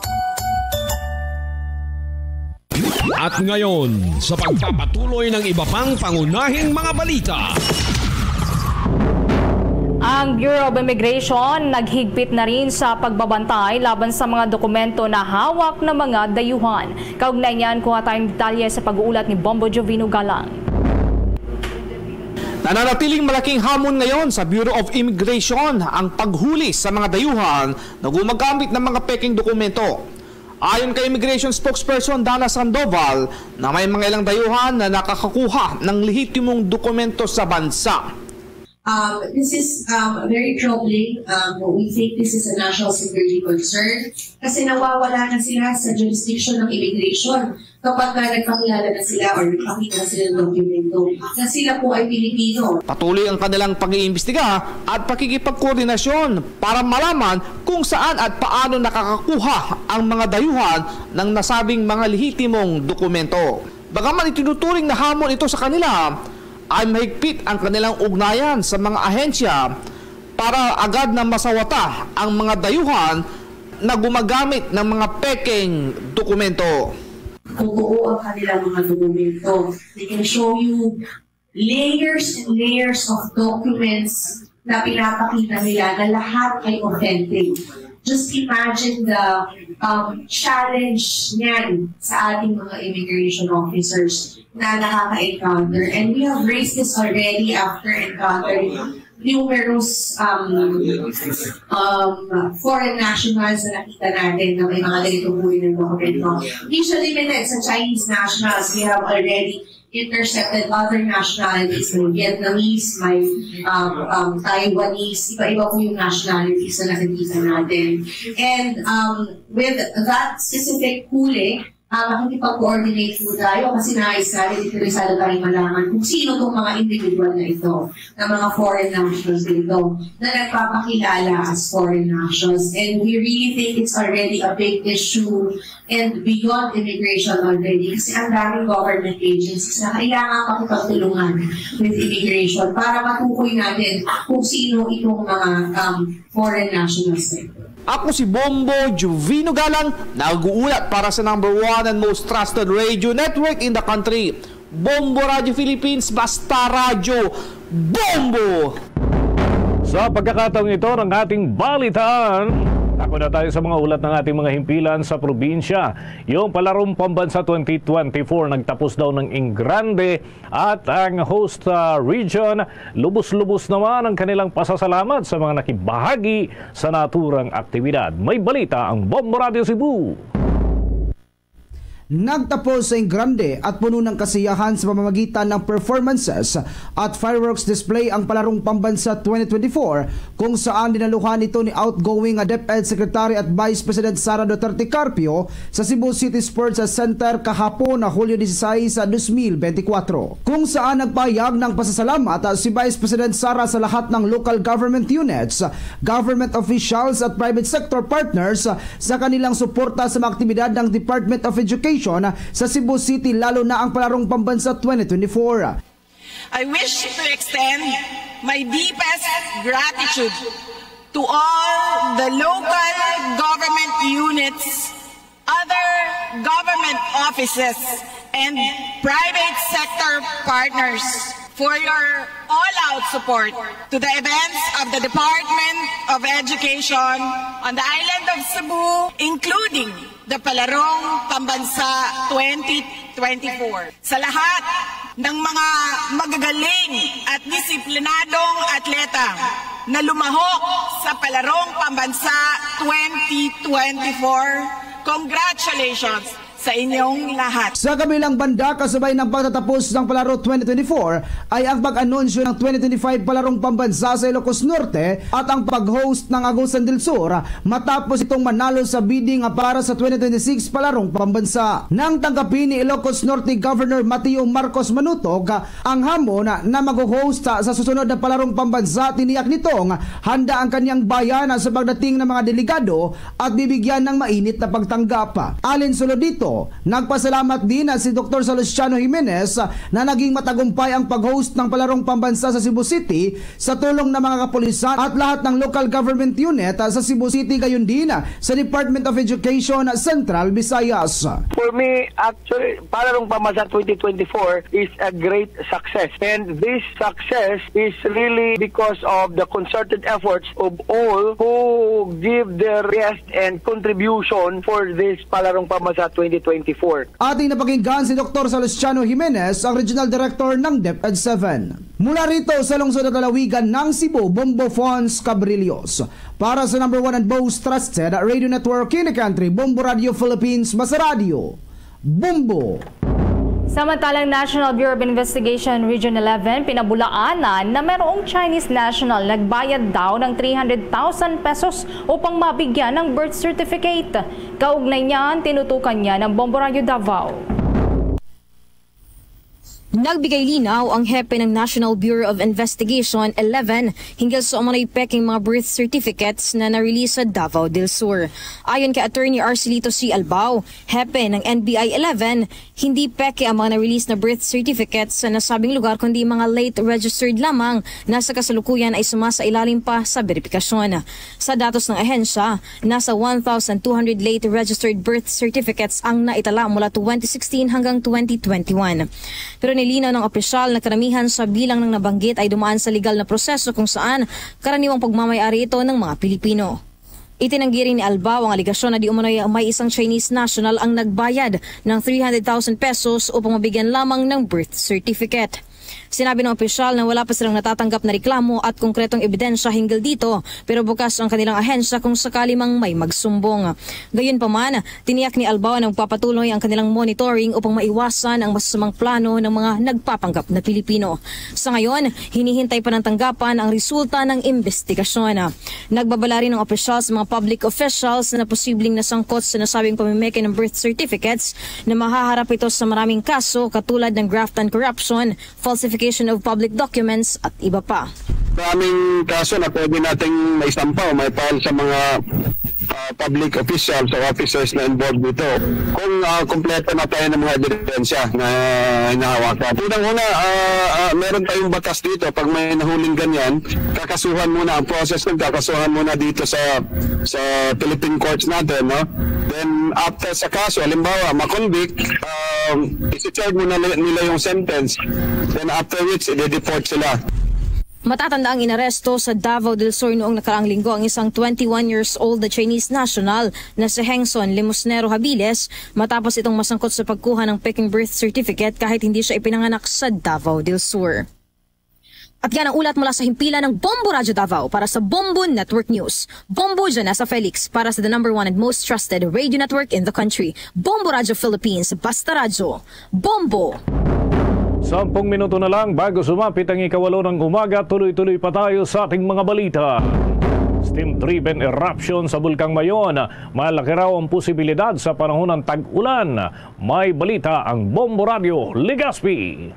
At ngayon, sa pagpapatuloy ng iba pang pangunahing mga balita. Ang Bureau of Immigration naghigpit na rin sa pagbabantay laban sa mga dokumento na hawak ng mga dayuhan. Kaugnay niyan, kuha tayong detalye sa pag-uulat ni Bombo Jovino Galang. Nananatiling malaking hamon ngayon sa Bureau of Immigration ang paghuli sa mga dayuhan na gumagamit ng mga peking dokumento. Ayon kay Immigration Spokesperson Dana Sandoval na may mga ilang dayuhan na nakakakuha ng lehitimong dokumento sa bansa. Um, this is um, very troubling. Um, we think this is a national security concern kasi nawawala na sila sa jurisdiction ng immigration. Kapag ka nagpakilala na sila or nagpakita na sila ng dokumento na sila po ay Pilipino. Patuloy ang kanilang pag-iimbestiga at pakikipagkoordinasyon para malaman kung saan at paano nakakakuha ang mga dayuhan ng nasabing mga lehitimong dokumento. Bagaman itinuturing na hamon ito sa kanila, ay mahigpit ang kanilang ugnayan sa mga ahensya para agad na masawata ang mga dayuhan na gumagamit ng mga pekeng dokumento. Kung buo ang kanilang mga dokumento, they can show you layers and layers of documents na pinapakita nila na lahat ay authentic. Just imagine the um, challenge niyan sa ating mga immigration officers na nakaka-encounter. And we have raised this already after encountering numerous um, um, foreign nationals na nakita natin na may mga ganitong uri ng dokumento. Hindi siya limited sa Chinese nationals. We have already intercepted other nationalities, may Vietnamese, may um, um, Taiwanese, iba-iba po yung nationalities na nakikita natin. And um, with that specific huli, uh, makikipag-coordinate po tayo kasi nais natin, interesado tayong malaman kung sino tong mga individual na ito, na mga foreign nationals dito na nagpapakilala as foreign nationals. And we really think it's already a big issue and beyond immigration already kasi ang daming government agencies na kailangan makipagtulungan with immigration para matukoy natin kung sino itong mga um, foreign nationals na ito. Ako si Bombo Juvino Galang, nag-uulat para sa number one and most trusted radio network in the country, Bombo Radio Philippines, basta radyo, Bombo! Sa pagkakataong ito ng ating balitaan, ako na tayo sa mga ulat ng ating mga himpilan sa probinsya. Yung Palarong Pambansa twenty twenty-four nagtapos daw ng Ingrande at ang host, ah, region, lubos-lubos naman ang kanilang pasasalamat sa mga nakibahagi sa naturang aktibidad. May balita ang Bombo Radio Cebu. Nagtapos sa Ingrande at puno ng kasiyahan sa pamamagitan ng performances at fireworks display ang Palarong Pambansa twenty twenty-four, kung saan dinaluhan ito ni outgoing DepEd Secretary at Vice President Sara Duterte Carpio sa Cebu City Sports Center kahapon na Hulyo disisais, dos mil benti kwatro, kung saan nagpahayag ng pasasalamat si Vice President Sara sa lahat ng local government units, government officials at private sector partners sa kanilang suporta sa mga aktibidad ng Department of Education sa Cebu City, lalo na ang Palarong Pambansa twenty twenty-four. I wish to extend my deepest gratitude to all the local government units, other government offices, and private sector partners for your all-out support to the events of the Department of Education on the island of Cebu, including the Palarong Pambansa twenty twenty-four. Sa lahat ng mga magagaling at disiplinadong atleta na lumahok sa Palarong Pambansa twenty twenty-four, congratulations sa inyong lahat. Sa kabilang banda, kasabay ng pagtatapos ng Palaro twenty twenty-four ay ang pag-anunsyo ng twenty twenty-five Palarong Pambansa sa Ilocos Norte at ang pag-host ng Agusan del Sur matapos itong manalo sa bidding para sa twenty twenty-six Palarong Pambansa. Nang tanggapin ni Ilocos Norte Governor Mateo Marcos Manutog ang hamon na mag-host sa, sa susunod na Palarong Pambansa, tiniyak nitong handa ang kanyang bayan sa pagdating ng mga delegado at bibigyan ng mainit na pagtanggap. Alin sulod dito, nagpasalamat din si Doktor Salustiano Jimenez na naging matagumpay ang pag-host ng Palarong Pambansa sa Cebu City sa tulong ng mga kapulisan at lahat ng local government unit sa Cebu City, gayon din sa Department of Education Central Visayas. For me, actually, Palarong Pambansa twenty twenty-four is a great success. And this success is really because of the concerted efforts of all who give their best and contribution for this Palarong Pambansa twenty twenty-four. Ating napakinggan si Doktor Salustiano Jimenez, ang Regional Director ng DepEd seven. Mula rito sa lungsod at lalawigan ng Cebu, Bombo Fons Cabrillos. Para sa number one and most trusted radio network in the country, Bombo Radio Philippines, Basta Radyo, Bombo! Samantalang, National Bureau of Investigation Region eleven pinabulaanan na mayroong Chinese national nagbayad daw ng three hundred thousand pesos upang mabigyan ng birth certificate. Kaugnay niyan, tinutukan niya ng Bombo Radyo Davao. Nagbigay linaw ang hepe ng National Bureau of Investigation eleven hinggil sa umano'y peking mga birth certificates na na-release sa Davao del Sur. Ayon kay Attorney Arcelito C. Albao, hepe ng N B I eleven, hindi peke ang mga na-release na birth certificates sa nasabing lugar, kundi mga late registered lamang na sa kasalukuyan ay sumasailalim pa sa beripikasyon. Sa datos ng ahensya, nasa one thousand two hundred late registered birth certificates ang naitala mula twenty sixteen hanggang twenty twenty-one. Pero nilinaw ng opisyal na karamihan sa bilang ng nabanggit ay dumaan sa legal na proseso kung saan karaniwang pagmamayari ito ng mga Pilipino. Itinanggi rin ni Albao ang alegasyon na di umano'y may isang Chinese national ang nagbayad ng three hundred thousand pesos upang mabigyan lamang ng birth certificate. Sinabi ng opisyal na wala pa silang natatanggap na reklamo at konkretong ebidensya hinggil dito, pero bukas ang kanilang ahensya kung sakali mang may magsumbong. Gayunpaman, tiniyak ni Albao na magpapatuloy ang kanilang monitoring upang maiwasan ang masasamang plano ng mga nagpapanggap na Pilipino. Sa ngayon, hinihintay pa ng tanggapan ang resulta ng investigasyon. Nagbabala rin ang opisyal sa mga public officials na posibleng nasangkot sa nasabing pamimeke ng birth certificates na mahaharap ito sa maraming kaso katulad ng graft and corruption, falsification of public documents, at iba pa. Maraming kaso na pwede nating maisampa o may file sa mga, ah, public officials o officers na involved dito. Kung, ah, kompleto na tayo ng mga ebidensya na hinahawakan. Unang-una, ah, ah, meron tayong batas dito. Pag may nahuling ganyan, kakasuhan muna ang process ng kakasuhan muna dito sa, sa Philippine courts natin, no? Then, after sa kaso, halimbawa, makonvict, um, isi-serve muna nila yung sentence. Then, after which, i-deport sila. Matatanda ang inaresto sa Davao del Sur noong nakaraang linggo ang isang twenty-one years old na Chinese national na si Hengson Limosnero Habiles, matapos itong masangkot sa pagkuha ng peking birth certificate kahit hindi siya ipinanganak sa Davao del Sur. At yan ang ulat mula sa himpilan ng Bombo Radyo Davao para sa Bombo Network News. Bombo Janessa Felix para sa the number one and most trusted radio network in the country. Bombo Radyo Philippines, basta radyo. Bombo! Sampung minuto na lang bago sumapit ang ikawalo ng umaga, tuloy-tuloy pa tayo sa ating mga balita. Steam-driven eruption sa Bulkang Mayon, malaki raw ang posibilidad sa panahon ng tag-ulan. May balita ang Bombo Radyo Legazpi.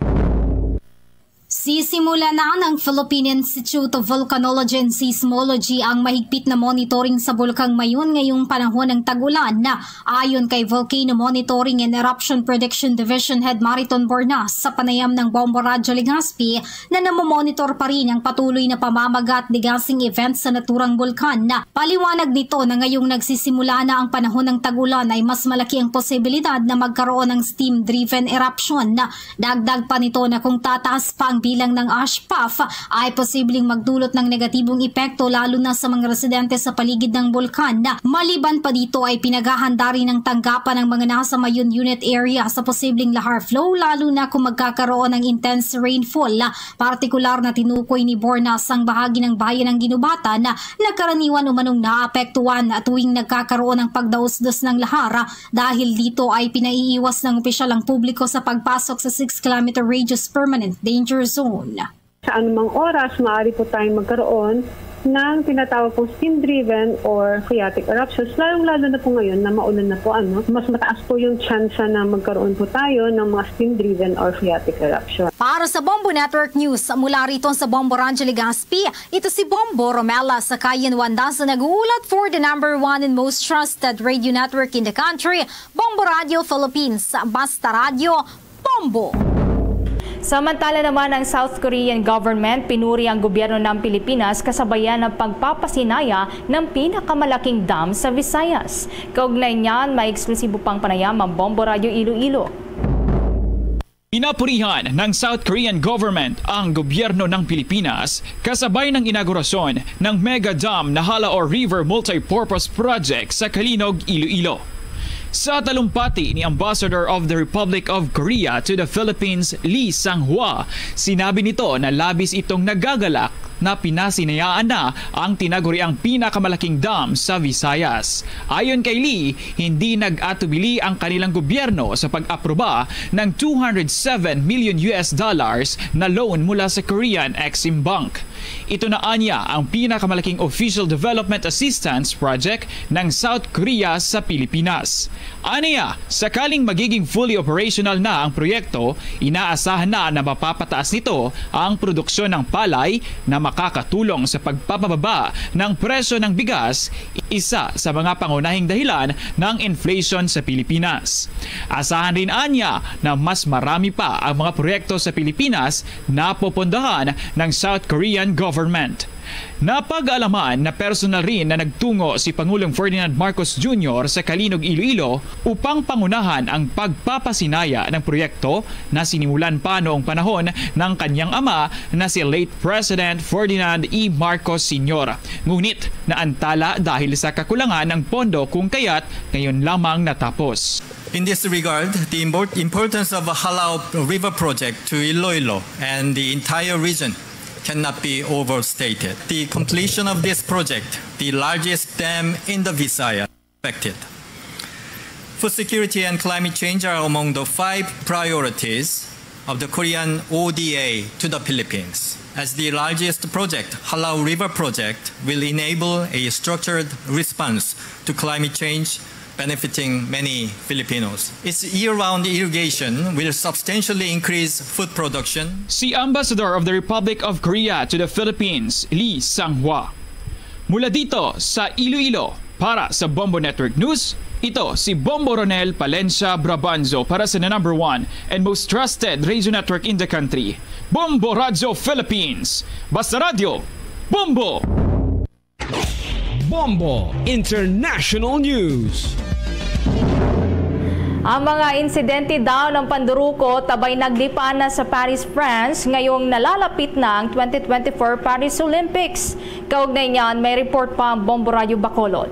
Sisimula na ng Philippine Institute of Volcanology and Seismology ang mahigpit na monitoring sa Bulkang Mayon ngayong panahon ng tag-ulan. Ayon kay Volcano Monitoring and Eruption Prediction Division Head Mariton Bornas, sa panayam ng Bombo Radyo Legazpi, na namomonitor pa rin ang patuloy na pamamaga at degassing events sa naturang bulkan. Paliwanag nito na ngayong nagsisimula na ang panahon ng tag-ulan ay mas malaki ang posibilidad na magkaroon ng steam-driven eruption. Dagdag pa nito na kung tataas pa ang bilang ng ash puff, ay posibleng magdulot ng negatibong epekto lalo na sa mga residente sa paligid ng bulkan. Maliban pa dito ay pinaghahanda rin ang tanggapan ng mga nasa Mayon Unit area sa posibleng lahar flow lalo na kung magkakaroon ng intense rainfall. Partikular na tinukoy ni Bornas ang bahagi ng bayan ng Guinobatan na karaniwan umanong naapektuhan tuwing nagkakaroon ng pagdausdos ng lahar. Dahil dito ay pinaiiwas ng opisyal ang publiko sa pagpasok sa six kilometer radius permanent danger zone. Sa anumang oras, maaari po tayong magkaroon ng tinatawag pong steam-driven or phreatic eruptions, lalong-lalo na po ngayon na maulan na po, ano, mas mataas po yung tsansa na magkaroon po tayo ng mga steam-driven or phreatic eruption. Para sa Bombo Network News, mula rito sa Bombo Radyo Legazpi, ito si Bombo Romela Sakayan Wanda sa nag-uulat for the number one and most trusted radio network in the country, Bombo Radio Philippines. Basta Radyo, Bombo! Samantala naman, ang South Korean government pinuri ang gobyerno ng Pilipinas kasabayan ng pagpapasinaya ng pinakamalaking dam sa Visayas. Kaugnay niyan, may eksklusibo pang panayam ang Bombo Radyo Iloilo. Pinapurihan ng South Korean government ang gobyerno ng Pilipinas kasabay ng inaugurasyon ng mega dam na Hala-o River Multipurpose Project sa Calinog, Iloilo. Sa talumpati ni Ambassador of the Republic of Korea to the Philippines, Lee Sang-hwa, sinabi nito na labis itong nagagalak na pinasinayaan na ang tinaguriang pinakamalaking dam sa Visayas. Ayon kay Lee, hindi nag-atubili ang kanilang gobyerno sa pag-aproba ng two hundred seven million U S dollars na loan mula sa Korean Exim Bank. Ito na anya ang pinakamalaking official development assistance project ng South Korea sa Pilipinas. Aniya, sakaling magiging fully operational na ang proyekto, inaasahan na na mapapataas nito ang produksyon ng palay na makakatulong sa pagpapababa ng presyo ng bigas, isa sa mga pangunahing dahilan ng inflation sa Pilipinas. Asahan rin anya na mas marami pa ang mga proyekto sa Pilipinas na popondohan ng South Korean government. Napag-alaman na personal rin na nagtungo si Pangulong Ferdinand Marcos Junior sa Calinog, Iloilo upang pangunahan ang pagpapasinaya ng proyekto na sinimulan pa noong panahon ng kanyang ama na si late President Ferdinand E. Marcos Senior. Ngunit naantala dahil sa kakulangan ng pondo kung kaya't ngayon lamang natapos. In this regard, the import- importance of Halao River Project to Iloilo and the entire region cannot be overstated. The completion of this project, the largest dam in the Visayas, affected. Food security and climate change are among the five priorities of the Korean O D A to the Philippines. As the largest project, Halao River Project will enable a structured response to climate change benefiting many Filipinos. Its year-round irrigation will substantially increase food production. Si Ambassador of the Republic of Korea to the Philippines, Lee Sang-hwa. Mula dito sa Iloilo, para sa Bombo Network News, ito si Bombo Ronel Palencia Brabanzo para sa the number one and most trusted radio network in the country, Bombo Radyo Philippines. Basta Radyo, Bombo! Bombo International News. Ang mga insidente daw ng pandurukot abay naglipan na sa Paris, France, ngayong nalalapit na ang twenty twenty-four Paris Olympics. Kaugnay niyan, may report pa ang Bombo Radyo Bacolod.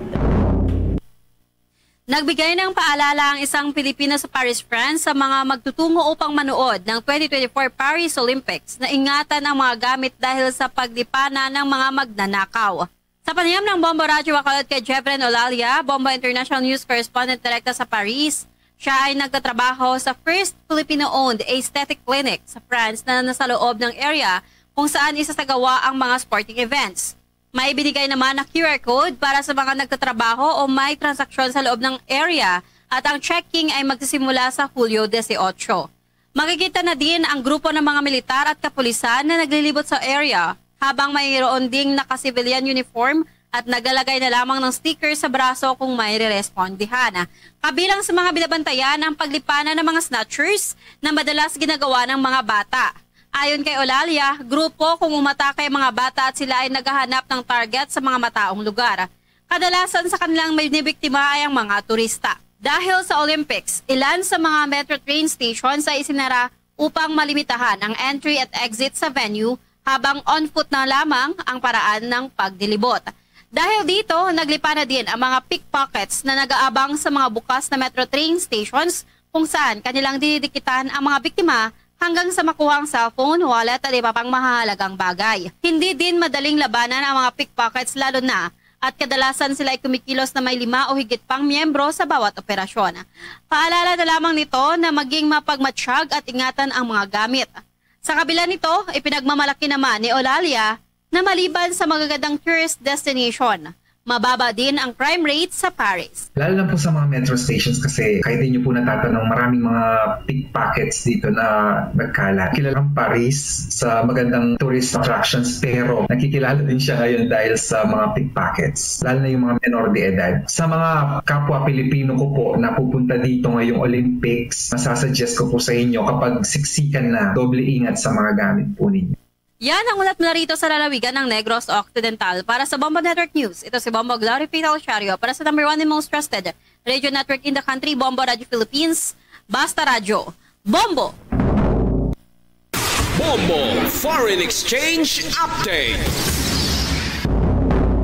Nagbigay ng paalala ang isang Pilipino sa Paris, France, sa mga magtutungo upang manood ng twenty twenty-four Paris Olympics na ingatan ang mga gamit dahil sa paglipana ng mga magnanakaw. Sa panayam ng Bombo Radyo Bacolod kay Jevren Olalia, Bombo International News Correspondent direkta sa Paris, siya ay nagtatrabaho sa first Filipino-owned aesthetic clinic sa France na nasa loob ng area kung saan isasagawa ang mga sporting events. May binigay naman na Q R code para sa mga nagtatrabaho o may transaksyon sa loob ng area at ang checking ay magsisimula sa Hulyo dieciocho. Makikita na din ang grupo ng mga militar at kapulisan na naglilibot sa area habang mayroon ding naka-civilian uniform at naglalagay na lamang ng sticker sa braso kung may rerespondihan. Kabilang sa mga binabantayan ang paglipana ng mga snatchers na madalas ginagawa ng mga bata. Ayon kay Olalia, grupo kung umatake ang mga bata at sila ay naghahanap ng target sa mga mataong lugar. Kadalasan sa kanilang may binibiktima ay ang mga turista. Dahil sa Olympics, ilan sa mga metro train stations ay isinara upang malimitahan ang entry at exit sa venue habang on foot na lamang ang paraan ng pagdilibot. Dahil dito, naglipa na din ang mga pickpockets na nag-aabang sa mga bukas na metro train stations kung saan kanilang dinidikitan ang mga biktima hanggang sa makuha ang cellphone, wallet at iba pang mahahalagang bagay. Hindi din madaling labanan ang mga pickpockets, lalo na at kadalasan sila ay kumikilos na may lima o higit pang miyembro sa bawat operasyon. Paalala na lamang nito na maging mapagmatsyag at ingatan ang mga gamit. Sa kabila nito, ipinagmamalaki naman ni Olalia na maliban sa magagandang tourist destination, mababa din ang crime rate sa Paris. Lalo na po sa mga metro stations kasi kahit inyo po natatanong, maraming mga pickpockets dito na nagkalat. Kilala ang Paris sa magandang tourist attractions pero nakikilala din siya ngayon dahil sa mga pickpockets, lalo na yung mga menor de edad. Sa mga kapwa Pilipino ko po na pupunta dito ngayong Olympics, masasuggest ko po sa inyo kapag siksikan na, doble ingat sa mga gamit po ninyo. Yan ang ulat mula rito sa lalawigan ng Negros Occidental. Para sa Bombo Network News, ito si Bombo Glory P. Talciario para sa number one and most trusted radio network in the country, Bombo Radio Philippines. Basta Radyo, Bombo! Bombo Foreign Exchange Update.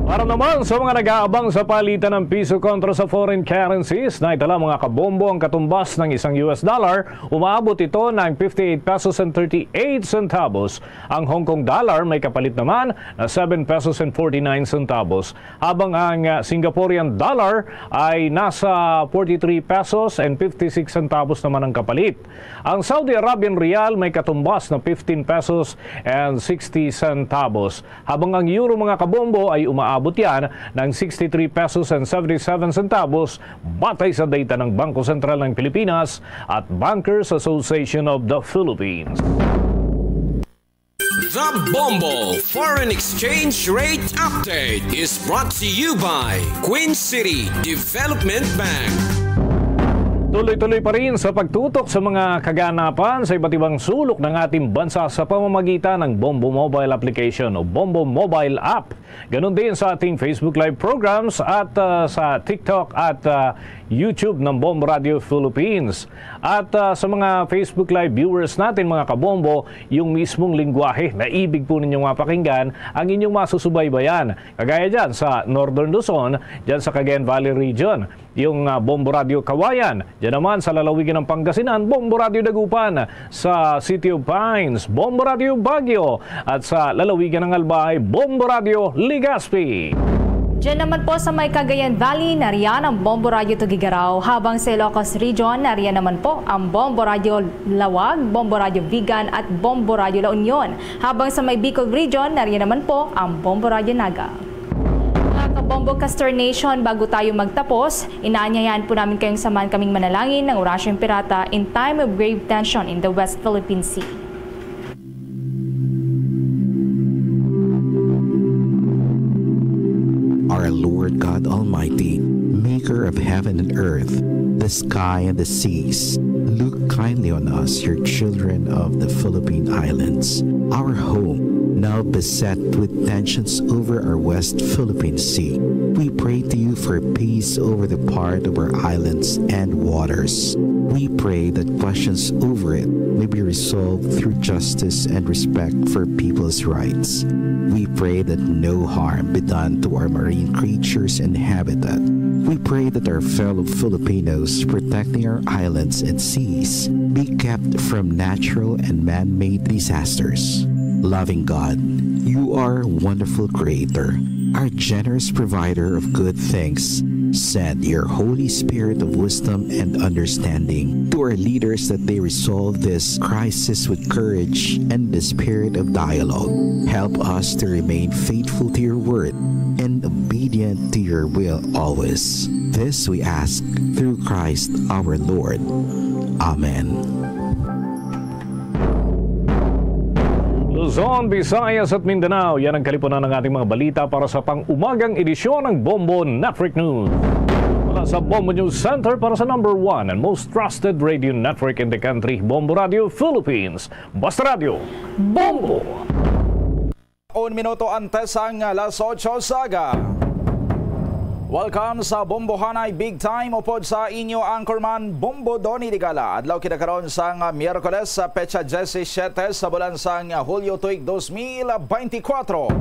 Para naman sa mga nag-aabang sa palitan ng piso kontra sa foreign currencies, naitala, mga kabombo, ang katumbas ng isang U S dollar, umaabot ito ng fifty-eight pesos and thirty-eight centavos. Ang Hong Kong dollar may kapalit naman na seven pesos and forty-nine centavos, habang ang, ah, Singaporean dollar ay nasa forty-three pesos and fifty-six centavos naman ang kapalit. Ang Saudi Arabian riyal may katumbas na fifteen pesos and sixty centavos, habang ang euro, mga kabombo, ay umaabot yan ng sixty-three pesos and seventy-seven centavos, batay sa data ng Bangko Sentral ng Pilipinas at Bankers Association of the Philippines. The Bombo Foreign Exchange Rate Update is brought to you by Queen City Development Bank. Tuloy-tuloy pa rin sa pagtutok sa mga kaganapan sa iba't ibang sulok ng ating bansa sa pamamagitan ng Bombo Mobile Application o Bombo Mobile App. Ganun din sa ating Facebook Live programs at, ah, sa TikTok at, ah, YouTube ng Bombo Radio Philippines. At, ah, sa mga Facebook Live viewers natin, mga kabombo, yung mismong lingwahe na ibig po ninyong mapakinggan ang inyong masusubaybayan. Kagaya dyan sa Northern Luzon, dyan sa Cagayan Valley Region, yung, ah, Bombo Radio Cauayan. Dyan naman sa lalawigan ng Pangasinan, Bombo Radio Dagupan. Sa City of Pines, Bombo Radio Baguio. At sa lalawigan ng Albay, Bombo Radio Legazpi. Diyan naman po sa may Cagayan Valley, nariyan ang Bombo Radio Tuguegarao, habang sa Ilocos Region, nariyan naman po ang Bombo Radio Laoag, Bombo Radio Vigan at Bombo Radio La Union, habang sa may Bicol Region, nariyan naman po ang Bombo Radio Naga. Mga kabombo, Castor Nation, bago tayo magtapos, inaanyayahan po namin kayong samahan kaming manalangin ng Orasyong Pirata in time of grave tension in the West Philippine Sea. Our Lord God Almighty, maker of heaven and earth, the sky and the seas, look kindly on us, your children of the Philippine Islands, our home, now beset with tensions over our West Philippine Sea. We pray to you for peace over the part of our islands and waters. We pray that questions over it may be resolved through justice and respect for people's rights. We pray that no harm be done to our marine creatures and habitat. We pray that our fellow Filipinos protecting our islands and seas be kept from natural and man-made disasters. Loving God, you are a wonderful creator, our generous provider of good things. Send your Holy Spirit of wisdom and understanding to our leaders, that they resolve this crisis with courage and the spirit of dialogue. Help us to remain faithful to your word and obedient to your will always. This we ask through Christ our Lord. Amen. Luzon, Visayas at Mindanao, yan ang kalipunan ng ating mga balita para sa pang-umagang edisyon ng Bombo Network News. Mula sa Bombo News Center, para sa number one and most trusted radio network in the country, Bombo Radio Philippines. Basta Radio, Bombo! Un minuto antes ang alas otso sa aga. Welcome sa Bombohanay Big Time, upod sa inyo anchorman, Bombo Donny Digala. Adlaw kita karon sang Miyerkules, sa petsa diyesisiyete sa bulan sang Hulyo tuig dos mil beintikwatro.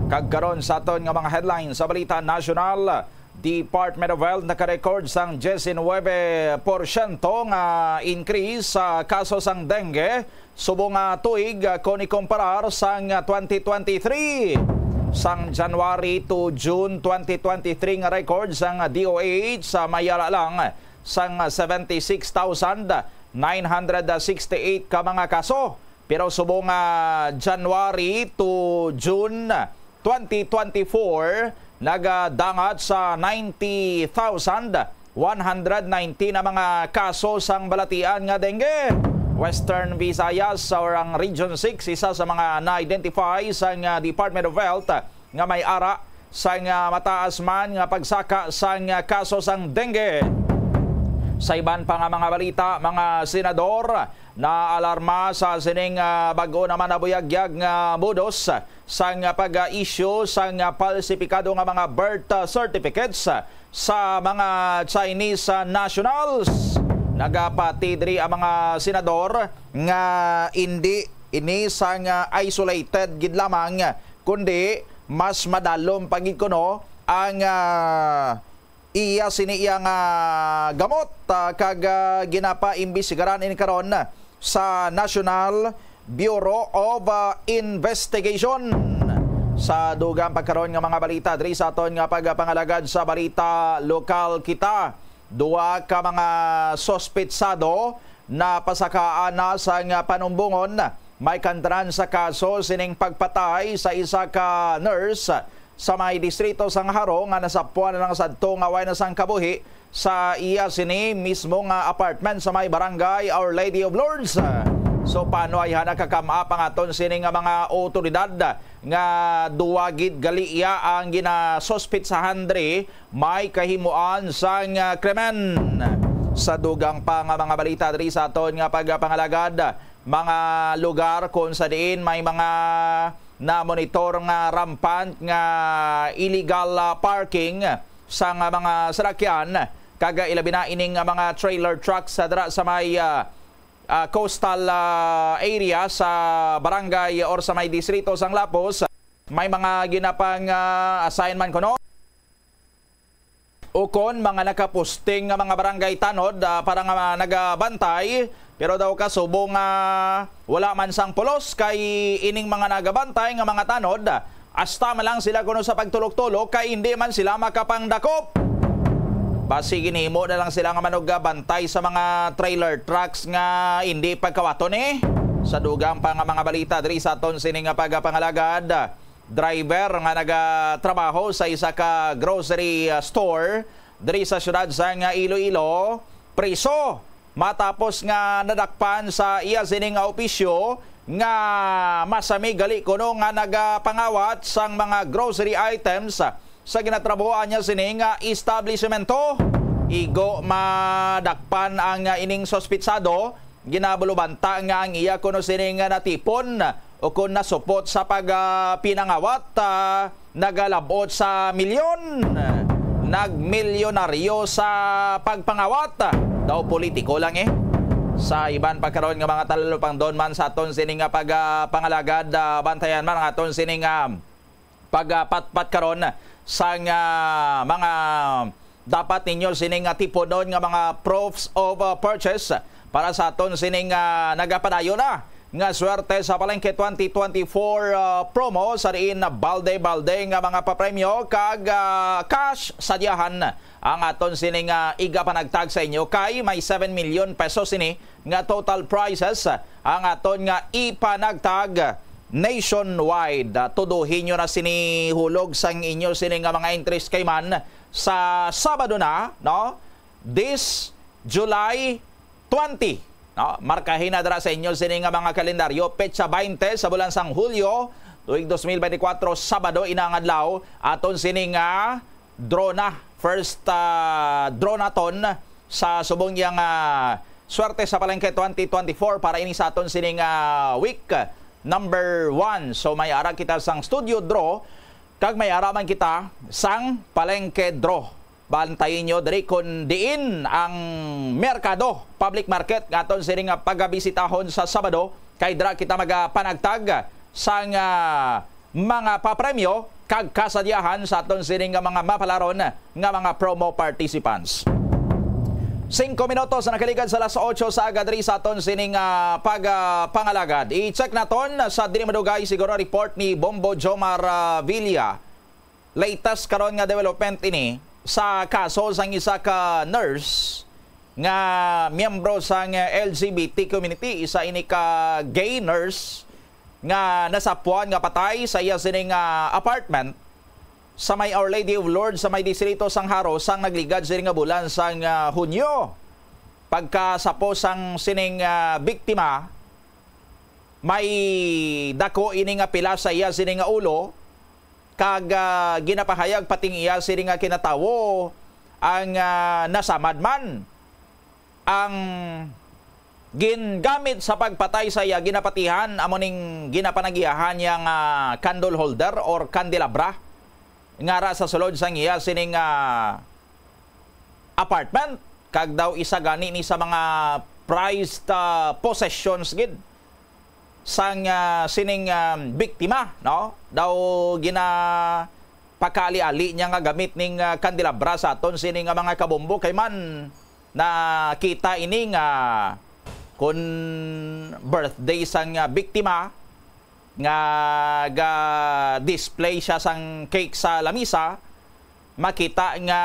Kag karon sa aton nga mga headlines sa balita nasyonal, Department of Health nakarecord sang diyesinuebe porsyento nga increase sa kaso sang dengue subong nga tuig, ah, kon ikomparar sang twenty twenty-three. Sang January to June twenty twenty-three nga record sang D O H, sa may yara lang sang seventy-six thousand nine hundred sixty-eight ka mga kaso. Pero subong nga January to June twenty twenty-four, nagadangat sa ninety thousand one hundred nineteen na mga kaso sang balatian nga dengue. Western Visayas, or ang Region six, isa sa mga na-identify sang, ah, Department of Health nga may ara sang, ah, mataas man nga pagsaka sang, ah, kaso sang dengue. Sa iban pa nga mga balita, mga senador naalarma sa sining, ah, bag-o naman nabuyagyag nga modus sang pag-issue sang palsipikado nga mga birth certificates sa mga Chinese nationals. Nagapati diri ang mga senador nga indi ini sang isolated gid lamang, kundi mas madalom pa gid kuno ang, ah, iya sini iya nga gamot, ah, kag, ah, ginapaimbestigaran ini karon sa National Bureau of, ah, Investigation. Sa dugang pa karon nga mga balita diri sa aton nga pagpangalagad sa balita lokal kita, duha ka mga suspetsado napasakaan na sang panumbongon. May kantanan sa kaso sining pagpatay sa isa ka nurse sa may distrito sang Jaro nga nasapuan na lang sadto nga way na sang kabuhi sa iya sini mismo nga apartment sa may barangay Our Lady of Lourdes. So, paano ay hana kakam-a pa nga aton sini nga mga otoridad nga duwa gid gali iya ang ginasuspetsahan diri may kahimuan sang, ah, krimen. Sa dugang pa nga mga balita diri sa aton nga pagpangalagad, mga lugar kung sa diin may mga na-monitor nga rampant nga illegal, ah, parking sang, ah, mga salakyan, kag, ah, ilabi na ining, ah, mga trailer trucks sa dira sa may, ah, ah, coastal, ah, area sa barangay or sa may distrito sang Lapos. May mga ginapang, ah, assignment kuno. Ukon mga nakaposting nga mga barangay tanod, ah, para nga nagabantay, pero daw kasubo nga wala man sang pulos kay ining mga nagabantay nga mga tanod, asta man lang sila kuno sa pagtulok-tulok kay hindi man sila makapangdakop. Basi ginhimo na lang sila nga manugabantay sa mga trailer trucks nga hindi pagkawaton, eh. Sa dugang pa nga mga balita diri sa aton sini nga pagpangalagad, driver nga nagatrabaho sa isa ka grocery, ah, store diri sa siyudad sang, ah, Iloilo, priso matapos nga nadakpan sa iya sini nga opisyo nga masami gali kuno nga nagapangawat sang mga grocery items sa ginatrabahoan niya sini nga establishmento. Igo madakpan ang, ah, ining suspitsado, ginabulubanta nga ang iya kuno sini nga natipon o kon nasupot sa pag, ah, pinangawat, ah, nagalabot sa milyon. Nagmilyonaryo sa pagpangawat. Daw politiko lang, eh. Sa iban pa karon nga mga talupangdon man sa aton sini nga pag, ah, pangalagad, ah, bantayan man ang aton sini nga pagpatpat karon sang, ah, mga dapat ninyo sini nga tipunon nga mga proofs of, ah, purchase para sa aton sini nga nagapadayon na nga Swerte sa Palengke twenty twenty-four, ah, promo, sa diin na balde-balde nga mga papremyo kag, ah, cash sadyahan ang aton sini nga igapanagtag sa inyo, kay may seven million pesos sini nga total prizes ang aton nga ipanagtag nationwide. Ah, tuduhin nyo na sini hulog sang inyo sini nga mga entries kay man sa Sabado na, no? This July twenty, no? Markahi na dira sa inyo sini nga mga kalendaryo, petsa baynte sa bulan sang Hulyo, tuig dos mil bente kwatro, Sabado ina nga adlaw, aton sini nga draw na. First, ah, draw naton sa subong yang, ah, Swerte sa Palengke twenty twenty-four para ini sa aton sini nga week number one. So, may ara kita sang studio draw, kag may ara man kita sang palengke draw. Bantayi nyo diri kon diin ang merkado, public market, nga aton sini nga pagabisitahon sa Sabado, kay dira kita magapanagtag sang, ah, mga papremyo kag kasadyahan sa aton sini nga mga mapalaron nga mga promo participants. Singko minutos na nakaligad sa alas otso sa aga diri sa aton sini nga pag, ah, pangalagad. I-check naton sa dili madugay siguro report ni Bombo Jomar, ah, Villa. Latest karon nga development ini sa kaso sang isa ka nurse nga miyembro sang L G B T community, isa ini ka gay nurse nga nasapuan nga patay sa iya sining, ah, apartment sa may Our Lady of Lourdes sa may distrito sang Jaro sang nagligad sini nga bulan sang, ah, Hunyo. Pagkasapo sang sining, ah, biktima, may dako ini nga pila sa iya sini nga ulo, kag, ah, ginapahayag pating iya sini nga kinatawo ang, ah, nasamad man. Ang gingamit sa pagpatay sa iya ginapatihan amo ning ginapanagiahan niya nga candle holder or candelabra nga ara sa sulod sang iya sining, ah, apartment, kag daw isa gani ni sa mga prized, ah, possessions gid. sang, ah, sining, ah, biktima, no? Daw ginapakaali-ali niya nga gamit ning, ah, kandelabra sa aton sini nga mga kabombo, kay man nakita ini nga kun birthday sang, ah, biktima nga ga-display siya sang cake sa lamisa, makita nga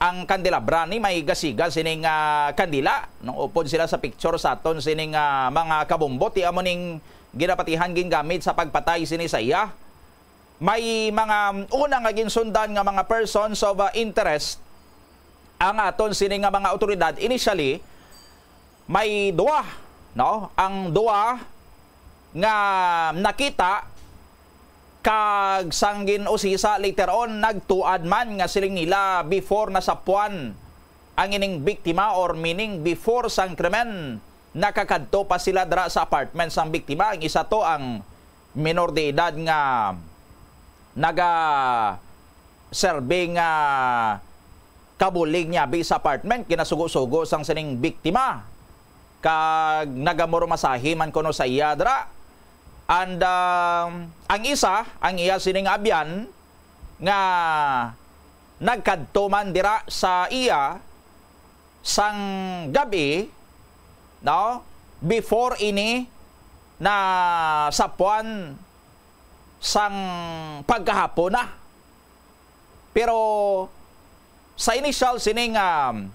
ang kandelabra ni may gasiga sining, ah, kandila. Nung upod sila sa picture sa aton sining, ah, mga kabombo, ti amo ning ginapatihan gingamit sa pagpatay sini sa iya. May mga una nga ginsundan nga mga persons of, ah, interest ang aton sini nga mga awtoridad. Initially, may duwa, no? Ang duwa nga nakita, kag sang gin-usisa later on, nagtuad man nga siling nila before nasapuan ang ining biktima, or meaning before sang krimen, nakakadto pa sila dira sa apartment sang biktima. Ang isa to ang minor de edad nga naga-serve nga kabulig niya abi sa apartment, ginasugo-sugo sang sining biktima, kag nagamurmasahi man kuno sa iya dira. And, um, ang isa, ang iya sining abyan, nga nagkadto man dira sa iya sang gab-i, no? Before ini nasapuan sang pagkahapon na. Pero sa initial sining, um,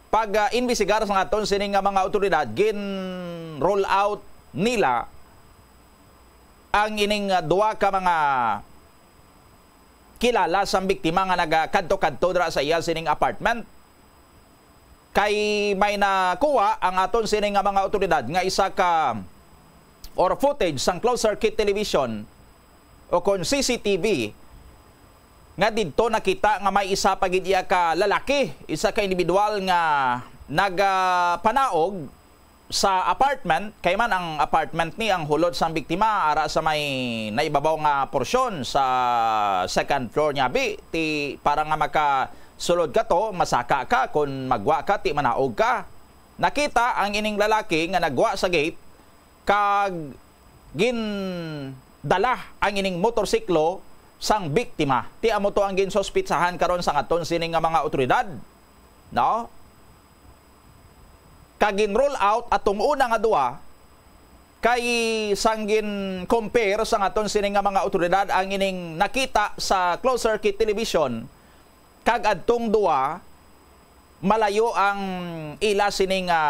pag, uh, imbestigar sa aton sining nga mga awtoridad, gin-rule out nila ang ining, uh, duha ka mga kilala sang biktima nga nagakadto-kadto dira sa iya sining apartment. Kay may nakuha ang aton sini nga mga awtoridad nga isa ka, or footage sang closed circuit television o kon C C T V, nga didto nakita nga may isa pa gid iya ka lalaki, isa ka individual nga nagapanaog sa apartment, kay man ang apartment ni ang hulod sang biktima ara sa may naibabaw nga porsyon sa second floor niya, bi, ti para nga makasulod ka to, masaka ka, kun magwa ka, ti manaog ka. Nakita ang ining lalaki nga nagwa sa gate kag gindala ang ining motorsiklo sang biktima. Ti amo to ang ginsuspitsahan karon sang aton sini nga mga awtoridad, no? Kag gin-rule out atong una nga duha, kay sang gin-compare sang aton sini nga mga awtoridad ang ining nakita sa closed circuit television, kag adtong duha, malayo ang ila sini nga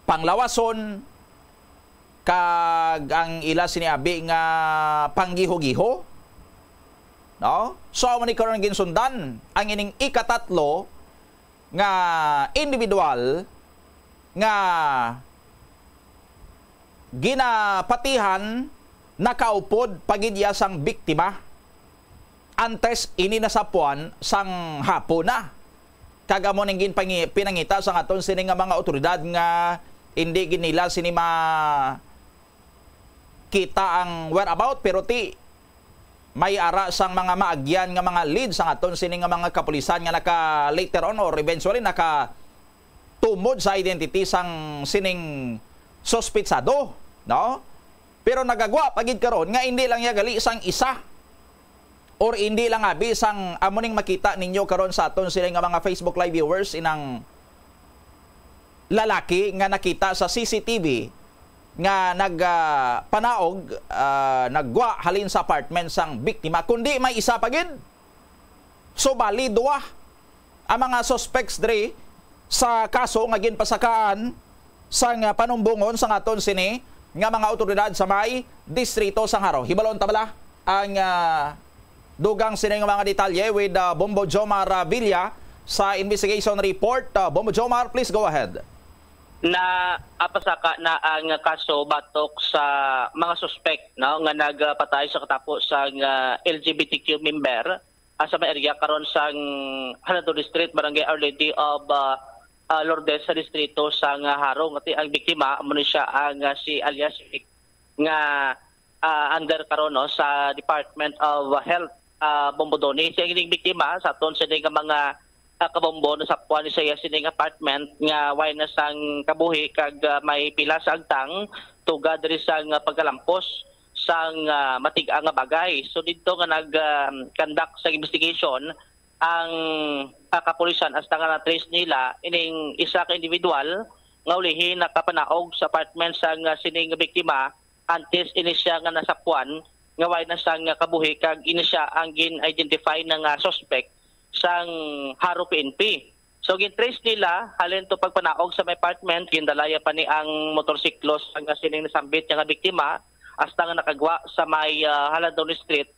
panglawason, kag ang ila sini abi nga panggiho-giho, no? So, amo ni karon ginsundan ang ining ikatatlo nga individual nga ginapatihan, nakaupod pa gid iya sang biktima antes ini nasapuan sang hapon na. Kag amo ning ginpangi-, pinangita sang aton sini nga mga awtoridad nga indi gid nila sini ma-, kita ang whereabout, pero ti may ara sang mga maagyan nga mga lead sang aton sini nga mga kapulisan nga naka, later on or eventually nakatumod sa identity sang sining suspitsado, no? Pero nagagwa pa gid karon nga indi lang iya gali sang isa, or indi lang abi sang amo ning makita ninyo karon sa aton sini nga mga Facebook Live viewers, inang lalaki nga nakita sa C C T V nga nag, ah, panaog, ah, naggwa halin sa apartment sang biktima, kundi may isa pa gid. So, bali, duwa ang mga suspects diri sa kaso nga ginpasakaan sang, ah, panumbongon sang aton sini nga mga awtoridad sa may distrito sang Jaro. Hibalon ta bala ang, ah, dugang sini nga mga detalye with, ah, Bombo Jomar, ah, Villa sa investigation report. Ah, Bombo Jomar, please go ahead. Na apasaka na ang kaso batok sa mga suspect, no, nga nagpatay sa katapo sang, ah, L G B T Q member, ah, sa may area karon sang Jalador District, Barangay Our Lady of, ah, ah, Lourdes sa distrito sang, ah, Jaro. Nga ti ang biktima amo ni siya ang, ah, si alias Vic, nga, ah, under karon, no, sa Department of Health, ah, Bombodoni. Siya ining biktima sa aton sini nga mga ah, kabombo nasapwan ni sa iya sining apartment nga way na sang kabuhi kag, ah, may pila sa agtang tuga diri sang, ah, pagkalampos sang, ah, matig-a nga bagay. So didto nga nag, ah, conduct sa investigation ang, ah, kapulisan hasta nga na-trace nila ining isa ka individual nga ulihi nakapanaog sa apartment sang, ah, sining biktima antes ini siya nga nasapwan nga way na sang, ah, kabuhi kag ini siya ang gin-identify na nga suspect sang Jaro P N P. So, gin-trace nila halin to pagpanaog sa may apartment, gindalaya pa ni ang motorsiklo sang sining nasambit nga biktima hasta nga nakagwa sa may, ah, Halandon Street,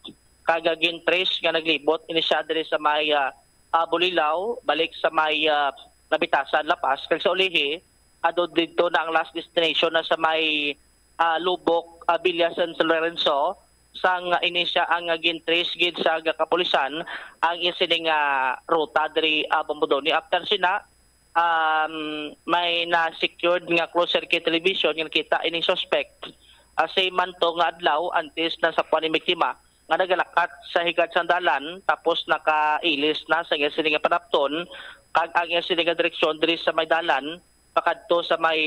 kag gin-trace nga naglibot ini siya diri sa may, ah, ah, Bulilao, balik sa may, ah, Nabitasan, La Paz, kag sa ulihi, ado didto na ang last destination na sa may, ah, Lubok, ah, Villa San Lorenzo, sang ini siya ang, ah, gin-trace gid sa kapulisan ang iya sining, ah, ruta diri, ah, Bombodone. After sina, um, may na-secured nga closed circuit television nga nakita ining suspect. Ah, same man to nga adlaw, antes na sa kuan ni biktima nga nagalakat sa higad sang dalan, tapos nakailis na sa iya sini nga panapton, kag ang iya sini nga direksyon diri sa may dalan pakadto sa may,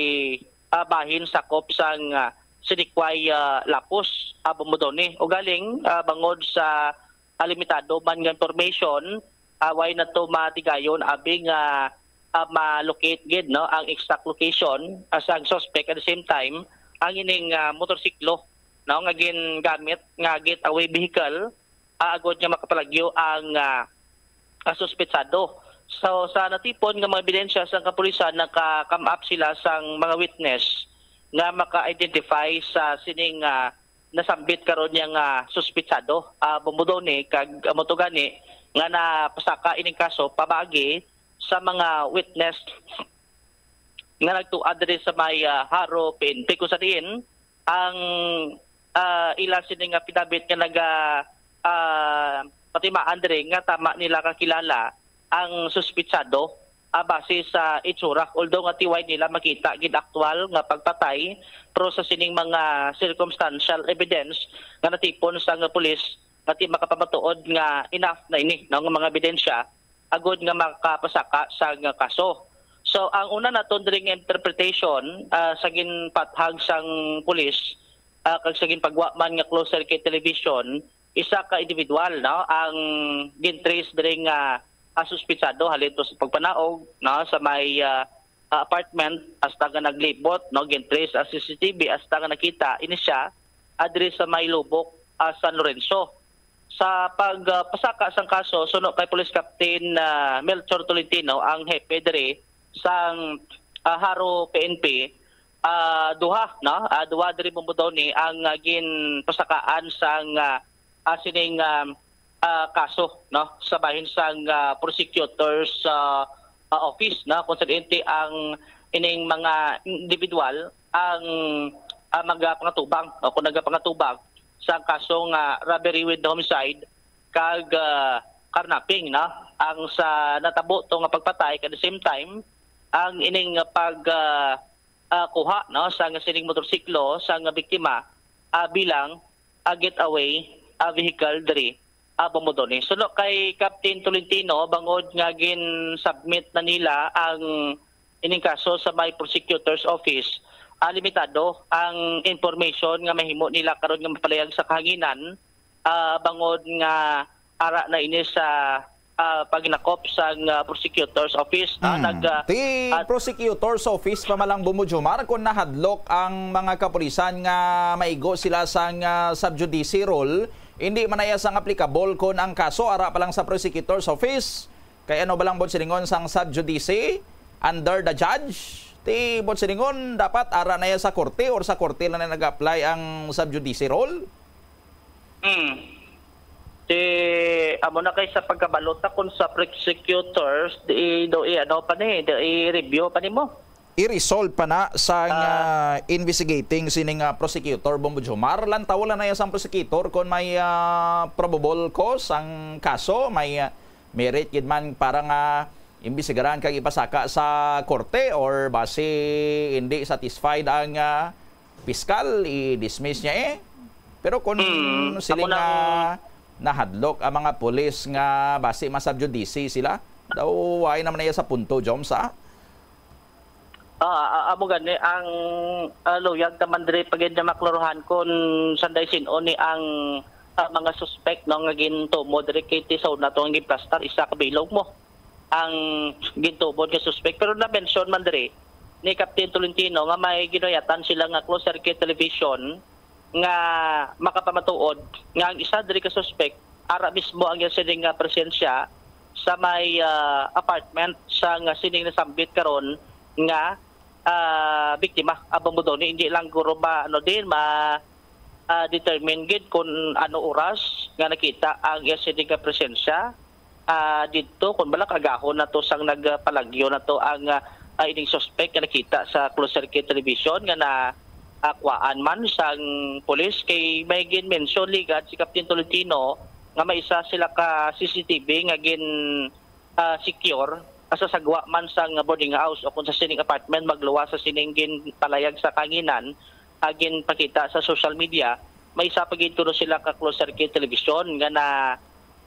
ah, bahin sakop sang, ah, Sinikway, ah, Lapos, ah, Bombodone. Ugaling, ah, bangod sa, ah, limitado man nga information, ah, way na to matigayon abi nga, ah, ma-locate gid, no, ang exact location, ah, sang suspect. At the same time, ang ining, ah, motorsiklo, no, nga gingamit nga getaway vehicle, ah, agod nga makapalagyo ang, ah, ah, suspetsado. So, sa natipon nga mga ebidensya sang kapulisan, naka-come up sila sang mga witness nga maka-identify sa sining, ah, nasambit karon niya nga suspetsado, ah, Bombodone, kag amo to gani nga napasaka ining kaso paagi sa mga witness nga nagtuad diri sa may, ah, Jaro P N P, kung sa diin ang, ah, ila sini nga pinabit nga naga, ah, patimaan diri nga tama nila kakilala ang suspitsado, ah, base sa itsura. Although nga tiway nila makita gid aktual nga pagpatay, pero sa sining mga circumstantial evidence nga natipon sa nga pulis, nga ti makapamatuod nga enough na ini, no, nga mga ebidensya agod nga makapasaka sa nga kaso. So, ang una naton diri nga interpretation, ah, sa ginpathag sang pulis, ah, kag sa ginpagwa man nga closed circuit television, isa ka individual, no, ang gin-trace diri nga, ah, suspitsado halin to sa pagpanaog, no, sa may, ah, ah, apartment hasta nga naglibot, no, gin-trace ang C C T V hasta nga nakita ini siya, ah, diri sa may Lubok, ah, San Lorenzo. Sa pag, ah, pasaka sang kaso, suno kay Police Captain, ah, Melchor Tolentino, ang hepe diri sang, ah, Jaro P N P, ah, duha, no? Ah, duha diri Bombodone ang, ah, ginpasakaan sang, ah, ah, sining, ah, ah, kaso, no? Sa bahin sang, ah, prosecutor's, ah, ah, office, no? Kung sa diin ti ang ining mga individual ang, ah, magapangatubang, o kung nagapangatubang sa kaso nga robbery with homicide kag, ah, carnapping, no? Ang sa natabo to nga pagpatay, at the same time, ang ining pag, ah, ah, kuha, no, sa nga sining motorsiklo sa nga biktima, ah, bilang, ah, getaway, ah, vehicle diri, ah, Bombodone. Suno kay Captain Tolentino, bangod nga gin-submit na nila ang ining kaso sa may prosecutor's office, ah, limitado ang information nga mahimo nila karon nga mapalayag sa kahanginan, ah, bangod nga ara na ini sa, ah, paginakop sang, ah, prosecutor's office, no? Mm. Nag, ah, Ti at prosecutor's office pa man lang, Bombo Jomar, kung nahadlok ang mga kapulisan nga maigo sila sang, ah, sub judice rule, hindi man na iya sang applicable kung ang kaso ara pa lang sa prosecutor's office. Kay ano ba lang, buot silingon, sang sub judice under the judge? Ti buot silingon, dapat ara na iya sa korte, or sa korte lang na nag-apply ang sub judice rule? Hmm. Ti, amo na kay sa pagkabalo ta kung sa prosecutors, di, do, i, ano pa ni, do, i-review pa nimo? I-resolve pa na sang, Ah. ah, investigating sining, ah, prosecutor, Bombo Jomar. Lantaw lang na iya sang prosecutor kung may, ah, probable cause ang kaso, may, ah, merit gid man para nga imbestigaran kag ipasaka sa korte, or basi hindi satisfied ang, ah, piskal, i-dismiss niya eh. Pero kung Mm, siling ako nang nga nahadlok ang mga pulis nga basi ma-sub judice sila, Daw, why naman na iya sa punto, Joms, ha? Ah, ah, amo gani ang, ah, luyag ta man diri pa gid nga maklaruhan kon sanday sin-o ni ang, ah, mga suspect, no, nga gintumo diri kay ti sa una to ang ginplastar, isa ka bilog mo ang gintumo nga suspect. Pero na-mention man diri ni Captain Tolentino nga may ginuyatan sila nga closed circuit television nga makapamatuod nga ang isa diri ka suspect ara mismo ang iya sini nga presensya sa may, ah, apartment sa nga sining nasambit karon nga, ah, biktima, ah, Bombodoni. Hindi lang guro ma, ano din, ma, ah, determine gid kung ano oras nga nakita ang iya sini nga presensya, ah, didto, kung bala kagahon na to sang nagpalagyo na to ang, ah, ah, ining suspect nga nakita sa closed circuit television nga na, ah, kuwaan man sang pulis. Kay may gin-mention ligad si Captain Tolentino nga may isa sila ka C C T V nga gin, ah, secure, ah, sa sagwa man sang boarding house o kung sa sining apartment magluwas sa sining ginpalayag sa kanginan, ah, ginpakita sa social media. May isa pa gid kuno sila ka closed circuit television nga na,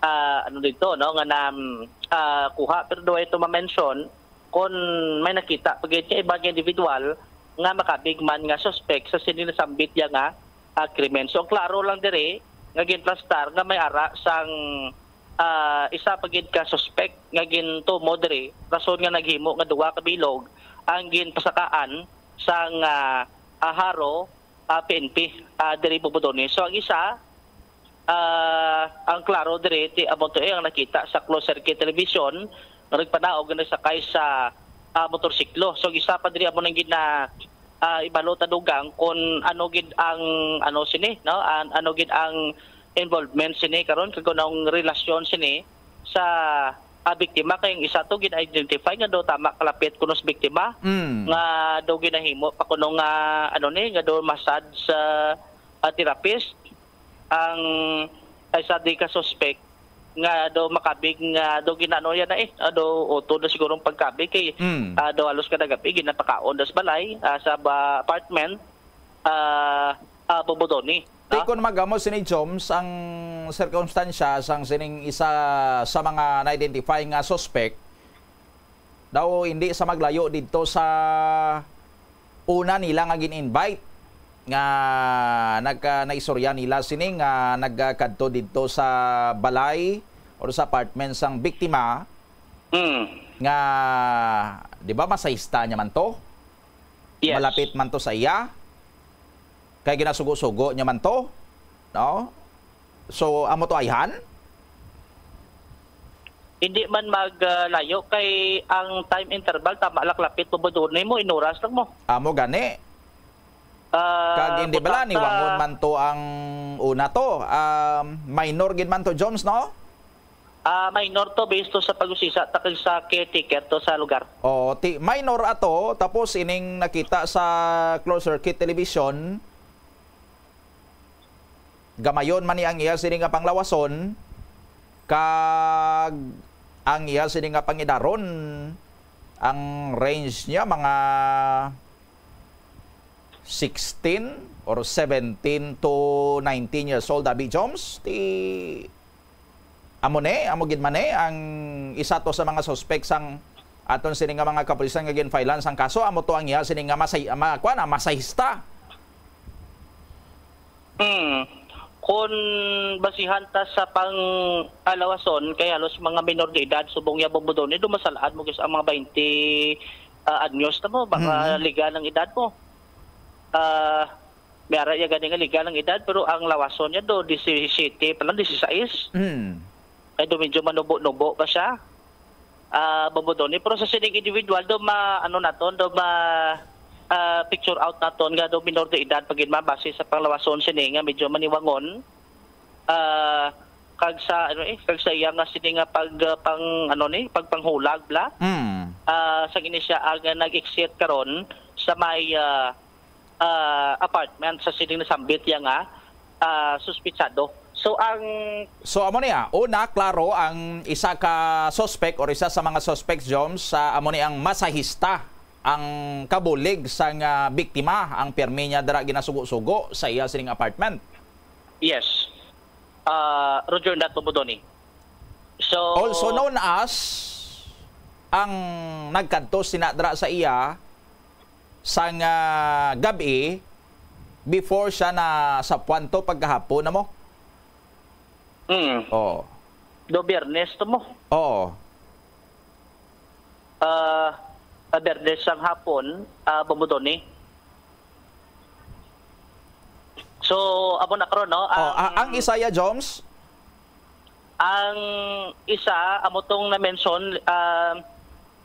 ah, ano dito, no, nga na, mm, ah, kuha, pero do ito ma-mention kung may nakita pa gid nga iba nga individual nga makabig man nga suspect sa sini nasambit ya nga, ah, krimen. So, klaro lang diri nga ginplastar nga may ara sang, ah, isa pa gid ka suspect nga gintumo diri, rason nga naghimo nga duha ka bilog ang ginpasakaan sang, ah, ah, Jaro, ah, P N P, ah, diri Bombodoni. So, ang isa, ah, ang klaro diri, ti, amo to, eh, ang nakita sa closed circuit television nga nagpanaog nga nagsakay sa, ah, motorsiklo. So, ang isa pa diri amo nang gina, ah, ibalo ta dugang kung ano gid ang, ano sini, no? An-, ano gid ang involvement sini karon, kag kung anong relasyon sini sa, ah, biktima. Kay ang isa to gin-identify nga do tama kalapit kuno sa biktima, Mm. nga do ginahimo pa kuno nga, ano ni, nga do massage, ah, ah, therapist ang isa di ka suspect nga do makabig nga do ginano yan na eh, ah, do uto na siguro ang pagkabig kay, Mm. ah, do halos kada gabi ginapakaon das balay, ah, sa ba-, apartment, ah, ah, Bombodoni. Ti kon magamo sini, Joms, ang sirkumstansya sang sining isa sa mga na-identify nga suspect, daw hindi sa maglayo didto sa una nila nga gin-invite nga nagka-, naistorya nila sini nga nagkadto didto sa balay or sa apartment sang biktima Mm. nga, di ba, masahista niya man to? Yes. Malapit man to sa iya. Kay ginasugo-sugo niya man to, no? So, amo to ayhan? Hindi man maglayo kay ang time interval tama lang lapit mo budunay mo, inuras lang mo. Amo gani. Ah, Kag hindi bala ni butang sa wangon man to ang una to. Um, minor gid man to, Joms, no? Ah, minor to based to sa pag-usisa ta kag sa caretaker to sa lugar. Oh, ti minor ato, tapos ining nakita sa closed circuit television, gamayon man ni ang iya sini nga panglawason, kag ang iya sini nga pangidaron, ang range niya mga sixteen or seventeen to nineteen years old, Abi Joms. Ti amo ni, amo gid man ni ang isa to sa mga suspek sang aton sini nga mga kapulisan nga ginfilean sang kaso. Amo to ang iya sini nga masay-, ma-, kuwan, ah, masahista. Hmm. Kon basihan ta sa pang-alawason, kay halos mga minor de edad, subong ya Bombodoni, dumasal-an mo gis ang mga twenty, ah, anyos na mo, mga Mm. legal ang edad mo. Ah, may ara ya gani nga legal ang edad, pero ang lawason niya do, disisiyete pa lang, disisais. Mm. Ay, do medyo manubo-nubo pa siya. Ah, Bombodoni. Pero sa sining individual, do ma-, ano naton, do ma-, ah, picture out naton nga do minor de edad pa gid, ma, base sa panglawason sini nga medyo maniwangon. Ah, kag sa, ano, eh, kag sa iya nga sini nga pag, ah, pang, ano ni, pagpanghulag, bla? Mm. Ah, sa gini siya ang nag-exit karon sa may, ah, ah, apartment sa sining nasambit ya nga, ah, suspitsado. So, ang So, amo niya, una, klaro, ang isa ka suspect or isa sa mga suspects, Joms, sa amo ni ang masahista, ang kabulig sang, ah, biktima, ang pirmi niya dira ginasugo-sugo sa iya sining apartment. Yes. Ah, Roger Nat Bombodoni. So Also known as ang nagkadto sina dira sa iya sang, ah, gab-i before siya na sa puwanto pagkahapon na mo? Mm. Oo. Do Biyernes to mo. Oo. Ah, ah, Biyernes sang hapon, ah, Bombodone. So, amo na karon, no? Oh, a- ang isa ya, Joms? Ang isa, amo tong na-mention, ah,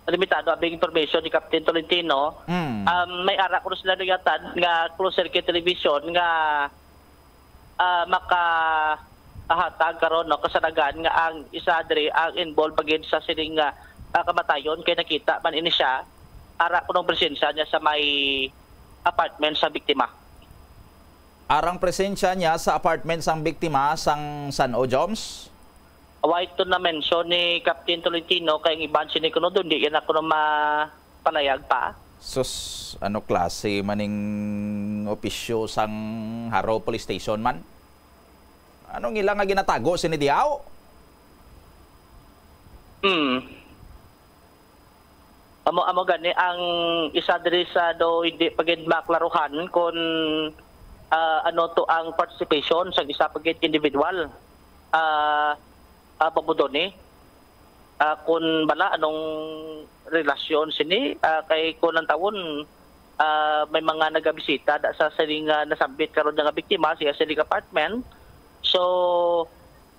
limitado abing information ni Captain Tolentino. Mm. Um, may ara ko sila nagatan nga closed circuit television nga, ah, makahatag karon, no, kasanagan nga ang isa diri ang involved pa gid sa sining nga, ah, kamatayon kay nakita man ini siya ara kuno ang presensya niya sa may apartment sa biktima. Arang presensya niya sa apartment sang biktima sang San O, Joms? Wa ito na-mention ni Captain Tolentino kay ang iban sini kuno doon, di yan ako na mapalayag pa. Sus, ano klase maning opisyo sang Jaro Police Station man? Ano nila nga ginatago sini diaw? Hmm. Amo, amo gani ang isa diri sa do hindi pa gid maklaruhan kon, ah, ano to ang participation sa isa pa gid individual. Ah, ah, Bombodone. Ah, kun bala, anong relasyon sini? Ah, kay kun ang tawon, ah, may mga nagabisita da sa sining, ah, nasambit karon nga biktima, siya sining apartment. So,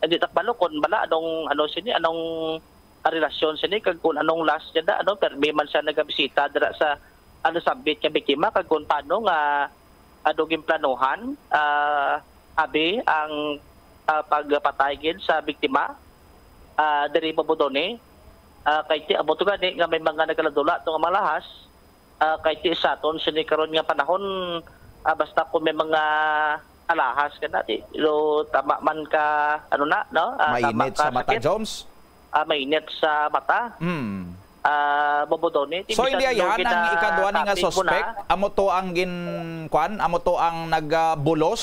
hindi ta kabalo kun bala, anong, ano sini, anong, ah, relasyon sini, kag kun anong last niya da, ano, permi man siya nagabisita dira sa, ano, nasambit nga biktima, kag kun paano nga, ano, ginplanuhan, ah, abi ang, ah, pagpatay gid sa biktima, ah, diri Bombodone. Ah, kay ti, amo to gani nga may mga nagaladula to nga mga lahas, ah, kay ti sa aton sini karon nga panahon, ah, basta kung may mga alahas ka na, ti, pero tama man ka, ano na, no? Ah, tama Mainit ka sa mata, sakit. Joms? Ah, mainit sa mata. Hmm. Ah, Bombodone, ti So, bisan hindi ayhan ang ikadwa ni nga suspect, amo to ang gin, kwan, amo to ang nagabulos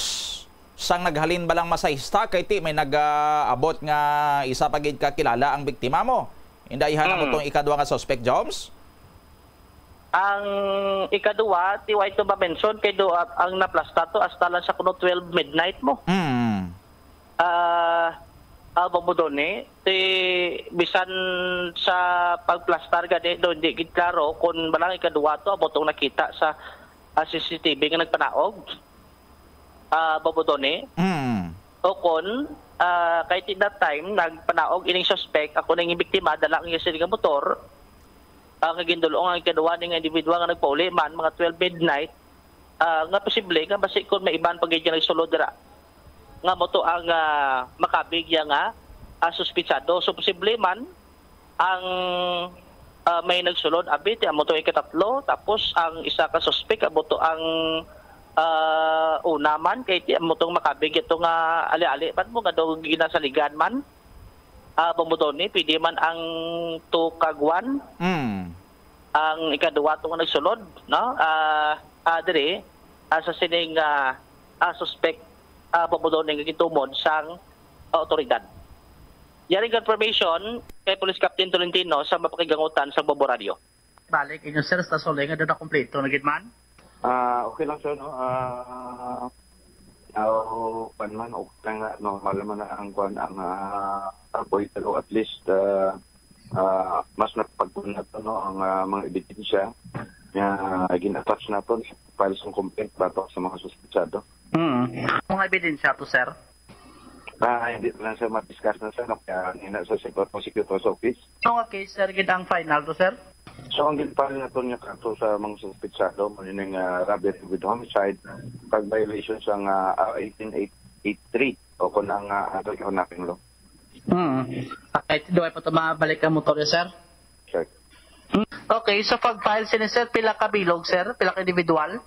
sang naghalin balang masahista, kay ti may nagaabot nga isa pa gid ka kilala ang biktima mo. Hindi ayhan amo Hmm. tong ikadwa nga suspect, Joms? Ang ikadwa, ti wa ito ma-mention kay do, ang naplastar to hasta lang sa kuno twelve midnight mo. Hmm. Ah, ah, Bombodone, ti bisan sa pagplastar gani, do, hindi gid klaro kung balang ikadwa to, amo tong nakita sa, ah, C C T V nga nagpanaog, ah, Bombodone. Mm. O kon, ah, kay ti that time, nagpanaog ining suspect, ako ning biktima, dala ang iya sini nga motor, ah, nga gindul-ong ang ikaduha ni nga individual nga nagpauli man, mga twelve midnight, ah, nga posible nga basi kon may iban pa gid nga nagsulod dira. Nga mo to ang, ah, makabig iya nga, ah, suspitsado. So, posible man ang, ah, may nagsulod, abi, ti amo to ikatatlo, tapos ang isa ka suspek, amo to ang, ah, una man, kay ti amo tong makabig ito nga ali-ali man mo, nga daw ginasaligan man. Ah, Bombodone, pwede man ang two kag one. Mm. Ang ikaduha to nga nagsulod, no? Ah, ah, diri, ah, sa sining, ah, ah, suspek, ah, Bombodone nga gitumod sang, ah, otoridad. Yari nga information kay Police Captain Tolentino sa mapakigangutan sa Bobo Radio. Balik inyo, sir, sa Solenga, doon na kompleto na gid man. Ah, okay lang, sir, no? Ah, now, kwan man, okay lang nga, normal naman na ang kwan, ang, ah, apoy, pero at least, ah, ah, mas napagpun nato, no, ang, ah, mga ebidensya nga gin-attach nato, files ng complaint batok sa mga suspetsado. Mm. Mga ebidensya to, sir? Ah, hindi pa lang, sir, ma-discuss na, sir, no? Kaya, ina sa, sa prosecutor's office. Ano nga case, sir, gid ang final to, sir? So, ang gin-file naton nga kaso sa mga suspetsado, mao ni nga, ah, robbery with homicide, pag violation sa nga, ah, eighteen eight three, o kung ang, ah, anti-kidnapping law. Hmm. Okay, duway pa to mabalik ang motor, sir? Sir. Hmm. Okay, so pag-file sini, sir, pila ka bilog, sir? Pila ka individual?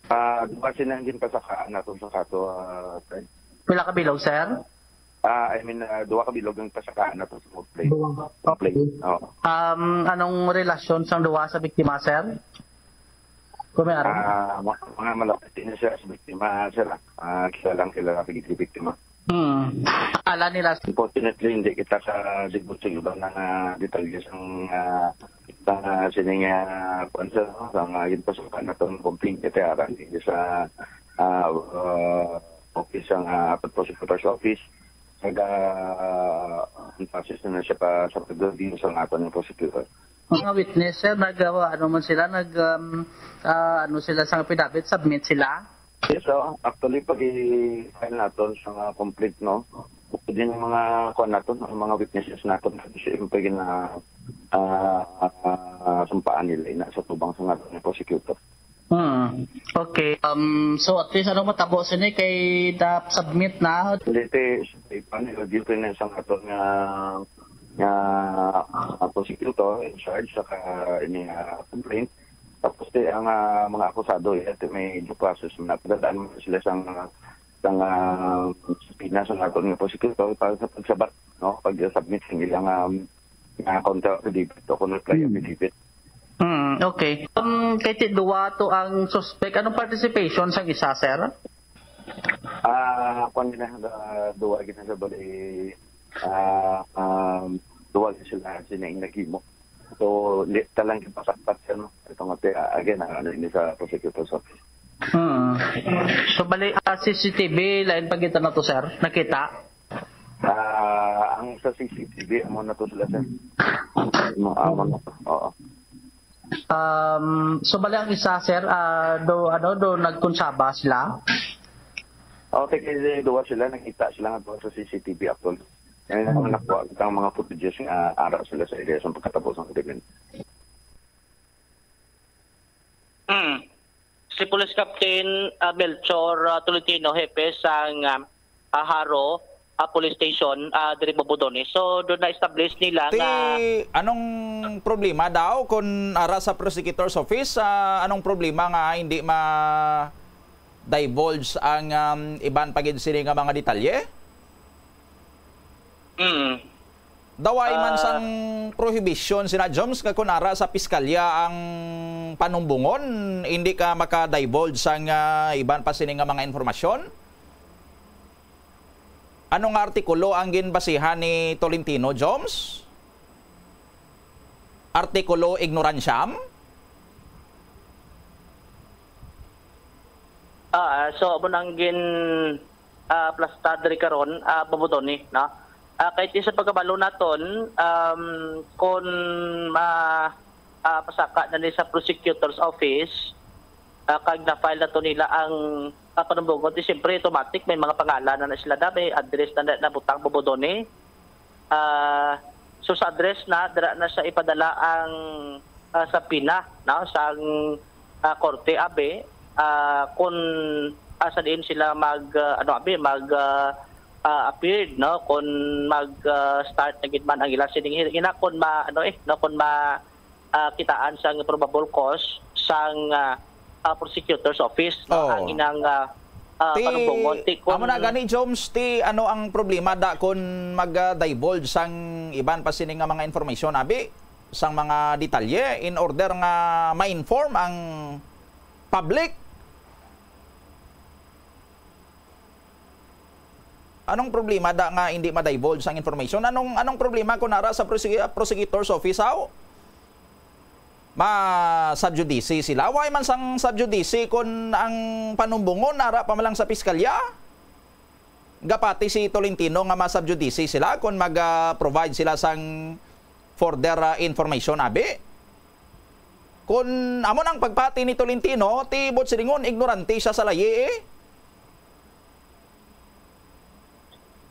Ah, duha sila ang ginpasakaan nato sa kaso, ah, sir. Pila ka bilog, sir? Ah, I mean, ah, duha ka bilog ang pasakaan nato sa complaint. Duha. Complaint. Okay. Oo. Um, anong relasyon sang duha sa biktima, sir? Kung may aram? Ah, mga, mga malapit din siya sa biktima, sir, ah. Ah, kilalang kilala sa biktima. Hmm. Ala nila. Unfortunately, hindi kita ka-debut sa iba nga, ah, detalye sang, ah, sa sining, ah, kuwan, sir, no? Sa mga ginpasukan naton complaint kay ara ni sa, ah, ah, office sang, ah, aton prosecutor's office. Nag, ah, ang process na siya pa sa pagdating sa aton nga prosecutor. Mga witness, sir, nag, ah, ano man sila, nag, um, ah, ano sila sa affidavit, submit sila? Yes, so, actually, pag i-file naton sa mga complaint, no? Bukod din ang mga, kuwan naton, ang mga witnesses naton, kasi siyempre gina-, ah, ah, sumpaan nila ina sa tubang sa nga prosecutor. Hmm. Okay. Um, so, at least, ano matabo sini kay da-, submit na? Hindi, te, sa ipan, dito na sa aton nga, nga, ah, prosecutor in charge sa ka-, ini, ah, complaint. Tapos, te, ang, ah, mga akusado, eh, te, may due process na pagdadaan mo sila sa, sa, ah, subpoena sa aton nga prosecutor para sa pagsabat, no? Pag-submit sa ilang, um, nga counter affidavit o kung reply Hmm. affidavit. Hmm, okay. Um, kay ti duwa to ang suspect. Anong participation sang isa, sir? Ah, kwan gina, ah, duwa gina sa bali, ah, um, duwa gina sila sila yung naghimo. So, li-, talang ipasakpat siya, no? Ito nga, ti-, ah, again, ah, ano ini sa prosecutor's office. Hmm. So, bali, ah, C C T V, lain pa kita na to, sir? Nakita? Ah, ang sa C C T V, amo na to sila, sir. Amo, amo na to. Oo. Um, so, bali ang isa, sir, ah, do, ano, do nagkunsaba sila? Okay, kasi duwa sila, nakita sila nga duwa sa C C T V actually. Kaya nga Hmm. nakuha ang mga footages nga ara sila sa area sa pagkatapos ng krimen. Hmm. Si Police Captain, ah, Melchor, ah, Tolentino, hepe sang, ah, ah, Jaro, ah, Police Station, ah, diri Bobodones. So, doon na-establish nila Ti, nga anong problema daw kung ara sa prosecutor's office, ah, anong problema nga hindi ma-divulge ang, um, iban pa gid sini nga mga detalye? Mm. Daw ay man Ah. sang prohibition sina Joms nga kung ara sa piskalya ang panumbongon, hindi ka maka-divulge sang, ah, iban pa sini nga mga informasyon? Ano nga artikulo ang ginbasihan ni Tolentino, Joms? Artikulo ignoransyam? Ah, so, amo nang gin, ah, plasta diri karon, ah, Bobodones, no? Ah, kay ti sa pagkabalo naton, um, kon ma-, ah, pasaka na ni sa prosecutor's office, ah, kag na-file na to nila ang, ah, panumbongon, di siyempre automatic may mga pangalan na, na sila na, may address na, na nabutang Bobodones. Ah, so sa address na, dira na siya ipadala ang, ah, subpoena, no, sang, ah, korte, abi, ah, kung, ah, sa diin sila mag, ah, ano, abi, mag, ah, ah, appeared, no, kung mag, ah, start na gid man ang ila sining hearing. Ina, kung ma-, ano, eh, no, kung ma-, ah, kitaan sang probable cause sang, ah, ah, prosecutor's office, no, Oo. ang inang, ah, ah, Ti, panumbongon. Ti, kung amo na gani, Joms, ti ano ang problema da kung mag-divulge sang iban pa sini nga mga information, abi, sang mga detalye, in order nga ma-inform ang public? Anong problema da nga hindi ma-divulge ang information? Anong, anong problema kung ara sa prosecute-, prosecutor's office, haw? Ma-sub judice sila? Why man sang sub judice kung ang panumbongon ara pa man lang sa piskalya? Gapati si Tolentino nga ma-sub judice sila kung mag, ah, provide sila sang further, ah, information, abi? Kung amo nang pagpati ni Tolentino, ti buot silingon, ignorante siya sa layi, eh.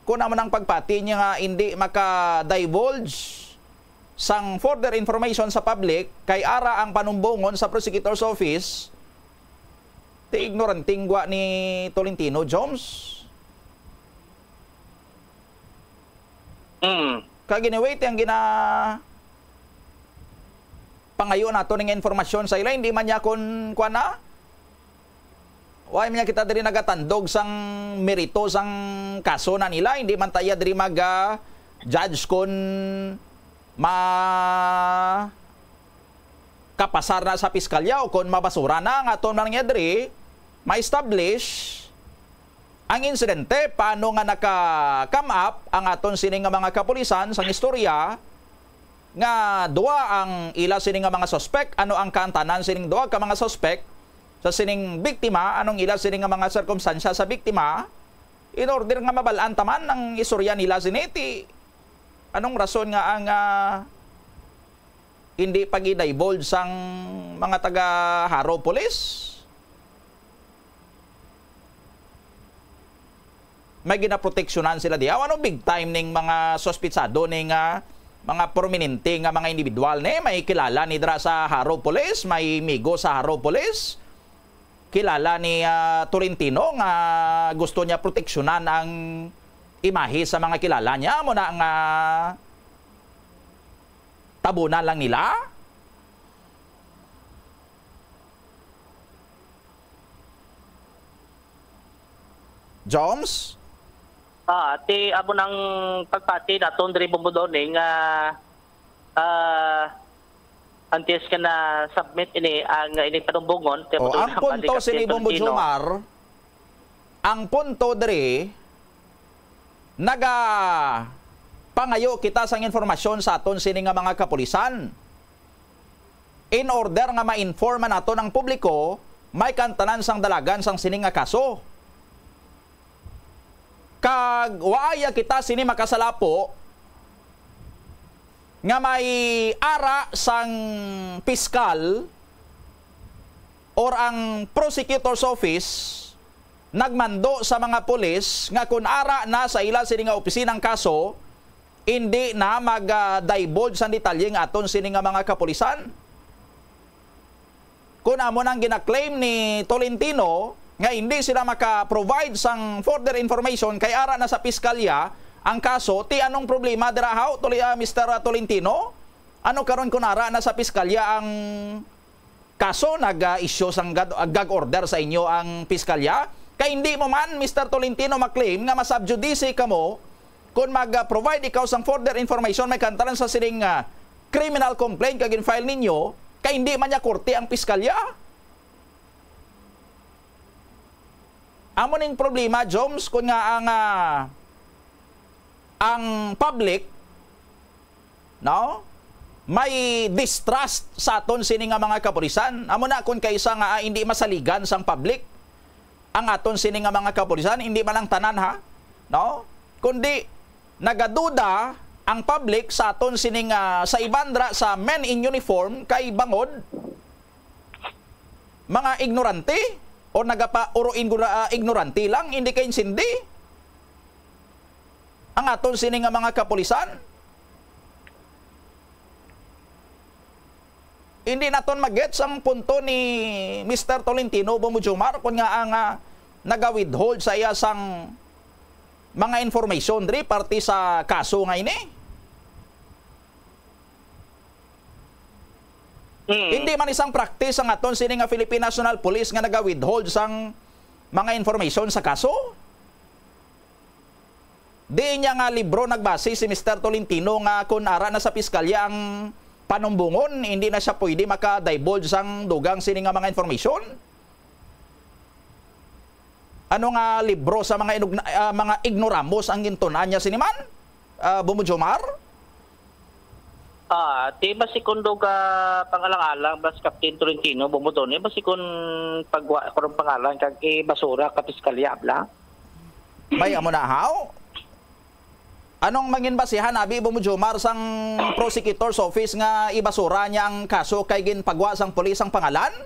Kung amo nang pagpati niya nga hindi maka-divulge sang further information sa public, kay ara ang panumbongon sa prosecutor's office, ti ignoranting gwa ni Tolentino, Joms. Mm. Kag anyway, ti ang gina-, pangayo nato ning informasyon sa ila, hindi man niya kun, kuwan na? Why man niya kita diri nagatandog sang merito sang kaso na nila? Hindi man ta iya diri mag, ah, judge kun ma-, kapasar na sa piskalya o kon mabasura na nga aton man nga diri ma-establish ang insidente, paano nga naka-come up ang aton sini nga mga kapulisan sang istorya nga duha ang ila sini nga mga suspect. Ano ang kaantanan sining duha ka mga suspect sa sining biktima? Anong ila sini nga mga sirkumstansya sa biktima? In order nga mabal-an taman ang istorya nila sini, ti anong rason nga ang, ah, hindi pag-i-divulge sang mga taga Jaro Police? May ginaproteksyonan sila diha. Ano big time ning mga suspitsado ni nga mga prominente nga mga individual ni? May kilala ni dira sa Jaro Police, may migo sa Jaro Police. Kilala ni, ah, Tolentino nga gusto niya proteksyonan ang imahe sa mga kilala niya. Amo na nga tabunan lang nila. Joms? Ah, ti amo nang pagpati naton diri, Bombodone, nga, ah, antes ka na submit ini ang ini panumbongon, ti amo Oh, to ang ang punto balik sini, Captain Bombo Tolentino. Jomar, ang punto diri, naga pangayo kita sang informasyon sa aton sini nga mga kapulisan. In order nga ma-inform man naton ang publiko, may kantanan sang dalagan sang sini nga kaso. Kag waaya kita sini makasalapo nga may ara sang piskal or ang prosecutor's office nagmando sa mga pulis nga kun ara na sa ila sini nga opisina ang kaso, indi na mag, ah, divulge sang detalye nga aton sini nga mga kapulisan. Kun amo nang gina-claim ni Tolentino nga hindi sila maka-provide sang further information kay ara na sa piskalya ang kaso, ti anong problema dira, haw, Toli-, ah, Mister Tolentino? Ano karon kun ara na sa piskalya ang kaso, nag-issue sang gag-, gag order sa inyo ang piskalya? Kay hindi mo man, Mister Tolentino, ma-claim nga ma-sub judice kamo kon mag-provide ikaw sang further information may kantanan sa sining, ah, criminal complaint kag gin-file ninyo, kay hindi man niya korte ang piskalya. Amo ning problema, Joms, kun nga ang, ah, ang public, no, may distrust sa aton sini nga mga kapulisan. Amo na kun kaisa nga, ah, hindi masaligan sang public ang aton sini nga mga kapulisan, hindi man lang tanan, ha, no, kundi nagaduda ang public sa aton sini nga, sa iban dira sa men in uniform kay bangod mga ignorante o nagapa-, uro ingora-, ah, ignorante lang, hindi kaintindi ang aton sini nga mga kapulisan. Hindi naton magets ang punto ni Mister Tolentino Bombo Jomar, kun nga ang, ah, naga-withhold sa iya sang mga information diri parte sa kaso nga ini. Hmm. Hindi man isang practice ang aton sini nga Philippine National Police nga naga-withhold sang mga information sa kaso. Di niya nga libro nagbase si Mister Tolentino nga kun ara na sa piskalya ang panumbongon, hindi na siya pwede maka-divulge sang dugang sini nga mga information? Ano nga libro sa mga inugna-, ah, mga ignoramus ang gintun-an niya sini man? Ah, Bombo Jomar? Ah, ti basi kun dugang pangalang-alang, bas Captain Tolentino, Bombo Tony, basi kun pagwa ko ng pangalan kag ibasura ka piskalya, bla? May amo na, haw? Anong mangin basihan, abi, Bombo Jomar, sang prosecutor's office nga ibasura niya ang kaso kay ginpagwa sang pulis ang pangalan?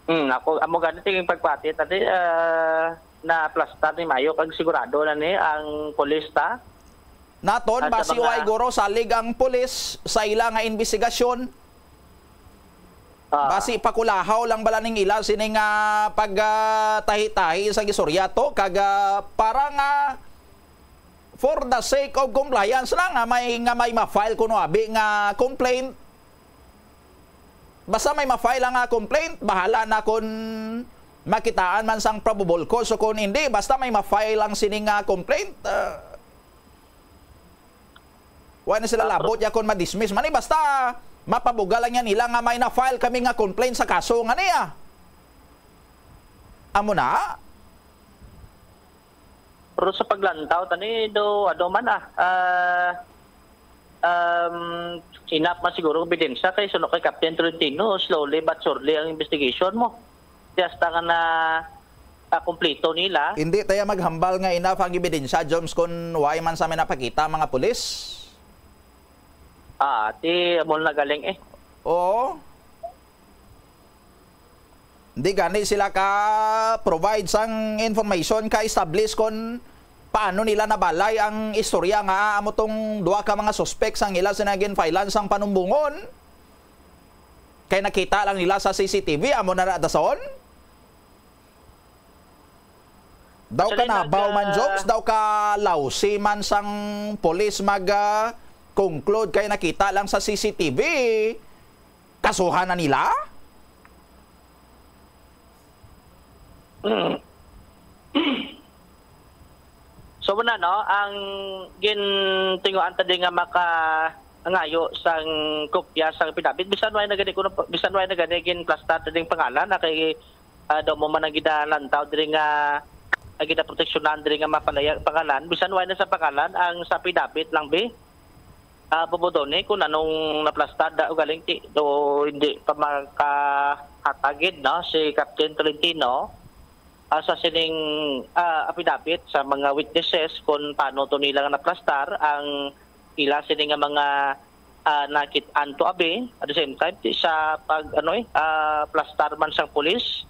Hmm, ako, amo gani tingin pagpati, tadi, ah, na-aplastar ni Mayo, kag sigurado na ni ang pulis ta. Naton, At sa basi mga uway guro salig ang pulis sa ila nga imbestigasyon. Ah. Basi pakulahaw lang bala ning ila sini nga pag, ah, tahi-tahi sa gistorya to, kag, ah, para nga for the sake of compliance lang nga may, nga may ma-file kuno abi nga complaint. Basta may ma-file lang nga complaint, bahala na kun makitaan man sang probable cause o kun hindi, basta may ma-file lang sini nga complaint, ah, wa na sila Ah, labot ya kun ma-dismiss man, eh, basta mapabugal lang yan nila nga may na-file kami nga complaint sa kaso nga niya. Amo na. Pero sa paglantaw tani do, ano man, ah, ah, ah, enough man siguro ang ebidensya kay suno kay Captain Tolentino, slowly but surely ang investigation mo. Di hasta nga na, ah, kumpleto nila. Hindi tayo maghambal nga enough ang ebidensya, Joms, kung why man sa may napakita ang mga pulis. Ah, ti amo na galing eh. Oo. Di gani sila ka provide sang information ka establish kon paano nila nabalay ang istorya nga amo tong duha ka mga suspects ang ila sina ginfilean sang panumbungon. Kay nakita lang nila sa C C T V, amo na ra dason. Daw Sa kanabaw man, nag-, ah, Joms, daw ka lousy man sang police mag, ah, conclude kay nakita lang sa C C T V. Kasuhan na nila? So, muna, no, ang gintinguan ta di nga makangayo sang kopya sang pinabit, bisan way na gani kuno, bisan way na gani ginplastar ta ding pangalan, na kay, ah, daw mo man ang ginalantaw diri nga, ang ginaproteksyonan diri nga mapalaya pangalan, bisan way na sa pangalan, ang sa pinabit lang, bi. Ah, Bobo Donny, kung anong naplastar da, o galing ti, do hindi pa makahatagid, no, si Captain Tolentino, ah, sa sining, ah, affidavit sa mga witnesses kung paano to nila nga naplastar ang ila sini nga mga, ah, nakit-an to abi. At the same time, ti sa pag, ano, eh, ah, plastar man sang pulis,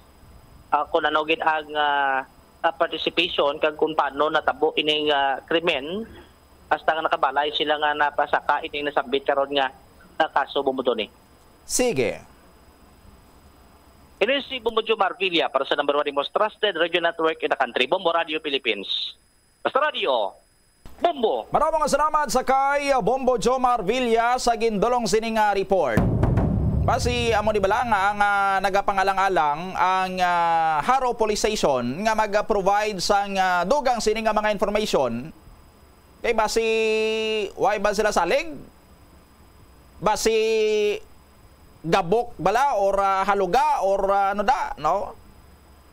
ah, kung ano gid ang, ah, ah, participation kag kung paano natabo ining, ah, krimen, hasta nga nakabalay sila nga napasaka ining nasambit karon nga, nga kaso, Bombo Tony. Sige. Ini si Bombo Joe Marvilla para sa number one, the most trusted radio network in the country, Bombo Radio Philippines. Basta Radio, Bombo. Maraming salamat sa kay Bombo Joe Marvilla sa gindulong sining, ah, report. Basi amo ni bala nga ang, ah, nagapangalang-alang ang, ah, Jaro Police Station nga mag-provide sang, ah, dugang sini nga mga information. Kay basi, why ba sila salig? Basi gabok bala or, ah, haluga or, ah, ano da, no?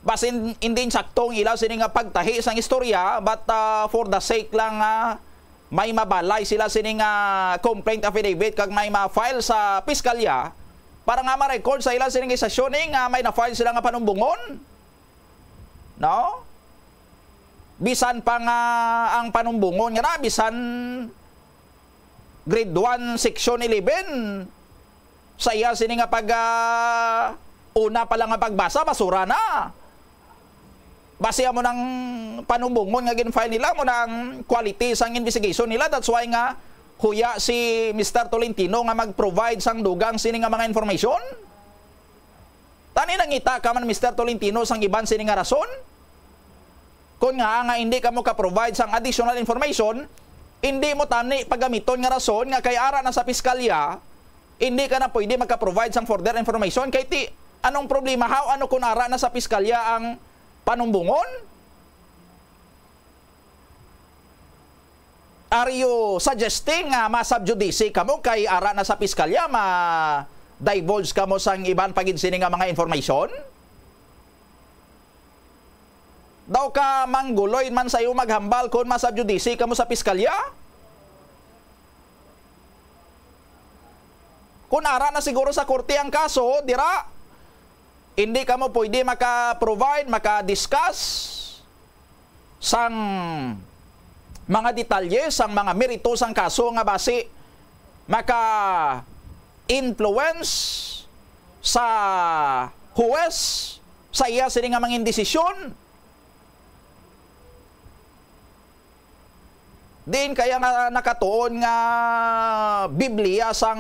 Basi in-, hindi sakto ang ila sini nga pagtahi sang istorya, but, ah, for the sake lang, ah, may mabalay sila sini nga complaint affidavit kag may ma-file sa piskalya para nga ma-record sa ila sini nga istasyon, eh, nga may na-file sila nga panumbungon. No? Bisan pa nga ang panumbungon nga na, bisan grade one, section eleven, sa iya sini nga pag, ah, una pa lang nga pagbasa, basura na. Basi amo nang panumbungon nga gin-file nila, mo na ang quality sang investigation nila. That's why nga huya si Mister Tolentino nga mag-provide sang dugang sini nga mga information. Tani nangita ka man, Mister Tolentino, sang iban sini nga rason? Kon nga, nga hindi ka mo ka-provide sang additional information, hindi mo tani pagamiton nga rason nga kay ara na sa piskalya, hindi ka na pwede maka-provide sang further information. Kay ti, anong problema? How, ano kung ara na sa piskalya ang panumbungon? Are you suggesting nga ma-subjudice kamo kay ara na sa piskalya, ma-divulge kamo sang iban pa gid sini nga mga information? Daw ka mangguloy man sa imo maghambal kon ma-subjudice kamo sa piskalya? Kun ara na siguro sa korte ang kaso, dira, hindi kamo pwede maka-provide, maka-discuss sang mga detalye, sang mga merito sang kaso nga basi maka-influence sa huwes sa iya sini nga mga desisyon. Diin kaya nga nakatuon nga Biblia sang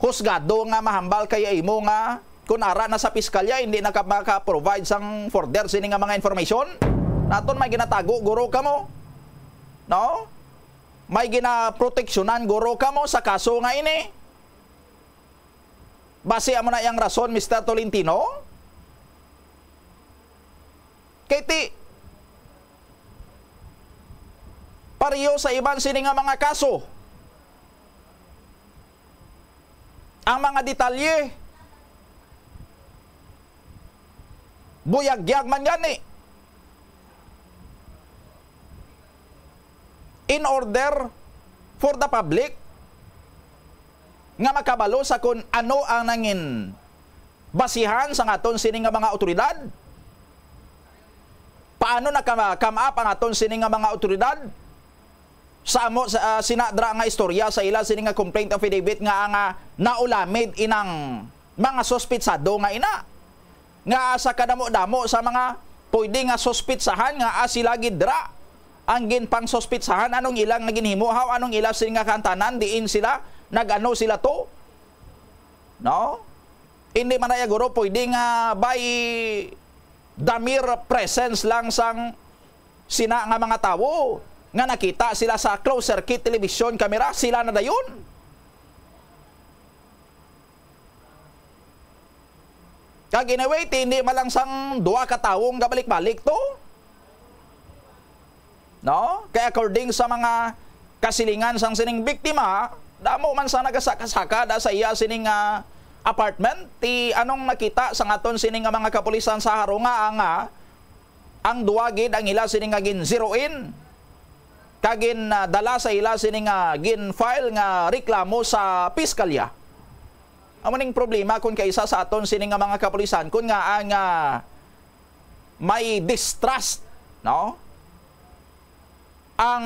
husgado nga mahambal kaya imo nga kun ara na sa piskalya, hindi na ka maka-provide sang further sini nga mga information? Naton may ginatago guro kamo, no? May ginaproteksyonan guro kamo sa kaso nga ini. Basi amo na iyang rason, Mister Tolentino? Kay ti, pareho sa iban sini nga mga kaso, ang mga detalye, buyagyag man gani. In order for the public, nga makabalo sa kun ano ang nangin basihan sang aton sini nga mga awtoridad? Paano naka-, come up ang aton sini nga mga awtoridad sa amo sa, ah, sina dra nga istorya sa ila sini nga complaint affidavit nga ang, ah, naulamid inang mga suspitsado nga ina? Nga sa kadamo-damo sa mga pwede nga suspitsahan nga, ah, sila gid dra ang ginpangsuspitsahan, anong ilang nga ginhimo, haw, anong ila sini nga kaantanan, diin sila, nag-ano sila to? No? Hindi man na guro pwede nga by the mere presence lang sang sina nga mga tawo nga nakita sila sa closed circuit television camera, sila na dayon. Kag in a way, ti hindi man lang sang duha ka tawo nga gabalik-balik to. No? Kay according sa mga kasilingan sang sining biktima, damo man sa nagasaka-saka da sa iya sining, ah, apartment, ti anong nakita sang aton sining nga mga kapulisan sa Jaro nga, ah, nga ang duwa gid ang ila sini nga gin-zero in, kag gin, ah, dala sa ila sini nga gin-file nga reklamo sa piskalya. Amo ning problema kun kaisa sa aton sini nga mga kapulisan, kun nga ang, ah, may distrust, no? Ang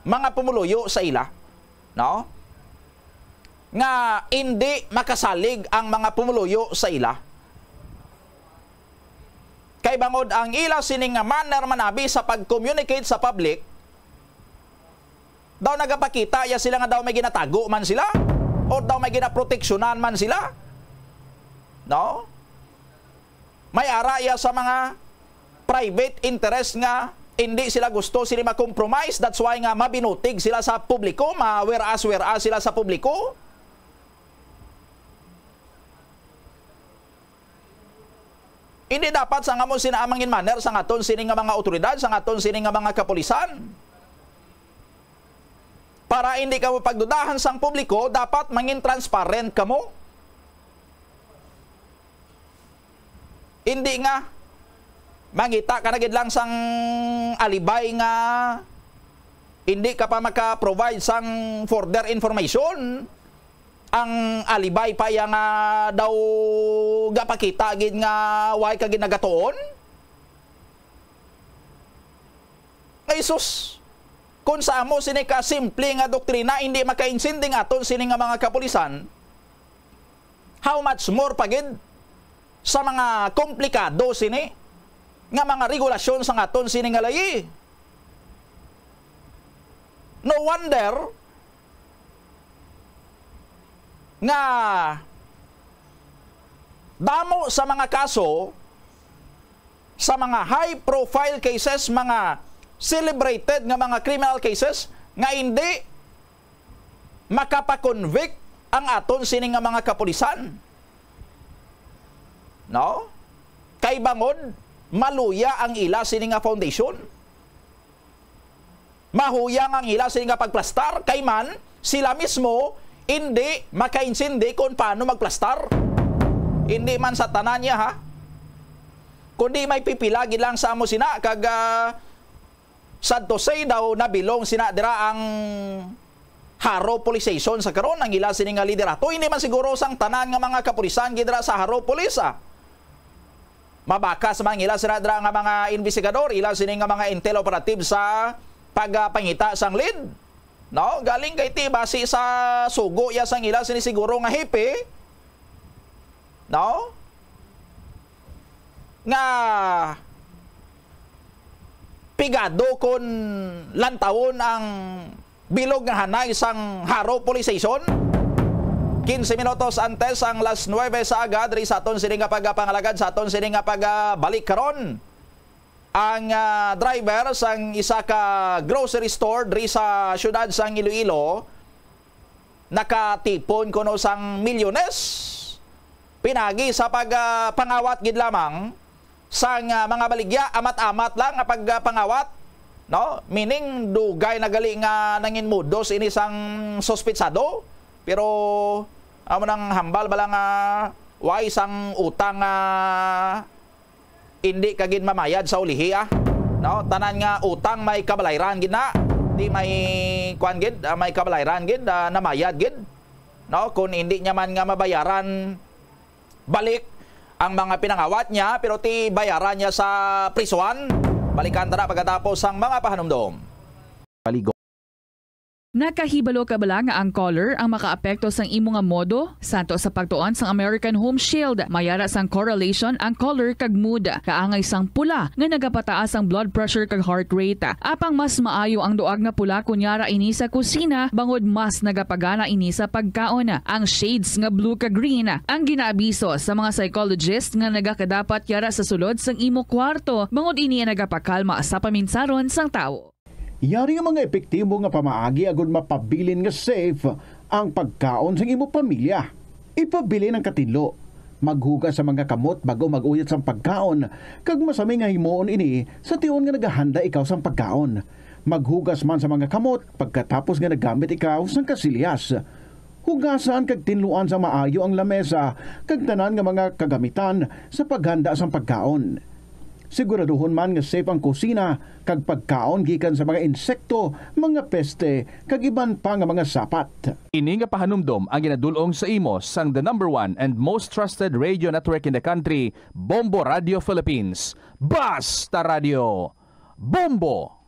mga pumuluyo sa ila, no? Nga indi makasalig ang mga pumuluyo sa ila. Kay bangod ang ila sini nga manner man abi sa pag-communicate sa public, daw nagapakita ya sila nga daw may ginatago man sila, o daw may ginaproteksyonan man sila. No? May ara ya sa mga private interest nga hindi sila gusto sila ma-compromise. That's why nga mabinutig sila sa publiko, ma-whereas-whereas sila sa publiko. Hindi dapat sa nga mo sina amang in manner sa aton sini nga mga awtoridad, sa aton sini nga mga kapulisan. Para hindi kamo pagdudahan sang publiko, dapat mangin transparent kamo. Hindi nga mangita ka na gid lang sang alibay nga hindi ka pa maka-provide sang further information. Ang alibay pa iya nga daw gapakita gid nga way ka gid nagatuon. Ay sus, kung sa amo sini ka simple nga doktrina hindi makaintindi nga aton sini nga mga kapulisan, how much more pa gid sa mga komplikado sini nga mga regulasyon sa aton sini nga layi. No wonder nga damo sa mga kaso, sa mga high profile cases, mga celebrated nga mga criminal cases, nga hindi makapakonvict ang aton sini nga mga kapulisan. No? Kay bangod maluya ang ila sini nga foundation. Mahuyang ang ila sini nga pagplastar, kay man sila mismo hindi makaintindi kung paano magplastar. Hindi man sa tanan niya, ha? Kundi may pipila gid lang sa amo sina, kag, ah, sad to say daw, nabilong sina dira ang Jaro Police Station sa karon, ang ila sini nga liderato. Hindi man siguro sang tanan nga mga kapulisan gid dira sa Jaro Police, ah. Mabakas man ila sila dira nga mga investigador, ila sini nga mga intel operative sa pagpangita sang lead. No? Galing kay ti basi sa sugo ya sang ila sini siguro nga hepe. No? Nga pigado kon lantawon ang bilog nga hanay sang Jaro Police Station. Quince minutos antes ang las nuebe sa aga, diri sa aton sini nga pagpangalagad, sa aton sini nga pagabalik karon. Ang, ah, driver sang isa ka grocery store diri sa siyudad sang Iloilo nakatipon kuno sang milyones pinagi sa pag, ah, pangawat gid lamang sang, ah, mga baligya, amat-amat lang nga pagpangawat, no? Meaning, dugay na gali nga nangin modus ini sang suspitsado. Pero, amo nang hambal bala nga way sang utang nga hindi ka gid mamayad sa ulihi, ah. No? Tanan nga utang may kabalayran gid na. Di may kuan gid, ah, may kabalayran gid, ah, namayad gid, no? Kung hindi niya man nga mabayaran balik ang mga pinangawat niya, pero ti bayaran niya sa prisuhan. Balikan ta na pagkatapos ang mga pahanumdom. Paligo. Nakahibalo ka bala nga ang color ang makaapekto sang imo nga modo? Santo sa pagtuon sang American Home Shield, may ara sang correlation ang color kag mood. Kaangay sang pula nga nagapataas ang blood pressure kag heart rate. Apang mas maayo ang duag nga pula kon yara ini sa kusina, bangod mas nagapagana ini sa pagkaon. Ang shades nga blue kag green ang ginaabiso sa mga psychologist nga nagakadapat yara sa sulod sang imo kwarto, bangod ini ang nagapakalma sa paminsaron sang tawo. Yari nga mga epektibo nga pamaagi agud mapabilin nga safe ang pagkaon sang imo pamilya. Ipabilin ang katinlo. Maghugas sa mga kamot bag-o mag-uyat sang pagkaon, kag masami nga himuon ini sa tion nga nagahanda ikaw sang pagkaon. Maghugas man sa mga kamot pagkatapos nga naggamit ikaw sang kasilyas. Hugasan kag tinluan sa maayo ang lamesa kag tanan nga mga kagamitan sa paghanda sang pagkaon. Siguraduhon man nga safe ang kusina kag pagkaon gikan sa mga insekto, mga peste, kag iban pa nga mga sapat. Ini nga pahanumdom ang ginadul-ong sa imo sang the number one and most trusted radio network in the country, Bombo Radio Philippines. Basta Radio, Bombo!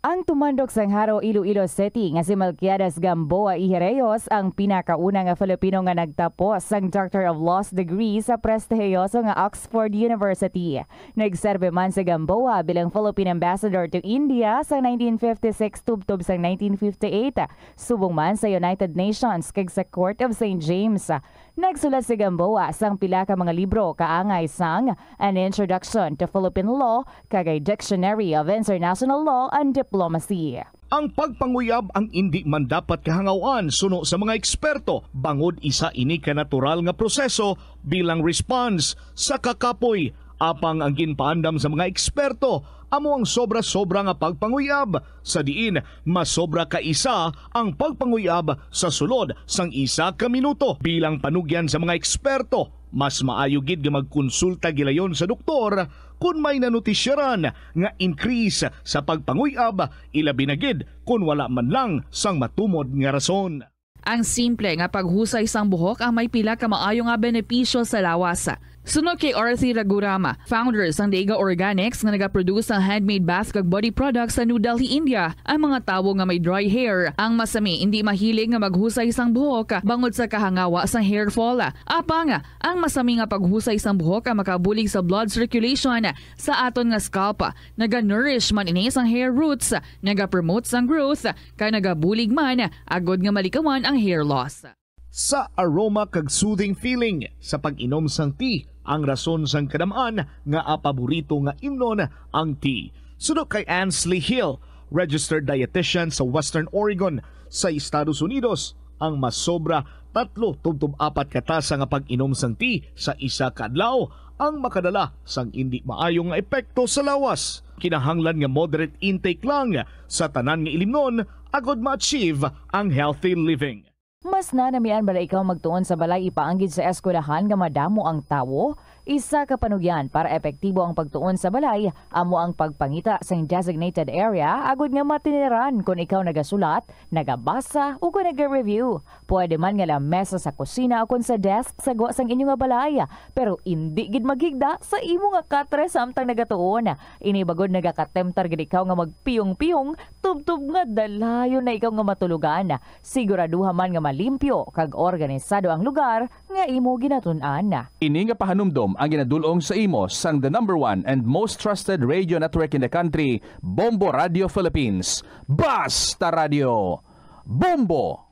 Ang tumandok sang Jaro, Iloilo City nga si Melquiades Gamboa Ijereyos ang pinakauna nga Filipino nga nagtapos sang Doctor of Laws degree sa prestihiyoso nga Oxford University. Nagserbi man si Gamboa bilang Philippine Ambassador to India sa nineteen fifty-six tubtob sang nineteen fifty-eight, subong man sa United Nations kag sa Court of Saint James. Nagsulat si Gamboa sang pila ka mga libro kaangay sang An Introduction to Philippine Law kag a Dictionary of International Law and Diplomacy. Ang pagpanguyab ang indi man dapat kahangaw-an suno sa mga eksperto, bangod isa ini ka natural nga proseso bilang response sa kakapoy. Apang ang ginpaandam sa mga eksperto amo ang sobra-sobra nga pagpanguyab, sa diin masobra ka isa ang pagpanguyab sa sulod sang isa ka minuto. Bilang panugyan sa mga eksperto, mas maayo gid nga magkonsulta gilayon sa doktor kon may nanotisyaran nga increase sa pagpanguyab, ilabi na gid kon wala man lang sang matumod nga rason. Ang simple nga paghusay sang buhok ang may pila ka maayo nga benepisyo sa lawas. Suno kay Arthi Raghuram, founder sang Dega Organics nga nagaproduce sang handmade bath kag body products sa New Delhi, India, ang mga tawo nga may dry hair ang masami indi mahilig nga maghusay sang buhok bangod sa kahangawa sang hair fall. Apang ang masami nga paghusay sang buhok ang makabulig sa blood circulation sa aton nga scalp. Naga-nourish man ini sang hair roots, nagapromote sang growth, kag nagabulig man agud nga malikawan ang hair loss. Sa aroma kag soothing feeling sa pag-inom sang tea ang rason sang kadam-an nga apaborito nga imnon ang tea. Suno kay Ansley Hill, registered dietitian sa Western Oregon sa Estados Unidos, ang masobra tatlo tubtob apat ka tasa nga pag-inom sang tea sa isa ka adlaw ang makadala sang indi maayo nga epekto sa lawas. Kinahanglan nga moderate intake lang sa tanan nga ilimnon agod ma-achieve ang healthy living. Mas nanamian bala ikaw magtuon sa balay ipaanggid sa eskwelahan nga madamo ang tawo? Isa ka panugyan para epektibo ang pagtuon sa balay amo ang pagpangita sing designated area agud nga matiniran kon ikaw nagasulat, nagabasa, o kon naga-review. Pwede man nga lamesa sa kusina o kon sa desk sa gwa sang inyo nga balay, pero indi gid maghigda sa imo nga katre samtang nagatuon. Ini bagod nagakatemtar gid ikaw nga magpiyong-piyong tubtob nga dalayon na ikaw nga matulogan. Siguraduha man nga malimpyo kag organisado ang lugar nga imo ginatun-an. Ini nga pahanumdom ang ginadul-ong sa imo sang the number one and most trusted radio network in the country, Bombo Radio Philippines. Basta Radio, Bombo!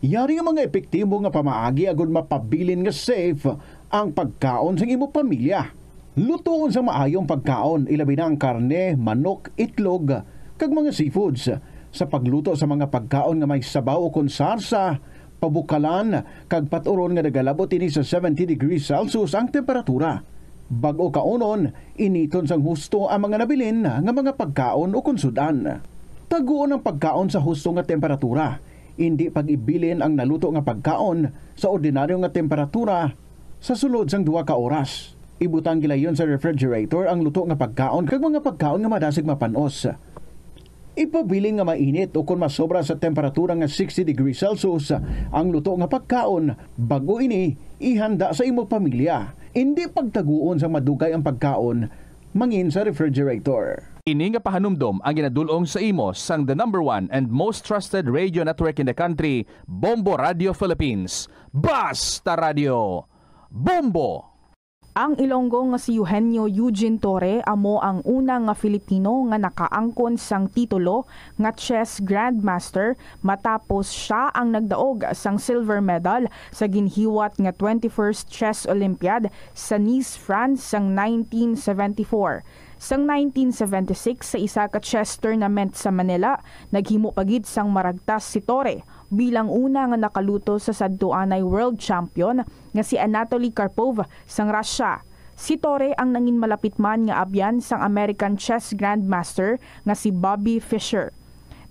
Yari nga mga epektibo nga pamaagi agud mapabilin nga safe ang pagkaon sang imo pamilya. Lutoon sa maayo ang pagkaon, ilabi na ang karne, manok, itlog, kag mga seafoods. Sa pagluto sa mga pagkaon nga may sabaw ukon sarsa, pabukalan, kag pat-uron nga nagalabot ini sa seventy degrees Celsius ang temperatura. Bag-o kaunon, initon sang husto ang mga nabilin nga mga pagkaon ukon sud-an. Taguon ang pagkaon sa husto nga temperatura. Indi pag-ibilin ang naluto nga pagkaon sa ordinaryo nga temperatura sa sulod sang duha ka oras. Ibutang gilayon sa refrigerator ang luto nga pagkaon kag mga pagkaon nga madasig mapan-os. Ipabilin nga mainit o kon masobra sa temperatura nga sixty degrees Celsius ang luto nga pagkaon bag-o ini ihanda sa imo pamilya. Indi pagtaguon sang madugay ang pagkaon mangin sa refrigerator. Ini nga pahanumdom ang ginadul-ong sa imo sang the number one and most trusted radio network in the country, Bombo Radio Philippines. Basta Radio! Bombo! Ang Ilonggo nga si Eugenio Eugene Torre amo ang una nga Filipino nga nakaangkon sang titulo nga chess grandmaster matapos sia ang nagdaog sang silver medal sa ginhiwat nga twenty-first Chess Olympiad sa Nice, France sang nineteen seventy-four. Sang nineteen seventy-six, sa isa ka chess tournament sa Manila, naghimo pa gid sang maragtas si Torre bilang una nga nakaluto sa sadtuanay world champion nga si Anatoly Karpov sang Russia. Si Torre ang nangin malapit man nga abyan sang American chess grandmaster nga si Bobby Fischer.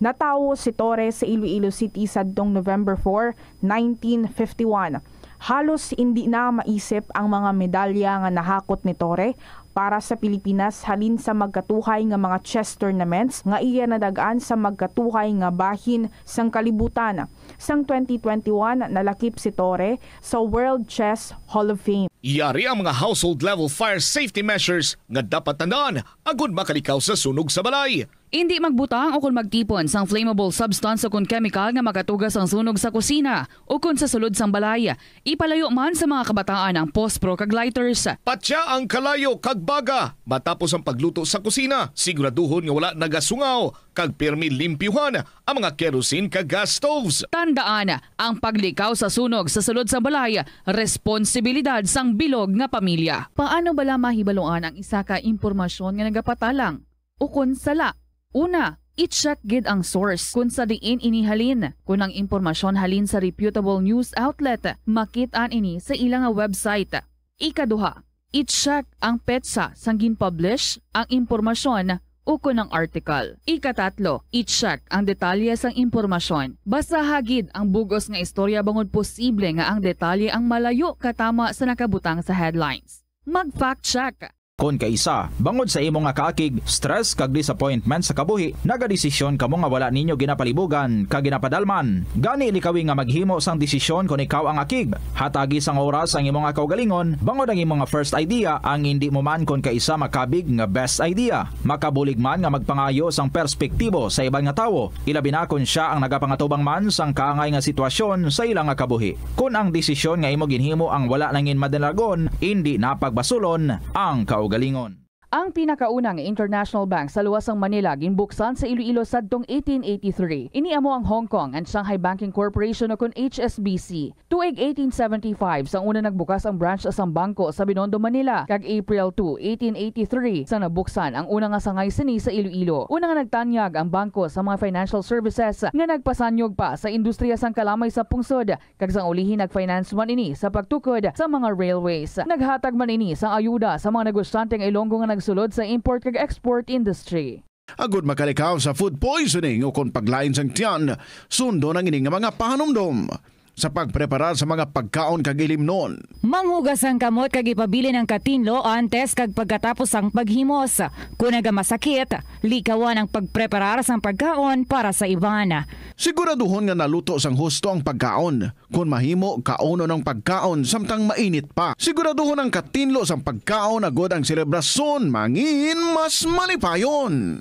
Natawo si Torre sa Iloilo City sadtong November four, nineteen fifty-one. Halos indi na maisip ang mga medalya nga nahakot ni Torre para sa Pilipinas halin sa magkatuhay nga mga chess tournaments nga iya nadag-an sa magkatuhay nga bahin sang kalibutan. Sang twenty twenty-one, nalakip si Torre sa World Chess Hall of Fame. Yari ang mga household level fire safety measures nga dapat tandaan agud makalikaw sa sunog sa balay. Indi magbutang o kon magtipon sang flammable substance o kon kemikal nga makatuga sang sunog sa kusina o kon sa sulod sang balay. Ipalayo man sa mga kabataan ang pospro kag lighters. Patya ang kalayo kag baga matapos ang pagluto sa kusina. Siguraduhon nga wala nagasungaw kag pirmi limpyuhan ang mga kerosene kag gas stoves. Tandaan, ang paglikaw sa sunog sa sulod sang balay, responsibilidad sang bilog nga pamilya. Paano bala mahibaluan ang isa ka impormasyon nga nagapatalang ukon sala? Una, i-check gid ang source kon sa diin ini halin. Kon ang impormasyon halin sa reputable news outlet, makit-an ini sa ila nga website. Ikaduha, i-check ang petsa sang gin-publish ang impormasyon ukon ang article. Ikatatlo, i-check ang detalye sang impormasyon. Basaha gid ang bug-os nga istorya bangod posible nga ang detalye ang malayo katama sa nakabutang sa headlines. Mag-fact check. Kon kaisa, bangod sa imo nga kaakig, stress kag disappointment sa kabuhi, nagadesisyon kamo nga wala ninyo ginapalibugan kag ginapadalman. Gani, likawi nga maghimo sang desisyon kon ikaw ang akig. Hatagi sang oras ang imo nga kaugalingon, bangod ang imo nga first idea ang indi mo man kon kaisa makabig nga best idea. Makabulig man nga magpangayo sang perspektibo sa iban nga tawo, ilabi na kon sia ang nagapangatubang man sang kaangay nga sitwasyon sa ila nga kabuhi. Kon ang desisyon nga imo ginhimo ang wala nangin madalagon, indi na pagbasulon ang kaugalingon. Ang pinakauna nga international bank sa luwas sang Manila ginbuksan sa Iloilo sadtong eighteen eighty-three. Ini amo ang Hong Kong and Shanghai Banking Corporation, o kon H S B C. Tuig eighteen seventy-five sang una nagbukas ang branch sang bangko sa Binondo, Manila, kag April two, eighteen eighty-three sang nabuksan ang una nga sangay sini sa Iloilo. Una nga nagtanyag ang bangko sa mga financial services nga nagpasanyog pa sa industriya sang kalamay sa pungsod, kag sang ulihi nag-finance man ini sa pagtukod sa mga railways. Naghatag man ini sang ayuda sa mga negosyante nga Ilonggo nga nagsulod sa import kag export industry. Agud makalikaw sa food poisoning o kon paglain sang tiyan, sundon ang ini nga mga pahanumdom sa pagpreparar sa mga pagkaon kag ilimnon. Manghugas ang kamot kag ipabilin ang katinlo antes kag pagkatapos sang paghimos. Kon nagamasakit, likawan ang pagpreparar sang pagkaon para sa iban. Siguraduhon nga naluto sang husto ang pagkaon. Kon mahimo, kaunon ang pagkaon samtang mainit pa. Siguraduhon ang katinlo sang pagkaon agud ang selebrasyon mangin mas malipayon.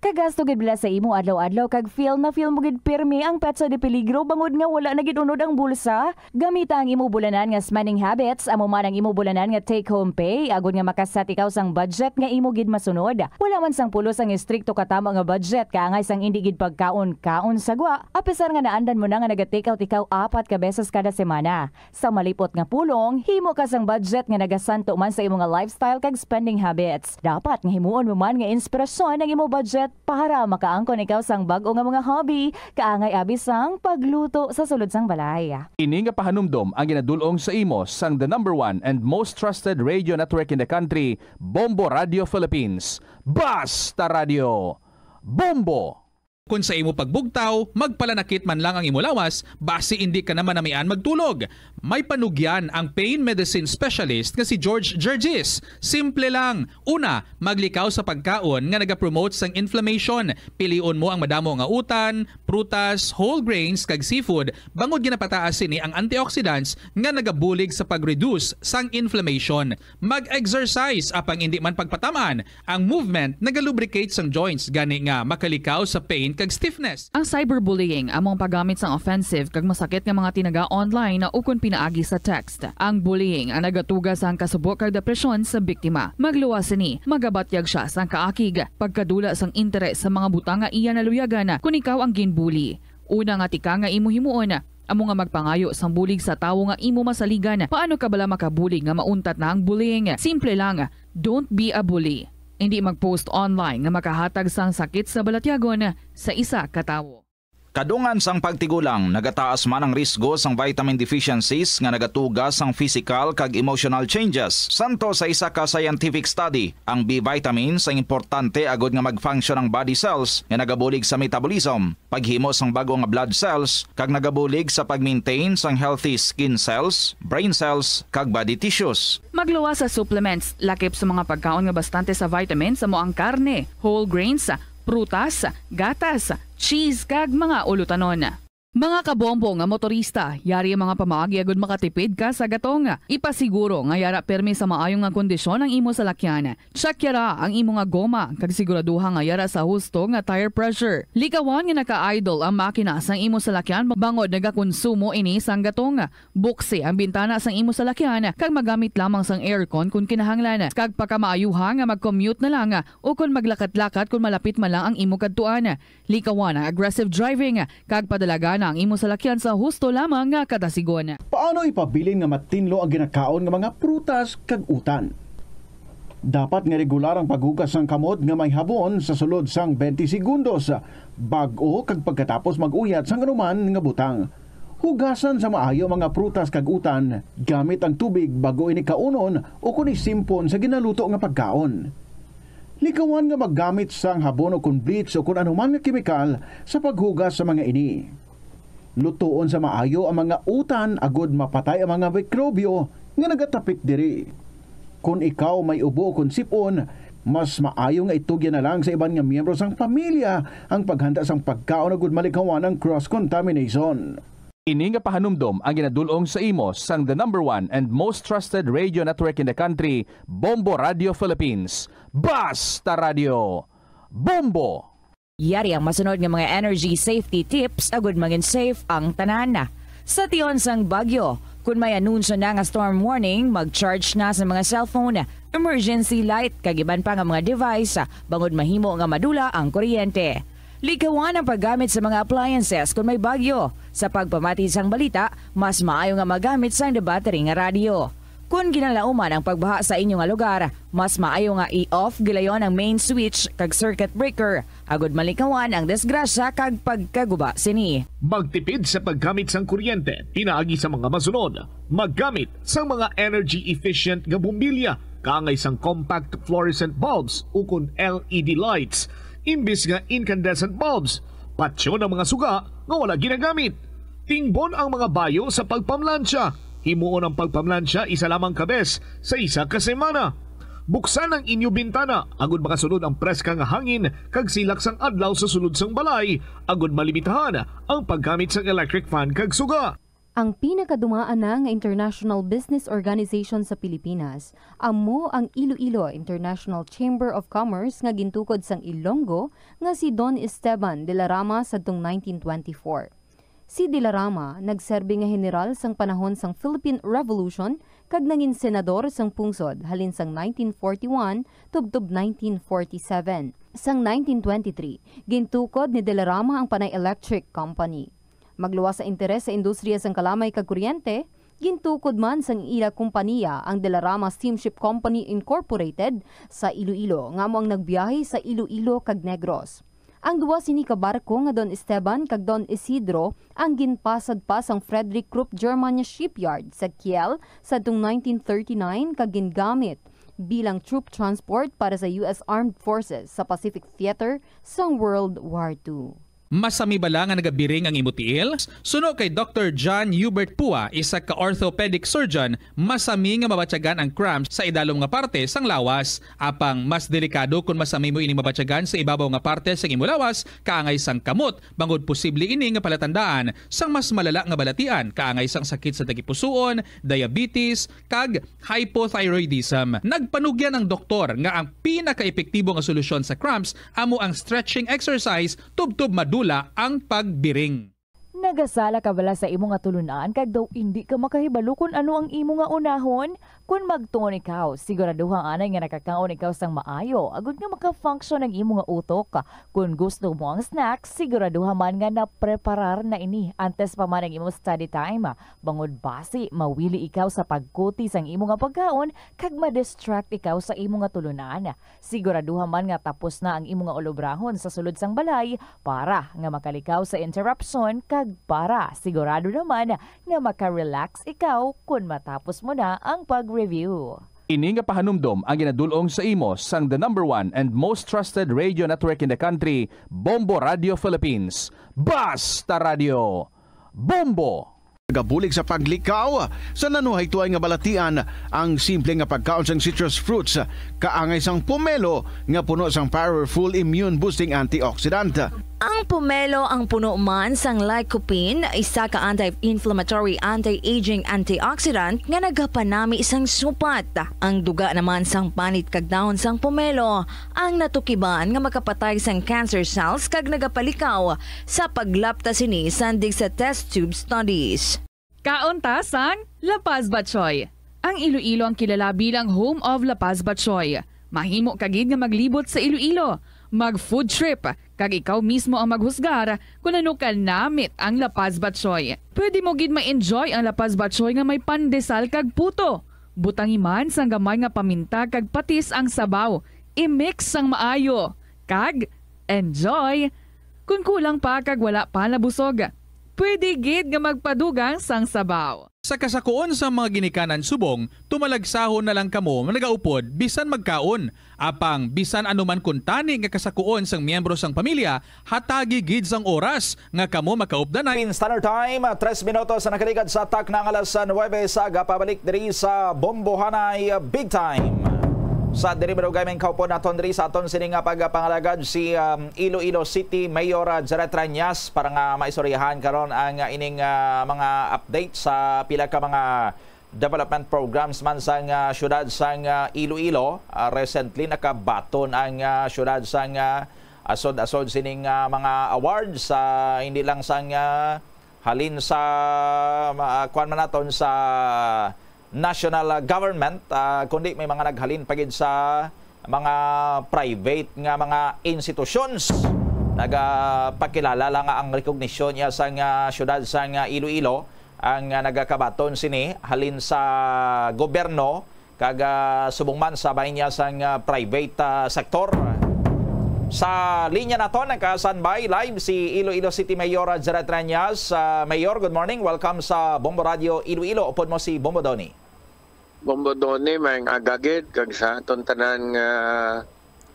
Kagasto gid bala sa imo adlaw-adlaw kag feel na feel mo gid pirmi ang petsa de peligro bangod nga wala na gid unod ang bulsa? Gamita ang imo bulanan nga spending habits, amo man ang imo bulanan nga take-home pay, agud nga makaset ikaw sang budget nga imo gid masunod. Wala man sang pulos ang estrikto katama nga budget, kaangay sang indi gid pagkaon-kaon sa gwa, apisar nga naandan mo na nga naga-take out ikaw apat ka beses kada semana. Sa malipot nga pulong, himo ka sang budget nga nagasanto man sa imo nga lifestyle kag spending habits. Dapat nga himuon mo man nga inspirasyon ang imo budget para makaangkon ikaw sang bag-o nga mga hobby, kaangay abi sang pagluto sa sulod sang balay. Ini nga pahanumdom ang ginadul-ong sa imo sang the number one and most trusted radio network in the country, Bombo Radio Philippines. Basta Radio! Bombo! Kon sa imo pagbugtaw, magpalanakit man lang ang imo lawas, basi indi ka na manamian magtulog. May panugyan ang pain medicine specialist nga si George Gergis. Simple lang. Una, maglikaw sa pagkaon nga nagapromote sang inflammation. Pilion mo ang madamo nga utan, prutas, whole grains, kag seafood, bangod ginapataas sini ang antioxidants nga nagabulig sa pag-reduce sang inflammation. Mag-exercise, apang indi man pagpatam-an. Ang movement nagalubricate sang joints, gani nga makalikaw sa pain kag stiffness. Ang cyberbullying amo ang paggamit sang offensive kag masakit nga mga tinaga online ukon pinaagi sa text. Ang bullying ang nagatuga sang kasubo kag depresyon sa biktima. Magluwas sini, magabatyag sia sang kaakig, pagkadula sang interes sa mga butang nga iya naluyagan kon ikaw ang ginbully. Una nga tika nga imo himuon, amo nga magpangayo sang bulig sa tawo nga imo masaligan. Paano ka bala makabulig nga mauntat na ang bullying? Simple lang, don't be a bully. Hindi mag-post online nga makahatag sang sakit sa balatyagon sa isa ka tawo. Kadungan sang pagtigulang, nagataas man ang risgo sang vitamin deficiencies nga nagatuga sang physical kag emotional changes. Santo sa isa ka scientific study, ang B vitamins ang importante agud nga mag-function ang body cells nga nagabulig sa metabolism, paghimo sang bag-o nga blood cells, kag nagabulig sa pag-maintain sang healthy skin cells, brain cells, kag body tissues. Magluwas sa supplements, lakip sa mga pagkaon nga bastante sa vitamins, amo ang karne, whole grains, prutas, gatas, cheese, kag mga ulutanon. Mga kabombo nga motorista, yari ang mga pamaagi agud makatipid ka sa gatong. Ipasiguro nga yara pirmi sa maayo nga kondisyon ang imo salakyan. Check yara ang imo nga goma, kag siguraduha nga yara sa husto nga tire pressure. Likawan nga naka-idle ang makina sang imo salakyan bangod nagakonsumo ini sang gatong. Buksi ang bintana sang imo salakyan kag magamit lamang sang aircon kon kinahanglan, kag pakamaayuha nga mag-commute na lang o kon maglakat-lakat kon malapit man lang ang imo kadtuan. Likawan ang aggressive driving kag padalagana ang imo salakyan sa husto lamang nga kadasigon. Paano ipabilin nga matinlo ang ginakaon nga mga prutas kag utan? Dapat nga regular ang paghugas sang kamot nga may habon sa sulod sang twenty segundos, bag-o kag pagkatapos mag-uyat sang anuman nga butang. Hugasan sa maayo ang mga prutas kag utan gamit ang tubig bag-o ini kaunon o kon isimpon sa ginaluto nga pagkaon. Likawan nga maggamit sang habon o kon bleach o kon anuman nga kemikal sa paghugas sa mga ini. Lutoon sa maayo ang mga utan agud mapatay ang mga mikrobyo nga nagatapik diri. Kon ikaw may ubo o kon sip-on, mas maayo nga itugyan na lang sa iban nga miyembro sang pamilya ang paghanda sang pagkaon agud malikawan ang cross-contamination. Ini nga pahanumdom ang ginadul-ong sa imo sang the number one and most trusted radio network in the country, Bombo Radio Philippines. Basta Radio Bombo! Yari ang masunod nga mga energy safety tips agud mangin safe ang tanan. Sa tion sang bagyo, kun may anunsyo na nga storm warning, mag-charge na sa mga cellphone, emergency light, kag iban pa nga mga device, bangod mahimo nga madula ang kuryente. Likawan ang paggamit sa mga appliances kun may bagyo. Sa pagpamati sang balita, mas maayo nga magamit sang the battery nga radyo. Kon ginalauman ang pagbaha sa inyo nga lugar, mas maayo nga i-off gilayon ang main switch kag circuit breaker, agud malikawan ang disgrasya kag pagkaguba sini. Magtipid sa paggamit sang kuryente pinaagi sa mga masunod. Maggamit sang mga energy efficient nga bombilya, kaangay sang compact fluorescent bulbs ukon L E D lights, imbis nga incandescent bulbs. Patyon ang mga suga nga wala ginagamit. Tingbon ang mga bayo sa pagpamlansya. Himuon ang pagpamlansya isa lamang ka bes sa isa ka semana. Buksan ang inyo bintana agud makasulod ang preska nga hangin kag silak sang adlaw sa sulod sang balay, agud malimitahan ang paggamit sang electric fan kag suga. Ang pinakadumaan na nga international business organization sa Pilipinas amo ang Iloilo International Chamber of Commerce nga gintukod sang Ilonggo nga si Don Esteban de la Rama sadtong nineteen twenty-four. Si de la Rama nagserbi nga heneral sang panahon sang Philippine Revolution kag nangin senador sang pungsod halin sang nineteen forty-one tubtob nineteen forty-seven. Sang nineteen twenty-three, gintukod ni de la Rama ang Panay Electric Company. Magluwas sa interes sa industriya sang kalamay kag kuryente, gintukod man sang ila kompaniya ang De La Rama Steamship Company Incorporated sa Iloilo, nga amo ang nagbiyahe sa Iloilo kag Negros. Ang duha sini ka barko nga Don Esteban kag Don Isidro ang ginpasad pa sang Frederick Krupp Germania Shipyard sa Kiel sadtong nineteen thirty-nine kag gingamit bilang troop transport para sa U S Armed Forces sa Pacific Theater sang World War Two. Masami bala nga nagabiring ang imo tiil? Suno kay Doktor John Hubert Pua, isa ka orthopedic surgeon, masami nga mabatyagan ang cramps sa idalom nga parte sang lawas. Apang mas delikado kon masami mo ining mabatyagan sa ibabaw nga parte sang imo lawas, kaangay sang kamot, bangod posible ini nga palatandaan sang mas malala nga balatian, kaangay sang sakit sa tagipusoon, diabetes, kag hypothyroidism. Nagpanugyan ang doktor nga ang pinakaepektibo nga solusyon sa cramps amo ang stretching exercise tubtob madula ang pagbiring. Nagasala ka bala sa imo nga tulunan kag daw indi ka makahibalo kon ano ang imo nga unahon? Kon magtuon ikaw, siguraduha anay nga nakakaon ikaw sang maayo agod nga maka-function ang imo nga utok. Kon gusto mo ang snack, siguraduha man nga napreparar na ini antes pa man ang imo study time. Bangod basi mawili ikaw sa pagkuti sang imo nga pagkaon kag ma-distract ikaw sa imo nga tulunan. Siguraduha man nga tapos na ang imo nga ulobrahon sa sulod sang balay para nga makalikaw sa interruption kag para sigurado naman nga maka-relax ikaw kon matapos mo na ang pag-review. Ini nga pahanumdom ang ginadul-ong sa imo sang the number one and most trusted radio network in the country, Bombo Radio Philippines. Basta Radio, Bombo! Nagabulig sa paglikaw sa nanuhay tuay nga balatian ang simple nga pagkaon sang citrus fruits, kaangay sang pomelo nga puno sang powerful immune boosting antioxidant. Ang pomelo ang puno man sang lycopene, isa ka anti-inflammatory, anti-aging antioxidant nga nagapanami sang supat. Ang duga naman sang panit kag dahon sang pomelo ang natukiban nga makapatay sang cancer cells kag nagapalikaw sa paglapta sini sandig sa test tube studies. Kaon ta sang La Paz Batchoy. Ang Iloilo ang kilala bilang home of La Paz Batchoy. Mahimo ka gid nga maglibot sa Iloilo, mag food trip, kag ikaw mismo ang maghusgar kon ano ka namit ang La Paz Batchoy. Pwede mo gid ma-enjoy ang La Paz Batchoy nga may pandesal kag puto. Butangi man sang gamay nga paminta kag patis ang sabaw. I-mix sang maayo. Kag enjoy! Kon kulang pa kag wala pa nabusog, pwede gid nga magpadugang sang sabaw. Sa kasakuon sang mga ginikanan subong, tumalagsahon na lang kamo nga nagaupod bisan magkaon. Apang bisan ano man kuntani nga kasakuon sang miyembro sang pamilya, hatagi gid sang oras nga kamo makaupdanay. In Standard Time, tres minutos na nakaligad sa takna nga alas nuebe sa aga. Pabalik diri sa Bombohanay Big Time. Sa diri madugay man kaupod naton diri sa aton sini nga pagpangalagad si, um, Iloilo City Mayor, uh, Jaret Rañas para nga maistoryahan karon ang, uh, ining, uh, mga update sa pila ka mga development programs man sang, uh, syudad sang, uh, Iloilo. Uh, recently nakabaton ang, uh, syudad sang, uh, asod-asod sining, uh, mga awards, uh, hindi lang sang, uh, halin sa, uh, kuan man naton sa national, uh, government, uh, kundi may mga naghalin pa gid sa mga private nga mga institutions. Nagapakilala lang nga ang recognition niya sang, uh, syudad sang, uh, Iloilo ang, uh, nagakabaton sini halin sa gobyerno kag, ah, subong man sa bahin niya sang, ah, private, ah, sector. Sa linya naton, naka-standby live si Iloilo City Mayor, ah, Jaret Rañas. Ah, Mayor, good morning. Welcome sa Bombo Radio Iloilo. Upod mo si Bombo Donny. Bombo Donny, maayong aga gid, kag sa aton tanan nga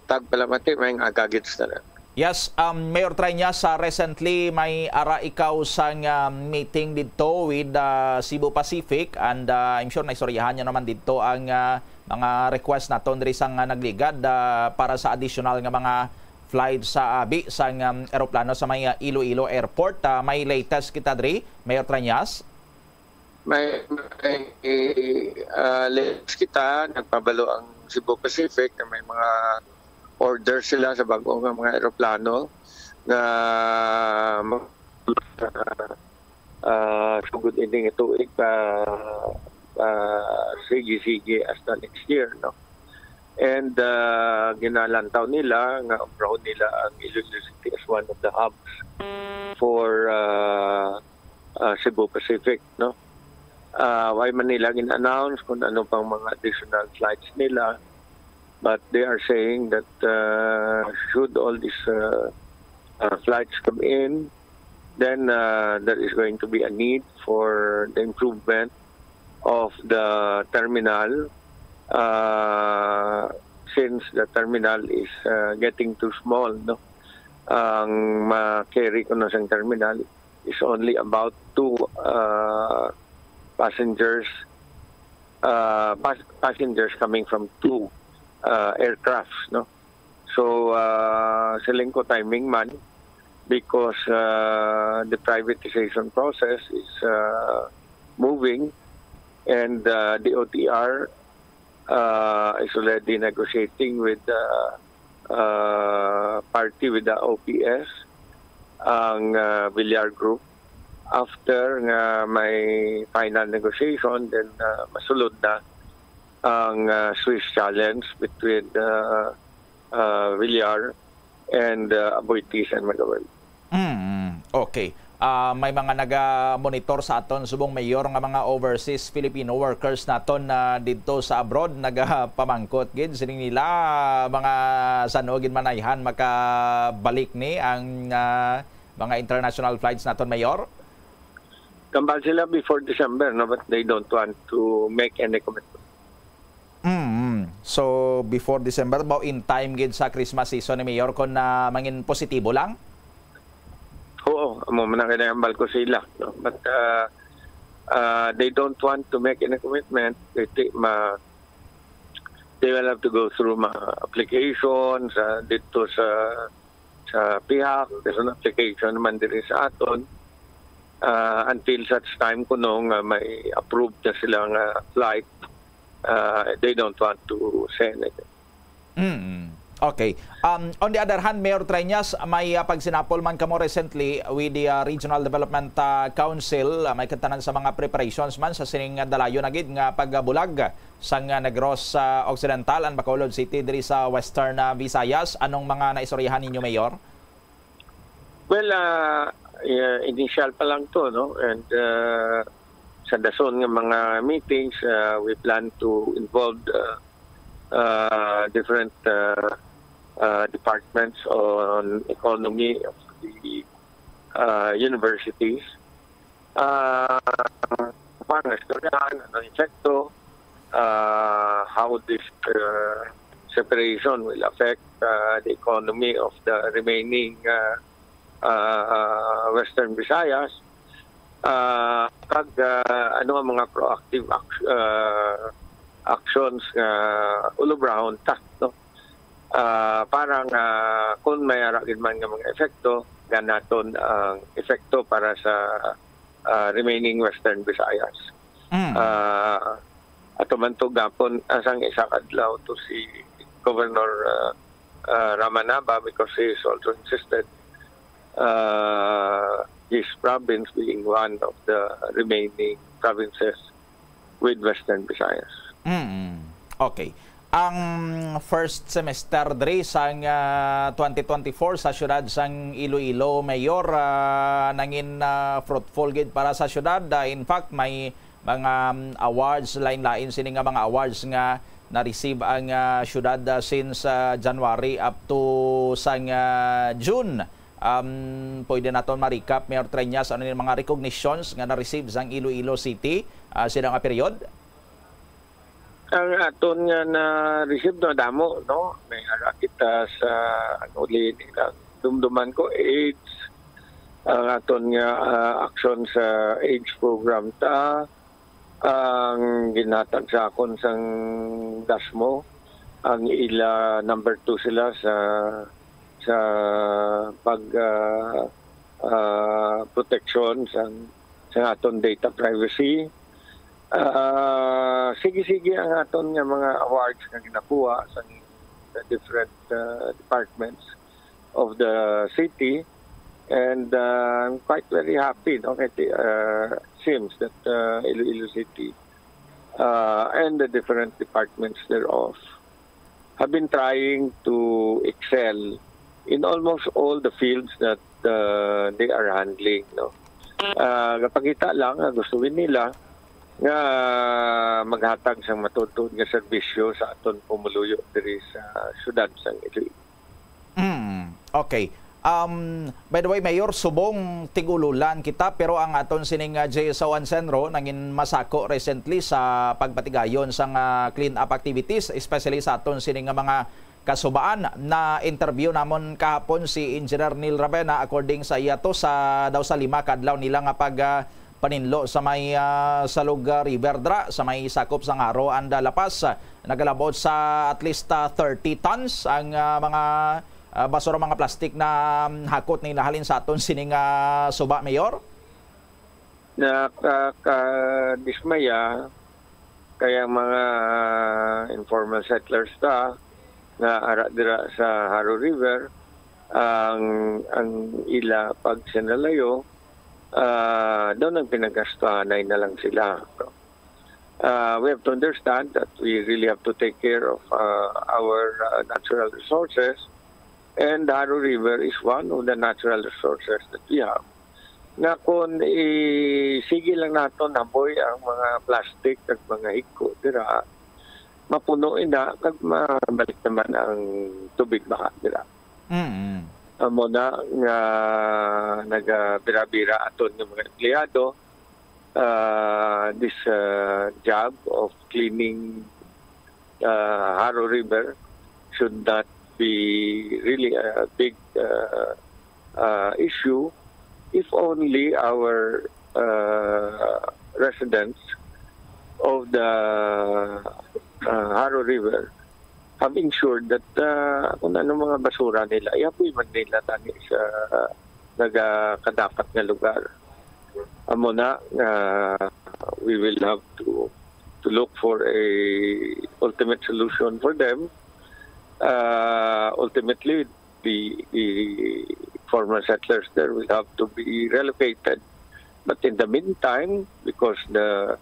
tagpalamati, maayong aga gid sa tanan. Yes, um, Mayor Triñas, ah, recently may ara ikaw sang, ah, meeting didto with, ah, Cebu Pacific, and, ah, I'm sure naistoryahan niyo naman didto ang, ah, mga request naton diri sang, ah, nagligad, ah, para sa additional nga mga flights sa abi sang, um, eroplano sa may, ah, Iloilo Airport. Ah, may latest kita diri, Mayor Triñas? May, may, ah, latest kita, nagpabalo ang Cebu Pacific na may mga order sila sa bag-o nga mga eroplano nga, ah, sugod ini nga tuig pa, pa sige-sige hasta next year, no? And, ah, ginalantaw nila nga umbrahon nila ang Iloilo City as one of the hubs for, ah, ah, Cebu Pacific, no? Ah, wala man nila gin-announce kung ano pang mga additional flights nila, but they are saying that, ah, should all these, ah, ah, flights come in, then, ah, there is going to be a need for the improvement of the terminal, ah, since the terminal is, ah, getting too small, no? ang ma-carry ko na sang terminal is only about two uh, passengers, uh, pas- passengers coming from two uh, aircrafts, no? So, uh, siling ko timing man because uh, the privatization process is uh, moving and uh, the O T R uh, is already negotiating with the uh, party with the O P S, ang uh, Villar Group. After nga may final negotiation, then uh, masulod na ang uh, Swiss challenge between uh, uh, Villar and uh, Aboitiz and Magabuey. Mm, okay. Ah, may mga naga-monitor sa aton subong mayor nga mga overseas Filipino workers naton na didto sa abroad, nagapamangkot gid sining nila, mga san-o gid man ayhan makabalik ni ang ah, mga international flights naton, Mayor? Kambal sila before December, no, but they don't want to make any commitment. Mm. So before December, ba in time gid sa Christmas season ni Mayor, kung na mangin positibo lang? Oo, amo man ang kinahambal ko sila, no? But uh, uh, they don't want to make any commitment. They, thi- ma, they will have to go through mga applications uh, dito sa sa pihak, there's an application naman diri sa aton uh, until such time kuno nga may approved na sila nga flight, uh, they don't want to say anything. Mm. Okay. Um, on the other hand, Mayor Treñas, may uh, pagsinapol man kamo recently with the uh, Regional Development uh, Council. Uh, may katanan sa mga preparations man sa sining uh, dalayo na gid nga pagbulag sang uh, Negros uh, Occidental and Bacolod City diri sa Western uh, Visayas. Anong mga naistoryahan ninyo, Mayor? Well, uh, yeah, initial pa lang to, no? And uh, sa dason nga mga meetings, uh, we plan to involve uh, uh, different uh, uh, departments on economy of the uh, universities. Uh, para istoryahan ano ang epekto, uh, how this uh, separation will affect uh, the economy of the remaining uh, uh, Western Visayas, uh, kag uh, ano ang mga proactive ac- uh, actions nga ulobrahon ta, no? Uh, para nga kung may ara gid man nga mga epekto, ganaton ang epekto para sa uh, remaining Western Visayas. Mm. Uh, ato man to gapon asang isa kadlaw to si Governor uh, uh, Ramanaba because he is also insisted uh, his province being one of the remaining provinces with Western Visayas. Mm. Okay. Ang first semester diri sang ah, twenty twenty-four sa siyudad sang Iloilo, Mayor, ah, nangin ah, fruitful gid para sa siyudad. Ah, in fact, may mga um, awards, lain-lain sini nga mga awards nga na-receive ang ah, siyudad ah, since ah, January up to sang ah, June. Um, pwede naton ma-recap, Mayor Treñas, ano yung mga recognitions nga na-receive sang Iloilo City ah, sila nga period? Ang aton nga na-receive na damo, no? May ara kita sa, ang uli nila, dumduman ko, AIDS. Ang aton nga ah, action sa AIDS program ta, ang ginhatag sa akon sang dasmo, ang ila number two sila sa sa pag ah, ah, protection sa sa aton data privacy. Ah, sige-sige ang aton nga mga awards nga ginakuha sa, sa different ah, departments of the city, and uh, I'm quite very happy, no, kay uh, seems that uh, Iloilo City uh, and the different departments thereof have been trying to excel in almost all the fields that uh, they are handling, no. Uh, gapakita lang nga gusto gid nila nga maghatag sang matuod-tuod nga serbisyo sa aton pumuluyo diri sa syudad sang Iloilo. Mm, okay. Um, by the way, Mayor, subong tig-ululan kita, pero ang aton sining uh, J S O Ancenro nangin masako recently sa pagpatigayon sang uh, clean-up activities, especially sa aton sining nga mga Kasubaan, na-interview namon kahapon si Engineer Neil Ravena. According sa iya to, sa daw sa lima ka adlaw nila nga pag, ah, paninlo sa may, ah, Salog, ah, River dra, sa may sakop sang Jaro and, ah, La Paz, ah, nagalabot sa at least, ah, thirty tons ang, ah, mga, ah, basura, mga plastic na, um, hakot nila halin sa aton sining, ah, suba, Mayor. Nakakadismaya kaya mga informal settlers ta nga ara dira sa Jaro River, ang, ang ila pagsinalayo, ah, daw nagpinagastuhanay na lang sila. Ah, we have to understand that we really have to take care of, ah, our, ah, natural resources, and the Jaro River is one of the natural resources that we have. Nga kung i-, sige lang naton haboy ang mga plastic kag mga higko dira, mapuno ina kag mabalik naman ang tubig baha dira. Mm. Amo na nga nagabira-bira aton nga mga empleyado, uh, this, uh, job of cleaning, uh, Jaro River should not be really a big, uh, uh, issue if only our, uh, residents of the, uh, Jaro River have ensured that, uh, kung ano mga basura nila, ihapoy man nila tani sa nagakadapat nga lugar. Amo na, uh, we will have to to look for a ultimate solution for them. Uh, ultimately, the, the former settlers there will have to be relocated. But in the meantime, because the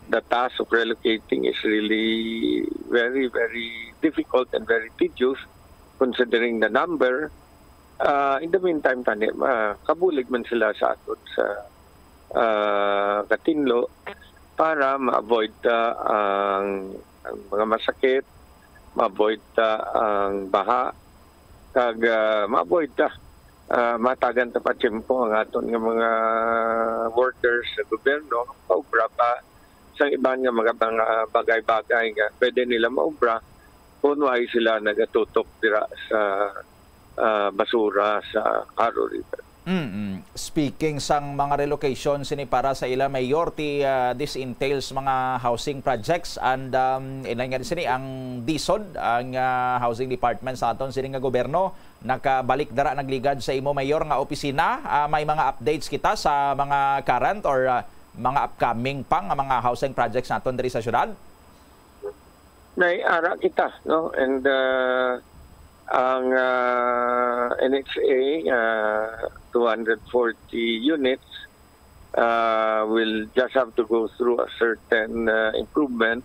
the task of relocating is really very, very difficult and very tedious, considering the number, uh, in the meantime, tani, makabulig man sila sa aton sa, uh, katinlo para ma-avoid ta ang, ang mga masakit, ma-avoid ta ang baha, kag, ah, ma-avoid ta, ah, matagan ta pa tiyempo ang aton nga mga workers sa gobyerno, paubra pa sa iban nga mga, mga bagay-bagay nga pwede nila maubra kung why sila nagatutok dira sa, ah, basura sa Jaro River. Mm-mm. Speaking sang mga relocation sini para sa ila, Mayor, ti, ah, this entails mga housing projects and, um, inay nga sini ang DSUD, ang, ah, housing department sa aton sini nga gobyerno, nakabalik dara nagligad sa imo, Mayor, nga opisina. Ah, may mga updates kita sa mga current or, ah, mga upcoming pa nga mga housing projects naton diri sa syudad? Naiara kita, no? And, uh, ang, uh, N H A, uh, two hundred forty units, uh, will just have to go through a certain, uh, improvement,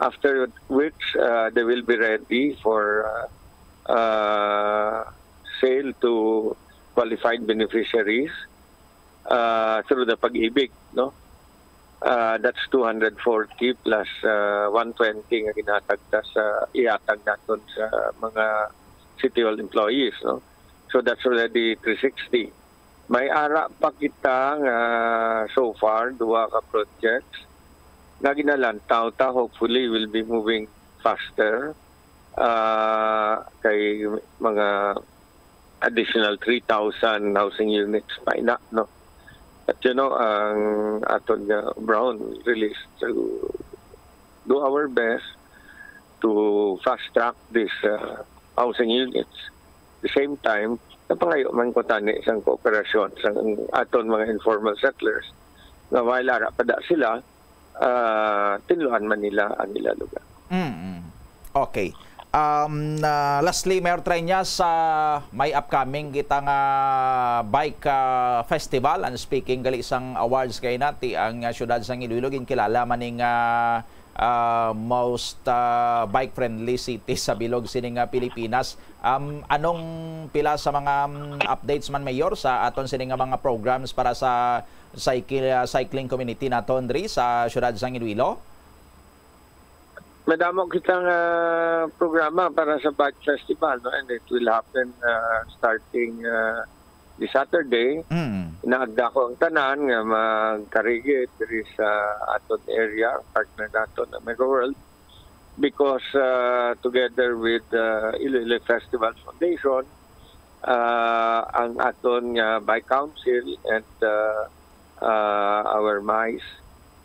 after which, uh, they will be ready for, uh, uh, sale to qualified beneficiaries, uh, through the Pag-ibig, no? Uh, that's two hundred forty plus, uh, one twenty nga ginhatag ta sa, ihatag naton sa mga City Hall employees, no? So that's already three sixty. May ara pa kita nga so far, duha ka projects nga ginalantaw ta, hopefully will be moving faster. Ah, kay mga additional three thousand housing units pa ina, no? But, you know, ang aton nga obrahon really is to do our best to fast track this, uh, housing units. The same time, napangayo man ko tani sang kooperasyon sang aton mga informal settlers nga while ara pa da sila, ah, tinluan man nila ang ila lugar. Mm-mm. Okay. Um, ah, lastly, Mayor Treñas, ah, may upcoming kita nga bike, ah, festival. And speaking gali sang awards kay nati, ang, ah, siyudad sang Iloilo ginkilala man ning, ah, ah, most, ah, bike-friendly city sa bilog sini nga Pilipinas. Um, anong pila sa mga, um, updates man, Mayor, sa aton sini nga mga programs para sa cycle, ah, cycling community naton diri sa siyudad sang Iloilo? Madamo kita nga programa para sa Bike Festival, no? And it will happen, ah, starting, ah, this Saturday. Mm. Inaagda ko ang tanan nga magkarigi diri sa aton area, partner naton, Mega World. because, uh, together with, uh, Iloilo Festival Foundation, uh, ang aton nga bike council and, uh, uh, our MICE,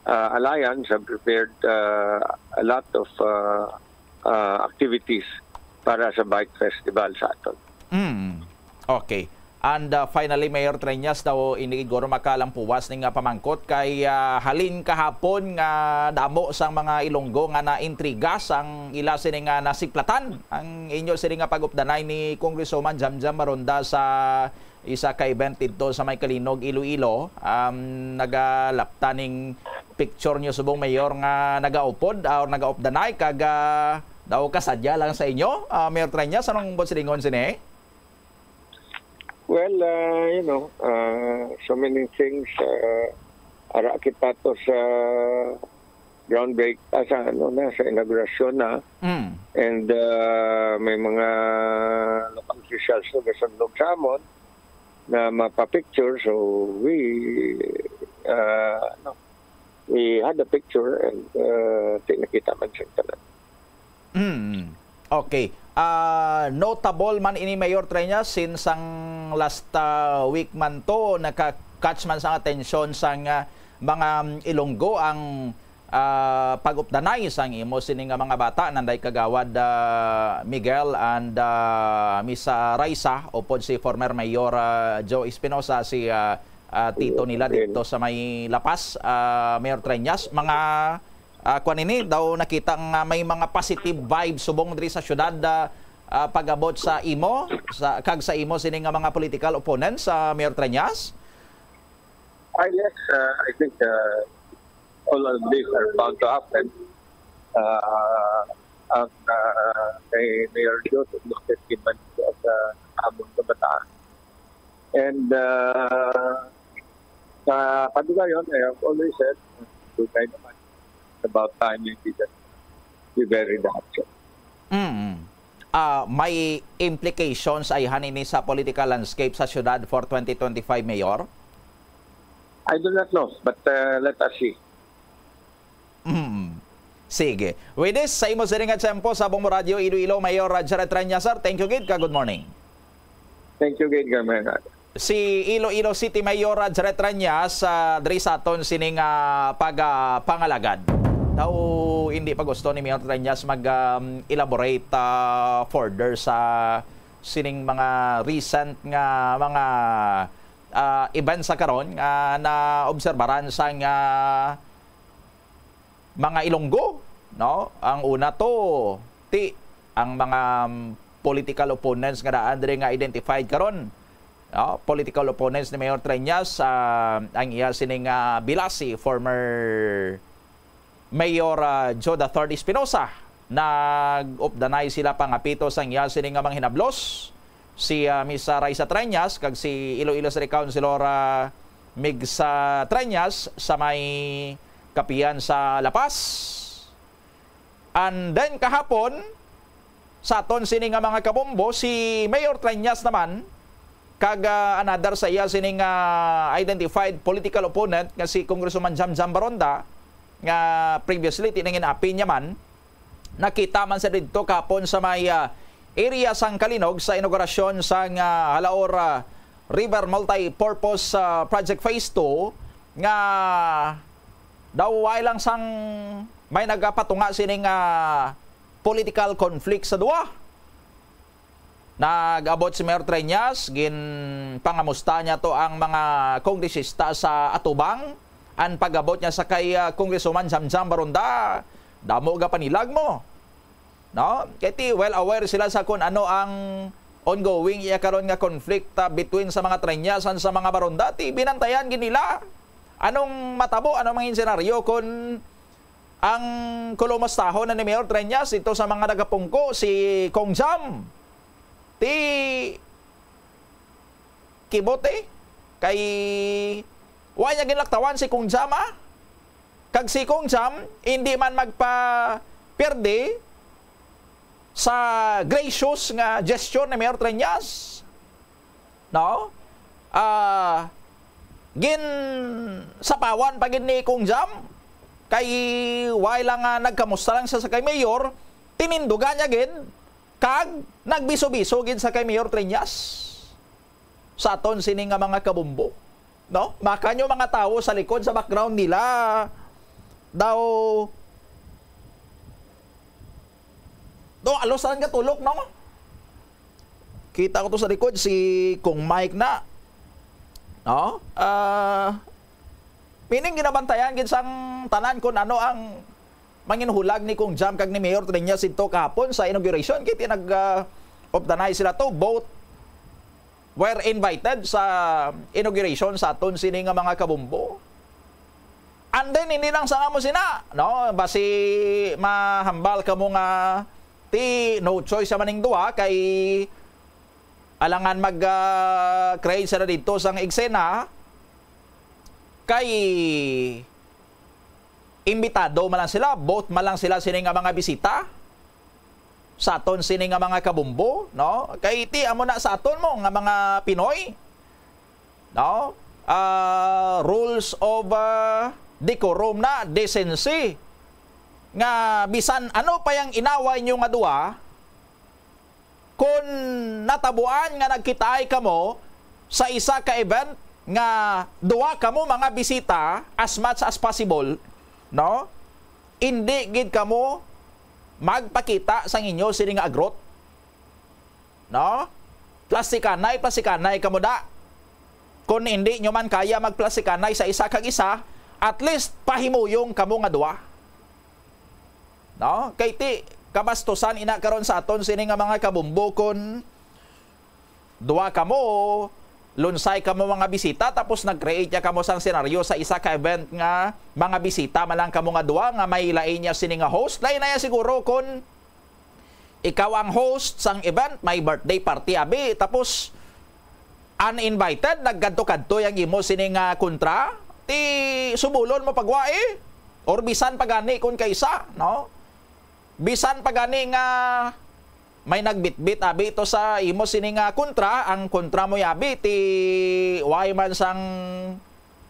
uh, Alliance have prepared, uh, a lot of, uh, uh, activities para sa bike festival sa aton. Mm. Okay. And, uh, finally, Mayor Treñas, daw ini guro makalampuwas ning, uh, pamangkot kay, uh, halin kahapon nga damo sang mga Ilonggo nga naintriga sang ila sini nga nasiplatan ang inyo sini nga pag-updanay ni Congresswoman Jamjam Maronda sa isa ka event didto sa may Calinog, Iloilo. Um, nagalapta ning picture nyo subong, Mayor, nga nagaupod, ah, or nagaupdanay kag, ah, daw kasadya lang sa inyo, ah, Mayor Treñas, anong buot silingon sini? Well, uh, you know, uh, so many things. Uh, ara kita to sa groundbreak, ah, sa ano na, sa inaugurasyon na. Mm. And, uh, may mga local officials na gasundog sa amon na mapapicture. So we, uh, ano, we had a picture and, uh, ti nakita man sa tanan. Mm. Okay. Ah, notable man ini, Mayor Treñas, since ang last, ah, week man to, naka-catch man sang atensyon sang, ah, mga, mm, Ilonggo ang, ah, pag-updanay sang imo sini nga mga bata, nanday Kagawad, ah, Miguel and, ah, Miss, ah, Raisa, upod si former Mayor, ah, Joe Espinosa, si, ah, ah, tito nila dito sa may La Paz, ah, Mayor Treñas. Mga, ah, kuan ini, daw nakita nga may mga positive vibes subong diri sa syudad, ah, ah, pag-abot sa imo, sa, kag sa imo sini nga mga political opponents, ah, Mayor Treñas? Ah, yes, uh, I think, uh, all of these are bound to happen. Uh, ang, uh, kay Mayor Joe, elected man siya sa among kabataan. And, uh, sa padugayon, I have always said, dugay naman, it's about time we did that. We bury the hatchet. Mm. Ah, may implications ayhan ini sa political landscape sa syudad for twenty twenty-five, Mayor? I do not know, but, uh, let us see. Mm. Sige. With this, sa imo siring nga tiyempo sa Bombo Radio Iloilo, Mayor Jared Treñas, sir. Thank you gid ka. Good morning. Thank you gid, Governor. Si Iloilo City Mayor Jared Treñas, ah, diri sa aton sining, ah, pag, ah, pangalagad. Daw hindi pa gusto ni Mayor Treñas mag, um, elaborate, ah, further sa sining mga recent nga mga, ah, events sa karon nga naobserbaran sang mga Ilonggo, no? Ang una to, ti, ang mga, um, political opponents nga daan diri nga identified karon, no? Political opponents ni Mayor Treñas, ah, ang iya sining, ah, bilasi, former Mayor, ah, Joe the third Espinosa. Nag-updanay sila pangapito sang iya sini nga mga hinablos. Si, ah, Miss, ah, Raisa Treñas kag si Iloilo City Councilor, ah, Migs, ah, Treñas sa may kapihan sa La Paz. And then kahapon, sa aton sini nga mga kabombo, si Mayor Treñas naman, kag, ah, another sa iya sini nga identified political opponent nga si Congresswoman Jamjam Baronda, nga previously tinangin apin niya man, nakita man sa didto kapon sa may, ah, area sang Calinog sa inaugurasyon sang, ah, Jalaur, ah, River Multi-Purpose, ah, Project Phase two nga daw way lang sang may nagapatunga sining, ah, political conflict sa duwa. Nag-abot si Mayor Treñas, ginpangamusta niya to ang mga kongresista sa atubang. Ang pag-abot niya sa kay, ah, Congresswoman Jamjam Baronda, damo ga panilag mo. No? Kay ti well aware sila sa kung ano ang ongoing iya karon nga conflict, ah, between sa mga Treñas and sa mga Baronda. Ti binantayan gid nila anong matabo, anong mga senaryo kung ang kulomastahon na ni Mayor Treñas dito sa mga nagapungko, si Kong Jam. Ti kibote kay wa niya ginlaktawan si Kong Jam, ah. Kag si Kong Jam hindi man magpapierde sa gracious nga gesture ni Mayor Treñas. No? Ah, ginsapawan pa gid ni Kong Jam kay way lang nga nagkamusta lang sa, sa kay Mayor, Tinindugan niya gid, kag nagbiso-biso gid sa kay Mayor Treñas sa aton sini nga mga kabumbo, no? Makanyo mga tawo sa likod, sa background nila, daw, do, alos lang gatulok, no? Kita ko to sa likod, si Kong Mike na, no? Ah, meaning, ginabantayan gid sang tanan kung ano ang manginhulag ni Kong Jam kag ni Mayor Treñas dito kahapon sa inauguration. Kiti nag, ah, of the night sila to, both were invited sa inauguration sa aton sini nga mga kabumbo. And then, hindi lang sa amo sina, no? Basi mahambal kamo nga ti no choice sa maning duha kay alangan mag, ah, create sila dito sang eksena kay imbitado man lang sila, both man lang sila sini nga mga bisita sa aton sini nga mga kabumbo, no? Kay ti amo na sa aton mo nga mga Pinoy, no? Ah, rules of, ah, decorum na, decency, nga bisan ano pa yang inaway nyo nga duha, kung natabuan nga nagkitaay kamo sa isa ka event nga duha kamo mga bisita, as much as possible, no? Indi gid kamo magpakita sang inyo sini nga agrot, no? Plastikanay, plastikanay kamo da. Kung hindi nyo man kaya magplastikanay sa isa kag isa, at least pahimuyong kamo nga duha. No? Kay ti, kabastusan ina karon sa aton sini nga mga kabumbo, kon duha kamo, lunsay kamo mga bisita, tapos nag-create ya kamo sang senaryo sa isa ka event nga mga bisita man lang kamo nga duha, nga may lain niya sini nga host. Lain na ya siguro kon ikaw ang host sang event, may birthday party abi, tapos uninvited, nagkadto-kadto yang imo sini nga kontra, ti subulon mo pagwai, or bisan pa gani kun kaysa, no? Bisan pa gani nga may nagbitbit abi to sa imo sini nga kontra, ang kontra mo yabi ti way man sang,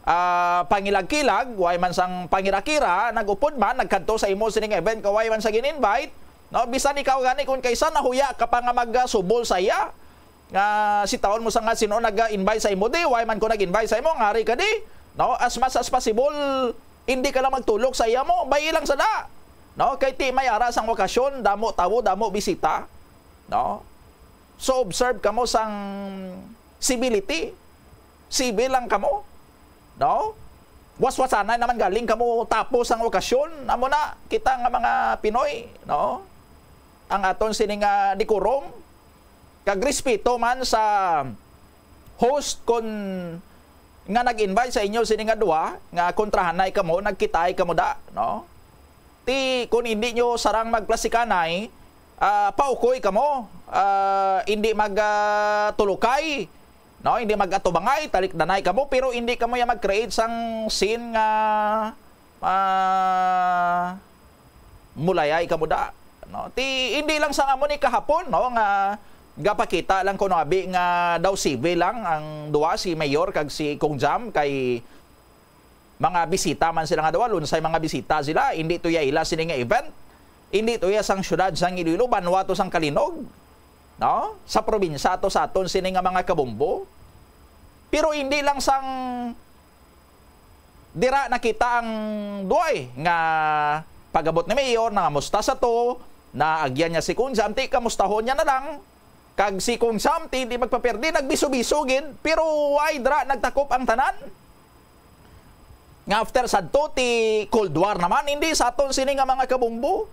ah, pangilagkilag, way man sang pangirakira, nag-upod man, nagkadto sa imo sini nga event, ka way man sa gin-invite, no? Bisan ikaw gani kun kaysa nahuya ka pa nga magsubol sa iya, nga si taon mo sa nga sino nag-invite sa imo, di, way man ko nag-invite sa imo, ngari ka di, no? As much as possible, hindi ka lang magtulok sa iya mo, bay lang sa da, no? Kay ti may ara sang okasyon, damo tawo, damo bisita, no? So, observe kamo sang civility, civil lang kamo, no? Waswasanay naman galing kamo tapos ang okasyon, amo na kita nga mga Pinoy, no? Ang aton sini nga decorum, kag respeto man sa host kon nga nag-invite sa inyo sini nga duha, nga kontrahanay kamo, nagkitaay kamo da, no? Ti, kon hindi nyo sarang magplastikanay, ah, paukoy kamo, ah, hindi mag, ah, tulukay, no? Hindi mag-atubangay, talikdanay kamo, pero hindi kamo ya mag-create sang scene nga, ah, mulayay kamo da, no? Ti, hindi lang sang amo ni kahapon, no, nga gapakita lang kuno abi nga daw civil lang ang duha, si Mayor kag si Kong Jam, kay mga bisita man sila nga duha, lunsay mga bisita sila, hindi to ya ila sini nga event, hindi to ya sang syudad sang Iloilo, banwa to sang Calinog, no? Sa probinsya to sa aton sini nga mga kabumbo. Pero hindi lang sang dira nakita ang duay nga pag-abot ni Mayor, nangamusta sa to, naagyan niya si Kong Jam, ti kamustahon niya na lang. Kag si Kong Jam, ti hindi magpaperde, nagbiso-biso gid, pero why dira nagtakop ang tanan? Nga after sadto, ti Cold War naman, hindi sa aton sini nga mga kabumbo.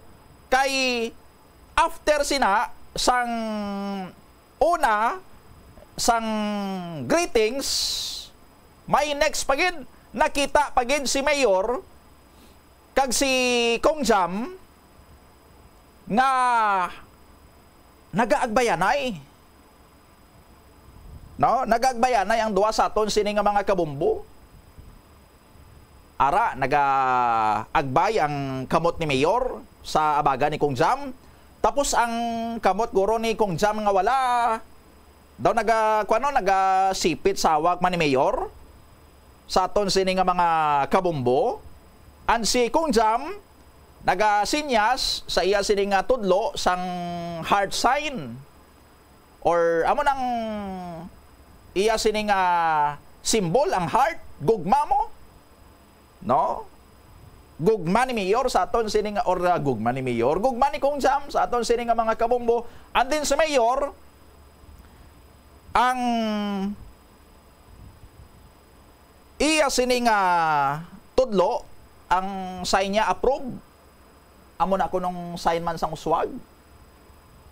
Kay after sina, sang una, sang greetings, may next pa gid, nakita pa gid si Mayor kag si Kong Jam nga nagaagbayanay. No? Nagaagbayanay ang duha sa aton sini nga mga kabumbo. Ara, nagaagbay ang kamot ni Mayor sa abaga ni Kong Jam. Tapos ang kamot guro ni Kong Jam nga wala, daw naga, kuwano, nagasipit sa hawak man ni Mayor sa aton sini nga mga kabumbo. And si Kong Jam, nagasinyas sa iya sini nga tudlo sang heart sign, or amo nang iya sini nga symbol, ang heart, gugma mo, no? Gugma ni Mayor sa aton sini nga, or, ah, gugma ni Mayor, gugma ni Kong Jam sa aton sini nga mga kabombo. And then si Mayor, ang iya sini nga tudlo, ang sign niya approve. Amo na kunong sign man sang uswag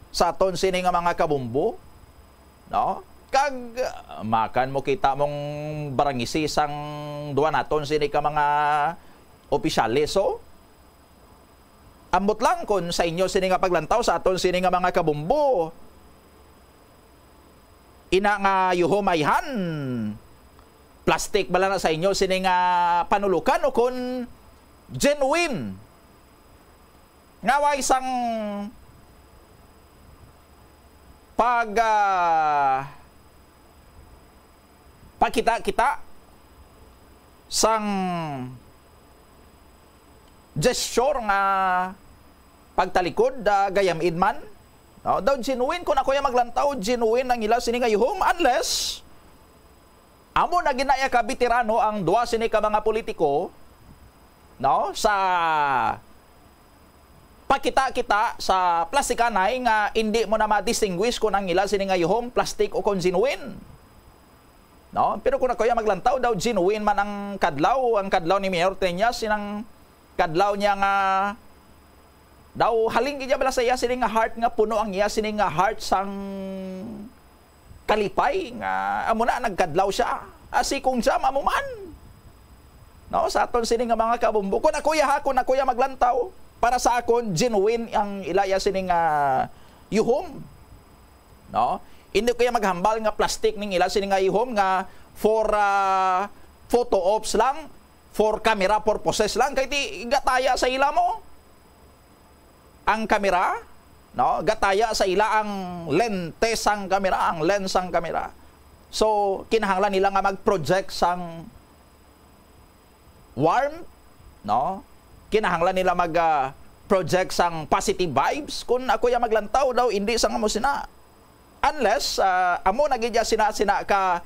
sa aton sini nga mga kabombo, no? Kag, ah, makan mo kita mong barangisi sang duwa naton sini ka mga opisyales, oh. Ambot lang kon sa inyo sini nga paglantaw sa aton sini nga mga kabombo, ina nga yuhom ayhan, plastic bala na sa inyo sini nga panulukan o kon genuine? Nga way sang pag, ah, pagkita-kita sang gesture nga pagtalikod, ah, gayam-id man. No? Daw genuine, kung ako ya maglantaw, genuine ang ila sini nga yuhom, unless amo na ginaya ka veterano ang duwa sini ka mga politiko, no? Sa pakita-kita sa plastikanay nga indi mo na ma-distinguish kung ang ila sini nga yuhom, plastic o kung genuine. No? Pero kung ako ya maglantaw, daw genuine man ang kadlaw, ang kadlaw ni Mayor Treñas, sinang kadlaw niya nga daw halin gid niya bala sa iya sini nga heart, nga puno ang iya sini nga heart sang kalipay, nga amo na nagkadlaw siya. Ah, si Kong Jam amo man. No, sa aton sini nga mga kabombo. Kung ako ya ha, kung ako ya maglantaw, para sa akon, genuine ang ila ya sini nga yuhom. No? Hindi ko ya maghambal nga plastic ning ila sini nga yuhom nga for, ah, photo ops lang, for camera purposes lang, kay ti gataya sa ila mo ang kamera, no? Gataya sa ila ang lente sang kamera, ang lens sang kamera. So, kinahanglan nila nga mag-project sang warmth, no? Kinahanglan nila mag, ah, project sang positive vibes. Kung ako ya maglantaw daw, hindi sang amo sina. Unless, ah, amo na gid ya sina, sina ka,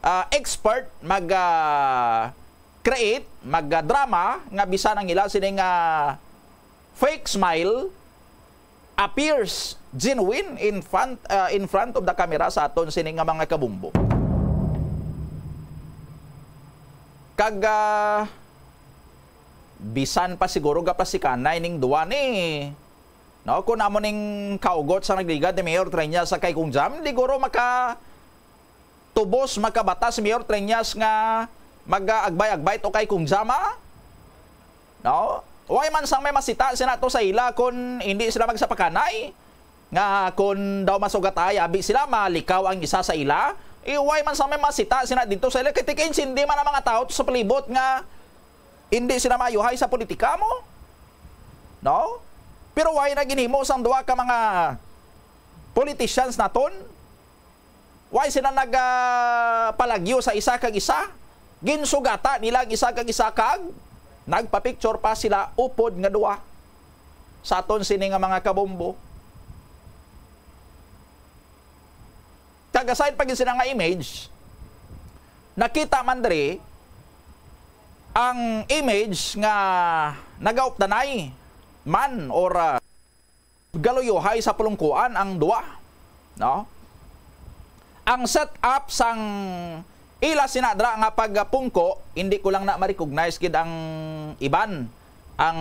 ah, expert mag, ah, create, mag, ah, drama nga bisan ang ila sining, ah, fake smile appears genuine in front, ah, in front of the camera sa aton sini nga mga kabumbo. Kag, ah, bisan pa siguro gaplasikanay ning duwa ni, no? Kung amo ning kaugot sa nagligad ni Mayor Treñas sa kay Kong Jam, di guro maka tubos, makabatas si Mayor Treñas nga mag-agbay-agbay to kay Kong Jam, ha? No? Way man sang may masita sina to sa ila kun hindi sila magsapakanay. Nga kun daw masugat ay abi sila, malikaw ang isa sa ila. Eh, way man sang may masita sina dito sa ila. Kay tikainsindi man ang mga tao to sa palibot nga hindi sila mayuhay sa politika mo. No? Pero way na ginhimo sang duha ka mga politicians naton. Way sila nag, ah, palagyo sa isa kag isa. Ginsugata nila ang isa kag isa kag nagpa-picture pa sila upod nga duwa sa aton sini nga mga kabombo. Kag aside pa gid sila nga image, nakita man diri ang image nga nagaupdanay man or, ah, galuyuhay sa pulungkuan ang duwa, no? Ang setup sang ila sina dira nga pagpungko, hindi ko lang na ma-recognize gid ang iban. Ang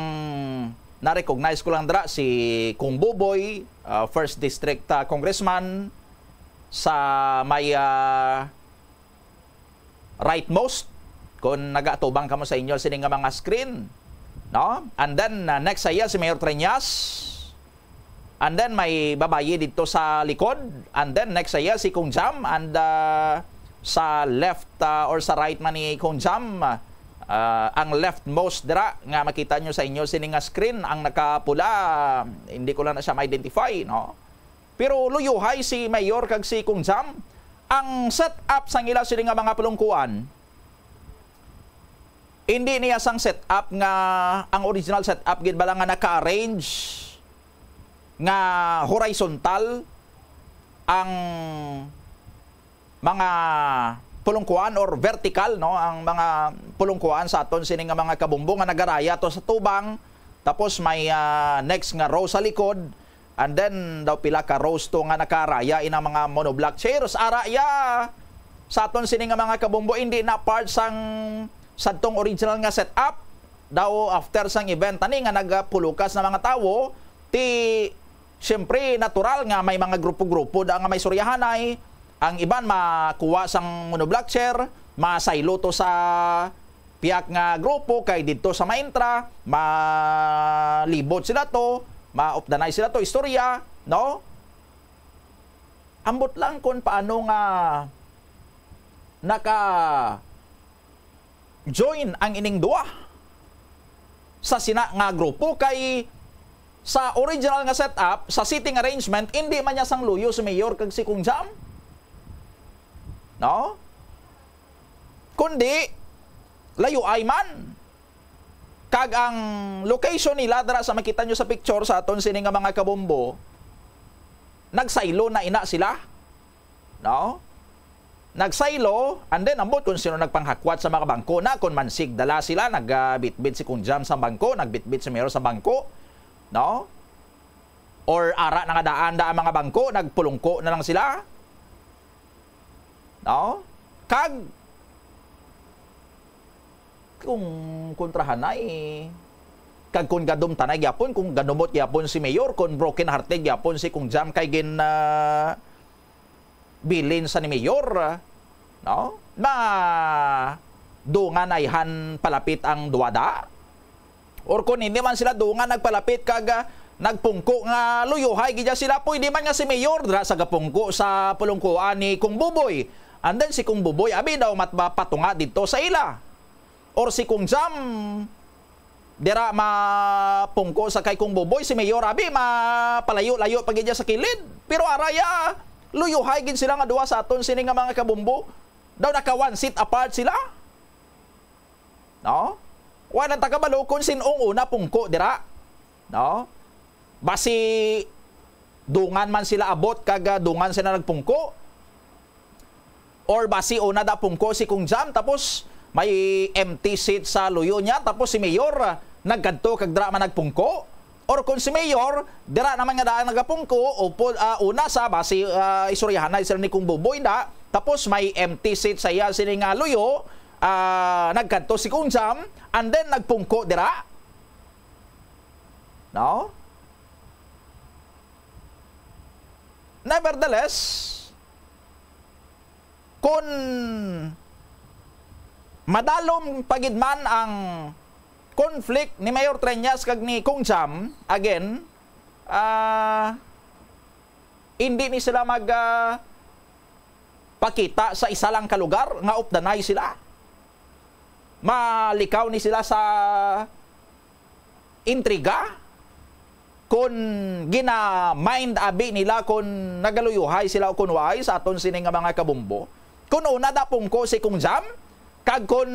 na-recognize ko lang dira si Kong Buboy, ah, first district, ah, congressman sa may, ah, rightmost kung nagaatubang kamo sa inyo sini nga mga screen, no? And then, uh, next sa iya si Mayor Treñas. And then may babayi dito sa likod. And then next sa iya si Kong Jam. And, uh, sa left, uh, or sa right man ni Kong Jam, uh, ang leftmost dira nga makita nyo sa inyo sini nga screen, ang nakapula, hindi ko lang na siya ma-identify, no? Pero luyuhay si Mayor kag si Kong Jam. Ang setup sang ila sini nga mga palungkuan, Hindi niya sang setup nga, ang original setup gid bala nga naka-arrange nga horizontal ang mga pulungkuan or vertical, no, ang mga pulungkuan sa aton sini nga mga kabumbo nga nagaraya to sa tubang, tapos may, ah, next nga row sa likod, and then daw pila ka rows to nga nakaraya inang mga monoblock chairs. Ara ya sa aton sini nga mga kabumbo, hindi na part sang sadtong original nga setup. Daw after sang event ani nga nagapulukas na mga tawo, ti siyempre natural nga may mga grupo-grupo da nga may suryahanay. Ang iban makuha sang monoblock chair, masaylo to sa piyak nga grupo kay didto sa maintra, malibot sila to, maupdanay sila to istorya, no? Ambot lang kung paano nga naka join ang ining duwa sa sina nga grupo, kay sa original nga setup, sa seating arrangement, hindi man niya sang luyo si Mayor kag si Kong Jam. No? Kundi, layo ay man. Kag ang location nila dira sa makita nyo sa picture sa aton sini nga mga kabombo, nagsaylo na ina sila. No? Nagsaylo, and then ambot kung sino nagpanghakwat sa mga bangko na, kung mansig dala sila, nagbitbit si Kong Jam sa bangko, nagbitbit si Mayor sa bangko, no? Or ara na nga daan da ang mga bangko, nagpulungko na lang sila. No? Kag kung kontrahanay, kag kung gadumtanay gyapon, kung ganumot gyapon si Mayor, kung broken hearted gyapon si Kong Jam kay gin, ah, bilin sa ni Mayor, no? Ma dungan ayhan palapit ang duwada. Or kung hindi man sila dungan nagpalapit kag, ah, nagpungko nga luyuhay gid sila, pwede man nga si Mayor dira sa gapungko sa pulungkuan ni Kong Buboy. And then si Kong Buboy, abi daw mat-, mapatunga didto sa ila. Or si Kong Jam, dira mapungko sa kay Kong Buboy, si Mayor, abi, mapalayo-layo pa gid sa kilid. Pero araya, luyuhay gid sila nga duwa sa aton sini nga mga kabumbo. Daw naka one seat apart sila. No? Wa na ta kabalo kung sin-ong una pungko dira. No? Basi dungan man sila abot kag, ah, dungan sila nagpungko. Or basi una da pungko si Kong Jam, tapos may empty seat sa luyo niya, tapos si Mayor, ah, nagkadto kag dira man nagpungko. Or kung si Mayor, dira naman nga daan nagapungko, o po, ah, una sa basi, ah, istoryahanay sila ni Kong Buboy da, tapos may empty seat sa iya sini nga luyo, ah, nagkadto si Kong Jam, and then nagpungko dira. No? Nevertheless, kun madalom pa gid man ang conflict ni Mayor Treñas kag ni Kong Jam, again, ah, hindi ni sila mag, ah, pakita sa isa lang ka lugar nga updanay sila. Malikaw ni sila sa intriga, kun gina-mind abi nila kun nagaluyuhay sila o kun waay sa aton sini nga mga kabumbo. Kun una da pungko si Kong Jam, kag kun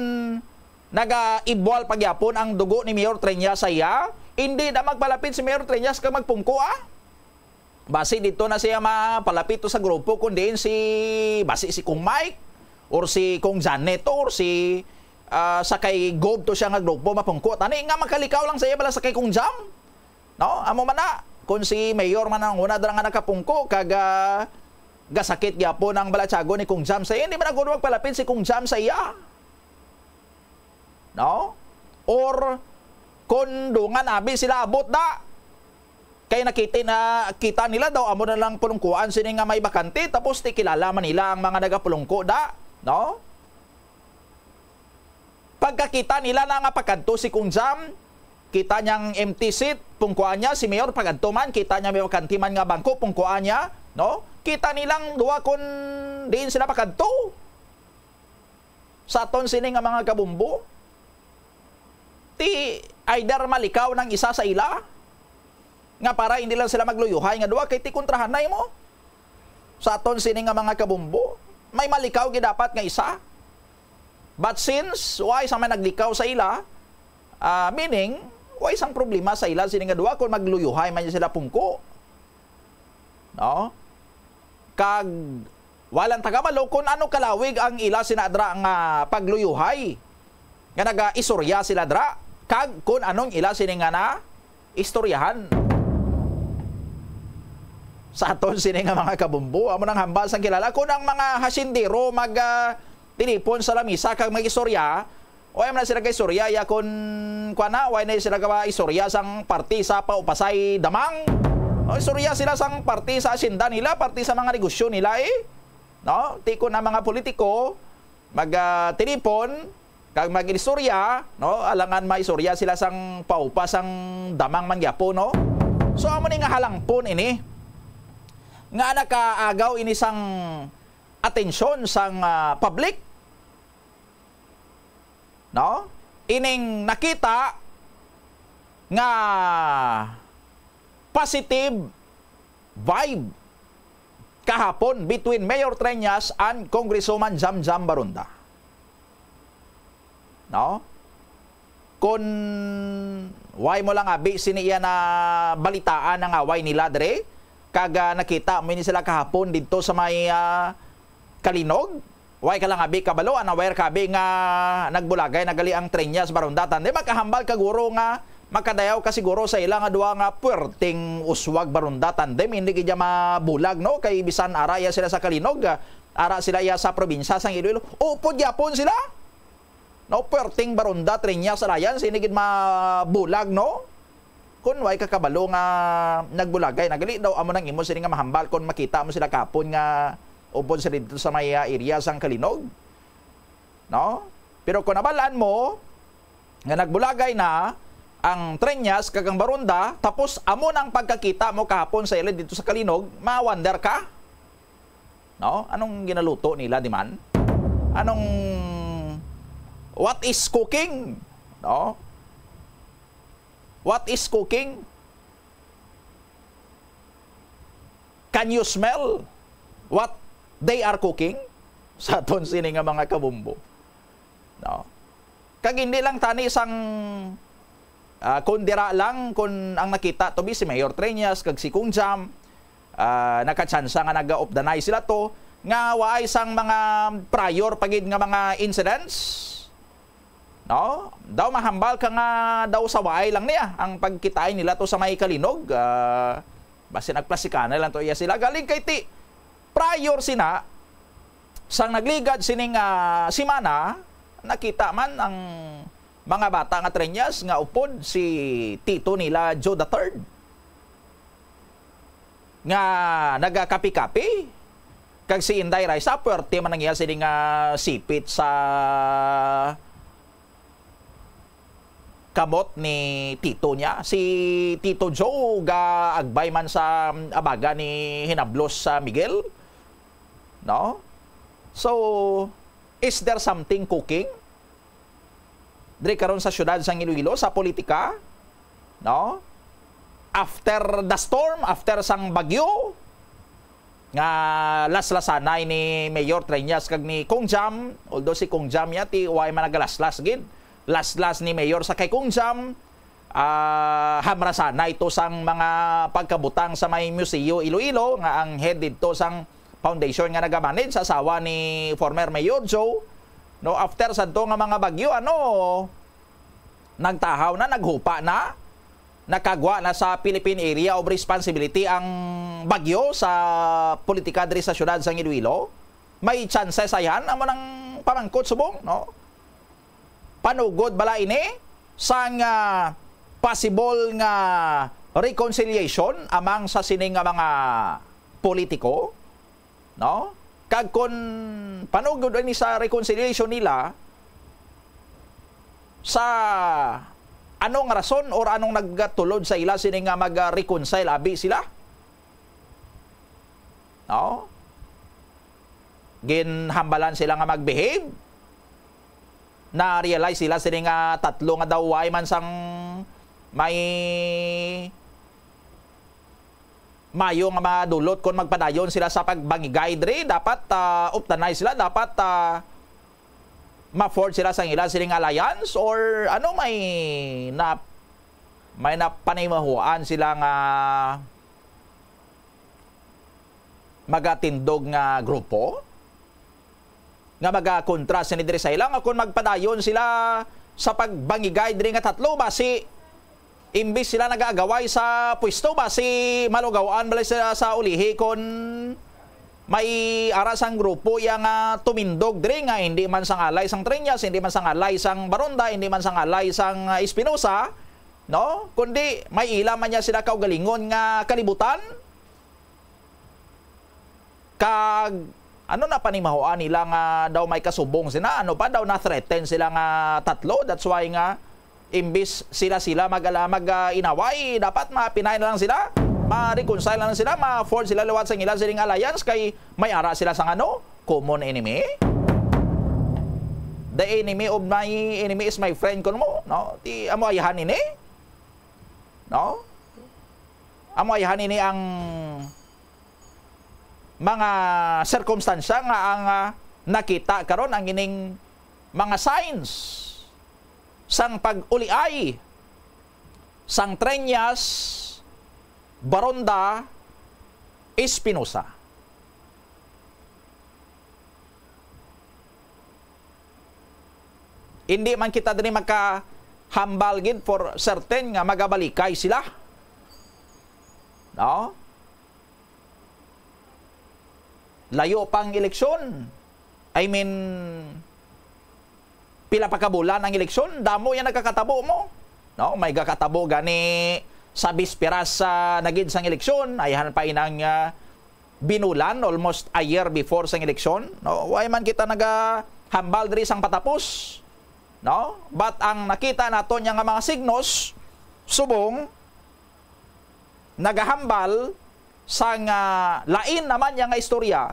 nagaibwal pa gyapon ang dugo ni Mayor Treñas sa iya, hindi na magpalapit si Mayor Treñas kag magpungko, ah. Basi dito na siya mapalapit to sa grupo, kun diin si, basi si Kong Mike, or si Kong Janet, or si, ah, sa kay Gob to siya nga grupo, mapungko. Tani nga makalikaw lang sa iya bala sa kay Kong Jam. No? Amo man na, kung si Mayor man ang una dira nga nakapungko, kag, ah, gasakit gyapon ang balatyago ni Kong Jam sa iya, hindi man ako magpalapit si Kong Jam sa iya. No? Or, kung dungan abi sila abot da, kay nakita na, kita nila daw, amo na lang pulungkuan sini nga may bakante, tapos ti kilala man nila ang mga nagapulungko da, no? Pagkakita nila na nga pakadto si Kong Jam, kita niya ang empty seat, pungkuan niya, si Mayor pakadto man, kita niya may bakante man nga bangko, pungkuan niya, no? Kita nilang duha kung diin sila pakadto. Sa aton sini nga mga kabumbo, ti either malikaw nang isa sa ila, nga para hindi lang sila magluyuhay nga duha, kay ti kontrahanay mo. Sa aton sini nga mga kabumbo, may malikaw gid dapat nga isa. But since way sang may naglikaw sa ila, ah, meaning, way sang problema sa ila sini nga duha kung magluyuhay man sila pungko. No? Kag walang tagabalo kung ano kalawig ang ila sina dra nga pagluyuhay, nga nagaistorya sila dra, kag kung anong ila sini nga na istoryahan. Sa aton sini nga mga kabumbo, amo nang hambal sang kilala. Kung ang mga hasindero mag, ah, tilipon sa lamisa kag mag-istorya, o ay man na sila kay istorya, ya kun, kuwan na, way na sila ka istorya sang parte sa paupasay damang. O istorya sila sang parte sa asyenda nila, parte sa mga negosyo nila, eh. No? Ti kun ang mga politiko mag, ah, tilipon kag mag-istorya, no? Alangan maistorya sila sang paupa sang damang man gyapon, no? So, amo ni nga halangpon ini nga nakaagaw ini sang atensyon sang, ah, public, no? Ining nakita nga positive vibe kahapon between Mayor Treñas and Congresswoman Jamjam Barunda. No? Kun way mo lang abi sini iya na balitaan ang away nila dre, kag, ah, nakita mo ini sila kahapon didto sa may, ah, Kalinog, way ka lang abi kabalo, unaware ka abi nga nagbulagay na gali ang Treñas Barunda tandem. Makahambal ka guro nga makadayaw ka siguro sa ila nga duha nga puwerteng uswag Barunda tandem, hindi gid ya mabulag, no? Kay bisan ara iya sila sa Kalinog, ah, ara sila iya sa probinsya sang Iloilo, upod gyapon sila. No, puwerteng Barunda, Treñas Alliance, hindi gid mabulag, no? Kun way ka kabalo nga nagbulagay na gali daw, amo nang imo sini nga mahambal kun makita mo sila kapon nga upod sila dito sa may, ah, area sang Kalinog, no? Pero kung nabalaan mo nga nagbulagay na ang Treñas kag ang Barunda, tapos amo nang pagkakita mo kahapon sa ila dito sa Kalinog, ma-wonder ka, no? Anong ginaluto nila, di man? Anong, what is cooking? No? What is cooking? Can you smell what they are cooking? Sa aton sini nga mga kabumbo. No? Kag hindi lang tani sang, ah, kun dira lang, kun ang nakita to be si Mayor Treñas kag si Kong Jam, ah, nakatsansa nga naga-off the night sila to, nga waay sang mga prior pa gid nga mga incidents. No? Daw mahambal ka nga daw sa waay lang niya ang pagkitaay nila to sa may Kalinog, ah, basi nagplasikana lang to iya sila. Galing kay ti, prior sina, sang nagligad sining, ah, simana, nakita man ang mga bata nga Treñas nga upod si tito nila Joe the third nga nagakapi-kapi, kag si Inday Raisa, puwerte man ang iya sini nga sipit sa kamot ni tito niya. Si Tito Joe gaagbay man sa abaga ni Hinablos sa Miguel, no? So, is there something cooking diri karon sa siyudad sang Iloilo sa politika, no? After the storm, after sang bagyo, nga laslasanay ni Mayor Treñas kag ni Kong Jam, although si Kong Jam ya ti way man nagalaslas gid. Laslas ni Mayor sa kay Kong Jam, ah, hamrasanay to sang mga pagkabutang sa may Museo Iloilo nga ang head didto sang foundation nga nagamanage sa asawa ni former Mayor Joe. No, after sadto nga mga bagyo, ano, nagtahaw na, naghupa na, nakagwa na sa Philippine Area of Responsibility ang bagyo sa politika diri sa siyudad sang Iloilo. May tsansa sa yan, amo nang pamangkot subong, no? Panugod bala ini sang, ah, possible nga reconciliation amang sa sini nga mga politiko, no? Kag kon panugod ini sa reconciliation nila, sa anong rason or anong nagtulod sa ila sini nga mag-reconcile abi sila? No? Ginhambalan sila nga mag-behave. Na-realize sila sini nga tatlo nga daw way man sang may mayo nga madulot kon magpadayon sila sa pagbangigay diri. Dapat, ah, updanay sila. Dapat, ah, ma-forge sila sang ila sining alliance, or ano, may na, may napanimahuan sila nga magatindog nga grupo nga magakontra sini diri sa ila, nga kon magpadayon sila sa pagbangigay diri nga tatlo, basi imbis sila nagaagaway sa pwesto, basi malugawan bala sila sa ulihi kon may ara sang grupo iya nga tumindog diri, nga hindi man sang alay sang Treñas, hindi man sang alay sang Baronda, hindi man sang alay sang, ah, Espinosa, no? Kundi may ila man niya sila kaugalingon nga kalibutan. Kag ano na panimahoan nila nga daw may kasubong sila? Ano pa daw, na-threaten sila nga tatlo? That's why nga imbis sila-sila mag, mag, ah, inaway, dapat mapinay na lang sila, ma-reconcile na lang sila, ma-forge sila liwat sa ila sining alliance, kay may ara sila sang ano, common enemy. The enemy of my enemy is my friend, kuno mo, no? Ti amo ayhan ini, no? Amo ayhan ini ang mga sirkumstansya nga ang, ah, nakita karon, ang ining mga signs sang pag-uliay sang Treñas, Baronda, Espinosa. Hindi man kita diri makahambal gid for certain nga magabalikay sila. No? Layo pa ang eleksyon. I mean, pila pa ka bulan ang eleksyon, damo yang nagakatabo mo. No, may gakatabo gani sa bisperas sa nagid sang eleksyon, ayhan pa inang, ah, binulan, almost a year before sang eleksyon. No, way man kita nagahambal diri sang patapos. No, but ang nakita naton nga mga signos subong nagahambal sang, ah, lain naman niya nga istorya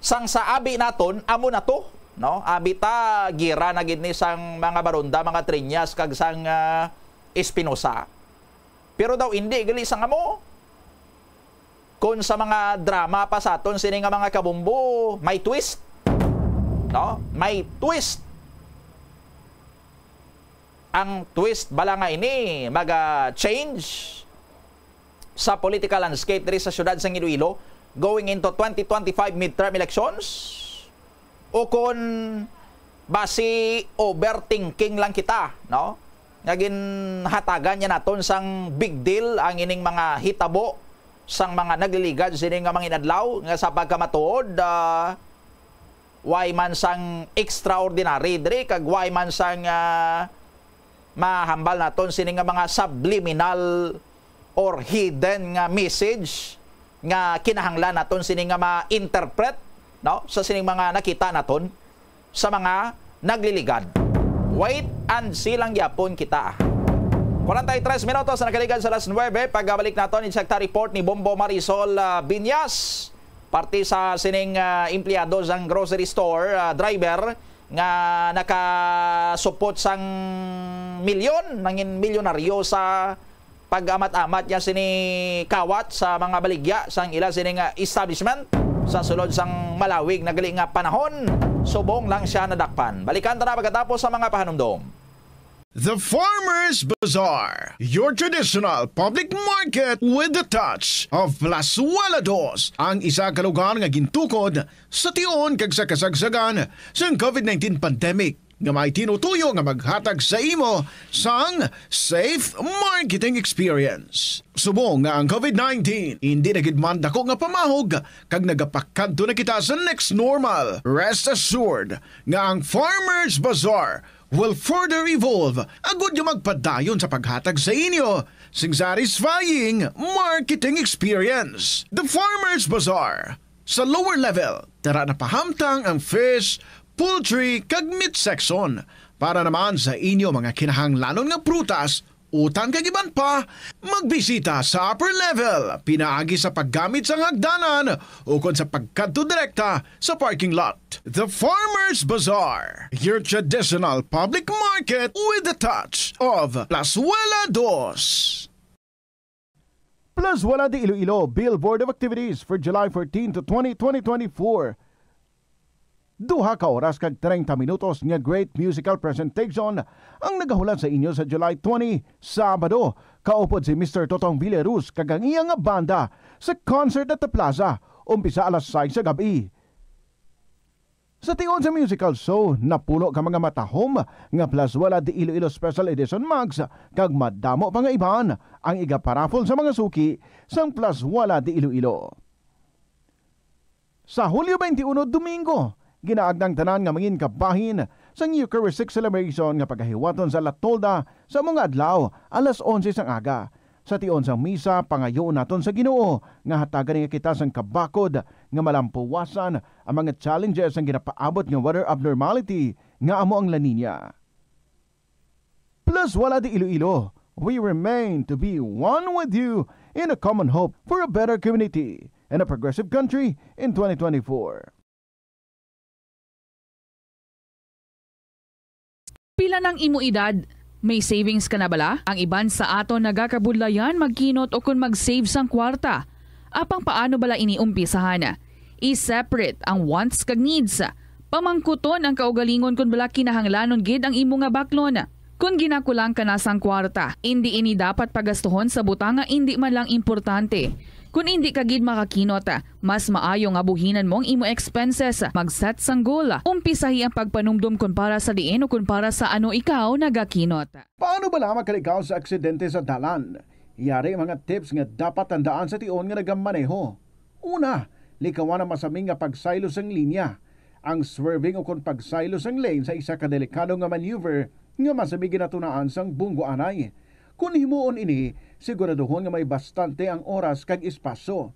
sang sa abi naton, amo na to, no? Abi ta, gira na gid ni sang mga Baronda, mga Treñas, kag sang, ah, Espinosa. Pero daw indi gali sang amo. Kon sa mga drama pa sa aton sini nga mga kabombo, may twist, no? May twist. Ang twist bala nga ini maga-change sa political landscape diri sa siyudad sang Iloilo going into twenty twenty-five midterm elections? O kon basi overthinking lang kita, no? Nga ginhatagan niya naton sang big deal ang ining mga hitabo sang mga nagliligad sini nga mga inadlaw, nga sa pagkamatuod, ah, way man sang extraordinary diri, kag way man sang, ah, mahambal naton sini nga mga subliminal or hidden nga message nga kinahanglan naton sini nga ma-interpret, no, sa sining mga nakita naton sa mga nagliligad. Wait and see lang gyapon kita. Kwarenta y tres minutos na nakaligad sa alas nuebe. Pagabalik naton, i-check ta report ni Bombo Marisol, ah, Binyas, parte sa sining, ah, empleyado sang grocery store, ah, driver nga nakasupot sang milyon, nangin milyonaryo sa pag-amat-amat niya sini kawat sa mga baligya sang ila sini nga establishment sa sulod sang malawig na gali nga panahon. Subong lang siya nadakpan. Balikan ta na pagkatapos sa mga pahanumdom. The Farmers Bazaar, your traditional public market with the touch of Plazuela Dos, ang isa ka lugar nga gintukod sa tion kag sa kasagsagan sang covid nineteen pandemic, nga may tinutuyo nga maghatag sa imo sang safe marketing experience. Subong nga ang covid nineteen indi na gid man dako nga pamahog kag nagapakadto na kita sa next normal, rest assured nga ang Farmers Bazaar will further evolve agud nga magpadayon sa paghatag sa inyo sing satisfying marketing experience. The Farmers Bazaar. Sa lower level, tara na pahamtang ang fish, poultry, kag meat section. Para naman sa inyo mga kinahanglanon nga prutas, utan kag iban pa, magbisita sa upper level pinaagi sa paggamit sang hagdanan ukon sa pagkadto direkta sa parking lot. The Farmers Bazaar, your traditional public market with the touch of Plazuela Dos. Plazuela de Iloilo, Bill Board of Activities for July fourteen to twenty, twenty twenty-four. Duha ka oras kag treinta minutos nga great musical presentation ang nagahulat sa inyo sa July twenty, Sabado, kaupod si Mister Totong Villaruz kag ang iya nga banda sa concert at the plaza, umpisa alas sais sa gab-i. Sa tion sa musical show, napulo ka mga matahom nga Plazuela de Iloilo Special Edition mugs kag madamo pa nga iban ang igaparaffle sa mga suki sang Plazuela de Iloilo. Sa Hulyo twenty-one, Domingo, ginaagda ang tanan nga mangin kabahin sang Eucharistic Celebration nga pagahiwaton sa La Tolda sa mga adlaw, alas onse sang aga. Sa tion sang misa, pangayoon naton sa Ginoo nga hatagan niya kita sang kabakod nga malampuwasan ang mga challenges sang ginapaabot nga weather abnormality nga amo ang La Niña. Plazuela de Iloilo, we remain to be one with you in a common hope for a better community and a progressive country in twenty twenty-four. Pila nang imo edad? May savings ka na bala? Ang iban sa aton nagakabudlayan magkinot o kon mag-save sang kwarta. Apang paano bala ini umpisahan? I-separate ang wants kag needs. Pamangkuton ang kaugalingon kon bala kinahanglanon gid ang imo nga baklon. Kon ginakulang ka na sang kwarta, indi ini dapat pagastuhon sa butang nga indi man lang importante. Kon indi ka gid makakinot, mas maayo nga buhinan mo ang imo expenses, mag-set sang goal, umpisahi ang pagpanumdom kon para sa diin o kon para sa ano ikaw nagakinot. Paano bala makalikaw sa aksidente sa dalan? Yari mga tips nga dapat tandaan sa tion nga nagamaneho. Una, likawan ang masami nga pagsaylo sang linya. Ang swerving ukon pagsaylo sang lane sa isa ka delikado nga maneuver nga masami ginatunaan sang bunggoanay. Kon himuon ini, siguraduhon nga may bastante ang oras kag espasyo.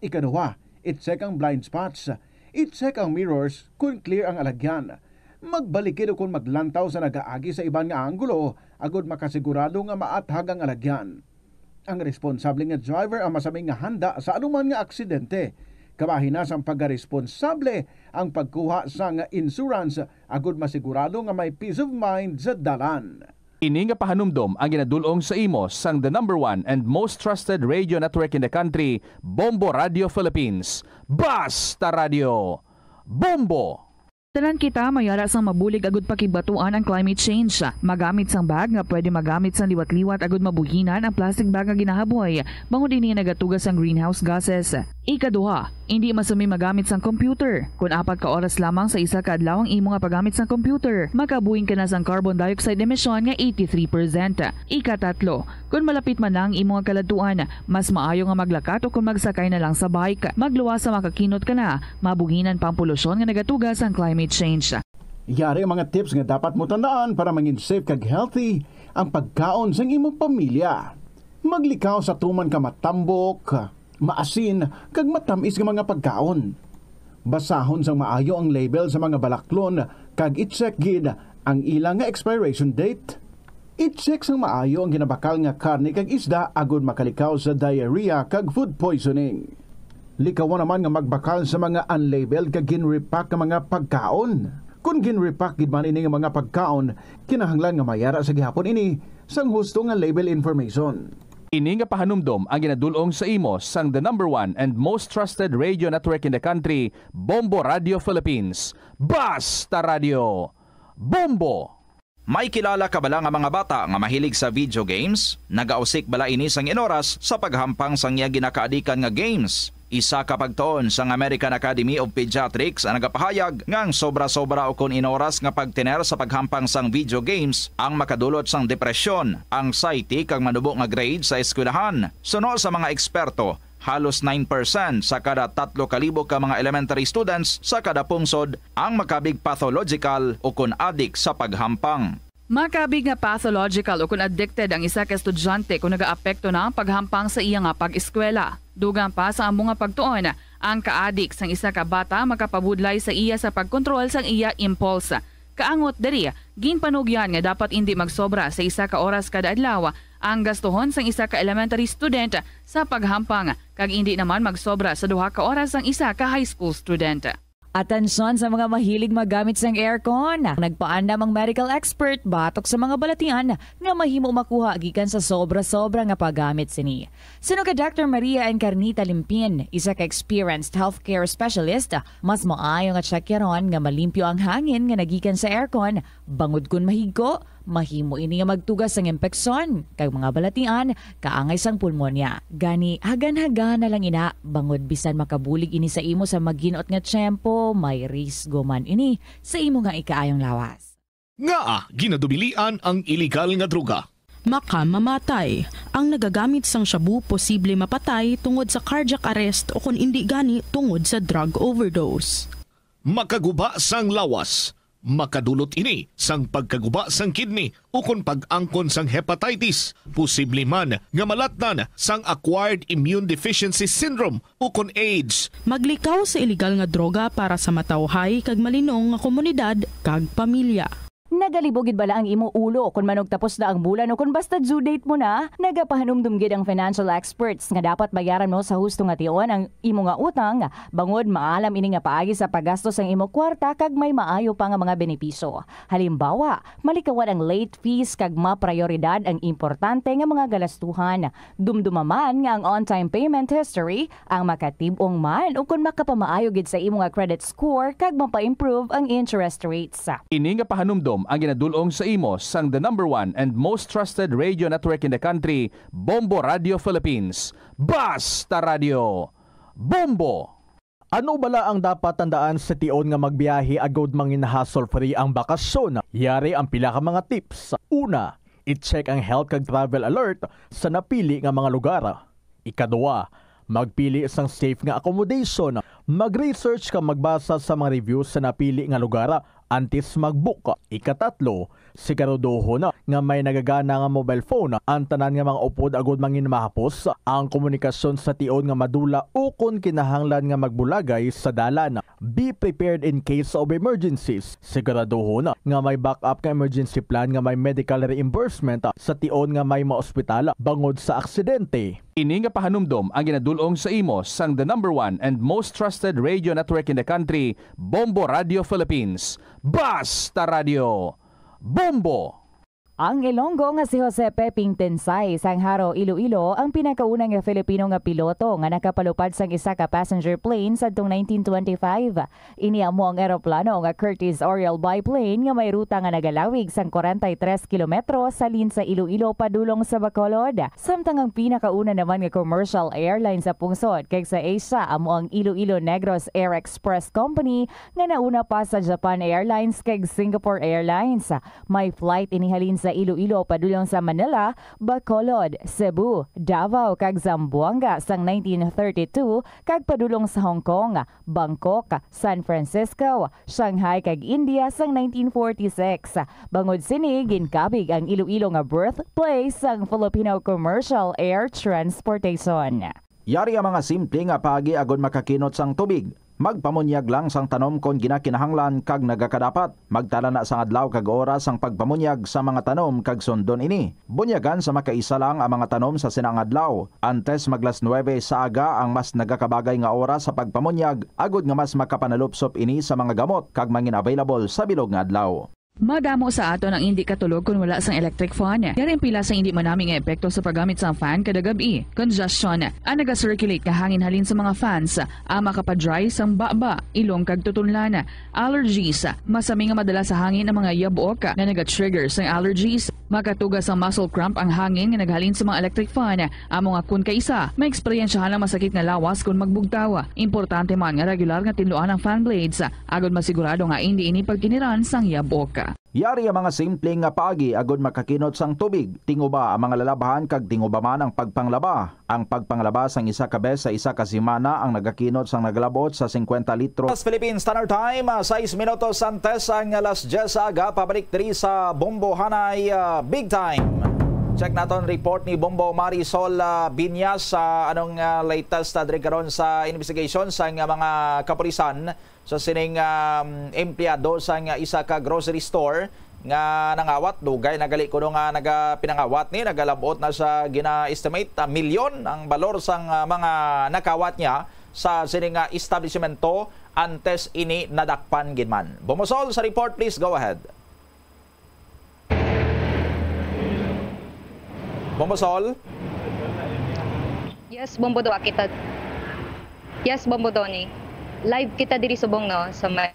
Ikaduha, i-check ang blind spots. I-check ang mirrors kon clear ang alagyan. Magbalikid ukon maglantaw sa nagaagi sa iban nga anggulo agod makasigurado nga maathag ang alagyan. Ang responsable nga driver ang masami nga handa sa anuman nga aksidente. Kabahin na sang pagkaresponsable ang pagkuha sang insurance agod masigurado nga may peace of mind sa dalan. Ini nga pahanumdom ang ginadul-ong sa imo sang the number one and most trusted radio network in the country, Bombo Radio Philippines. Basta Radio Bombo! Tanan kita may ara sang mabulig agud pakigbatuan ang climate change. Magamit sang bag nga pwede magamit sang liwat-liwat agud mabuhinan ang plastic bag nga ginahaboy, bangod ini nagatuga sang greenhouse gases. Ikaduha, indi masami magamit sang computer. Kon apat ka oras lamang sa isa ka adlaw ang imo nga paggamit sang computer, makabuhin ka na sang carbon dioxide emission nga eighty-three percent. Ikatatlo, kon malapit man na ang imo nga kaladtuan, mas maayo nga maglakat o kon magsakay na lang sa bike. Magluwas sa makakinot ka na, mabuhinan pa ang polusyon nga nagatuga sang climate change. Yari ang mga tips nga dapat mo tandaan para mangin safe kag healthy ang pagkaon sang imong pamilya. Maglikaw sa tuman ka matambok, maasin, kag matamis nga mga pagkaon. Basahon sang maayo ang label sa mga balaklon kag i-check gid ang ila nga expiration date. I-check sang maayo ang ginabakal nga karne kag isda agud makalikaw sa diarrhea kag food poisoning. Likawan naman nga magbakal sa mga unlabeled kag gin-repack nga mga pagkaon. Kon gin-repack gid man ini nga mga pagkaon, kinahanglan nga mayara sa gihapon ini sang husto nga label information. Ini nga pahanumdom ang ginadul-ong sa imo sang the number one and most trusted radio network in the country, Bombo Radio Philippines. Basta Radio, Bombo! May kilala ka bala nga mga bata nga mahilig sa video games? Nagausik bala ini sang inoras sa paghampang sang iya ginakaadikan nga games? Isa ka pagtuon sang American Academy of Pediatrics ang nagapahayag nga ang sobra-sobra ukon inoras nga pagtener sa paghampang sang video games ang makadulot sang depresyon, anxiety, kag manubo nga grade sa eskwelahan. Suno sa mga eksperto, halos nine percent sa kada tatlo ka libo ka mga elementary students sa kada pungsod ang makabig pathological ukon adik sa paghampang. Makabig nga pathological ukon addicted ang isa ka estudyante kon nagaapekto na ang paghampang sa iya nga pag-eskwela. Dugang pa sa amo nga pagtuon, ang kaadik sang isa ka bata makapabudlay sa iya sa pagkontrol sang iya impulse. Kaangot diri, ginpanugyan nga dapat indi magsobra sa isa ka oras kada adlaw ang gastuhon sang isa ka elementary student sa paghampang, kag indi naman magsobra sa duha ka oras ang isa ka high school student. Atensyon sa mga mahilig maggamit sang aircon. Nagpaandam ang medical expert batok sa mga balatian nga mahimo makuha gikan sa sobra-sobra nga paggamit sini. Suno kay Doctor Maria Encarnita Limpin, isa ka experienced healthcare specialist, mas maayo nga tsakyaron nga malimpyo ang hangin nga nagikan sa aircon, bangod kon mahigko, mahimo ini nga magtuga sang impeksyon kag mga balatian kaangay sang pulmonya. Gani, hagan-hagan na lang ina, bangod bisan makabulig ini sa imo sa maginot nga tiyempo, may risgo man ini sa imo nga ikaayong lawas. Ngaa ginadubilian ang iligal nga droga? Makamamatay. Ang nagagamit sang shabu posible mapatay tungod sa cardiac arrest o kon indi gani tungod sa drug overdose. Makaguba sang lawas. Makadulot ini sang pagkaguba sang kidney ukon pag-angkon sang hepatitis, posible man nga malatnan sang acquired immune deficiency syndrome ukon AIDS. Maglikaw sa iligal nga droga para sa matawhay kag malinong nga komunidad kag pamilya. Nagalibog gid bala ang imo ulo kon manugtapos na ang bulan o kon basta due date mo na? Nagapahanumdom gid ang financial experts nga dapat bayaran mo sa husto nga tion ang imo nga utang, bangod maalam ini nga paagi sa paggasto sang imo kwarta kag may maayo pa nga mga benepisyo. Halimbawa, malikawan ang late fees kag maprayoridad ang importante nga mga galastuhan. Dumduma man nga ang on-time payment history ang makatib-ong man ukon makapamaayo gid sa imo nga credit score kag mapa-improve ang interest rates. Ini nga pahanumdom ang ginadul-ong sa imo sang the number one and most trusted radio network in the country, Bombo Radio Philippines. Basta Radio! Bombo! Ano bala ang dapat tandaan sa tion nga magbiyahe agod mangin hassle-free ang bakasyon? Yari ang pila ka mga tips. Una, i-check ang health kag travel alert sa napili nga mga lugar. Ikaduha, magpili sang safe nga accommodation. Mag-research kag magbasa sa mga reviews sa napili nga lugar antes mag-book. Ikatatlo, siguraduhon nga may nagagana nga mobile phone ang tanan nga mga upod agud mangin mahapos ang komunikasyon sa tion nga madula ukon kinahanglan nga magbulagay sa dalan. Be prepared in case of emergencies. Siguraduhon nga may backup nga emergency plan nga may medical reimbursement sa tion nga may maospital bangod sa aksidente. Ini nga pahanumdom ang ginadul-ong sa imo sang the number one and most trusted radio network in the country, Bombo Radio Philippines. Basta Radio! Bombo! Ang Ilonggo nga si Jose Peping Tensay sang Jaro, Iloilo, ang pinakauna nga Filipino nga piloto nga nakapalupad sang isa ka passenger plane sadtong nineteen twenty-five. Ini amo ang eroplano nga Curtiss Oriole biplane nga may ruta nga nagalawig sang kwarenta y tres kilometro halin sa Iloilo padulong sa Bacolod. Samtang ang pinakauna naman nga commercial airline sa pungsod kag sa Asia amo ang Iloilo Negros Air Express Company nga nauna pa sa Japan Airlines kag Singapore Airlines. May flight ini halin sa Iloilo padulong sa Manila, Bacolod, Cebu, Davao kag Zamboanga sang nineteen thirty-two kag padulong sa Hong Kong, Bangkok, San Francisco, Shanghai kag India sang nineteen forty-six. Bangod sini, ginkabig ang Iloilo nga birthplace sang Filipino commercial air transportation. Yari ang mga simple nga paagi agod makakinot sang tubig. Magpamunyag lang sang tanom kon ginakinahanglan kag nagakadapat. Magtala na sang adlaw kag oras sang pagpamunyag sa mga tanom kag sundon ini. Bunyagan sa makaisa lang ang mga tanom sa sina nga adlaw. Antes mag las nuwebe sa aga ang mas nagakabagay nga oras sa pagpamunyag, agod nga mas makapanalupsop ini sa mga gamot kag mangin-available sa bilog nga adlaw. Madamo sa aton ang indi katulog kon wala sang electric fan. Yari ang pila sang indi manami nga epekto sa paggamit sang fan kada gab-i. Congestion, ang naga-circulate nga hangin halin sa mga fans, ang makapa-dry sang baba, ilong kag tutunlan. Allergies, masami nga madala sa hangin ang mga yabok nga naga-trigger sang allergies. Makatuga sang muscle cramp ang hangin nga naghalin sa mga electric fan. Amo nga kon kaisa, maeksperiensyahan ang masakit nga lawas kon magbugtaw. Importante man nga regular nga tinluan ang fan blades, agod masigurado nga indi ini pagkiniran sang yabok. Yari ang mga simple nga paagi agod makakinot sang tubig. Tinguba ang mga lalabhan kag tinguba man ang pagpanglaba. Ang pagpanglaba sang isa ka bes sa isa ka semana ang nagakinot sang nagalabot sa singkwenta litro. Sa Philippine Standard Time, ah, sais minutos antes ang alas dyes sa aga, pabalik diri sa Bombo Hanay, ah, Big Time. Check naton report ni Bombo Marisol, ah, Binyas sa anong, ah, latest, ah, diri karon sa investigation sa nga mga kapulisan sa sining, um, empleyado sang isa ka grocery store nga nangawat. Dugay na gali kuno nga nagapinangawat ni, nagalabot na sa gina-estimate, ah, milyon ang balor sang, ah, mga nakawat niya sa sining, ah, establisimento. antes ini nadakpan gid man. Bombo Sol, sa report, please go ahead. Bombo Sol? Yes, Bombo Do, kita. Yes, Bombo Donny. Live kita diri subong, no, sa may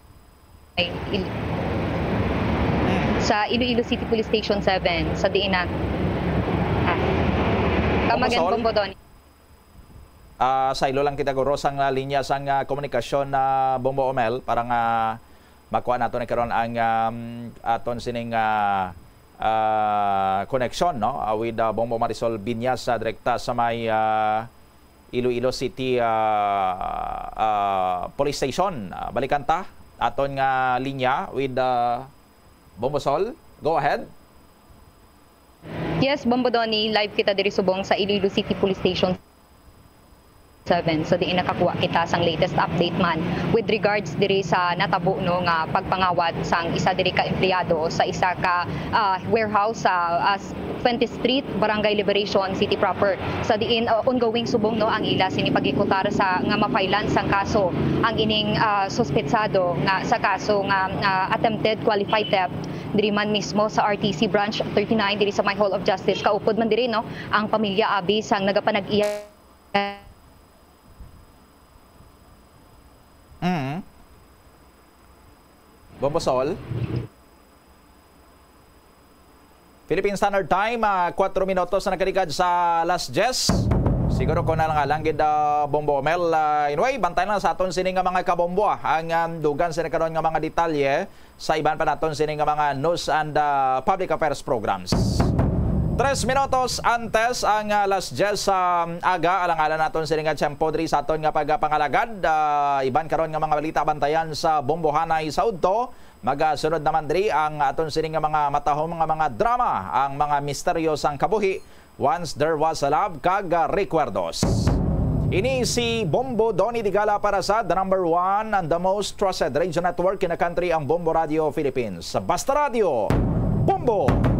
Il- sa Iloilo City Police Station seven, sa diin na. Ah. Come again, Bombo Donny. Ah, saylo lang kita guro sang, ah, linya sang, ah, komunikasyon na Bombo Omel para nga makuha nato ni karon ang, um, aton sining, ah, ah, koneksyon, no? Ah, with, ah, Bombo Marisol Binyas, ah, direkta sa may, ah, Iloilo City, ah, ah, Police Station. Ah, balikan ta aton nga linya with, ah, Bombo Sol. Go ahead. Yes, Bombo Donny, live kita diri subong sa Iloilo City Police Station seven. So, diin nakakuha kita sang latest update man with regards diri sa natabo, no, nga pagpangawat sang isa diri ka empleyado sa isa ka, ah, warehouse sa, ah, twentieth Street, Barangay Liberation City proper. Sa diin, ah, ongoing subong, no, ang ila sini pagikutar sa nga mafailan sang kaso ang ining, ah, suspetsado nga sa kaso nga, ah, attempted qualified theft diri man mismo sa R T C Branch thirty-nine diri sa may Hall of Justice. Kaupod man diri, no, ang pamilya abi sang nagapanag-iya. Mm. Bombo Sol. Philippine Standard Time, ah, kwatro minutos na nakaligad sa alas diyes. Siguro ko na lang alang gid, ah, Bombo Mel. Ah, anyway, bantay lang sa aton sini nga mga kabombo, ah, ang, um, dugang sini karon nga mga detalye sa iban pa naton sini nga mga news and, ah, public affairs programs. Tres minutos antes ang, ah, alas diyes sa, um, aga, alang-alang naton sini nga tiyempo diri sa aton nga pagpangalagad. Ah, iban karon nga mga balita bantayan sa Bombohanay sa udto. Magasunod naman diri ang aton sini nga mga matahom nga mga drama, ang mga misteryo sang kabuhi, Once There Was a Love, kag, ah, Recuerdos. Ini si Bombo Donny Digala para sa the number one and the most trusted radio network in the country, ang Bombo Radio Philippines. Basta Radio, Bombo!